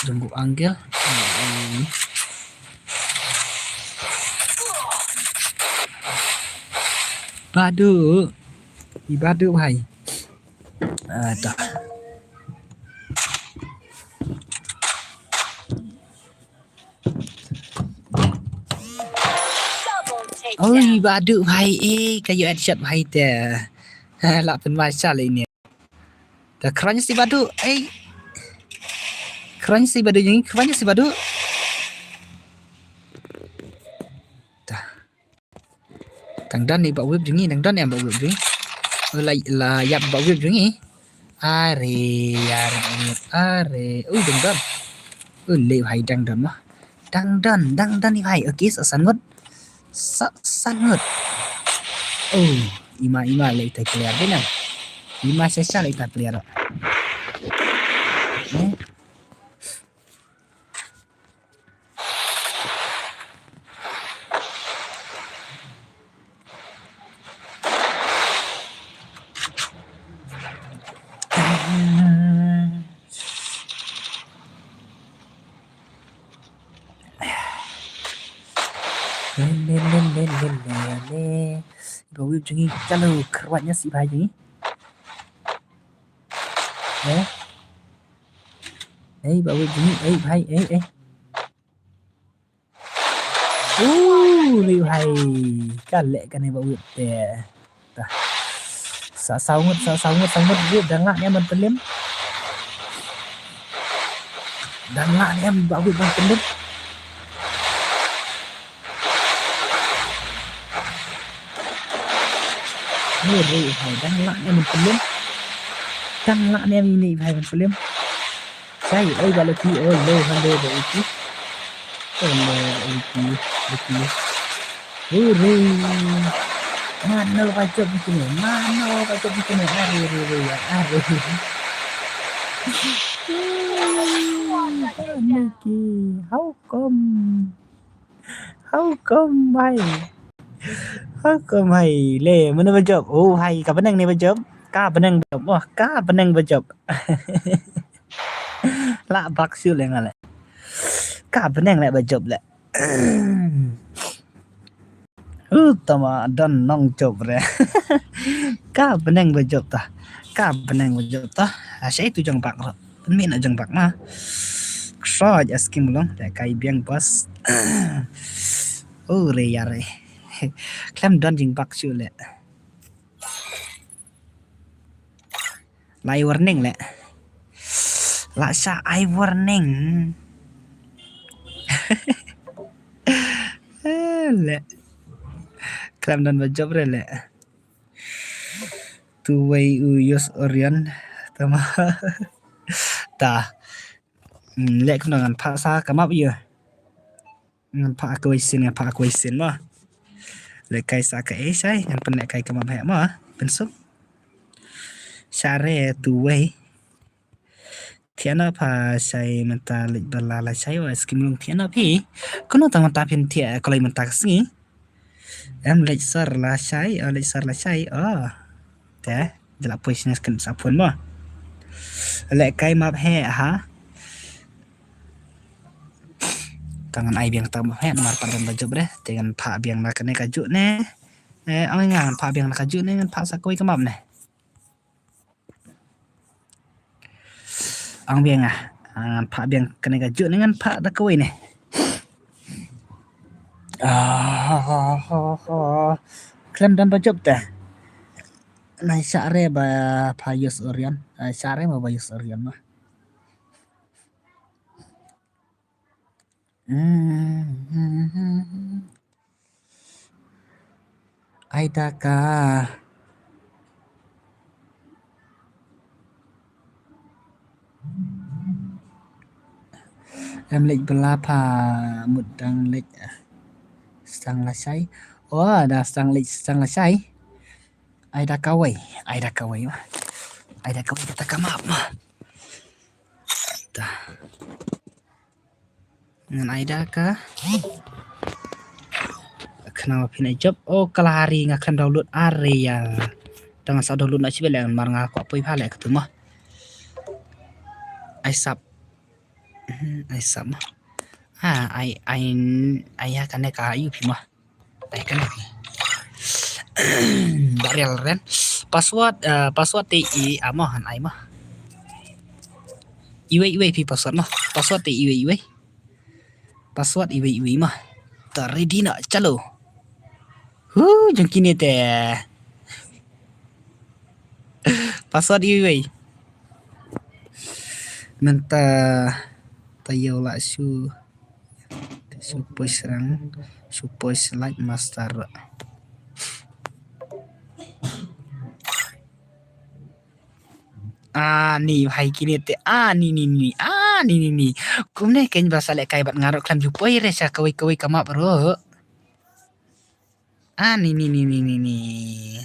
Tunggu angle. Badu. I badu hai. Ah, dah. Oi, badu hai, eh, kayu headshot hai te. Lah pun masa le ini. Dah keren si badu, eh. Keren si badu ini, keren si badu. Dah. Dang don ïa Bah Whip jong ngi, dang don ïa Bah Whip jong ngi. Oh, la, la ïap Bah Whip jong ngi. Are, are, are. Ui, dang don. Ui, le hai dang don mah. Dang don, dang don ïa hai. Okay, sa san ngut. Sa san ngut. Oh, ima, ima le itai player dei na. Ima sesa le itai player. Eh? Len, len, len, len, len, len, len. Ba wit jong ngi, chalo, kyrwat ïa si bhai jong ngi. Eh? Eh, ba wit jong ngi, eh, bhai, eh, eh. Uh, ni bhai. Ka leh kane ba wit te. Tah. Sa saw ngut, sa saw ngut, saw ngut, wit dang lah ne em ban pynlem. Dang lah ne em ba wit ban pynlem. Ni bhai, dang lah ne em ban pynlem. Dang lah ne em ni bhai ban pynlem. Sai, oi ba leki, oi lo, hande ba leki. Oi lo, leki, leki. Hore. Mano ba jop kine, mano ba jop kine, are, are, are, are. Leki, how come? How come, bhai? How come, bhai? Le, mano ba jop? Oh, bhai, ka bneng ne ba jop? Ka bneng ba jop. Wah, ka bneng ba jop. La bak shu le nga le. Ka bneng le ba jop le. Uh, tama don nong jop re. Ka bneng ba jop ta. Ka bneng ba jop ta. Asha itu jong bak ro. Pynmih na jong bak ma. Ksoj askim long. Te kai biang bos. Oh, re ya re. Klem don jing bak shu le. Lai warning le. La sha ai warning. Eh, le. Klam don ba jop re le. Tu wei u Yos Orion. Tama. Ta. Hmm, le kno ngan pha sa kamap ïa. Ngan pha kawei sien, ngan pha kawei sien mo. Le kai sa ka e shai, ngan pynleh kai kamap heh mo. Pynsuk. Share tu wei. Thiana pha shai mynta leit bala la shai, o skim long thiana phi. Kono tang mynta phin thia koloi mynta ka sngi. Em leit sar la shai, o leit sar la shai, o. Te, jala poi sini skin sa phone mo. Le kai map heh ha. Tang ngan ai biang ta map heh, namar pat don ba jop re. Te ngan pha biang na kane ka juk ne. Eh, ang ngan pha biang na ka juk ne, ngan pha sa kawei ka map ne. Ang biang ah. Ah, ngan pha biang kane ka juk ne ngan pha da kawei ne. Ah, khlem don ba jop te. Nai shah re ba pha Yos Orion. Ah, shah re ba ba Yos Orion ma. Hmm. Ai da ka. Em leit bala pha mut dang leit, ah. Stang lashai. Oh, da stang leit, stang lashai. Ai da kawei, ai da kawei ma. Ai da kawei kata ka map ma. Ta. Ngan ai da ka. Khnang ba phin ai jop. Oh, ka la hari nga khlem download are ïa. Tang sa download na chibai le mar nga kwah poi pha le katu ma. Ai sap. Hmm, ai sap ma. Ah, ai, ai, ai ïa kane ka ïa phi ma. Ai kane. Ba rial ren. Password, eh, password te i a mo han ai ma. Iwei, iwei phi password ma. Password te iwei, iwei. Password iwei, iwei ma. Ta ready na, chalo. Hu, jong kine te. Password iwei, iwei. Mynta ta ïoh la shu. Shu push rang, shu push like master. Ah, ni bhai kine te. Ah, ni, ni, ni. Ah, ni, ni, ni. Kumne kein ba sa leh kai bad nga ruh khlem ju poi re sha kawei kawei ka map ruh. Ah, ni, ni, ni.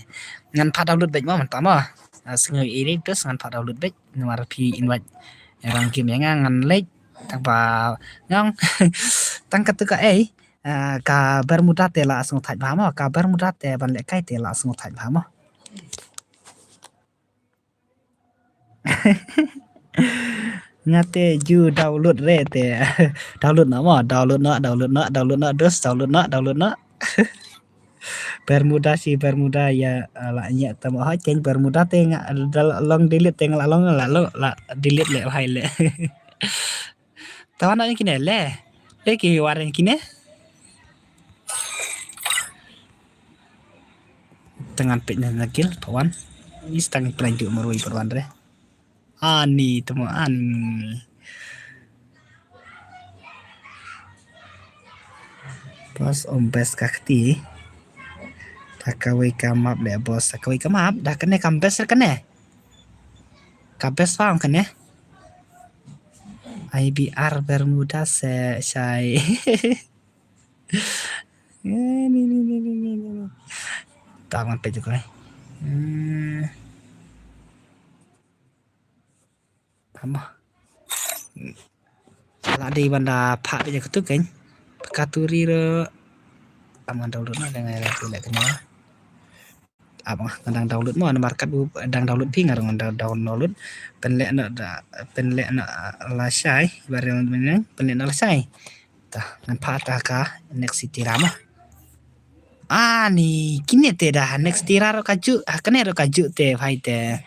Ngan pha download beit mo mynta mo. Ah, sngew i re dus ngan pha download beit. Namar phi invite. Ïa rang game ïa nga ngan leit. Tang ba nga ong tang katu ka ei. Ah, ka Bermuda te la sngewthait bha mo, ka Bermuda te ban lehkai te la sngewthait bha mo. Nga te ju download re te. Download noh mo, download noh, download noh, download noh, dos, download noh, download noh. Bermuda shi Bermuda ïa, ah, la nya ta mo ha cheng Bermuda te nga la long delete te nga la long la long la delete leh bha leh. Te wan noh ïa kine leh. Leh ki war ïa kine. Te ngan peit na guild pat wan. Is tang plan ju marwei pat wan re. Ani te mo ani. Boss, ym best ka kti. Da kawei ka map leh boss, da kawei ka map, da kane kam best re kane. Ka best pa ong kane. I B R Bermuda se shai. Ni, ni, ni, ni, ni, ni. Ta ngan peit ko. Hmm. Tama. La dei ban da phah beit ïa katu kein. Katuri ruh. Tama download noh, dang ai la tu leh kane. Ap nga dang download mo, namar katba dang download phi nga ruh ngan da download. Pynleh noh da, pynleh noh, ah, lashai, bareng mynne, pynleh noh lashai. Ta, ngan phah ta ka Next City Ra mo. Ani, kine te da, Next City Ra ruh ka ju, ah, kane ruh ka ju te, bhai te.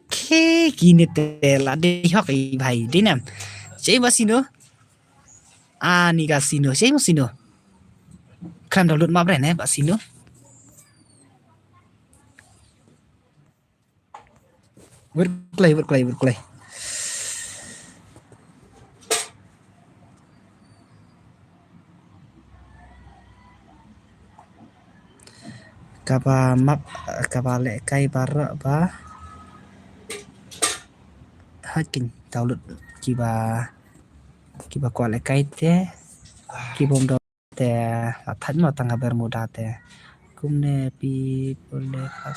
Ki, kine te la dei hok i bhai, dei nam. Shei ba sino. Ani ka sino, shei ba sino. Khlem download map re ne ba sino. Wait klei, wait klei, wait klei. Kaba map, kaba lehkai baroh ba. Ha kin download kiba, kiba kwah lehkai te, kibym download te, la thait mo tang ka Bermuda te. Kumne people le ka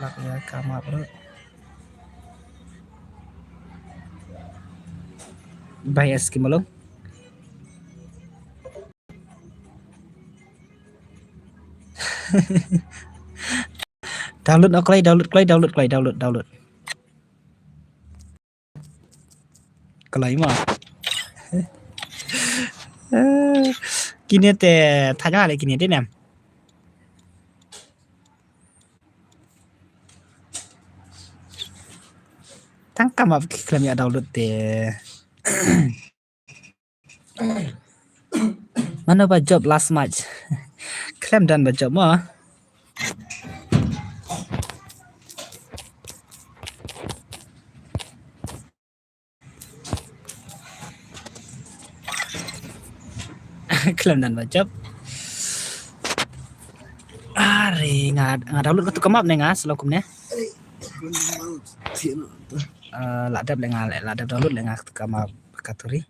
lak ïa ka map ruh. Bai es ki malong. Download noh klei, download klei, download klei, download, download. Kloi mo. Kine te thait ma le kine te nem. Tang ka map ki khlem ïa download te. Mano ba jop last match. Khlem don ba jop mo. Khlem don ba jop. Are nga, nga download katu ka map ne nga slow kumne. Eh, la dep le nga, la dep download le nga katu ka map Katuri.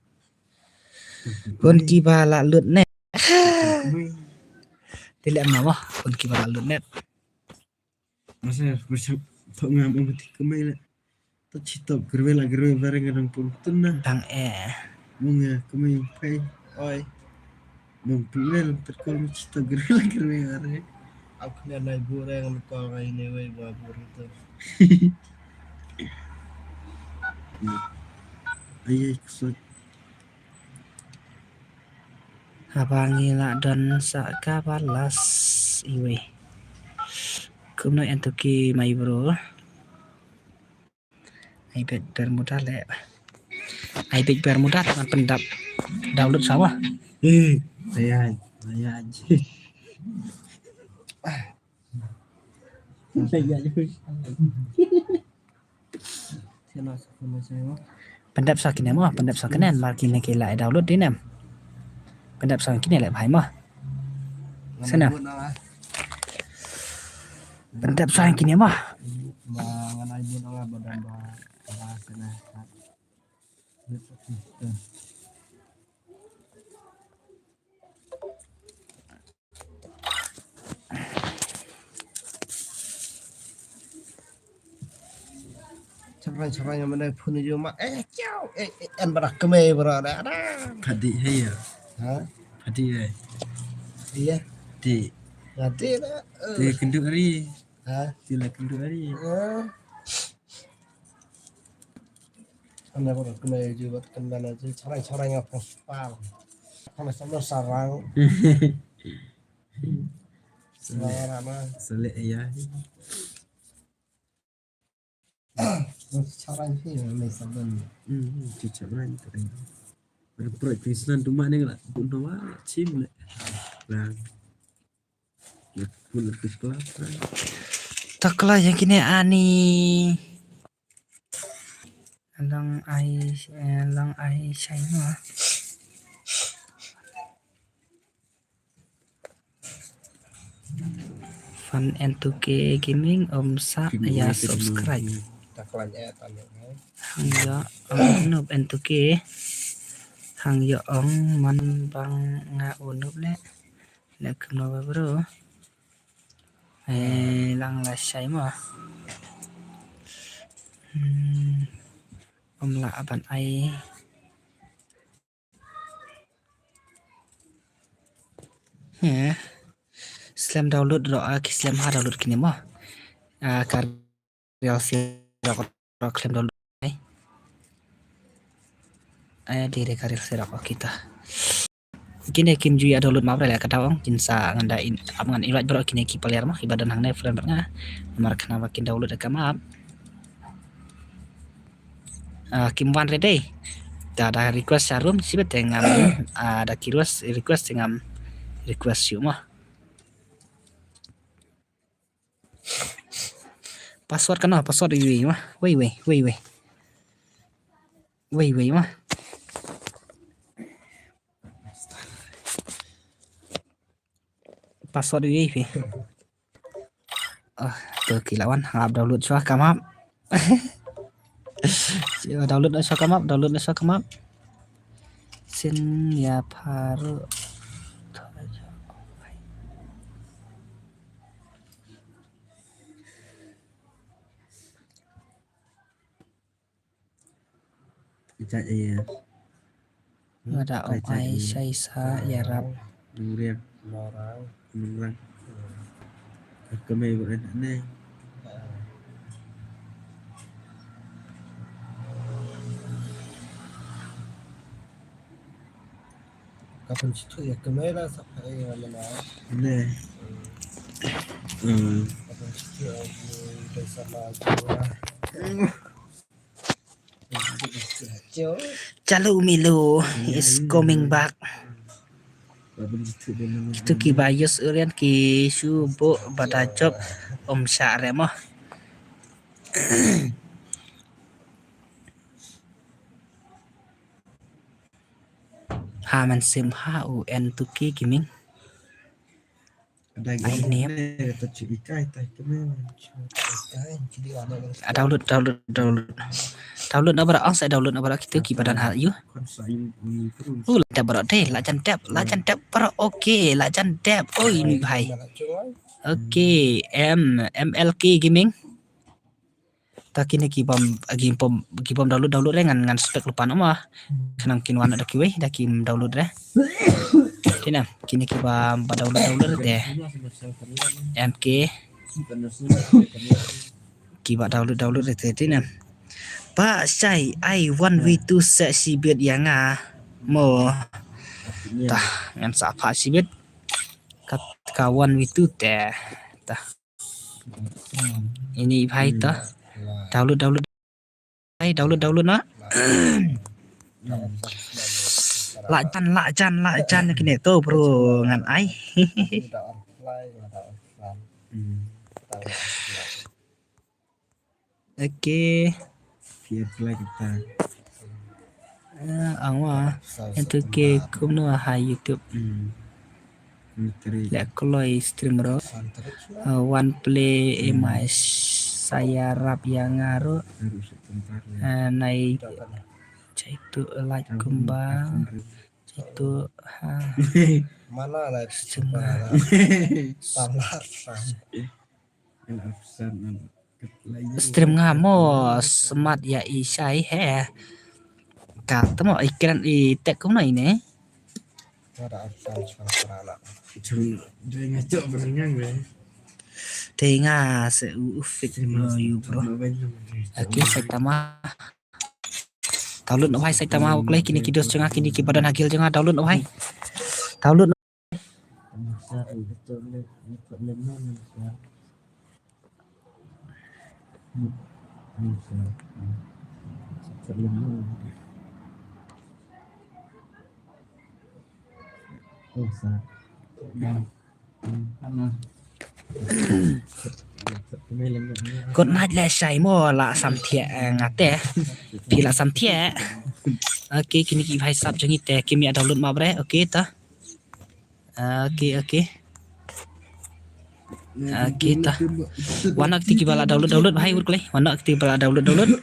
Bun kiba la lut net. Dile em nama bun kiba la lut net. Masa, masa, tok ngam ong ti kemai la. Tok ci tok gerwe la gerwe bareng ngadang pun tun na. Tang eh. Mung ya kemai pai. Oi. Mung pi wel tok kol ci tok gerwe la gerwe bareng. Aku kena nai bureng kol ngai ne wei ba bureng tu. Ayai kusut. Haba ngi la don sa kaba las iwei. Kumno entuki my bro. Ai bet Bermuda le. Ai bet Bermuda ngan pyndap download sa wa. Eh, ayai, ayai. Pyndap sa kine mo, pyndap sa kine, mar kine ki la download dei nem. Pyndap sa kine le bhai mo. Sana. Pyndap sa kine mo. Rang rang mana phun ju ma. Eh, ciao. Eh, eh, en bara kemai bara da. Da. Phadi hai ya. Ha? Phadi hai. Iya. Di. Ngati da. Di kendu hari. Ha? Di la kendu hari. Ha? Anda bara kemai ju bat kemana ju. Rang rang apa pal. Kalau sama sarang. Sarang apa? Selek ya. Charan hi mai saban. Hmm, chi charan tren. Ada proyek Queensland tu mana lah. Bunuh lah, chim lah. Lah. Nak pun lebih kelap. Takla yang kini ani. Long ai, eh, long ai shai ma. Fan N two K Gaming um sa ya subscribe. Hang ya um nup N two K. Hang ya ong man bang nga unup le. Le kumno ba bro. Eh, lang la shai ma. Hmm. Um la aban ai. He. Slem download ro a ki slem ha download kine mo. A ka real si ro ro klem download. Ai. Ai di re ka real si ro kita. Kine kim ju ya download map re la ka daw ong kin sa ngan da in ap ngan invite bro kine ki player mo ki ba don hangne friend bad nga. Namar kane ba kin download ka map. Ah, kim wan re dei. Da da request sha room sibet te ngam. Ah, da ki request request te ngam request shu mo. Password kano password wei wei ma. Wei wei wei wei. Wei wei ma. Password wei wei. Ah, tu ki lawan hap download shuwa ka map. Download shuwa ka map, download shuwa ka map. Sin ya paru. Ijat ya. Ngada ong ai shai sa ya rap. Nuriang. Nurang. Nurang. Kemai ba ne. Ka pynshithuh ïa ka mei la sa pha ïa la la. Ne. Hmm. Ka pynshithuh ïa ka mei la sa la. Chalu Milu is coming back. Ka pynshithuh ïa la la. Kitu ki ba use Urian ki shu buh ba da jop um shah re mo. Ha man sim ha u N two K Gaming. Ai ne. A download, download, download. Download na baroh, ang sa download na baroh kitu ki ba don ha ïu. U la dep baroh te, la jan dep, la jan dep baroh. Okay, la jan dep. Oi ni bhai. Okay, M, M L K Gaming. Ta kine ki bym, ki bym, ki bym download, download re ngan, ngan spek lypa noh ma. Khnang kin wan da kiwei, da kim download re. Te na, kine ki ba, ba download, download re te. M K. Ki ba download, download re te, te na. Ba shai ai one v two sa shibit ïa nga mo. Ta, ngan sa pha shibit. Ka, ka one v two te. Ta. Ini bhai ta. Download, download. Bhai, download, download na. La jan, la jan, la jan kine to bro ngan ai. Hmm. Okay. Fear play kita. Ah, ang wa. N two K kumno ha YouTube. Hmm. Leh kloi stream ro. Ah, one play M I saya rap ïa nga ro. Ah, nai chaitu like kumba. Chaitu ha. Mana lah stream. Salah. Stream nga mo smat ïa i shai he. Ka tamo i kren i tek kumno ine. Te nga se u u fit mo yu bro. Okay, Saitama. Download noh bhai Saitama, u klei kine ki dos jong nga, kine ki ba don ha guild jong nga, download noh bhai. Download. Good night le shai mo la samthiah, eh, ngate. Phi la samthiah. Okay, kine ki bhai sap jong ngi te kim ïa download ma bre. Okay ta. Okay, okay. Okay ta. Wan noh kti ki ba la download, download bhai, u klei. Wan noh kti ki ba la download, download.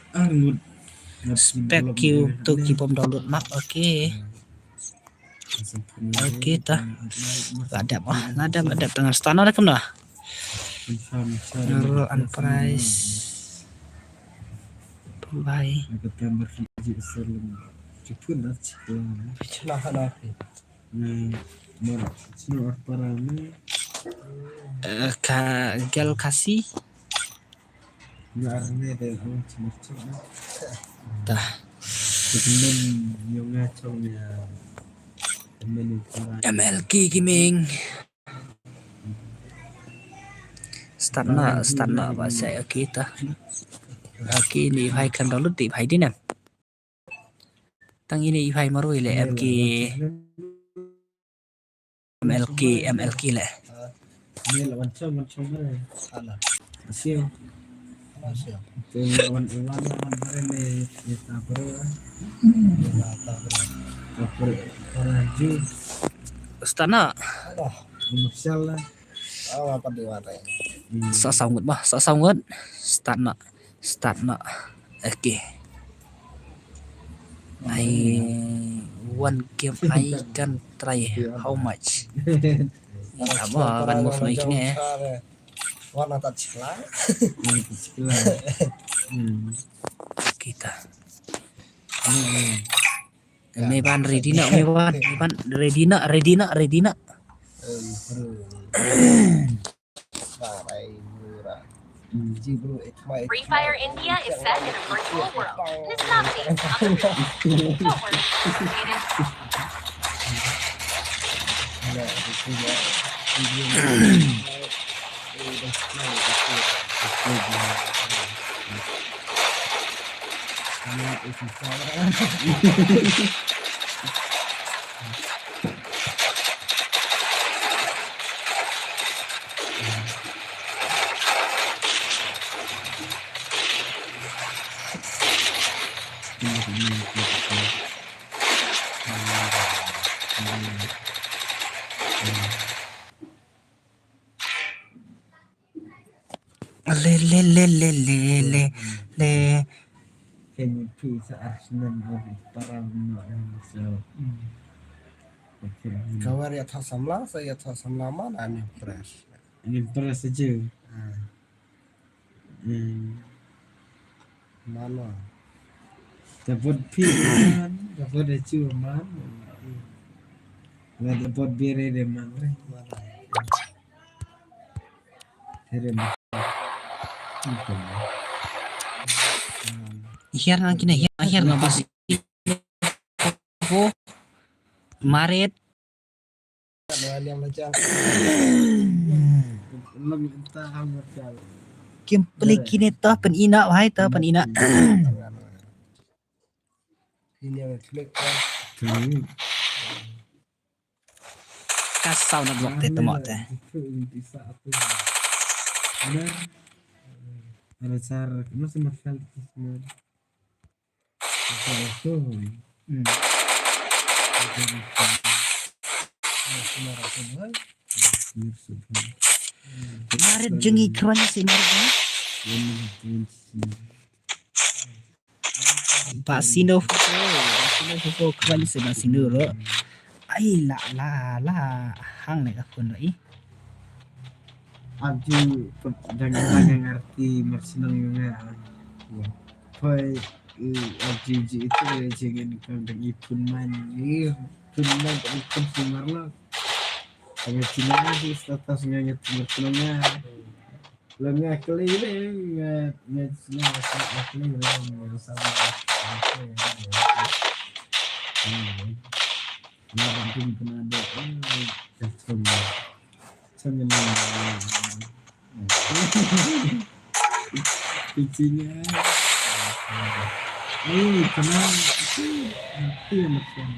Spek ki to ki bym download map. Okay. Okay ta. La dep, ah, la dep, la dep tang stan da kumno. Roll and price. Bye. Eh, ka gel kasi. Tah. M L K Gaming. Start na, start na ba sai, okay ta. Okay, ni bhai kan download di bhai di na. Tang ine i bhai marwei le M K, M L K, M L K le. Start na. Sa saw ngut ba, sa saw ngut. Start na. Start na. Okay. I one game I can try. How much? Aba ban move na ikne. Wana ta chikla. Kita. Me ban ready na, me ban, me ban ready na, ready na, ready na. Free Fire India is set in a virtual world. This is not based on the real. Don't worry, it's updated. Le, le, le, le, le, le, le. Can you please ask them what is param no and so? Ka wer ïa thoh samla, sa ïa thoh samla man, I'm impressed. I'm impressed aja. Hmm. Mano. Dapat pi man, dapat aja man. Nggak dapat bere de man. Mano. Tere man. Hiar nang kine, hiar, hiar nang bas. Ko marit. Kim peli kine ta pen ina, wahai ta pen ina. Ka sound network te temok te. Marit jong i kron si marit jong i. Ba sino fo, ba sino fo kron si ba sino ro. Ai la la la hang ne ka phone ro i. Aju dang dang ngarti mersenang nga. Poi aju ji itu le jengen kang dang ipun man. Ipun man ipun sumar lo. Kami sini di status nga ngat mersenang nga. Lo nga kali le nga nga nga kali le nga sama. Nga mungkin kena ada. Cuma kucingnya. Ini kenal. Itu yang betul.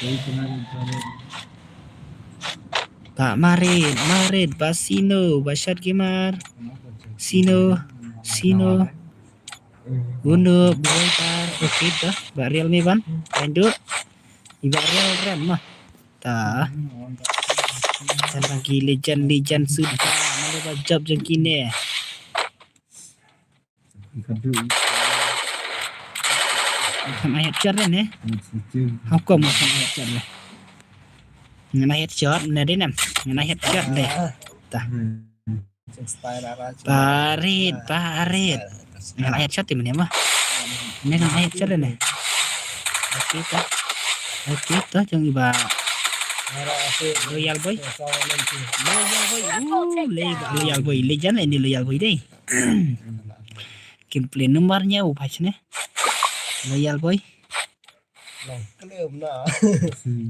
Jadi kenal. Pak Marit, Marit, Pak Sino, Pak Shot Gamer. Sino, Sino. Uno, Boy Par, okay, to. Ba Real me ban. Lanjut. Iba Real Ram mah. Ta. Kan lagi legend, legend sudah. Mana ba jab jeng kine. Kan ayat cer ne. Hukum kan ayat cer ne. Ngan ayat cer ne deh nam. Ngan ayat cer deh. Ta. Parit, parit. Ngan ayat cer ti mane mah. Ne ngan ayat cer ne. Okay, ta. Okay, ta jong iba. Loyal boy. Loyal boy. Uh, le iba loyal boy. Legend ini loyal boy deh. Kim play nomor nya u patch ne. Loyal boy.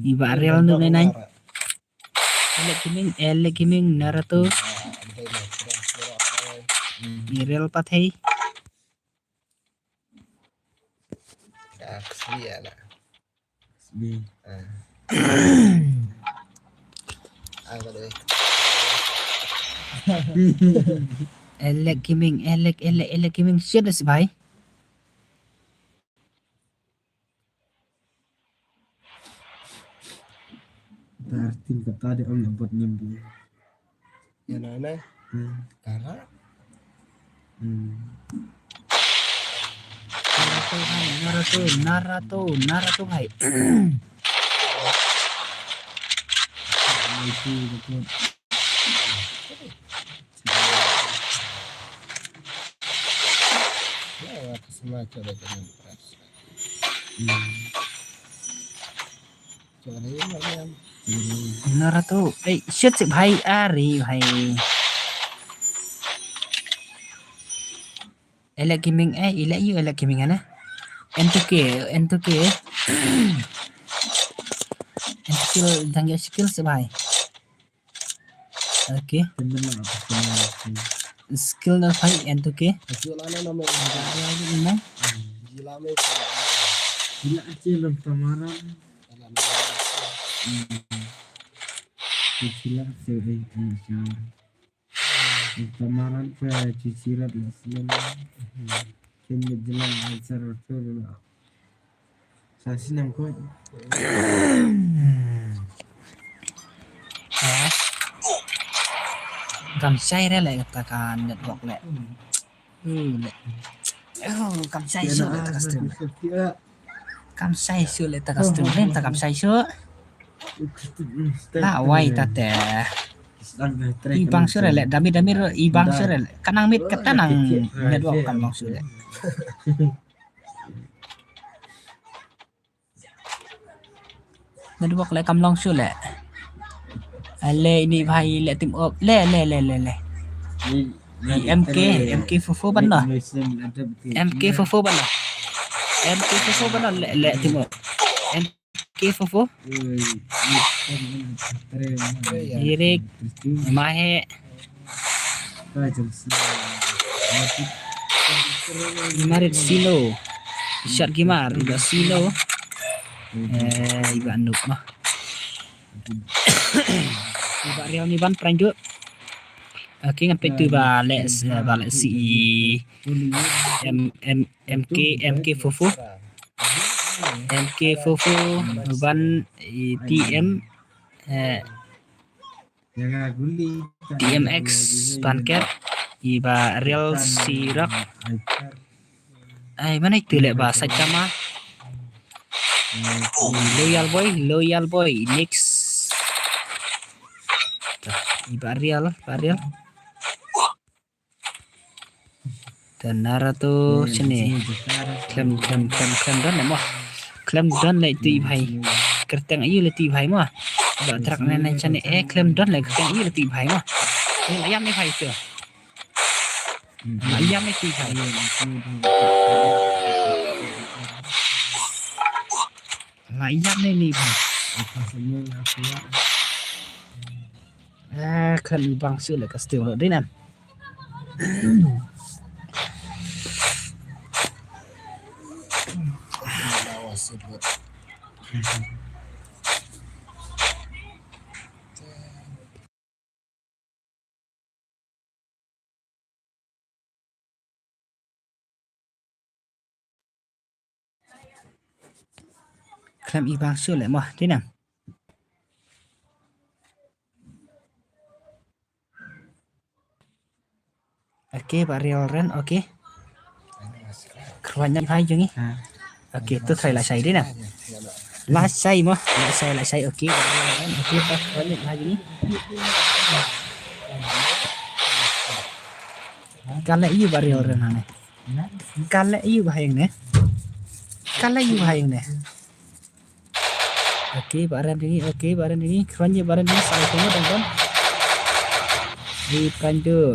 Iba Real nu nai nai. Elek Gaming, Elek Gaming, Naruto. Ni Real Pathei. Elek Gaming, Elek, Elek, Elek Gaming, shit this bhai. Dar tin kata de om na bot nimbu. Ya na na. Hmm. Kara. Hmm. Naruto hai, Naruto, Naruto, Naruto hai. Itu betul. Ya, aku semua coba dengan keras. Hmm. Coba lagi, Mariam. Hmm. Naruto, eh, shit sih bhai, ari bhai. Elek Gaming, eh, elek yu, Elek Gaming ana. N two K, N two K. N two K dang ya skill sih bhai. Okay. Skill na fight N two K. Gila aja dalam tamaran. Gila sih, eh, ini sih. Tamaran pe cuci rat lah sih. Kini jelang ajar tu lah. Sa snem ko. Eh. Kam shai re le kata ka network le. Hmm, le. Oh, kam shai shuh le kata ka stream. Kam shai shuh le kata ka stream. Le kata kam shai shuh. La wai ta te. I bang shuh re le, dami dami ro i bang shuh re le. Kanang mit kata nang network kam long shuh le. Network le kam long shuh le. Ale ini bhai le team up. Le le le le le. I M K, M K four four ban lo. M K four four ban lo. M K four four ban lo le, le team up. M K four four. Irik, Mahe. Marit Silo. Shot Gamer, iba Silo. Eh, iba Noob mah. Iba Real ni ban pranjuk. Okay, ngan peit tu ba le, ba le si M, M, M K, M K four four. M K four four ban i T M, eh, T M X ban ker iba Real Sirok. Ai, mana itu le ba Saitama. Loyal boy, loyal boy, next. I Bah Rial, Bah Rial. Te Naruto shane. Khlem, khlem, khlem, khlem don leh mo. Khlem don leh tu i bhai. Kyrteng aiu leh tu i bhai mo. Ba trak ne ne shane, eh, khlem don leh kyrteng aiu leh tu i bhai mo. Ni la ïam ne bhai tu. La ïam ne tu i bhai. La ïam ne ni bhai. Eh, khlem ibang shuh leh ka still dei nan. Khlem ibang shuh leh mo, dei nam. Okay, Bah Rial Ren, okay. Kyrwan ïa i bhai jong ngi. Okay, to try lashai dei nam. Lashai mo, lashai, lashai, okay, Bah Rial Ren, okay, to kyrwan ïa i bhai jong ngi. Ka leh aiu Bah Rial Ren hangne. Ka leh aiu bha ïa ngi ne. Ka leh aiu bha ïa ngi ne. Okay, Bah Ren dei ngi, okay, Bah Ren dei ngi. Kyrwan ïa Bah Ren dei ngi, sa ïa ka dang don. Di Pandu.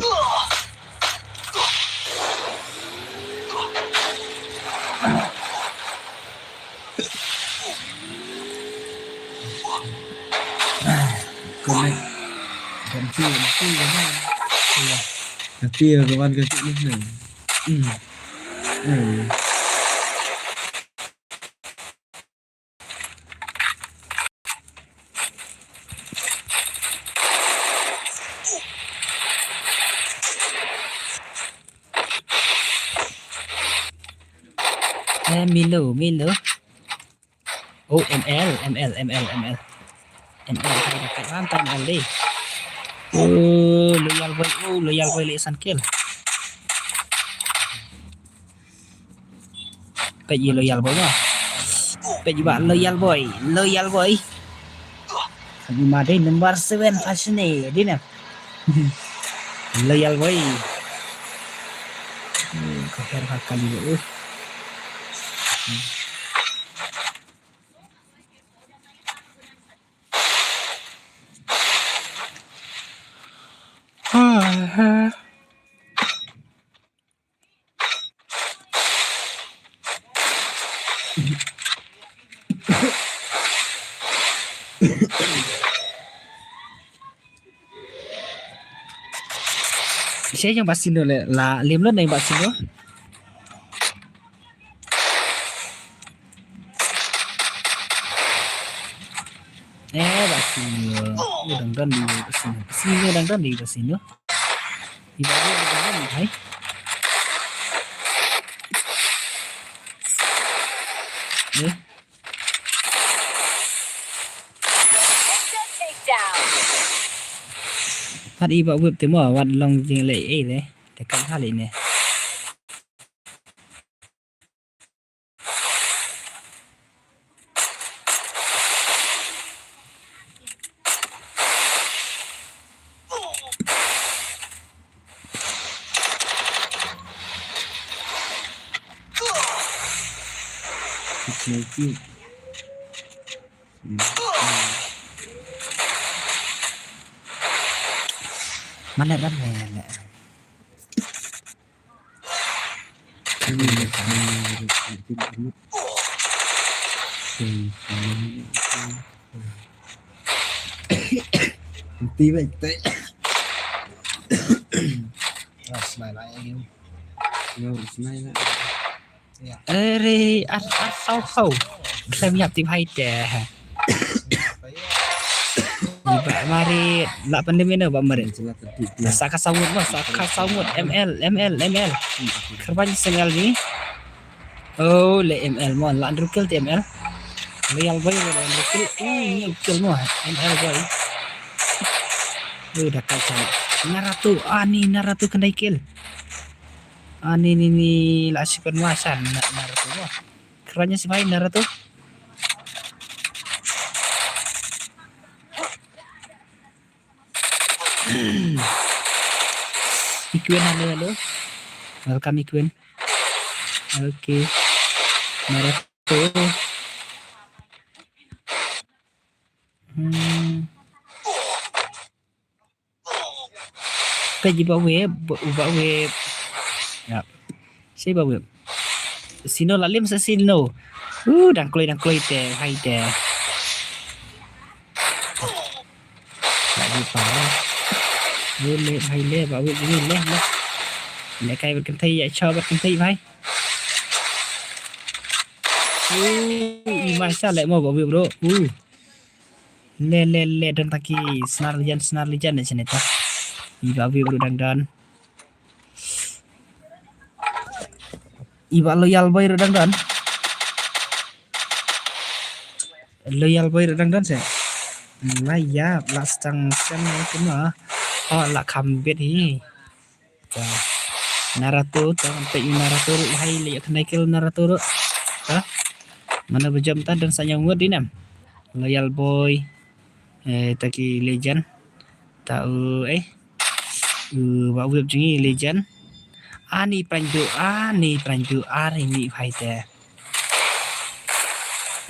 Connect. Ganti, ganti, ganti. Iya. Ganti, kawan, ganti ni. Hmm. Hmm. Eh, Milo, Milo. Oh, M L, M L, M L, M L. M L, hai da kat wan ta M L dei. Oh, Loyal Boy, oh, Loyal Boy leh san kill. Peit ïa Loyal Boy mo. Peit ïa Bah Loyal Boy, Loyal Boy. Kani ma dei number seven fashion eh, dei na. Loyal Boy. Hmm, ka her ha kali uh. Sha jong Bah Sino le la lim lut na Bah Sino. Eh, Bah Sino. Dang don di Bah Sino. Sino dang don di Bah Sino. Iba dia dang don di hai. Eh. Pat iba whip te mo, wat long jing le eh le. Te kan ha le ne. Mana ram ne. Ti ba te. Ras lai lai. Ras lai lai. Ere, ar, ar, saw, saw. Khlem ïap tip hai te. Ba mari, la pandem ina ba mari. Sa ka saw ngut mo, sa ka saw ngut. M L, M L, M L. Kyrwan sa M L ni. Oh, le M L mo, la andru kill te M L. Le Yal Boy, le andru kill. Uh, ni kill mo, M L boy. Uh, da kai sa. Naruto, ani Naruto khyndai kill. Ani ni ni la shi pynwa shan Naruto mo. Kyrwan ïa shi bhai Naruto. Ikwin, hello, hello. Welcome, Ikwin. Okay. Naruto. Hmm. Peit i Bah Web, Bah Web. Yap. Shi Bah Web. Sino la lim sa sino. Uh, dang kloi, dang kloi te, hai te. La di pa. Web le, hai le, Bah Web le, le, le. Le kai berkentai ya, cha berkentai, hai. Uh, i masa le mo Bah Web, bro. Uh. Le, le, le, don taki snar lijan, snar lijan ne sene ta. I Bah Web ruh dang don. I Bah Loyal Boy ruh dang don. Loyal Boy ruh dang don se. La ïap, la stang sen ne kuma. Oh, la kham bit hi. Ta. Naruto, ta, peit i Naruto ruh, hai, leh khnai kill Naruto ruh. Ta. Mano ba jam ta, don sa ñiew ngut di nam. Loyal Boy. Eh, ta ki legend. Ta u, eh. U, Bah Web jong ngi legend. Ani pranju, ani pranju, ari ni fighter.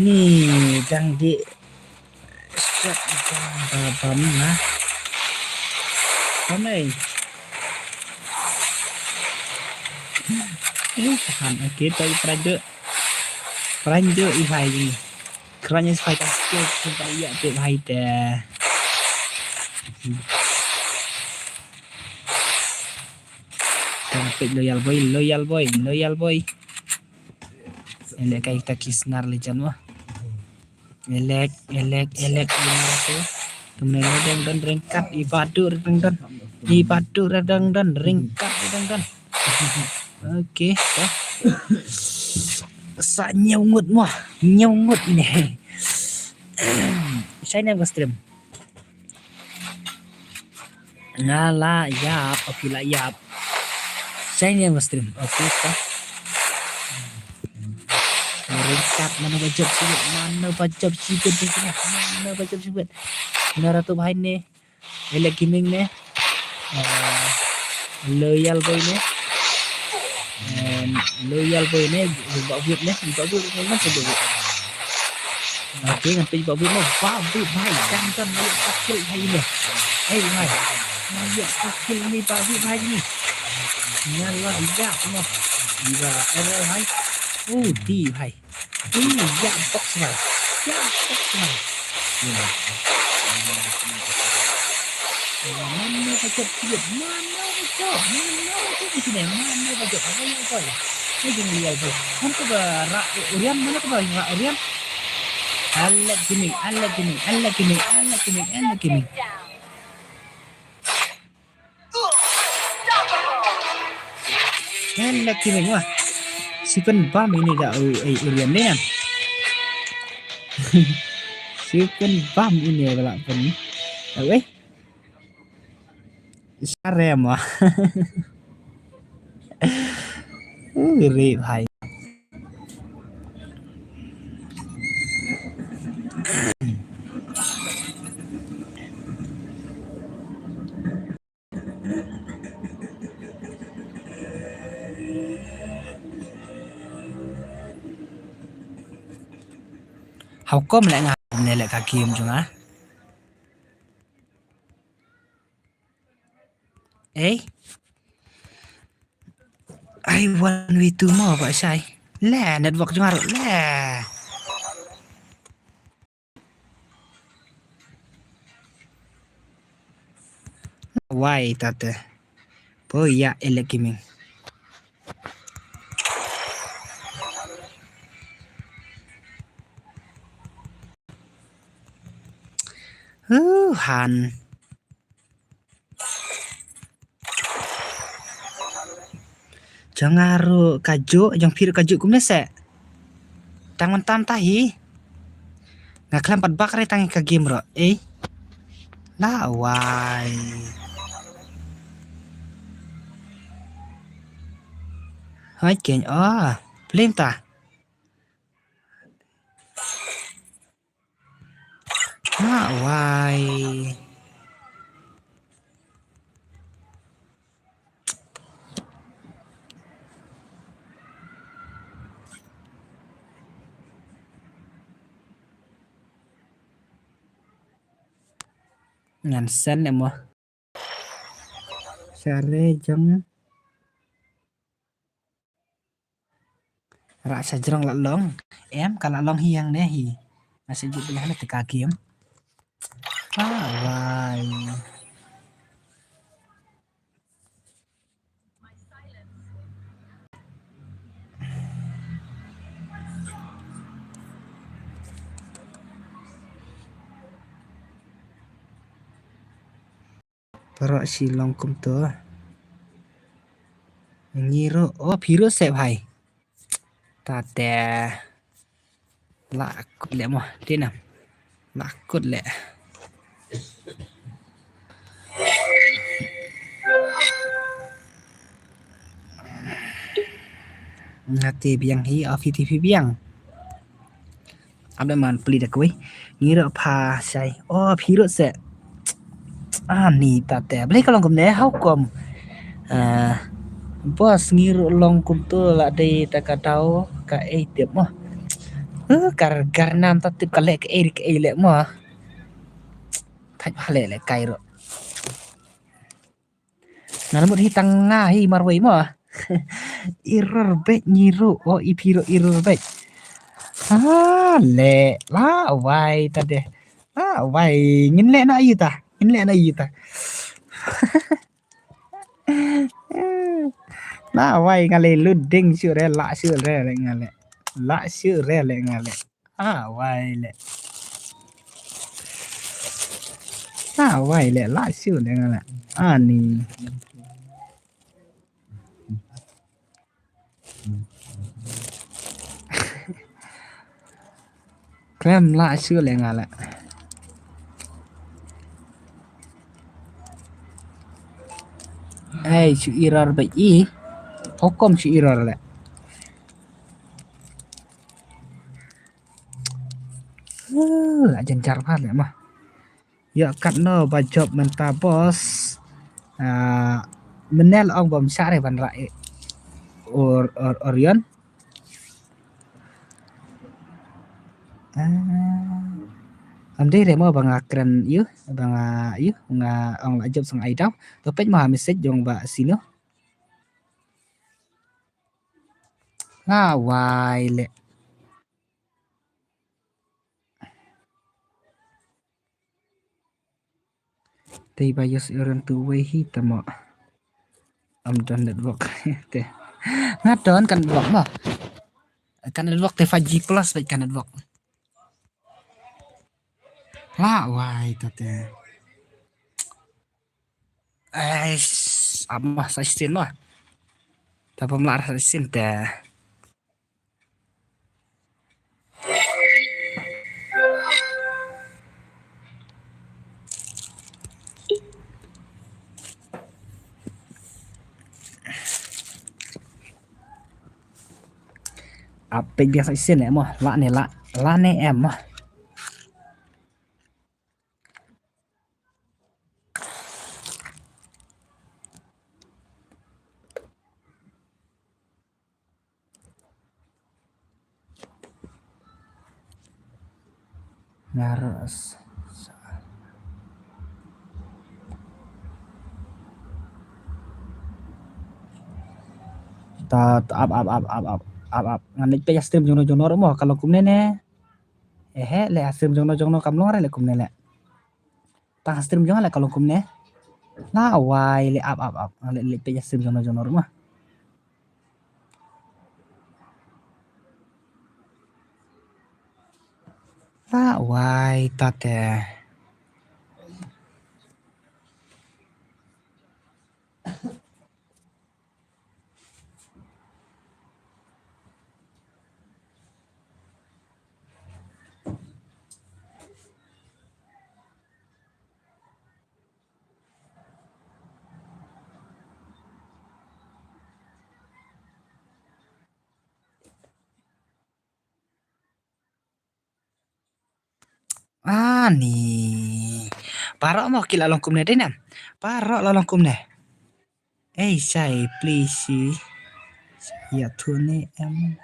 Ni dang di step dang ba bam na. Bam ei. Ini tahan, okey, tapi pranju. Pranju i bhai ni. Kerana i bhai tak skill, tak iya tu bhai te. Tang pik Loyal Boy, Loyal Boy, Loyal Boy. Elek kai ta ki snar legend wah. Elek, elek, elek, elek tu. Tumne ledeng don ringkat, i badu ledeng don. I badu ledeng don, ringkat ledeng don. Okey, to. Sa ñiew ngut mo, ñiew ngut ini. Shine yang stream. Nga la ïap, okey la ïap. Shine yang stream, okey to. Ringkat, mano ba jop sibit, mano ba jop sibit di sini, mano ba jop sibit. Naruto behind ni, Elek Gaming ni, eh, Loyal Boy ni, eh, Loyal Boy ni, Bah Web ni, Bah Web ni, Bah Web. Okey, ngan peit Bah Web mo. Bah Web bhai, dang don, ïa ka kill bhai ni. Hei bhai. Ïa ka kill ni Bah Web bhai ni. Nyala ïa mo. Ïa error bhai. Oh, di bhai. Ui, ïa box bhai. Ïa box bhai. Mano ba jop sibit, mano ba jop, mano ba jop sibit, mano ba jop, mano ba jop. Ni jing lial bhai. Mano ba rak Orion, mano ba rak Orion. Elek Gaming, Elek Gaming, Elek Gaming, Elek Gaming, Elek Gaming. Elek Gaming wah. Sipen bam ini ga u, eh, Orion ni nam. Sipen bam ini ga la pen. Au, eh. Sarem wah. Uh, ri bhai. How come leh nga ne leh ka game jong nga? Eh? Ai one v two mo ba shai. Leh network jong nga ruh leh. Wai tate. Po ïa Elek Gaming. Uh, han. Jong nga ruh kajuh, jong phi ruh kajuh kumne seh. Tang mynta mynta hi. Nga khlem pat bak re tang ka game ruh. Eh. La wai. Hoi ken. Oh. Plim ta. Ha, wai. Ngan send em mo. Share jong. Rah sha jrong la long. Em ka la long hi hangne hi. Nga sa ju pynleh ne te ka game. Ah, wai. Baroh shi long kumto. Ngi ruh, oh, phi ruh seh bhai. Tate. La kut leh mo, te na. La kut leh. Nga te biang hi, oh, phi te phi biang. Ap da man pli da kawei. Ngi ruh pha shai. Oh, phi ruh seh. Ani tate. Balei ka long kumne, how come? Ah, boss, ngi ruh long kumto la dei ta ka daw kaei tip mo. Eh, kar, kar nam ta tip ka leh kaei kaei leh mo. Thait bha leh leh kai ruh. Nga la mut hi tang nga hi marwei mo. Error beit ngi ruh, oh, i phi ruh error beit. Ah, leh, la wai ta deh. La wai, ngin leh na ïa ta. Ngin leh na ïa ta. La wai nga leh loading shuh re, la shuh re, leh nga leh. La shuh re, leh nga leh. Ah, wai leh. Ah, wai leh, la shuh leh nga leh. Ani. Khlem la shuh leh nga leh. Ei, shu error beit i. How come shu error leh? Uh, la jynjar bha leh mo. Ïoh katno ba jop mynta boss. Ah, mynne la ong bym shah re ban rah, eh. Or, or, Orion. Ah, am dei re mo ba nga kren ïa u, ba nga ïa u, nga ong la jop sa nga ai daw. To peit mo ha message jong Bah Sino. La wai leh. Te ba ïoh sih orang tu wei hi tamo. Am don network. Te. Nga don ka network mo. Ka network te five G plus beit ka network. La wai ta te. Ais, ap mo sa shisien mo. Ta pom la sa shisien te. Ap peit biang sa shisien leh mo, la ne la, la ne em mo. Nga ruh s-, s-, ta, ta, ap, ap, ap. Ngan leit peit ïa stream jongno jongno ruh mo, ka long kumne ne. Ehe, leh stream jongno jongno kam long re leh kumne leh. Tang stream jong nga leh ka long kumne. La wai leh ap ap ap. Leh leh peit ïa stream jong no jong no ruh ma. La wai ta te. Ani. Baroh mo ki la long kumne dei ne. Baroh la long kumne. Ei, shai, please. Ïa thu ne em.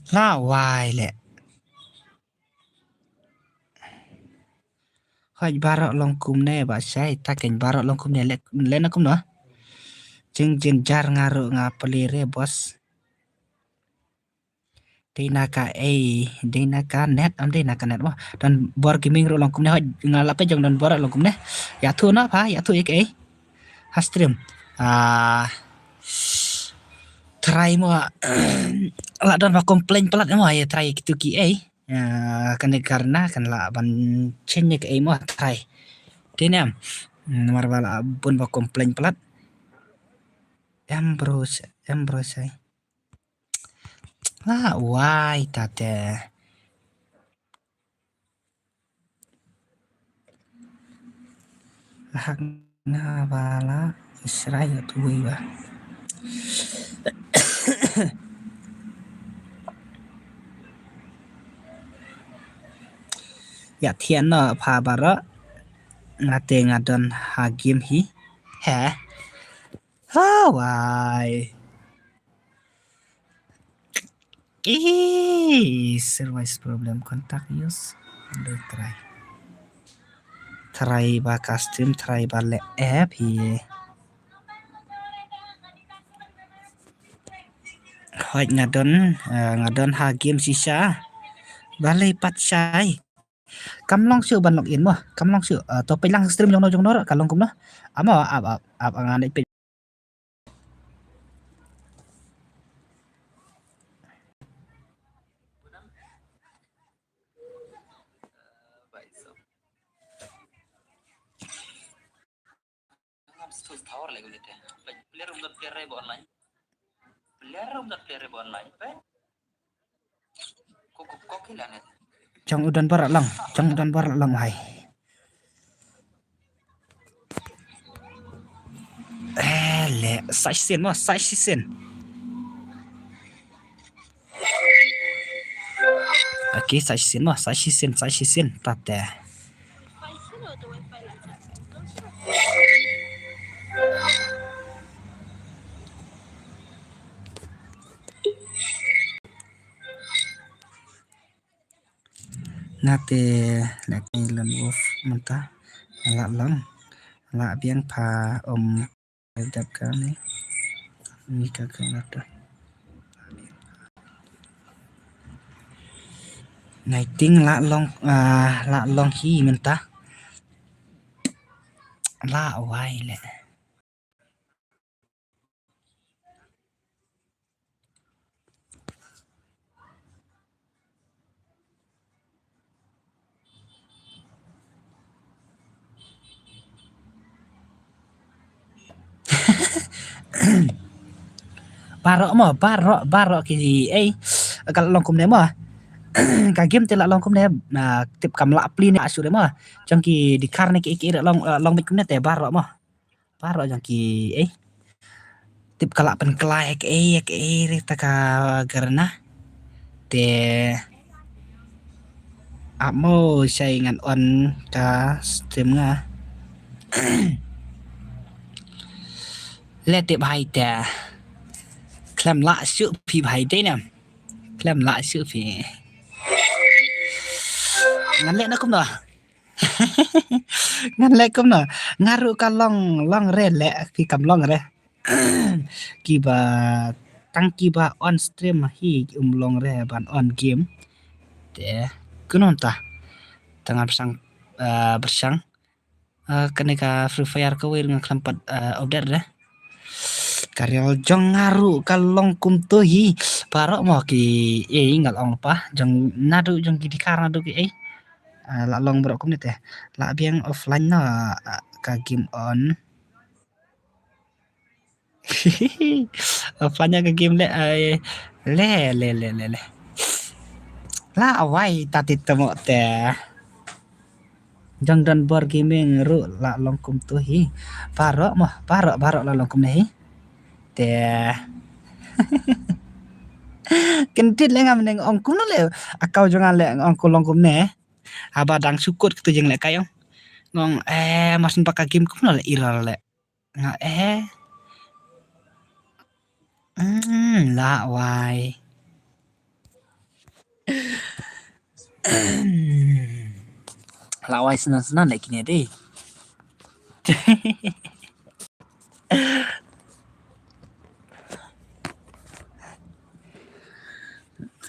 La wai leh. Hoi baroh long kumne ba shai, ta kein baroh long kumne leh, leh na kumno. Jing jin jar nga ruh nga peli re boss. Dei na ka ei, dei na ka net, am dei na ka net mo. Don Bor Gaming ruh long kumne, hoi nga la peit jong Don Bor long kumne. Ïathuh na pha, ïathuh ïa ka ei. Ha stream. Ah, trai mo. La don ba complain palat mo, ïa trai kitu ki ei. Ah, kane karna kan lah ban change ïa ka ei mo trai. Dei ne em. Namar ba la bun ba complain palat. Em bro, em bro sai. La wai ta te. La hak nga ba la Israel tu wei ba. Ïa thian no pha baroh. Nga te nga don ha game hi. He. Ha wai. Ih, service problem, contact use. Dei trai. Trai ba ka stream, trai ba leh app hi. Hoi nga don, eh, nga don ha game shisha. Balei pat shai. Kam long shuh ban log in mo. Kam long shuh. Eh, to peit lang stream jong no jong no ka long kumno. Amo ap ap ap nga ne peit. Jong u Don Bor long, jong u Don Bor long hai. Eh, le, sa shisien mo, sa shisien. Okay, sa shisien mo, sa shisien, sa shisien, tate. Nate lek ni lon wuf mynta. Lah long. Lah biang pha um dap ka ni. Ni ka ka lah tu. Nai ting lah long, ah, lah long hi mynta. Lah wai le. Baroh mo, baroh, baroh ki ei. Ka long kumne mo. Ka game te la long kumne, na tip kam lah pli ne asu de mo. Jong ki dikar ne ki ei ki ei long, eh, long bit kumne te baroh mo. Baroh jong ki ei. Tip ka lah pynkylla ei ei ei ei re ta ka garna. Te ap mo shai ngan on ka stream nga. Le tip hai te. Khlem lah shuh phi bhai te ne. Khlem lah shuh phi. Ngan leh na kumno. Ngan leh kumno. Nga ruh ka long, long re leh, phi kam long re. Kiba, tang kiba on stream hi um long re ban on game. Te, kumno ta. Tang nga pyrshang, eh, pyrshang. Eh, kane ka Free Fire kawei nga khlem pat, eh, update re. Ka rial jong nga ruh ka long kumto hi. Baroh mo ki ei nga la ong pa. Jong naduh jong ki dikar naduh ki ei. Eh, la long baroh kumne te. La biang offline na, eh, ka game on. Offline ka game le, ai. Le, le, le, le, le. La wai ta ti temo te. Jong Don Bor Gaming ruh la long kumto hi. Baroh mo, baroh, baroh la long kumne hi. Te. Kyndit le ngam neng ong kumno le. Akau jong nga le ong ko long kumne. Haba dang sukut kito jing le kai ong. Ngong, eh, masin baka game kumno le error le. Nga, eh. Hmm, la wai. La wai snan snan leh kine dei.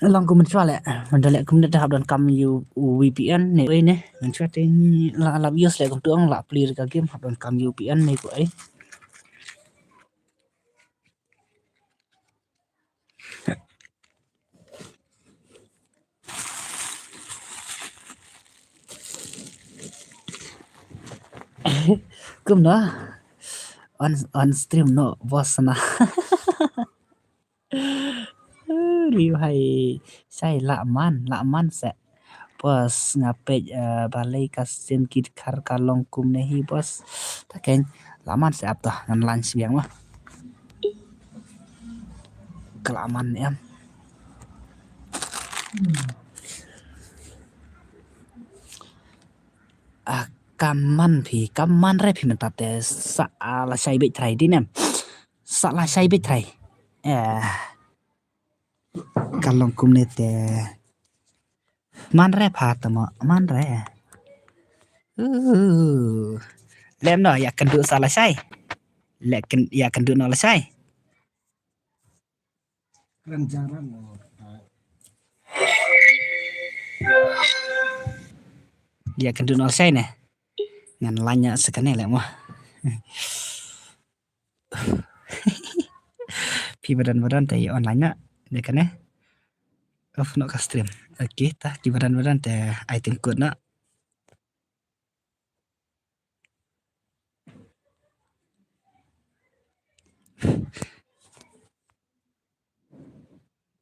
Long kum mynshwa leh, mynta leh kum mynta hap don kam ïa u V P N ne, oi ne, mynshwa te la la use leh kum tu ong la plie ka game hap don kam ïa u V P N ne ko ai. Kumno? On, on stream no, boss na. Riu hai, shai la man, la man se. Boss nga peit, eh, balei ka sim kit khar ka long kumne hi, boss. Ta keng, la man se ap ta, ngan lan sbiang ma. Ka la man em. Ah, ka man phi, ka man re phi mynta te sa, ah, la shai beit trai di nem. Sa la shai beit trai. Eh. Ka long kumne te. Man re pha tamo, man re. Uh. Lem no, ïa kynduh sa la shai. Leh kyn-, ïa kynduh no la shai. Kren jarang. Ïa kynduh no la shai ne. Ngan lanya sa kane leh mo. Phi ba don ba don te ïa online na de kane. Off noh ka stream. Okay, ta ki ba don ba don te ai tyngkut noh.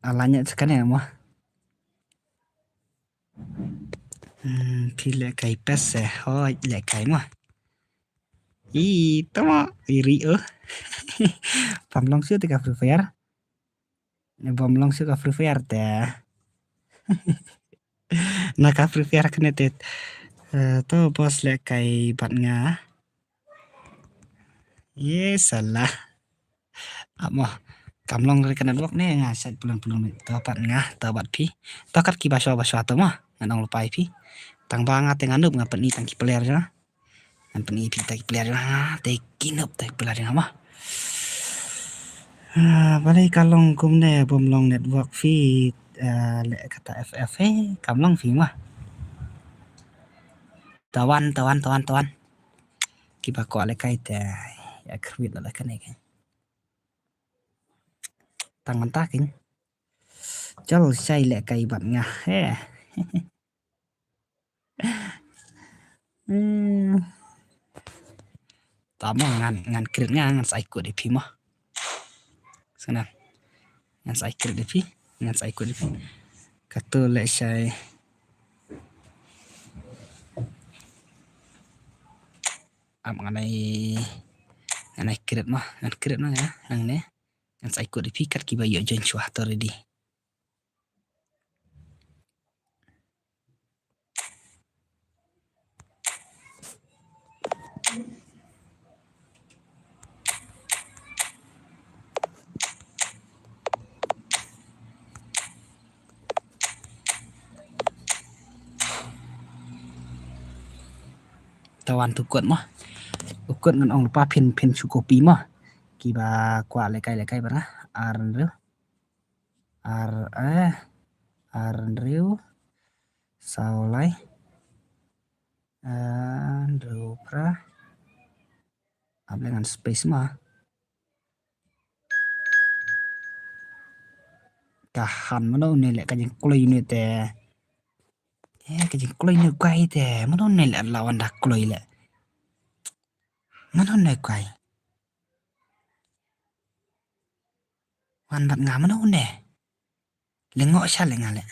Ala nyet sa kane mo. Hmm, phi leh kai pes se hoi leh kai mo. I, tamo, iri oh. Pam long shu te ka Free Fire. Bom long shu ka Free Fire te. Na ka Free Fire kane te. Eh, to boss leh kai bad nga. Ye salah. Amo. Kam long re ka network ne nga sait pulun pulun to pat nga to bad phi. To kat ki ba shwa ba shwa to mo. Ngan ong lypa ïa phi. Tang ba nga te nga nup nga pyni tang ki player jong nga. Ngan pyni phi tang ki player jong nga. Te ki nup tang ki player jong nga mo. Ah, balei ka long kumne bom long network phi, ah, leh kata F F he kam long phi mo. Tawan, tawan, tawan, tawan. Kiba kwah leh kai te ïa kyrwit leh kane kan. Tang mynta kan. Jal shai leh kai bad nga he. Hmm. Tamo ngan, ngan krit nga ngan sa ai kut ïa phi mo. Sana. Ngan sa ai krit ïa phi, ngan sa ai kut ïa phi. Kato leh shai. Ap ngan ai, ngan ai krit mo, ngan krit mo nga, nangne. Ngan sa ai kut ïa phi kat kiba ïoh join shuwa to ready. Tawan tu kot mo. U kot ngan ong lypa phin, phin shu copy mo. Kiba kwah leh kai leh kai bad nga. Ar hynriew. Ar, eh, ar hynriew. Saw lai. Ar hynriew phra. Ap leh ngan space mo. Ka han mano une leh ka jingkloi une te. Eh, ka jingkloi une u guy te. Mano une leh la wan da kloi leh. Mano une u guy. Wan bad nga mano une. Lyngngoh sha leh nga leh.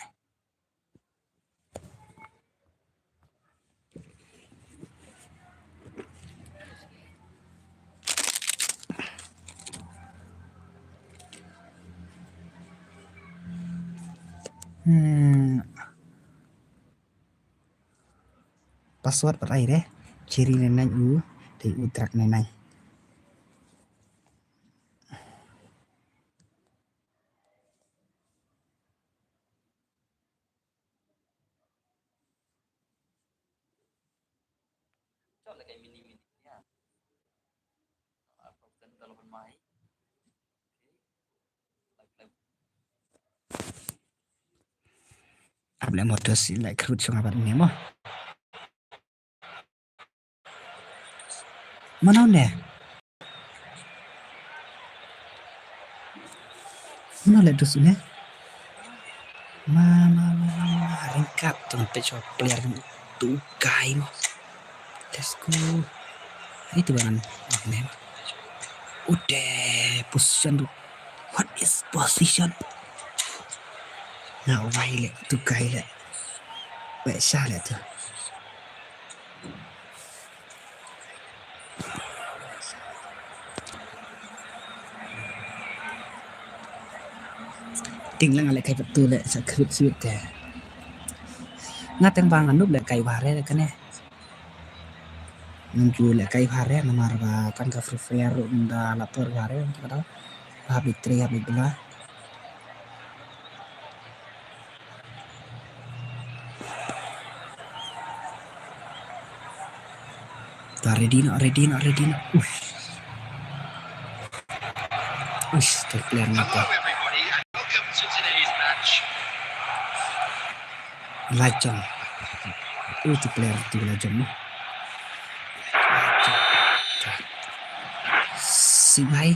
Hmm. Password pat ai re. Chiri ne nang u, te u track ne nang. Ap le motor si like rut song abat ne mo. Mano ne? Mano le dus ne? Ma ma ma ma, ringkat tu pe cho player tu kai mo. Let's go. Itu bangan. Oh, ne. Udah position tu. What is position? Na wai le tu kai le. Wek sha le tu. Ting lang ale kai patu le sa krit sweet te. Nga teng bang anup le kai ware le kane. Ngan ju le kai ware namar ba tang ka Free Fire ru nda lapor ware nda ka dau. Habit tri habit bela. Ta ready na, ready na, ready na. Ush. Ush, tu player na ta. Lajong. Uh, tu player tu lajong. Si bhai.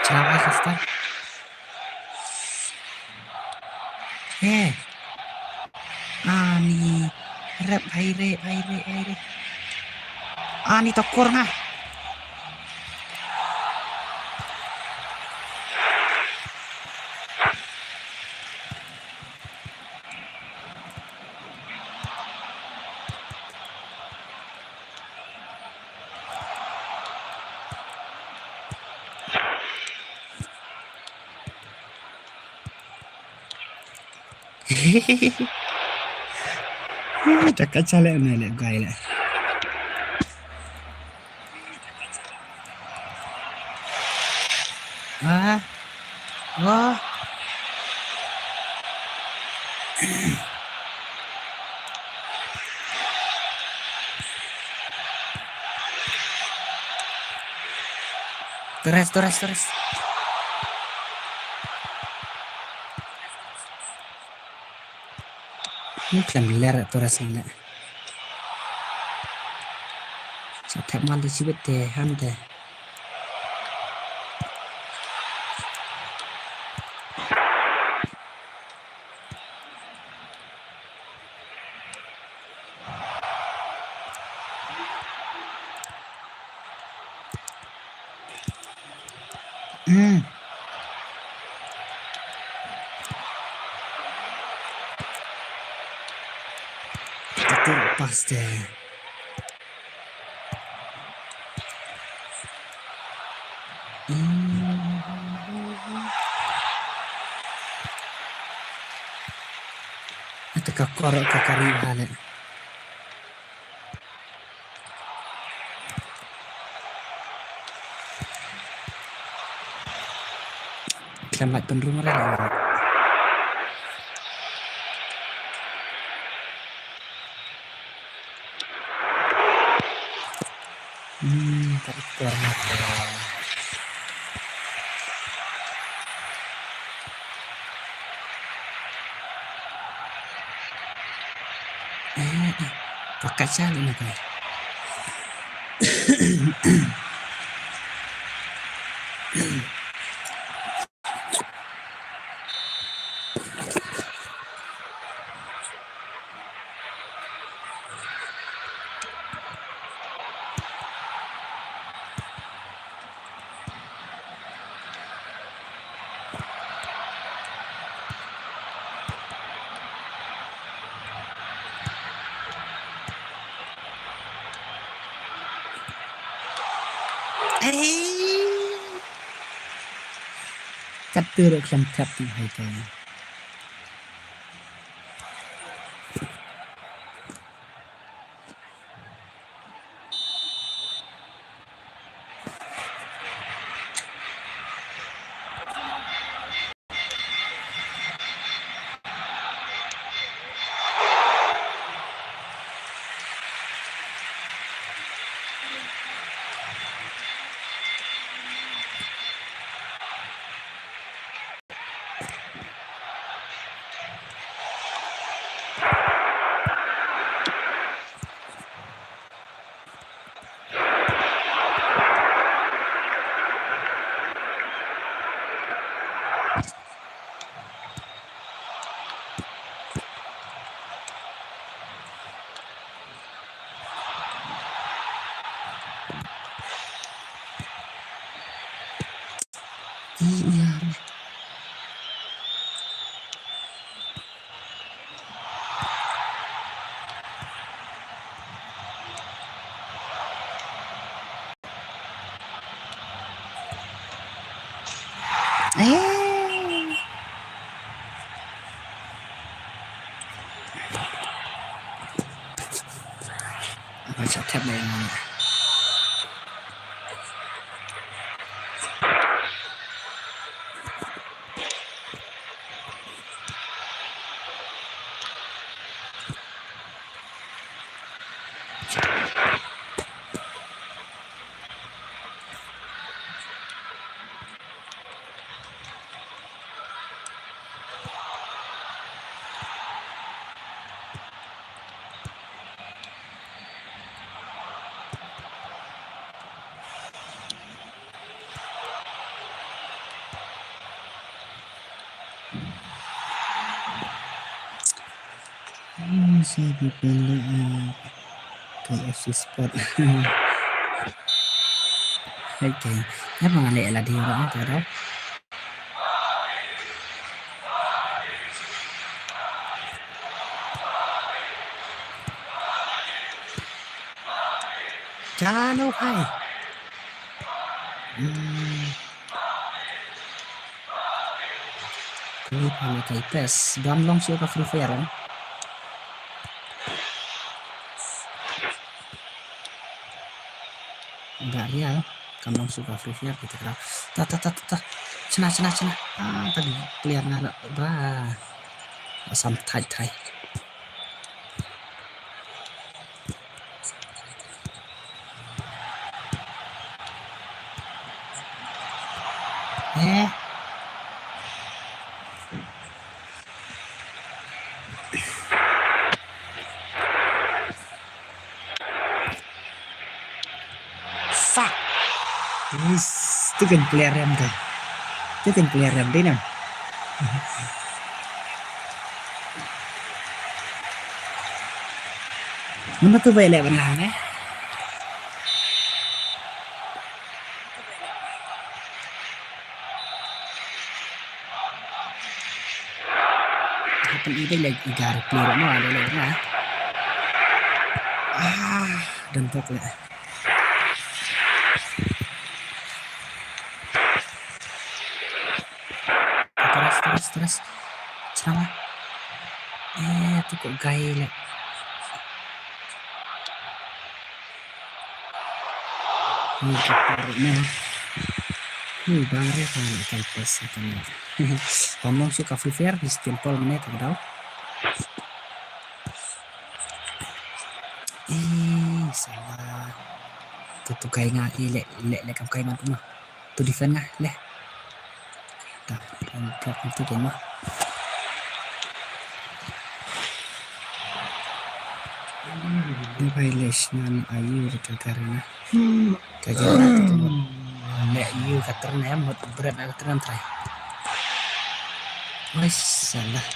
Chalawa rasta. He. Ani rep, hai re, hai re, hai re. Ani tokor nga. Jaka chale ne le gai le. Ah. Wah. Torres, Torres, Torres. Ni khlem ler Torres ne. Sa thep man di sibit te han te. Hmm. Atur pas te. Hmm. Ata ka kor ka kari hale. Khlem lait pynrung re. Hmm, ka ikor mata. Eh, eh. Pakat sha lei na kai. Ai. Kat tu ruh khlem thep tu hai te. Ïar. Eh. Ba shah thep lei mo. Hmm, saya dipilih, eh, K F C Sport. Okay. Ïa ma nga leh la dei ruh, ah, te ka daw. Chalo hai. Hmm. Kali pha me kai pes. Dam long shuh ka Free Fire, eh. Ba ria, kam long shuh ka Free Fire kita kra. Ta, ta, ta, ta, ta. Chna, chna, chna. Ah, ta player nga la ba. Sam thai, thai. Eh. Sa. Wis, tu kan player rem tu. Tu kan player rem dei nam. Namar tu ba ïaleh ban lang, eh. Happen i dei leh i gar player mo, dei leh na. Ah, dang tok leh. Terus, terus, terus. Ceramah. Eh, tu kok gay leh. Ni ka par na. Ni bang re ka na kai pes ka na. Pamlong shuh ka Free Fire, di stin pol ne ka daw. Eh, salah. Tu tu kai nga, eh, leh, leh, leh kam kai man tu ma. Tu defend nga, leh. Ta, block tu kan ma. Ni bai leh snan ayu ka karena. Ka karena tu tu. Leh ayu ka karena mut berat ka karena try. Oi salah.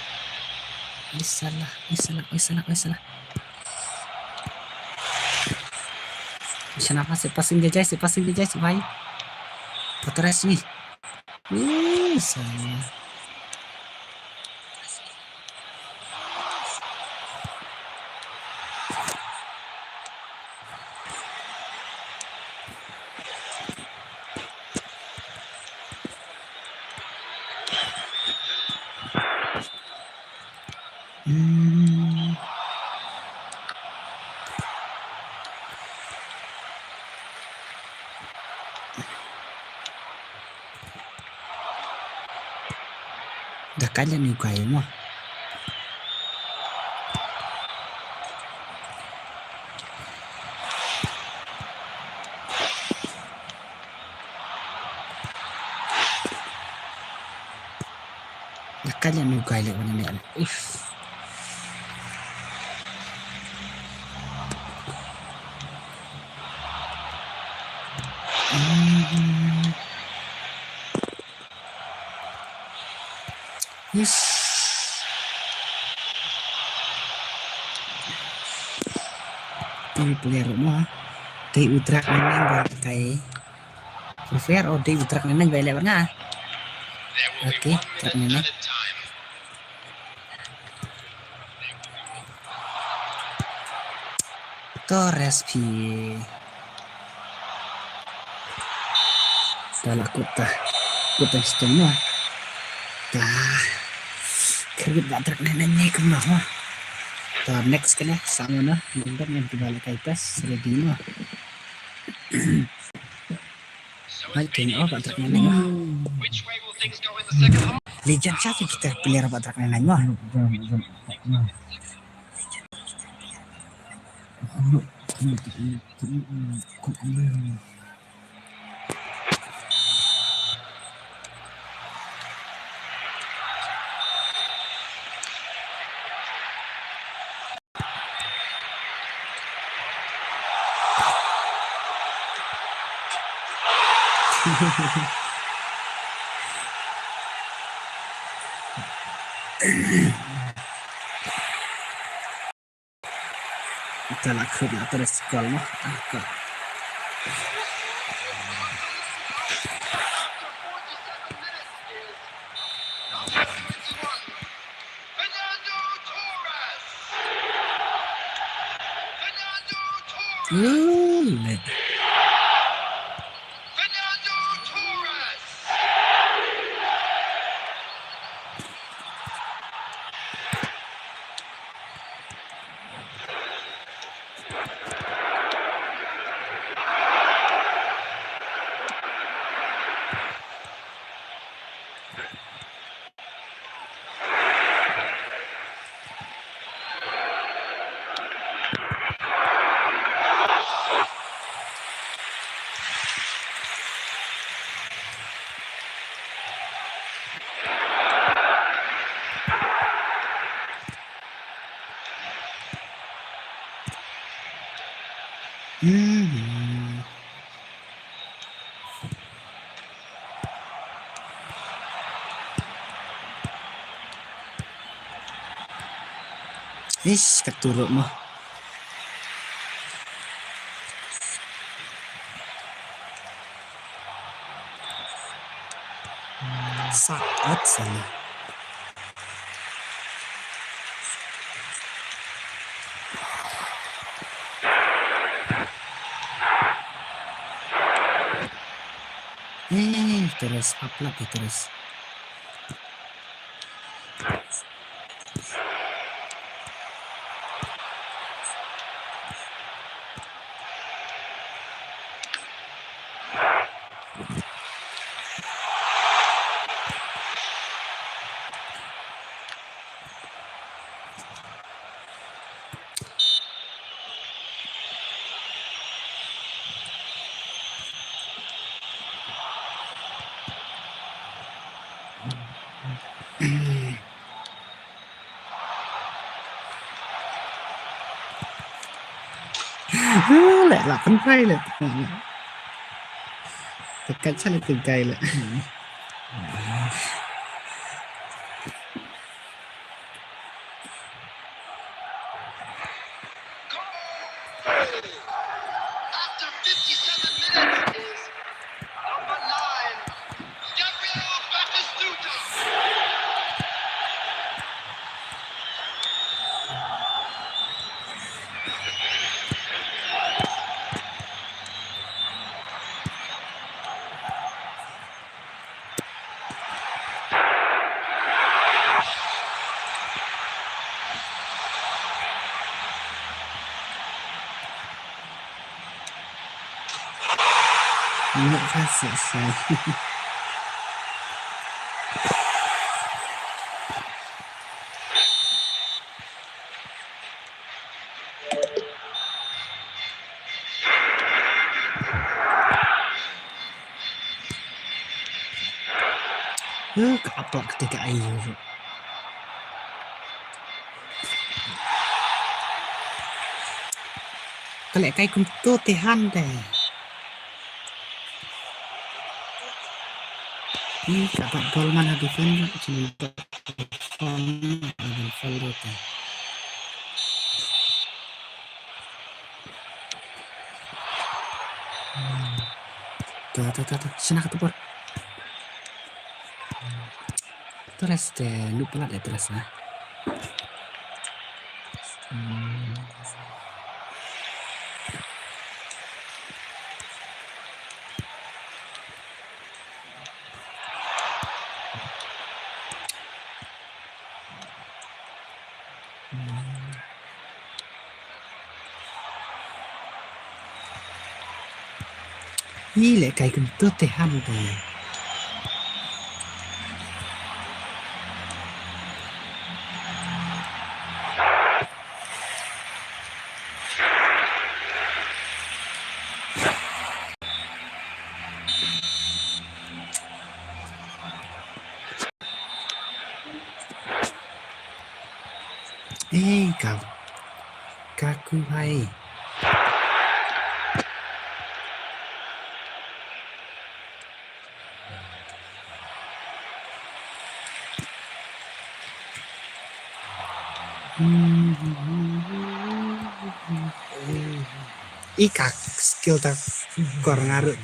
Oi salah, oi salah, oi salah, oi salah. Sha na passing, passing dia jai, passing dia jai, bhai. Pateres ni. Ih, salah. Hmm. Da kali ni kai mo. Dah kali anu gai lek wan nek. Uff. Hmm. Yes. Team player mo. Tei u trak nang ba kai. Prefer o dei u trak nang ba leh nga. Okay, trak nai nai. Torres phi. Ta la kut ta. Kut ta stone mo. Ta. Krit ba trak nai nai kumno mo. Ta next kane sa mo na. Ngan ban ngan kiba la kai pass ready mo. Hai ting oh ba trak nai nai mo. Legend sha kita player ba trak nai nai mo. Ita la khut la terus gol mah. Ah, gol. Ooh, lit. Mhm. Ish, ka turuk mah. Saat sana. Eh, terus, up lagi terus. Leh la pynphai leh. Te kat sa leh pynkai leh. After fifty-seven minutes is number nine, Gabriel Batistuta. Ngak ka sa sa. Huh, ka apot ka te ka ai. Ka leh kai kumto te han te. Ih, ka bat bol man ha defend, chin bat bol man ha defend te. Ta, ta, ta, ta. Shana kata bol. Este, lupa la de tres, nah. Hmm. Ih, leh kai kumto te ham te. Ei, ka, ka ku hai. I ka skill ta kor nga ruh.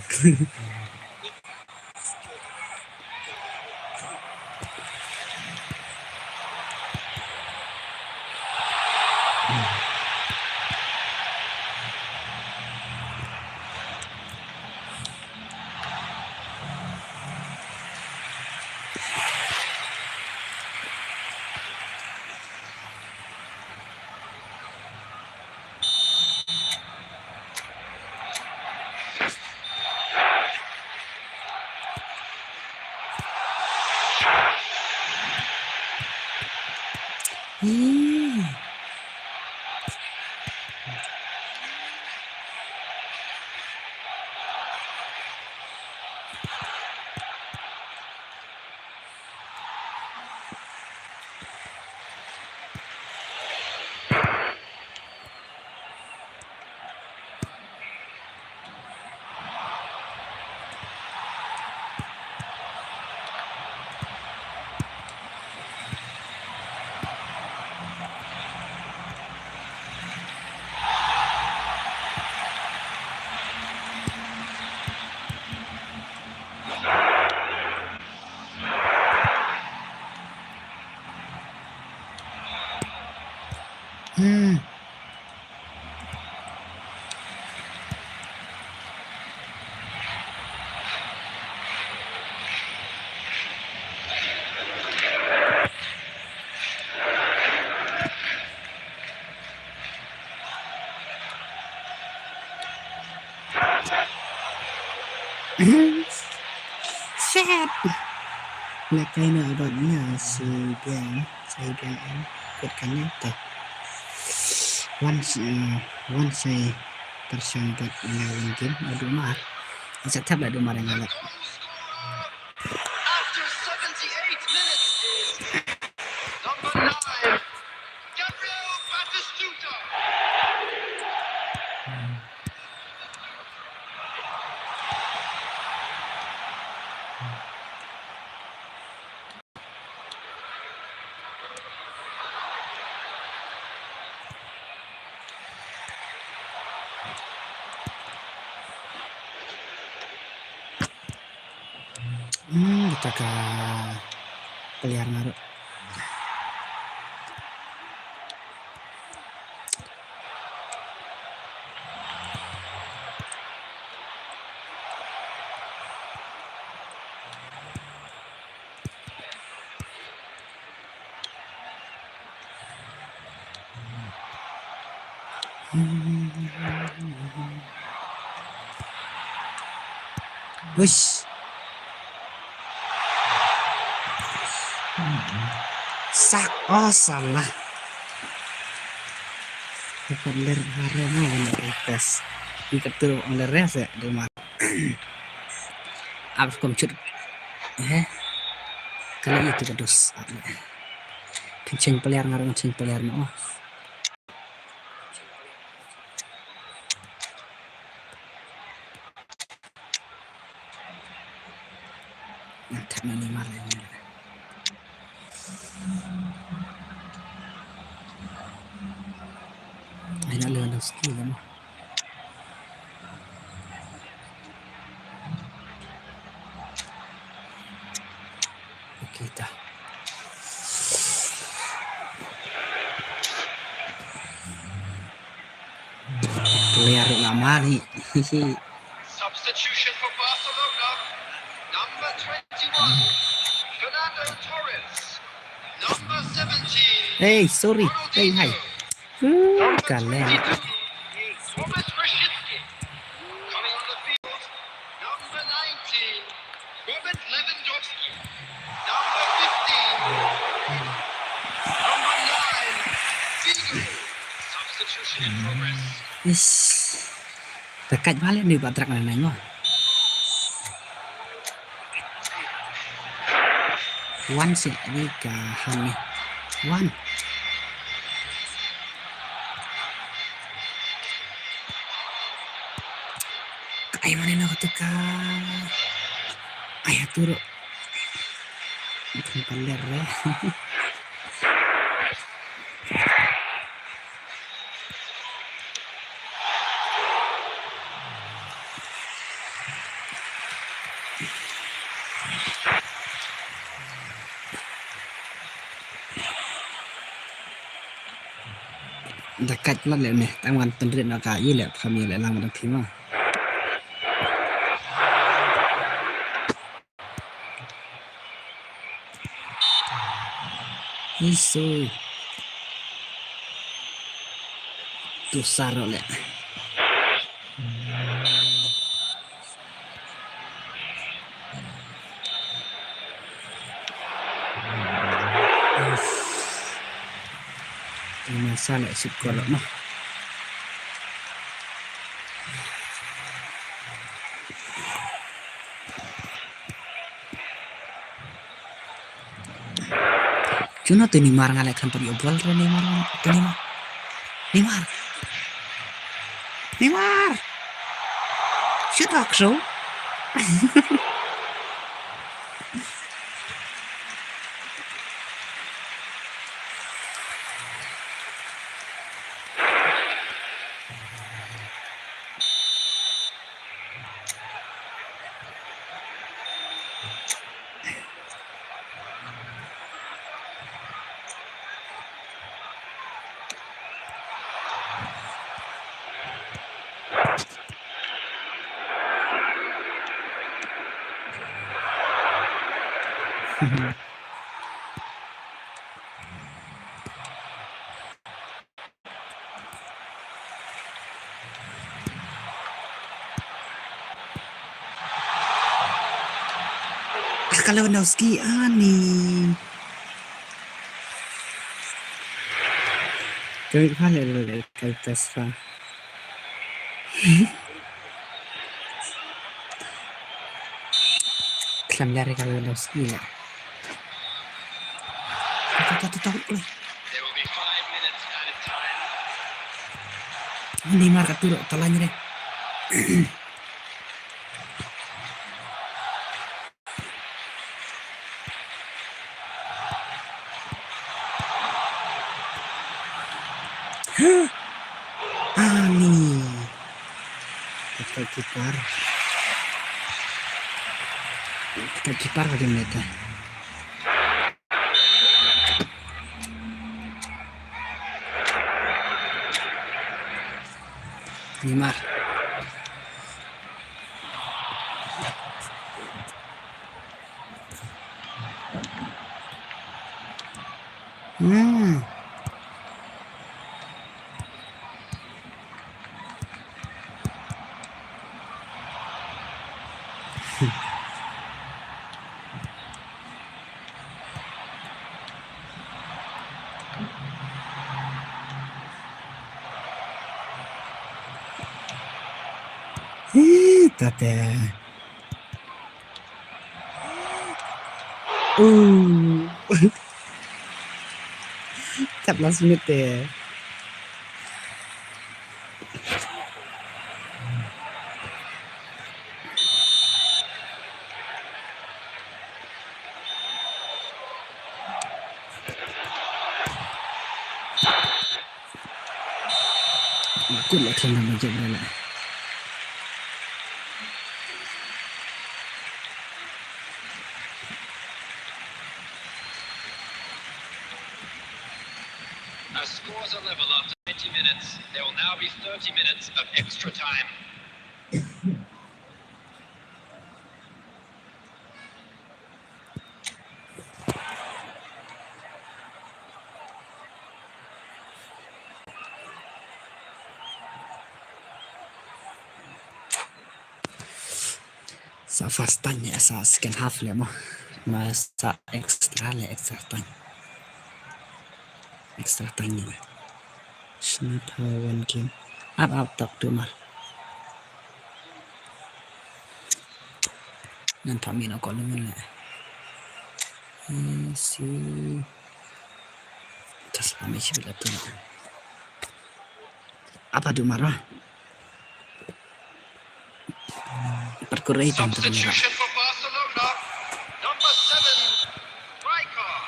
Hmm. Set. Leh kai na abad na si biang, si biang em. Kut kan ni ta. Wan si, wan si tersang bad na wan game. Aduh mar. Sa thap la aduh mar ngalat. After seventy-eight minutes is number nine, Gabriel Batistuta. Hmm, kita ka player naruh. Uish. Sak, oh, salah. Dapat ler hare mo ban request. Kita tu ler ya se dema. Ap kom chut. Eh. Kalau itu kedus. Kencing peliar ngarang kencing peliar mo. Ngan thep na Neymar leh. Ai na Lewandowski leh mo. Okay ta. Ani. Substitution for Barcelona. Number twenty-one, Fernando Torres. Number seventeen, Hey, sorry. Hey, hi. Ronaldinho. Hmm, Number kalen. twenty-two, Thomas Rosicky. Coming on the field, number nineteen, Robert Lewandowski. Number fifteen, number nine, Figo. Substitution in progress. Ish. Te kat bale ni ba trak na nai ngo. Wan si ni ka han ni. Wan. Ai mane na ka tu ka. Ai aturo. Kan paler re. Da kat la le me, tang wan pynrit na ka, i le, pham i le, lang wan phim ma. Isu. Tu saro le. Ini salah sukor no. Juno tu Neymar ngalek kan pari obral re Neymar, tu Neymar. Neymar. Neymar. Shoot rock show. Ah, ka Lewandowski, ani. Kami pale le kai tesfa. Klam dari ka Lewandowski ya. Tut, tut, tut, tut. Neymar ka turok talanya deh. Ani. Kata kipar. Kata kipar bagi mereka. Neymar. Hmm. Ih, tate. Uh. Kat last minute te. Kut la khlem da jop da la. A score's a level after ninety minutes. minutes. There will now be thirty minutes of extra time. Sa first time ne, sa second half le mo. Ma sa extra le, extra time. Extra time ne. Shna pha one game. Up, up, talk to ma. Nan pha mi na ko le mo le. Hmm, si. Tas ami si bila tu. Apa tu marah? Pat kurai tam tu ni. Substitution for Barcelona. Number seven, Rijkaard.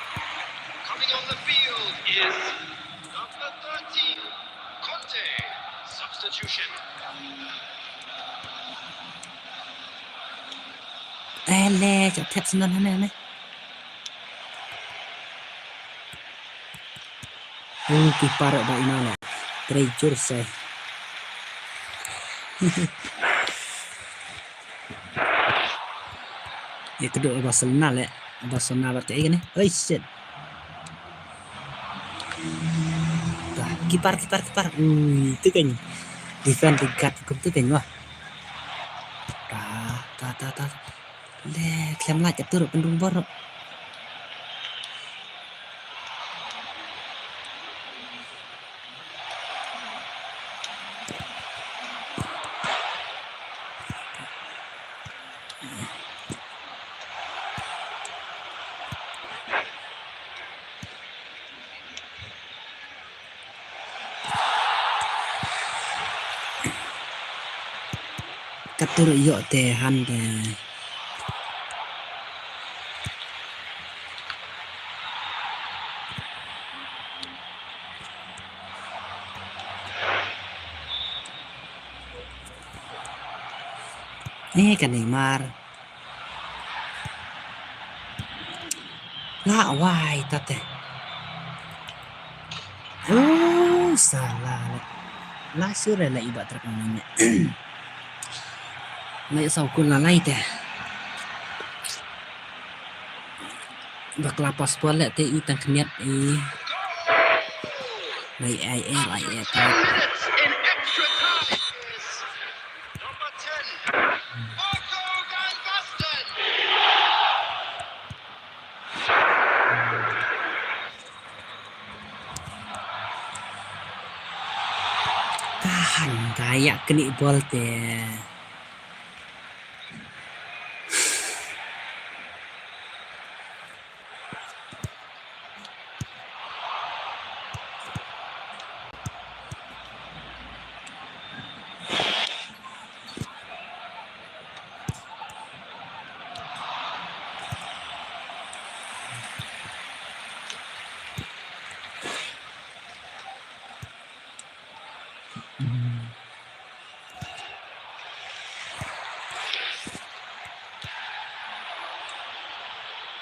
Coming on the field is number thirteen, Conte. Substitution. Eh, le, chak thep sendon hane, hane. Hmm, keeper ba ina le. Trei jur se. Ye kedo Barcelona le. Barcelona bat kaei kane. Oi, shit. Dah, keeper, keeper, keeper. Ui, tu kan. Defend the guard kum tu kan wah. Dah, dah, dah, dah. Le, khlem lait ka tur pynrung bor. Ka tur ïoh te han te. Eh, ka Neymar. La wai tate. Oh, salah la. La sure la iba trek nanya. La sa kul la lai te. Bakla paspor le te i tang khniat i. Lai ai ai ai ai. Minutes in extra time. Number ten, Marco van Basten. Tahan, ka ïa knieh bol te.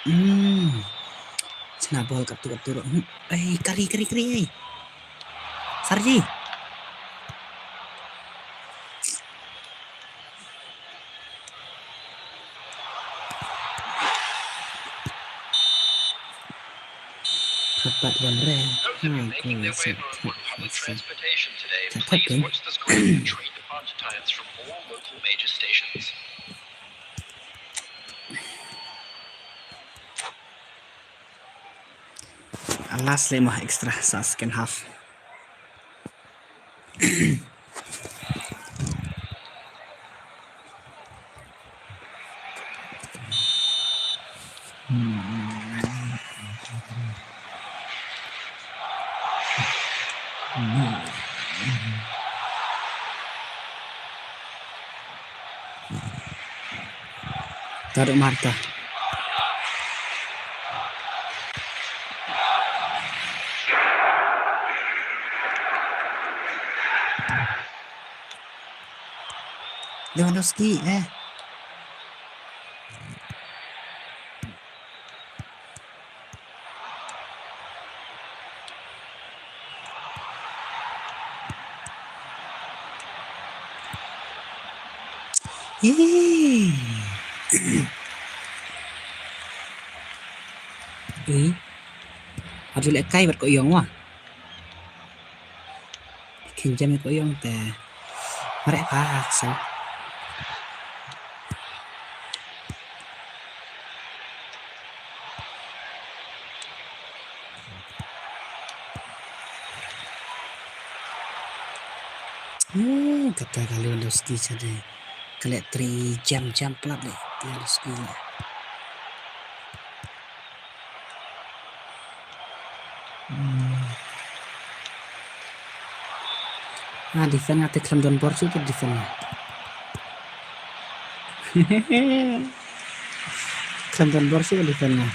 Hmm. Chna bol katu katu. Hmm. Ai, kari, kari, kari, ai. Sarji. Pat wan re. Those of you making their way over on public transportation today, please watch the screen for train departure times from all local major stations. Last leh mo extra sa second half. Tarik Marta. Lewandowski, eh. Ih. Ih. Atu leh kai bad ko ïong wa. Khin jam ko ïong te. Mareh pa so. Hmm, kata ka Lewandowski sa dei. Ka leh three jam jam plat dei Lewandowski leh. Hmm. Ah, defend nga te khlem don bor shuh te defend nga. Khlem don bor shuh defend nga.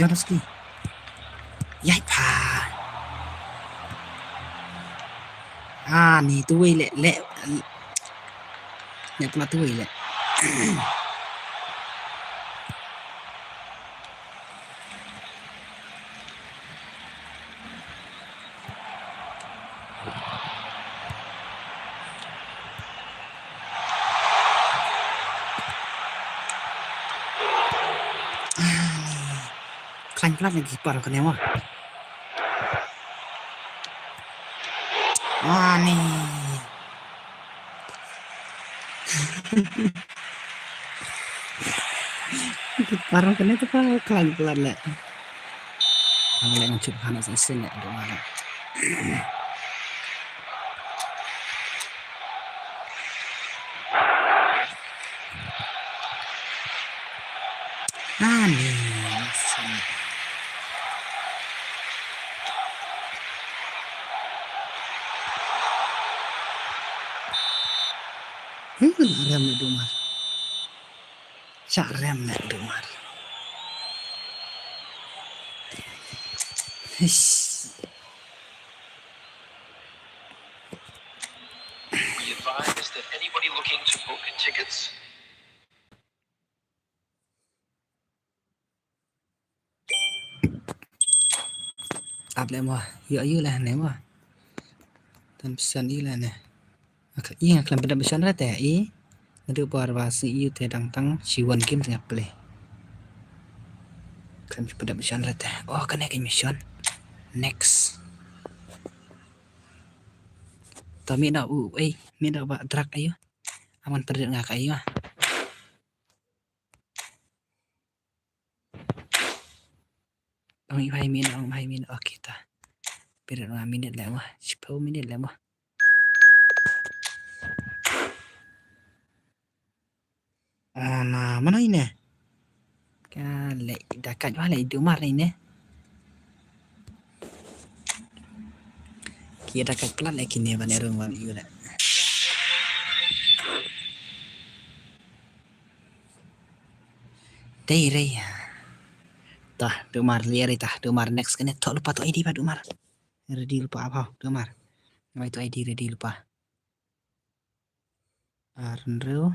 Lewandowski. Ïai pha. Ah, ni tu wei leh, leh. Leh pula tu wei leh. Khlaiñ plat na ki keeper kane mo. Ani. Parang kane tu pa khlaiñ plat leh. Ang leh ngan chut hana sa sin leh dong leh. Ani. Hmm, rem leh dumar. Shah rem leh dumar. Hish. We advise that anybody looking to book tickets Ap leh mo, ïoh ïoh leh ne mo. Tan pynsan i leh ne. Aka i nga khlem pyndonkam mission re te i. Naduh por ba sngi ïoh te dang tang shi won game te nga play. Khlem pyndonkam mission re te. Oh, kane ka mission. Next. To mih noh u ei, mih noh ba drag ayu. Aman pyndonkam nga ka ayu. Ong i phai minit, ong i phai minit. Okay ta. Pyndonkam nga minit leh mo. Shiphew minit leh mo. Ana, mano ine? Ka leh da ka jwa leh dumar ine. Ki da ka plat leh kine ban erung ban iu leh. Dei rei ya. Tah, dumar liar tah, dumar next kane thoh lypa to I D ba dumar. Ready lypa abha, dumar. Ngai to I D ready lypa. Ar hynriew.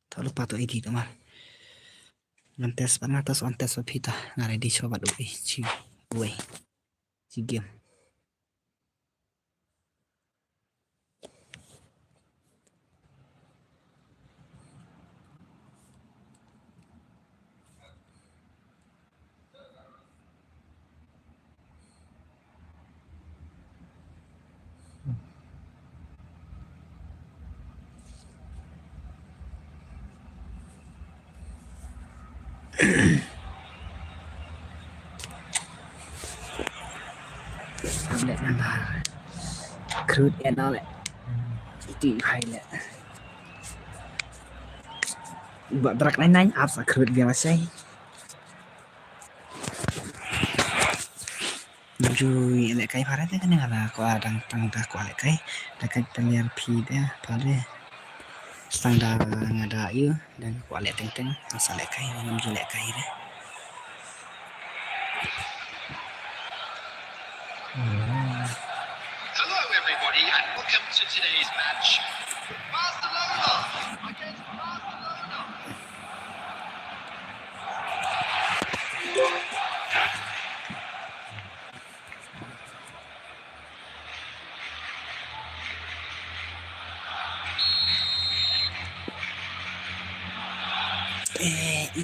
Thoh lypa to I D dumar. Ngan test pat nga, test on test pat phi ta. Nga ready shuwa bad u i chi wei. Chi game. Leh nang dah. Crude and all leh. Ti hai leh. Ba drak nai nai ap sa khrut biang la sei. Ju lehkai pha re te kane nga la kwah dang tang da kwah lehkai. Da ka player phi te pha re. Stang da nga da ïu dang kwah leh teng teng nga sa lehkai ngam ju lehkai re. Hello everybody and welcome to today's match. Barcelona against Barcelona. Eh, i.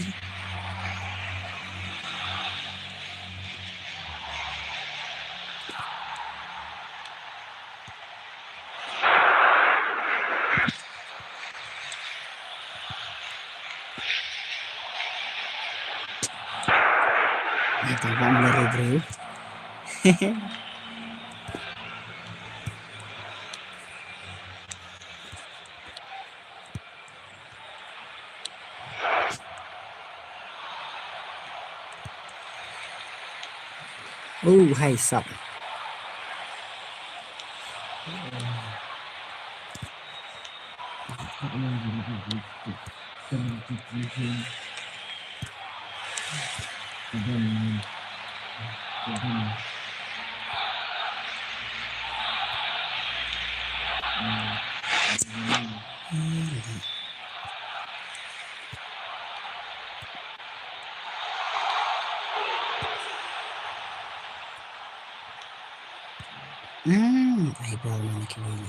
Ito bang baru bro. Oh, hai sap. Hmm, ai bol na ki bol.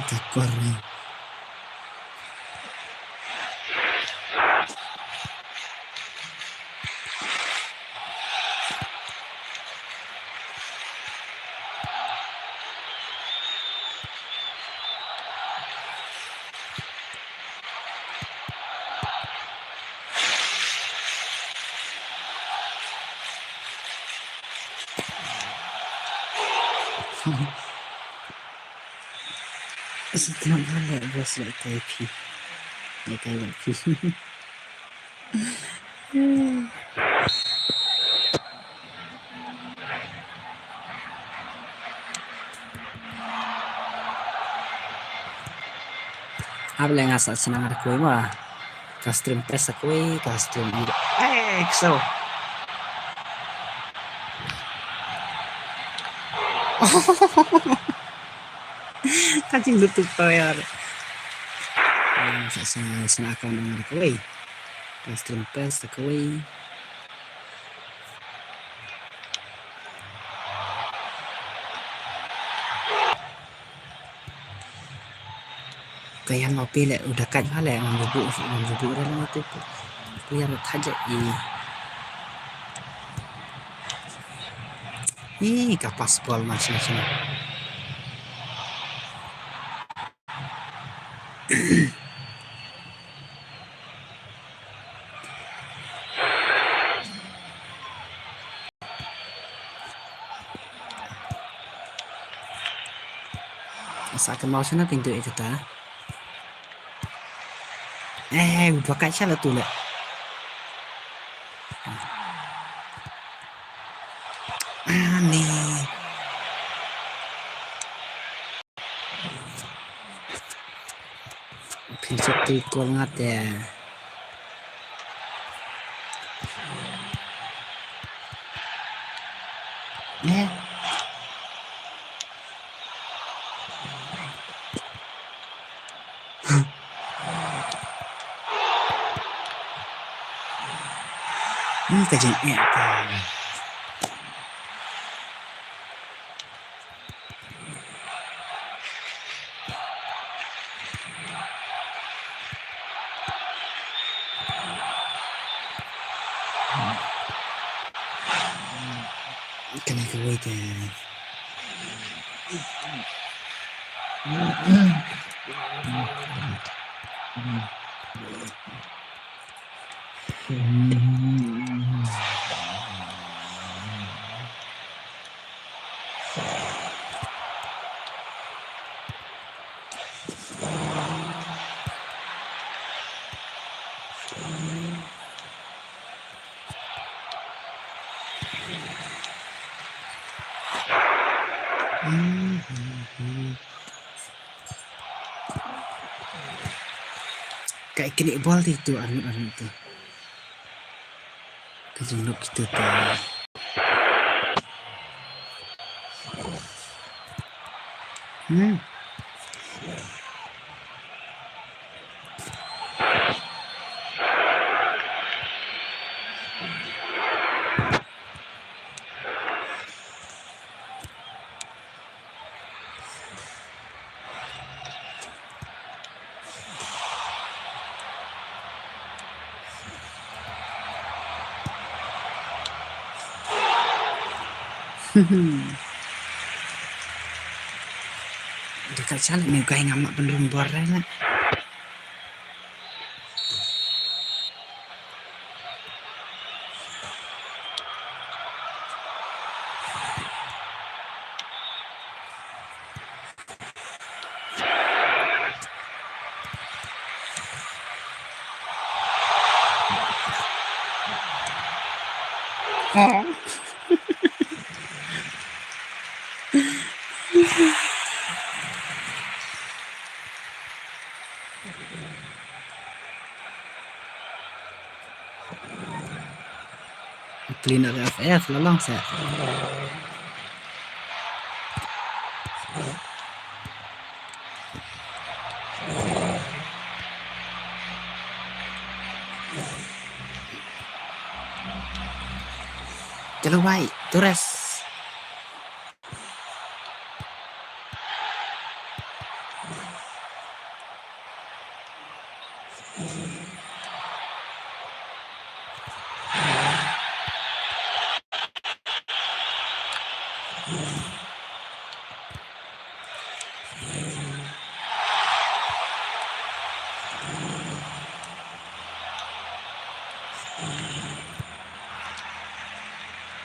Takor ni. Sa tnat bha leh bos leh kai phi. Leh kai bad phi. Hap leh nga sa shnang da kawei ma. Ka stream test sa kawei, ka stream i. Eh, kso. Ka jinglutuk to yar. Sa shnang, shnang account nga da kawei. Ka stream test sa kawei. Ka ïan ma phi leh u da kat ma leh ngam buh ngam buh da ma tu. Phi ïan ma thajat i. Ih, ka pass ball man sini sini. Sa ka mau sana pintu ikata. Eh, u dua kat shala tu le. Ani. Phin suk ti kol nga te. Eh. Hmm, ka jingeh ka. Kane kawei te. Ka kine bol ti tu anu anu tu. Ka jinglup kita tu. Hmm. Dekat sana ni guy ngam nak penrung bor lah. Clean up F F la long sa. Chalo bhai, Torres.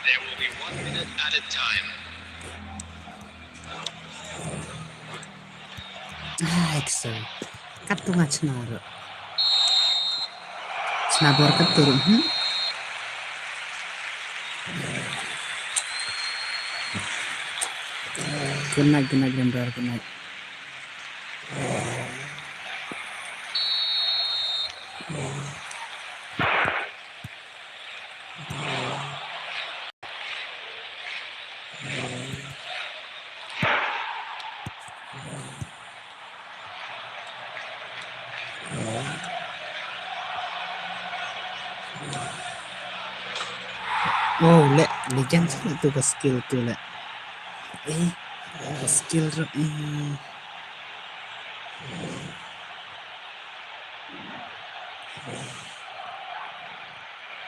There will be one minute at a time. Ai, kso. Katto nga chna ruh. Chna bor katto ruh, hmm? Good night, good night, Gandor, good night. Oh, le, legend sih tu ka skill tu le. Eh, ka skill tu, eh.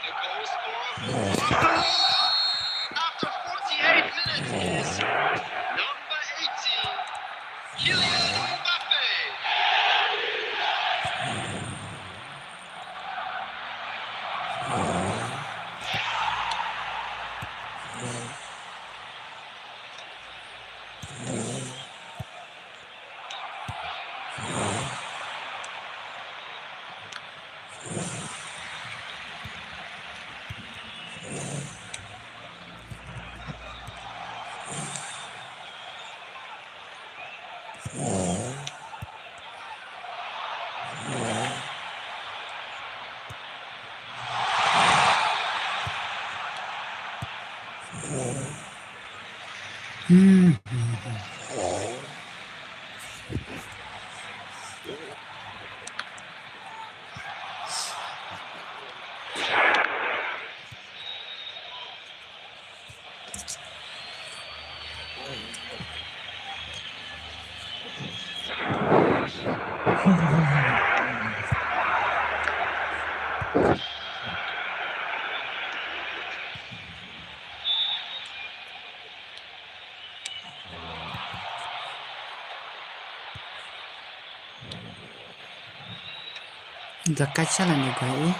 The goal scorer for Barcelona after forty-eight minutes is number eighteen, Kylian Mbappe. Dah kacau lah ni, guys.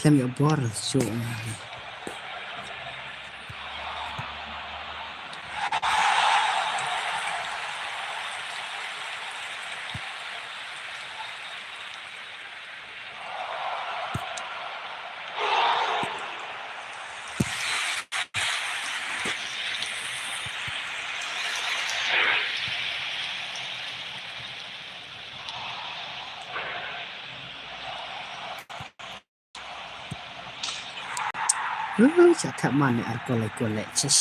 Khlem ïoh bor shuh. Huh, sha thap man ne ar kole kole. Chis.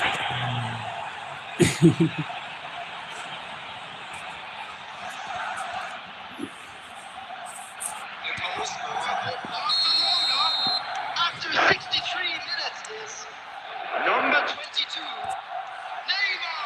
The goal scorer for Barcelona after sixty-three minutes is number twenty-two, Neymar.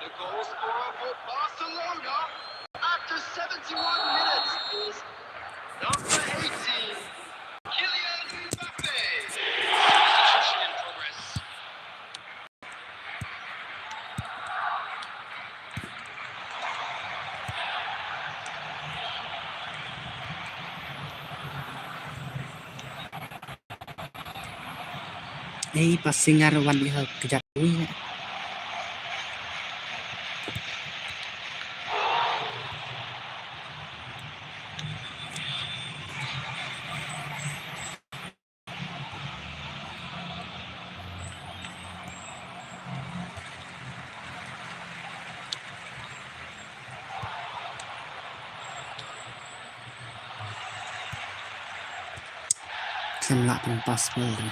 The goal scorer for Barcelona after seventy-one minutes is number eighteen, Kylian Mbappe. Substitution in progress. Ei, passing ar wan di hal kejap ni. Khlem lah pynpass ball re.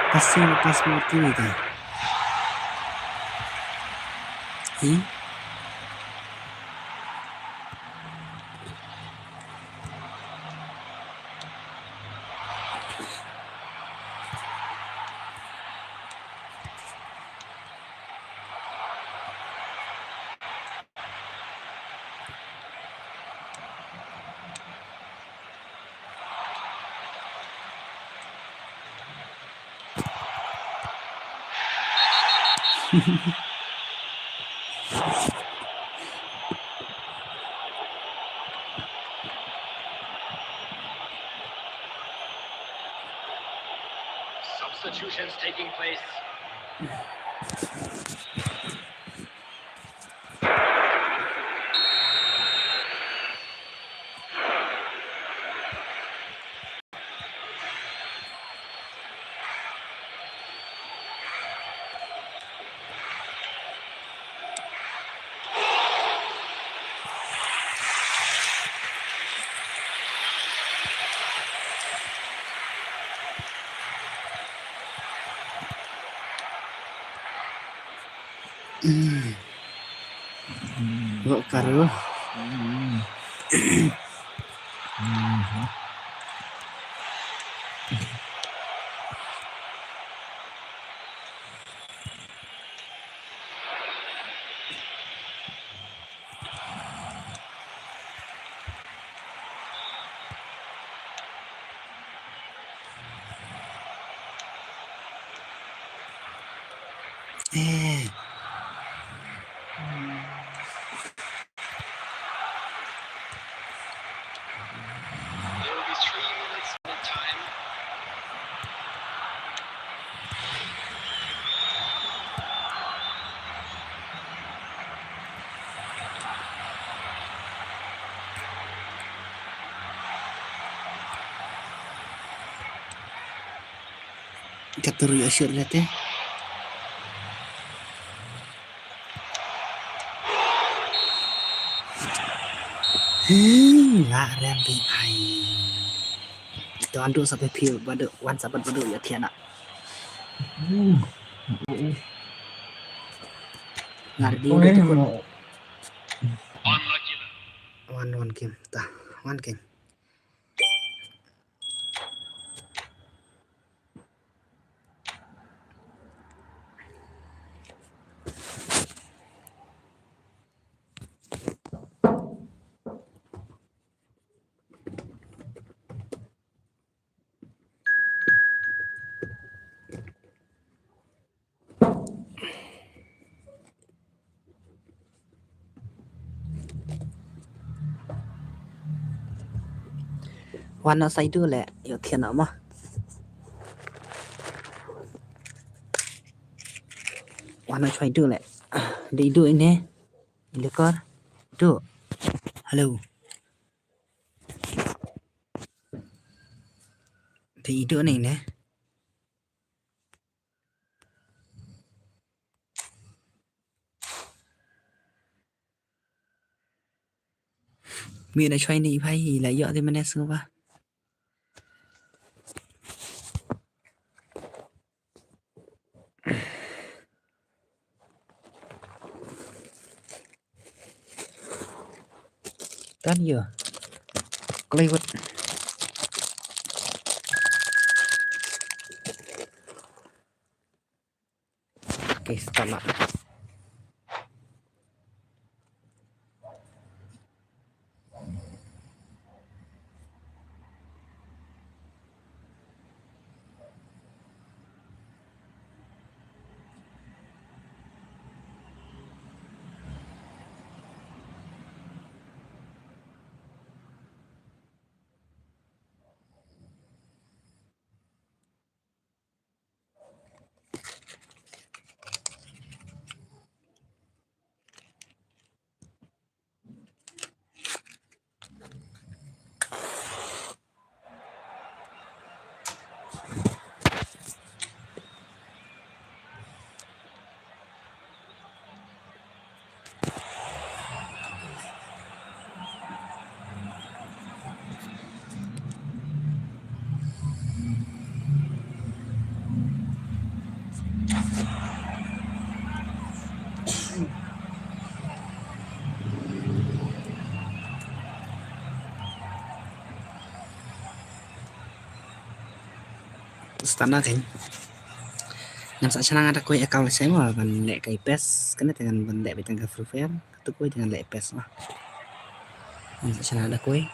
Passing, pass mo tu ita. Hmm? Substitutions taking place. Hmm. Bok karu. Hmm. Hmm. Eh. There will be three minutes of time. Ka turu ïa shoot late. Hmm, la rem bi ai. To andu sa pe pil badu wan sabat badu ïa thiana. Hmm. Ngar di. One, one game. Ta, one game. Wan na saidu le, ïoh thian ma. Wan na saidu le. Dei du ine. Lekor. Du. Hello. Dei du ne ine. Mih na choi ni phai hi la ïoh te mane sngewbha. Tan ïa. Klei wat. Okay, start lah. Start na kein. Ngan sa shna nga da kawei account lehse mo ban leh ka PES, kane te ngan ban leh beit tang ka Free Fire, katu kawei te ngan leh PES mo. Ngan sa shna da kawei.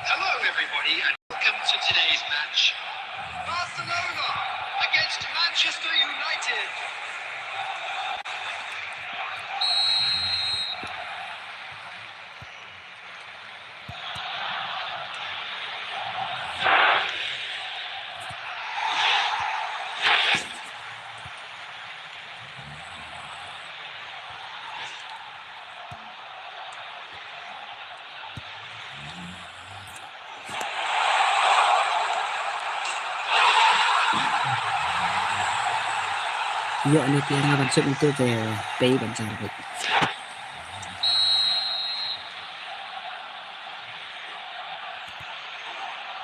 Hello everybody and welcome to Today's match, Barcelona against Manchester United. Ïoh ne phi nga ban sut ntu te pei ban sar bit.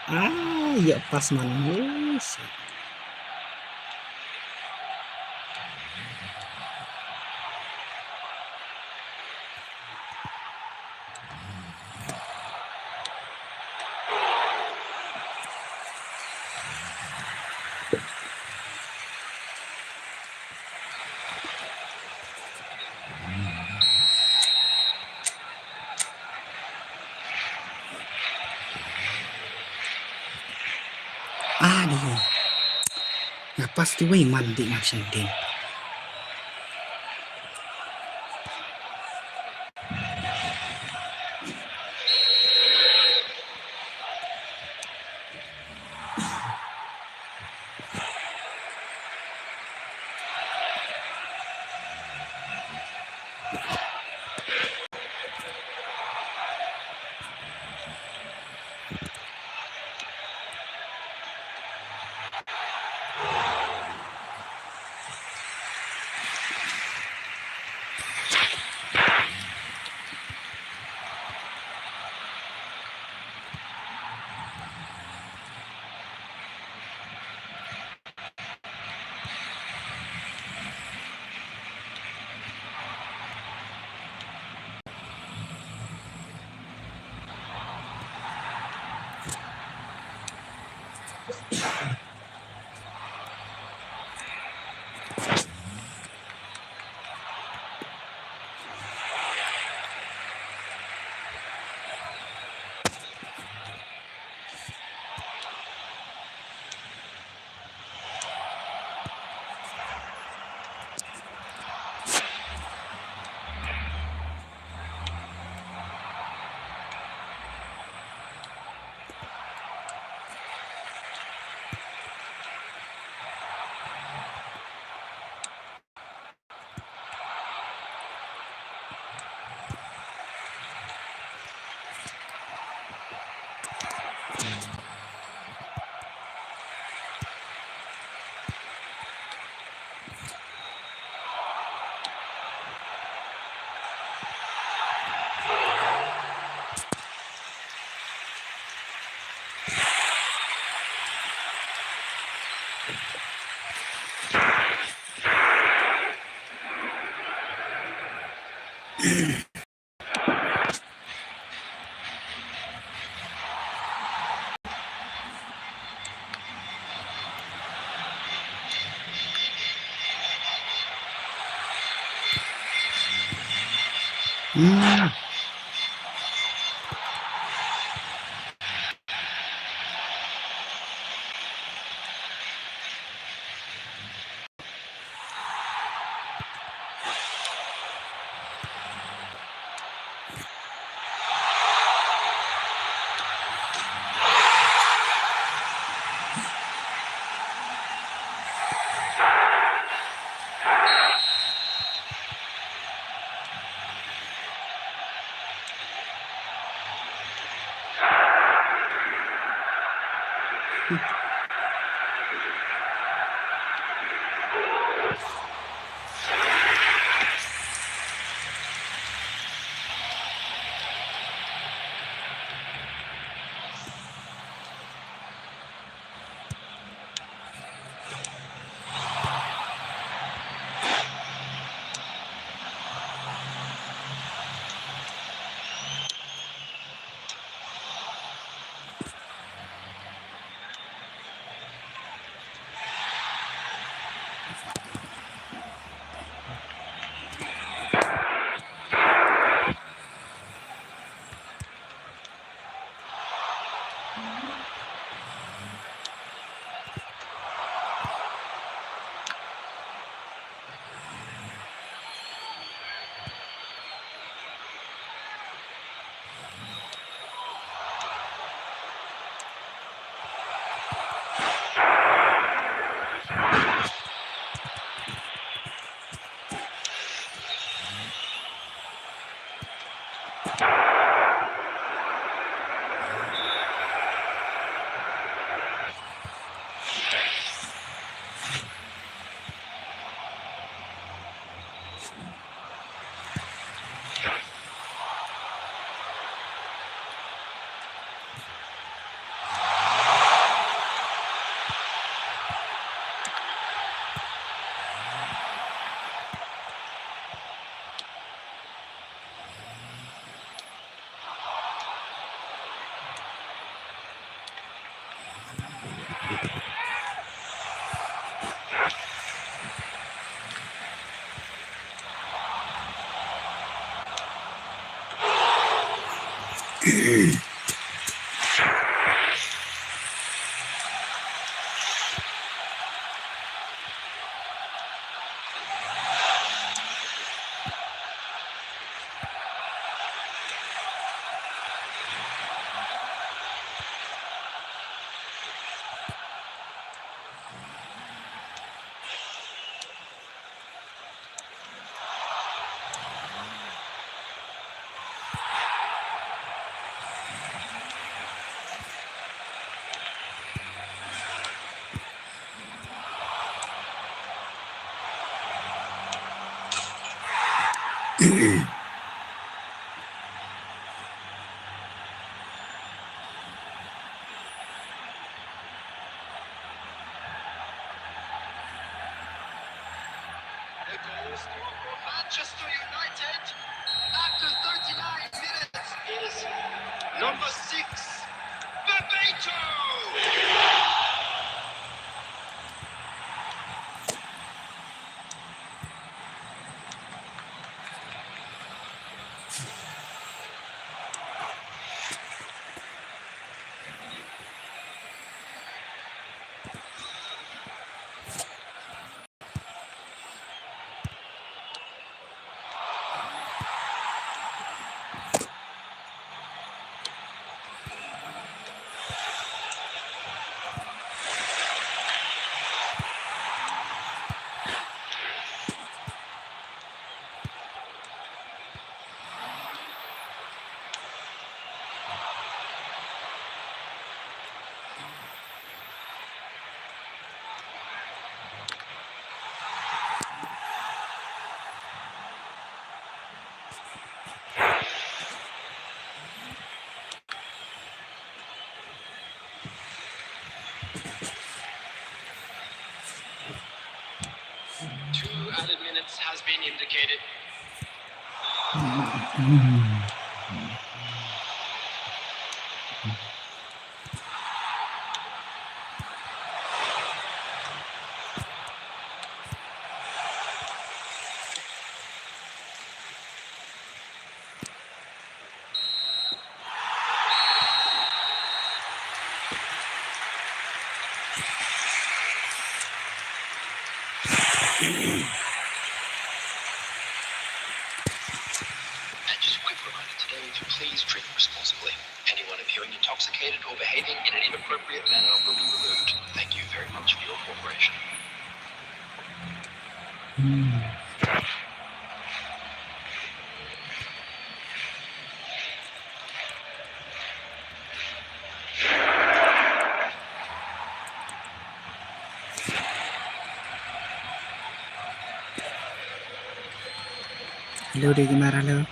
Ah, ïoh pas man. Yes. Ah, ni. Nga pas ti wei man di man shen din. The goal scorer for Manchester United after thirty-nine minutes is number six, Bebeto. Two added minutes has been indicated. And just a quick reminder today to please drink responsibly. Anyone appearing intoxicated or behaving in an inappropriate manner will be removed. Thank you very much for your cooperation. Hello, dei ki mar, hello.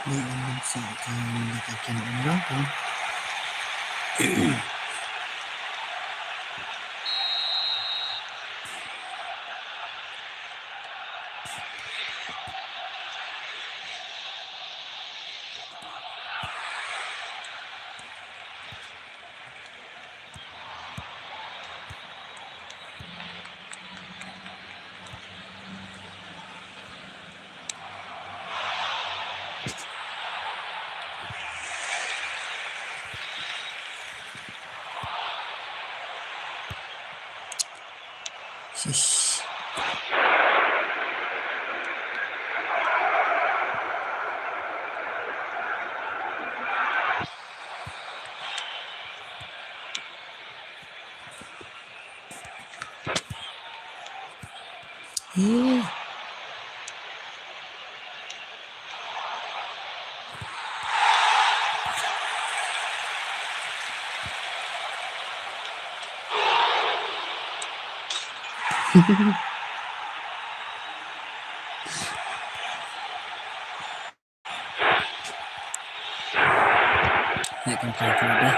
Ni an sa ka ni ka kin an lo ko. Shish. Kan play club deh.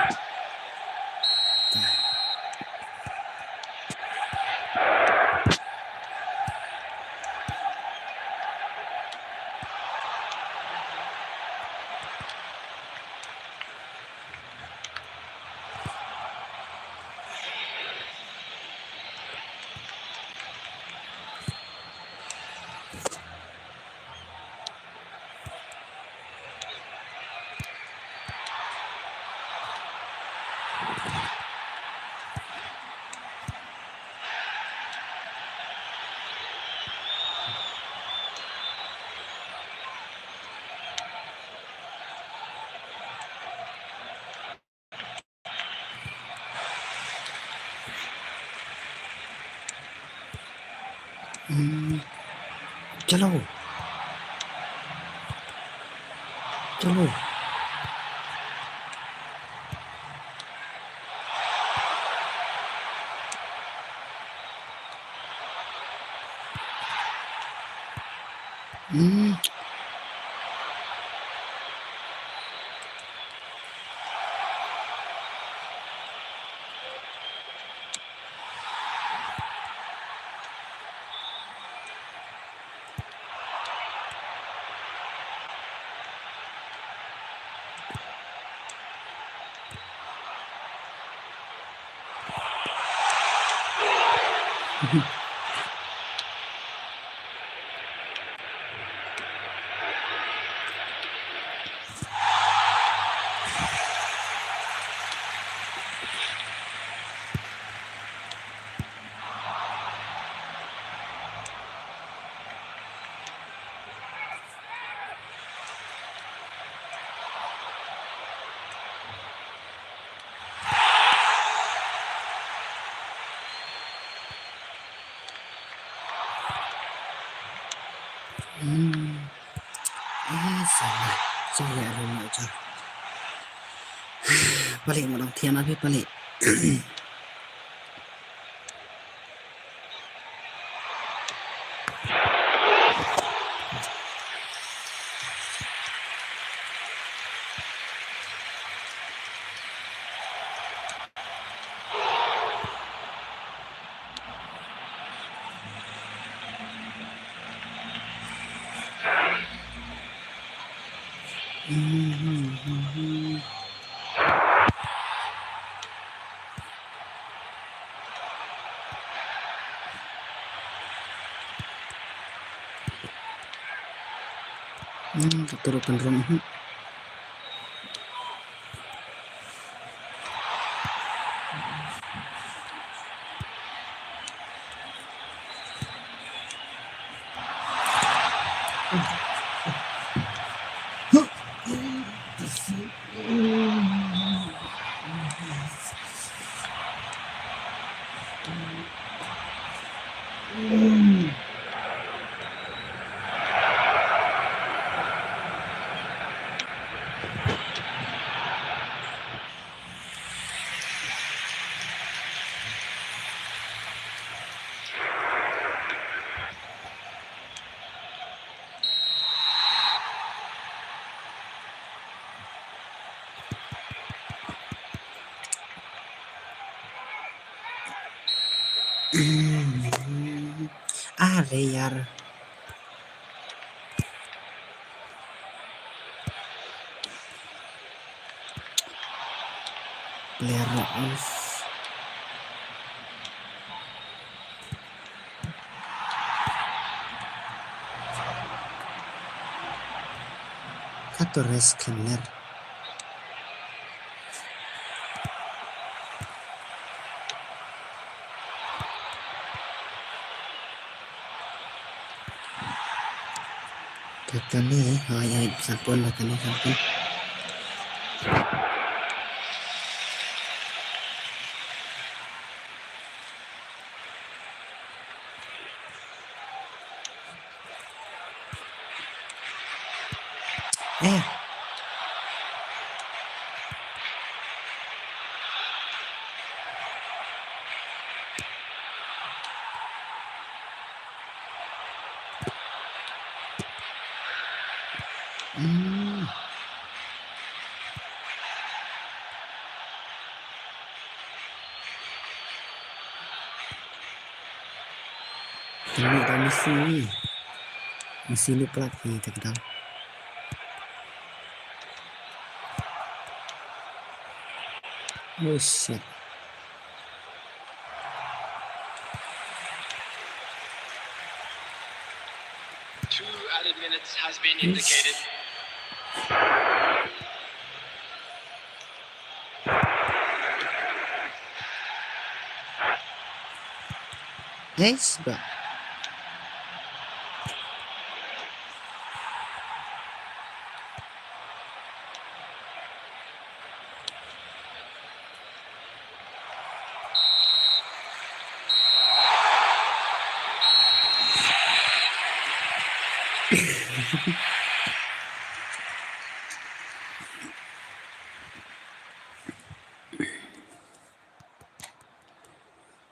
Hmm. Chalo. Chalo. Hmm. Hmm. Ah, salah. Salah, aduh, nak ucap. Balik, mak dong, tian habis balik. Hmm, ka turun kan rong. Are ïar. Player off. Kato rest khamler. Katani, hai, hai, sampun, katani, sampun. Eh. Hmm. Kini da Messi. Messi ni plat ni takdang. Oh shit. Two added minutes has been indicated. Yes, bro.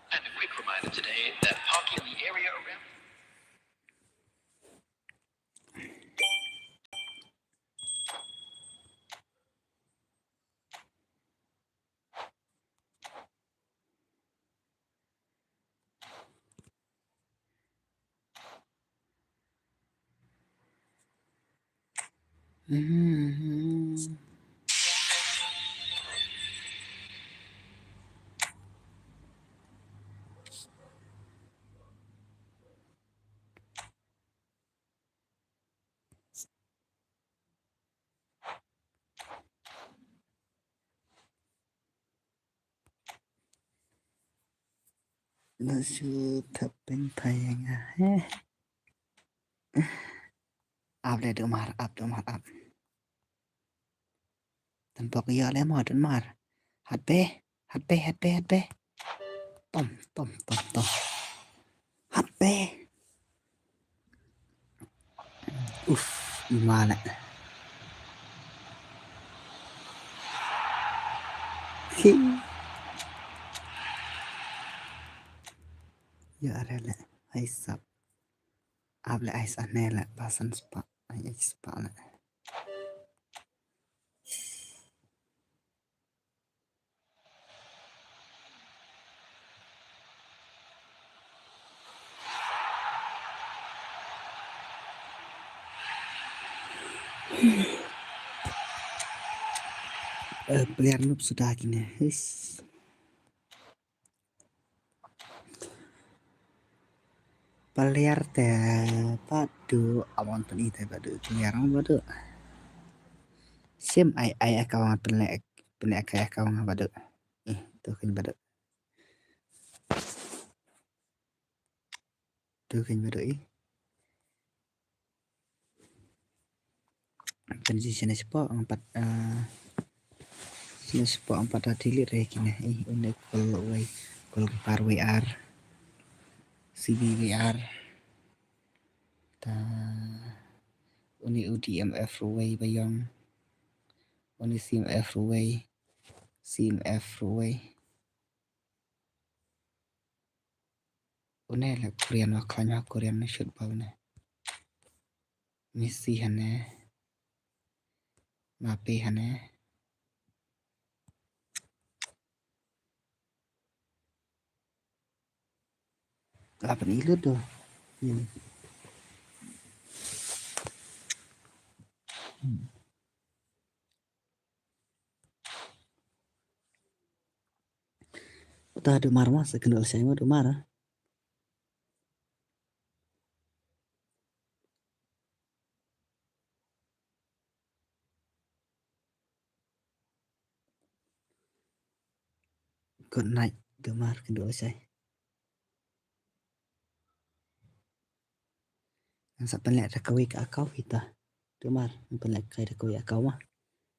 And a quick reminder today that parking in the area around Lashun thapeng thayeng ah, eh. Ap le Dumar, ap Dumar, ap. Tampok ïa le mo Dumar. Hat pe, hat pe, hat pe, hat pe. Tom, tom, tom, tom. Hat pe. Uf, ima le. Hi. Ïa are le, ai sap. Ap le ai sa ne le, ba san spah, ai ai spah le. Eh, player noob suda kine. Hish. Player te badu, amon tani te badu, player amon badu. Sim ai ai account pynlek, pynlek kai account badu. Eh, tu kan badu. Tu kan badu eh. Kan si sene spot empat, eh, sene spot empat hati lit re kine. Eh, une kol wei, kol kepar wei ar. C B wei ar. Ta une U D M F wei bayong. Une C M F wei. C M F wei. Une le Korean wa khlaiñ wa Korean ne shoot ba une. Messi hane. Mbappe hane. Lapan ilut tu. Hmm. Hmm. Uta Dumar ma, sa kynduh lashai ma Dumar. Good night Dumar, kynduh lashai. Ngan sa pynleh da kawei ka account ita. Dumar, ngan pynleh kai da kawei account ma.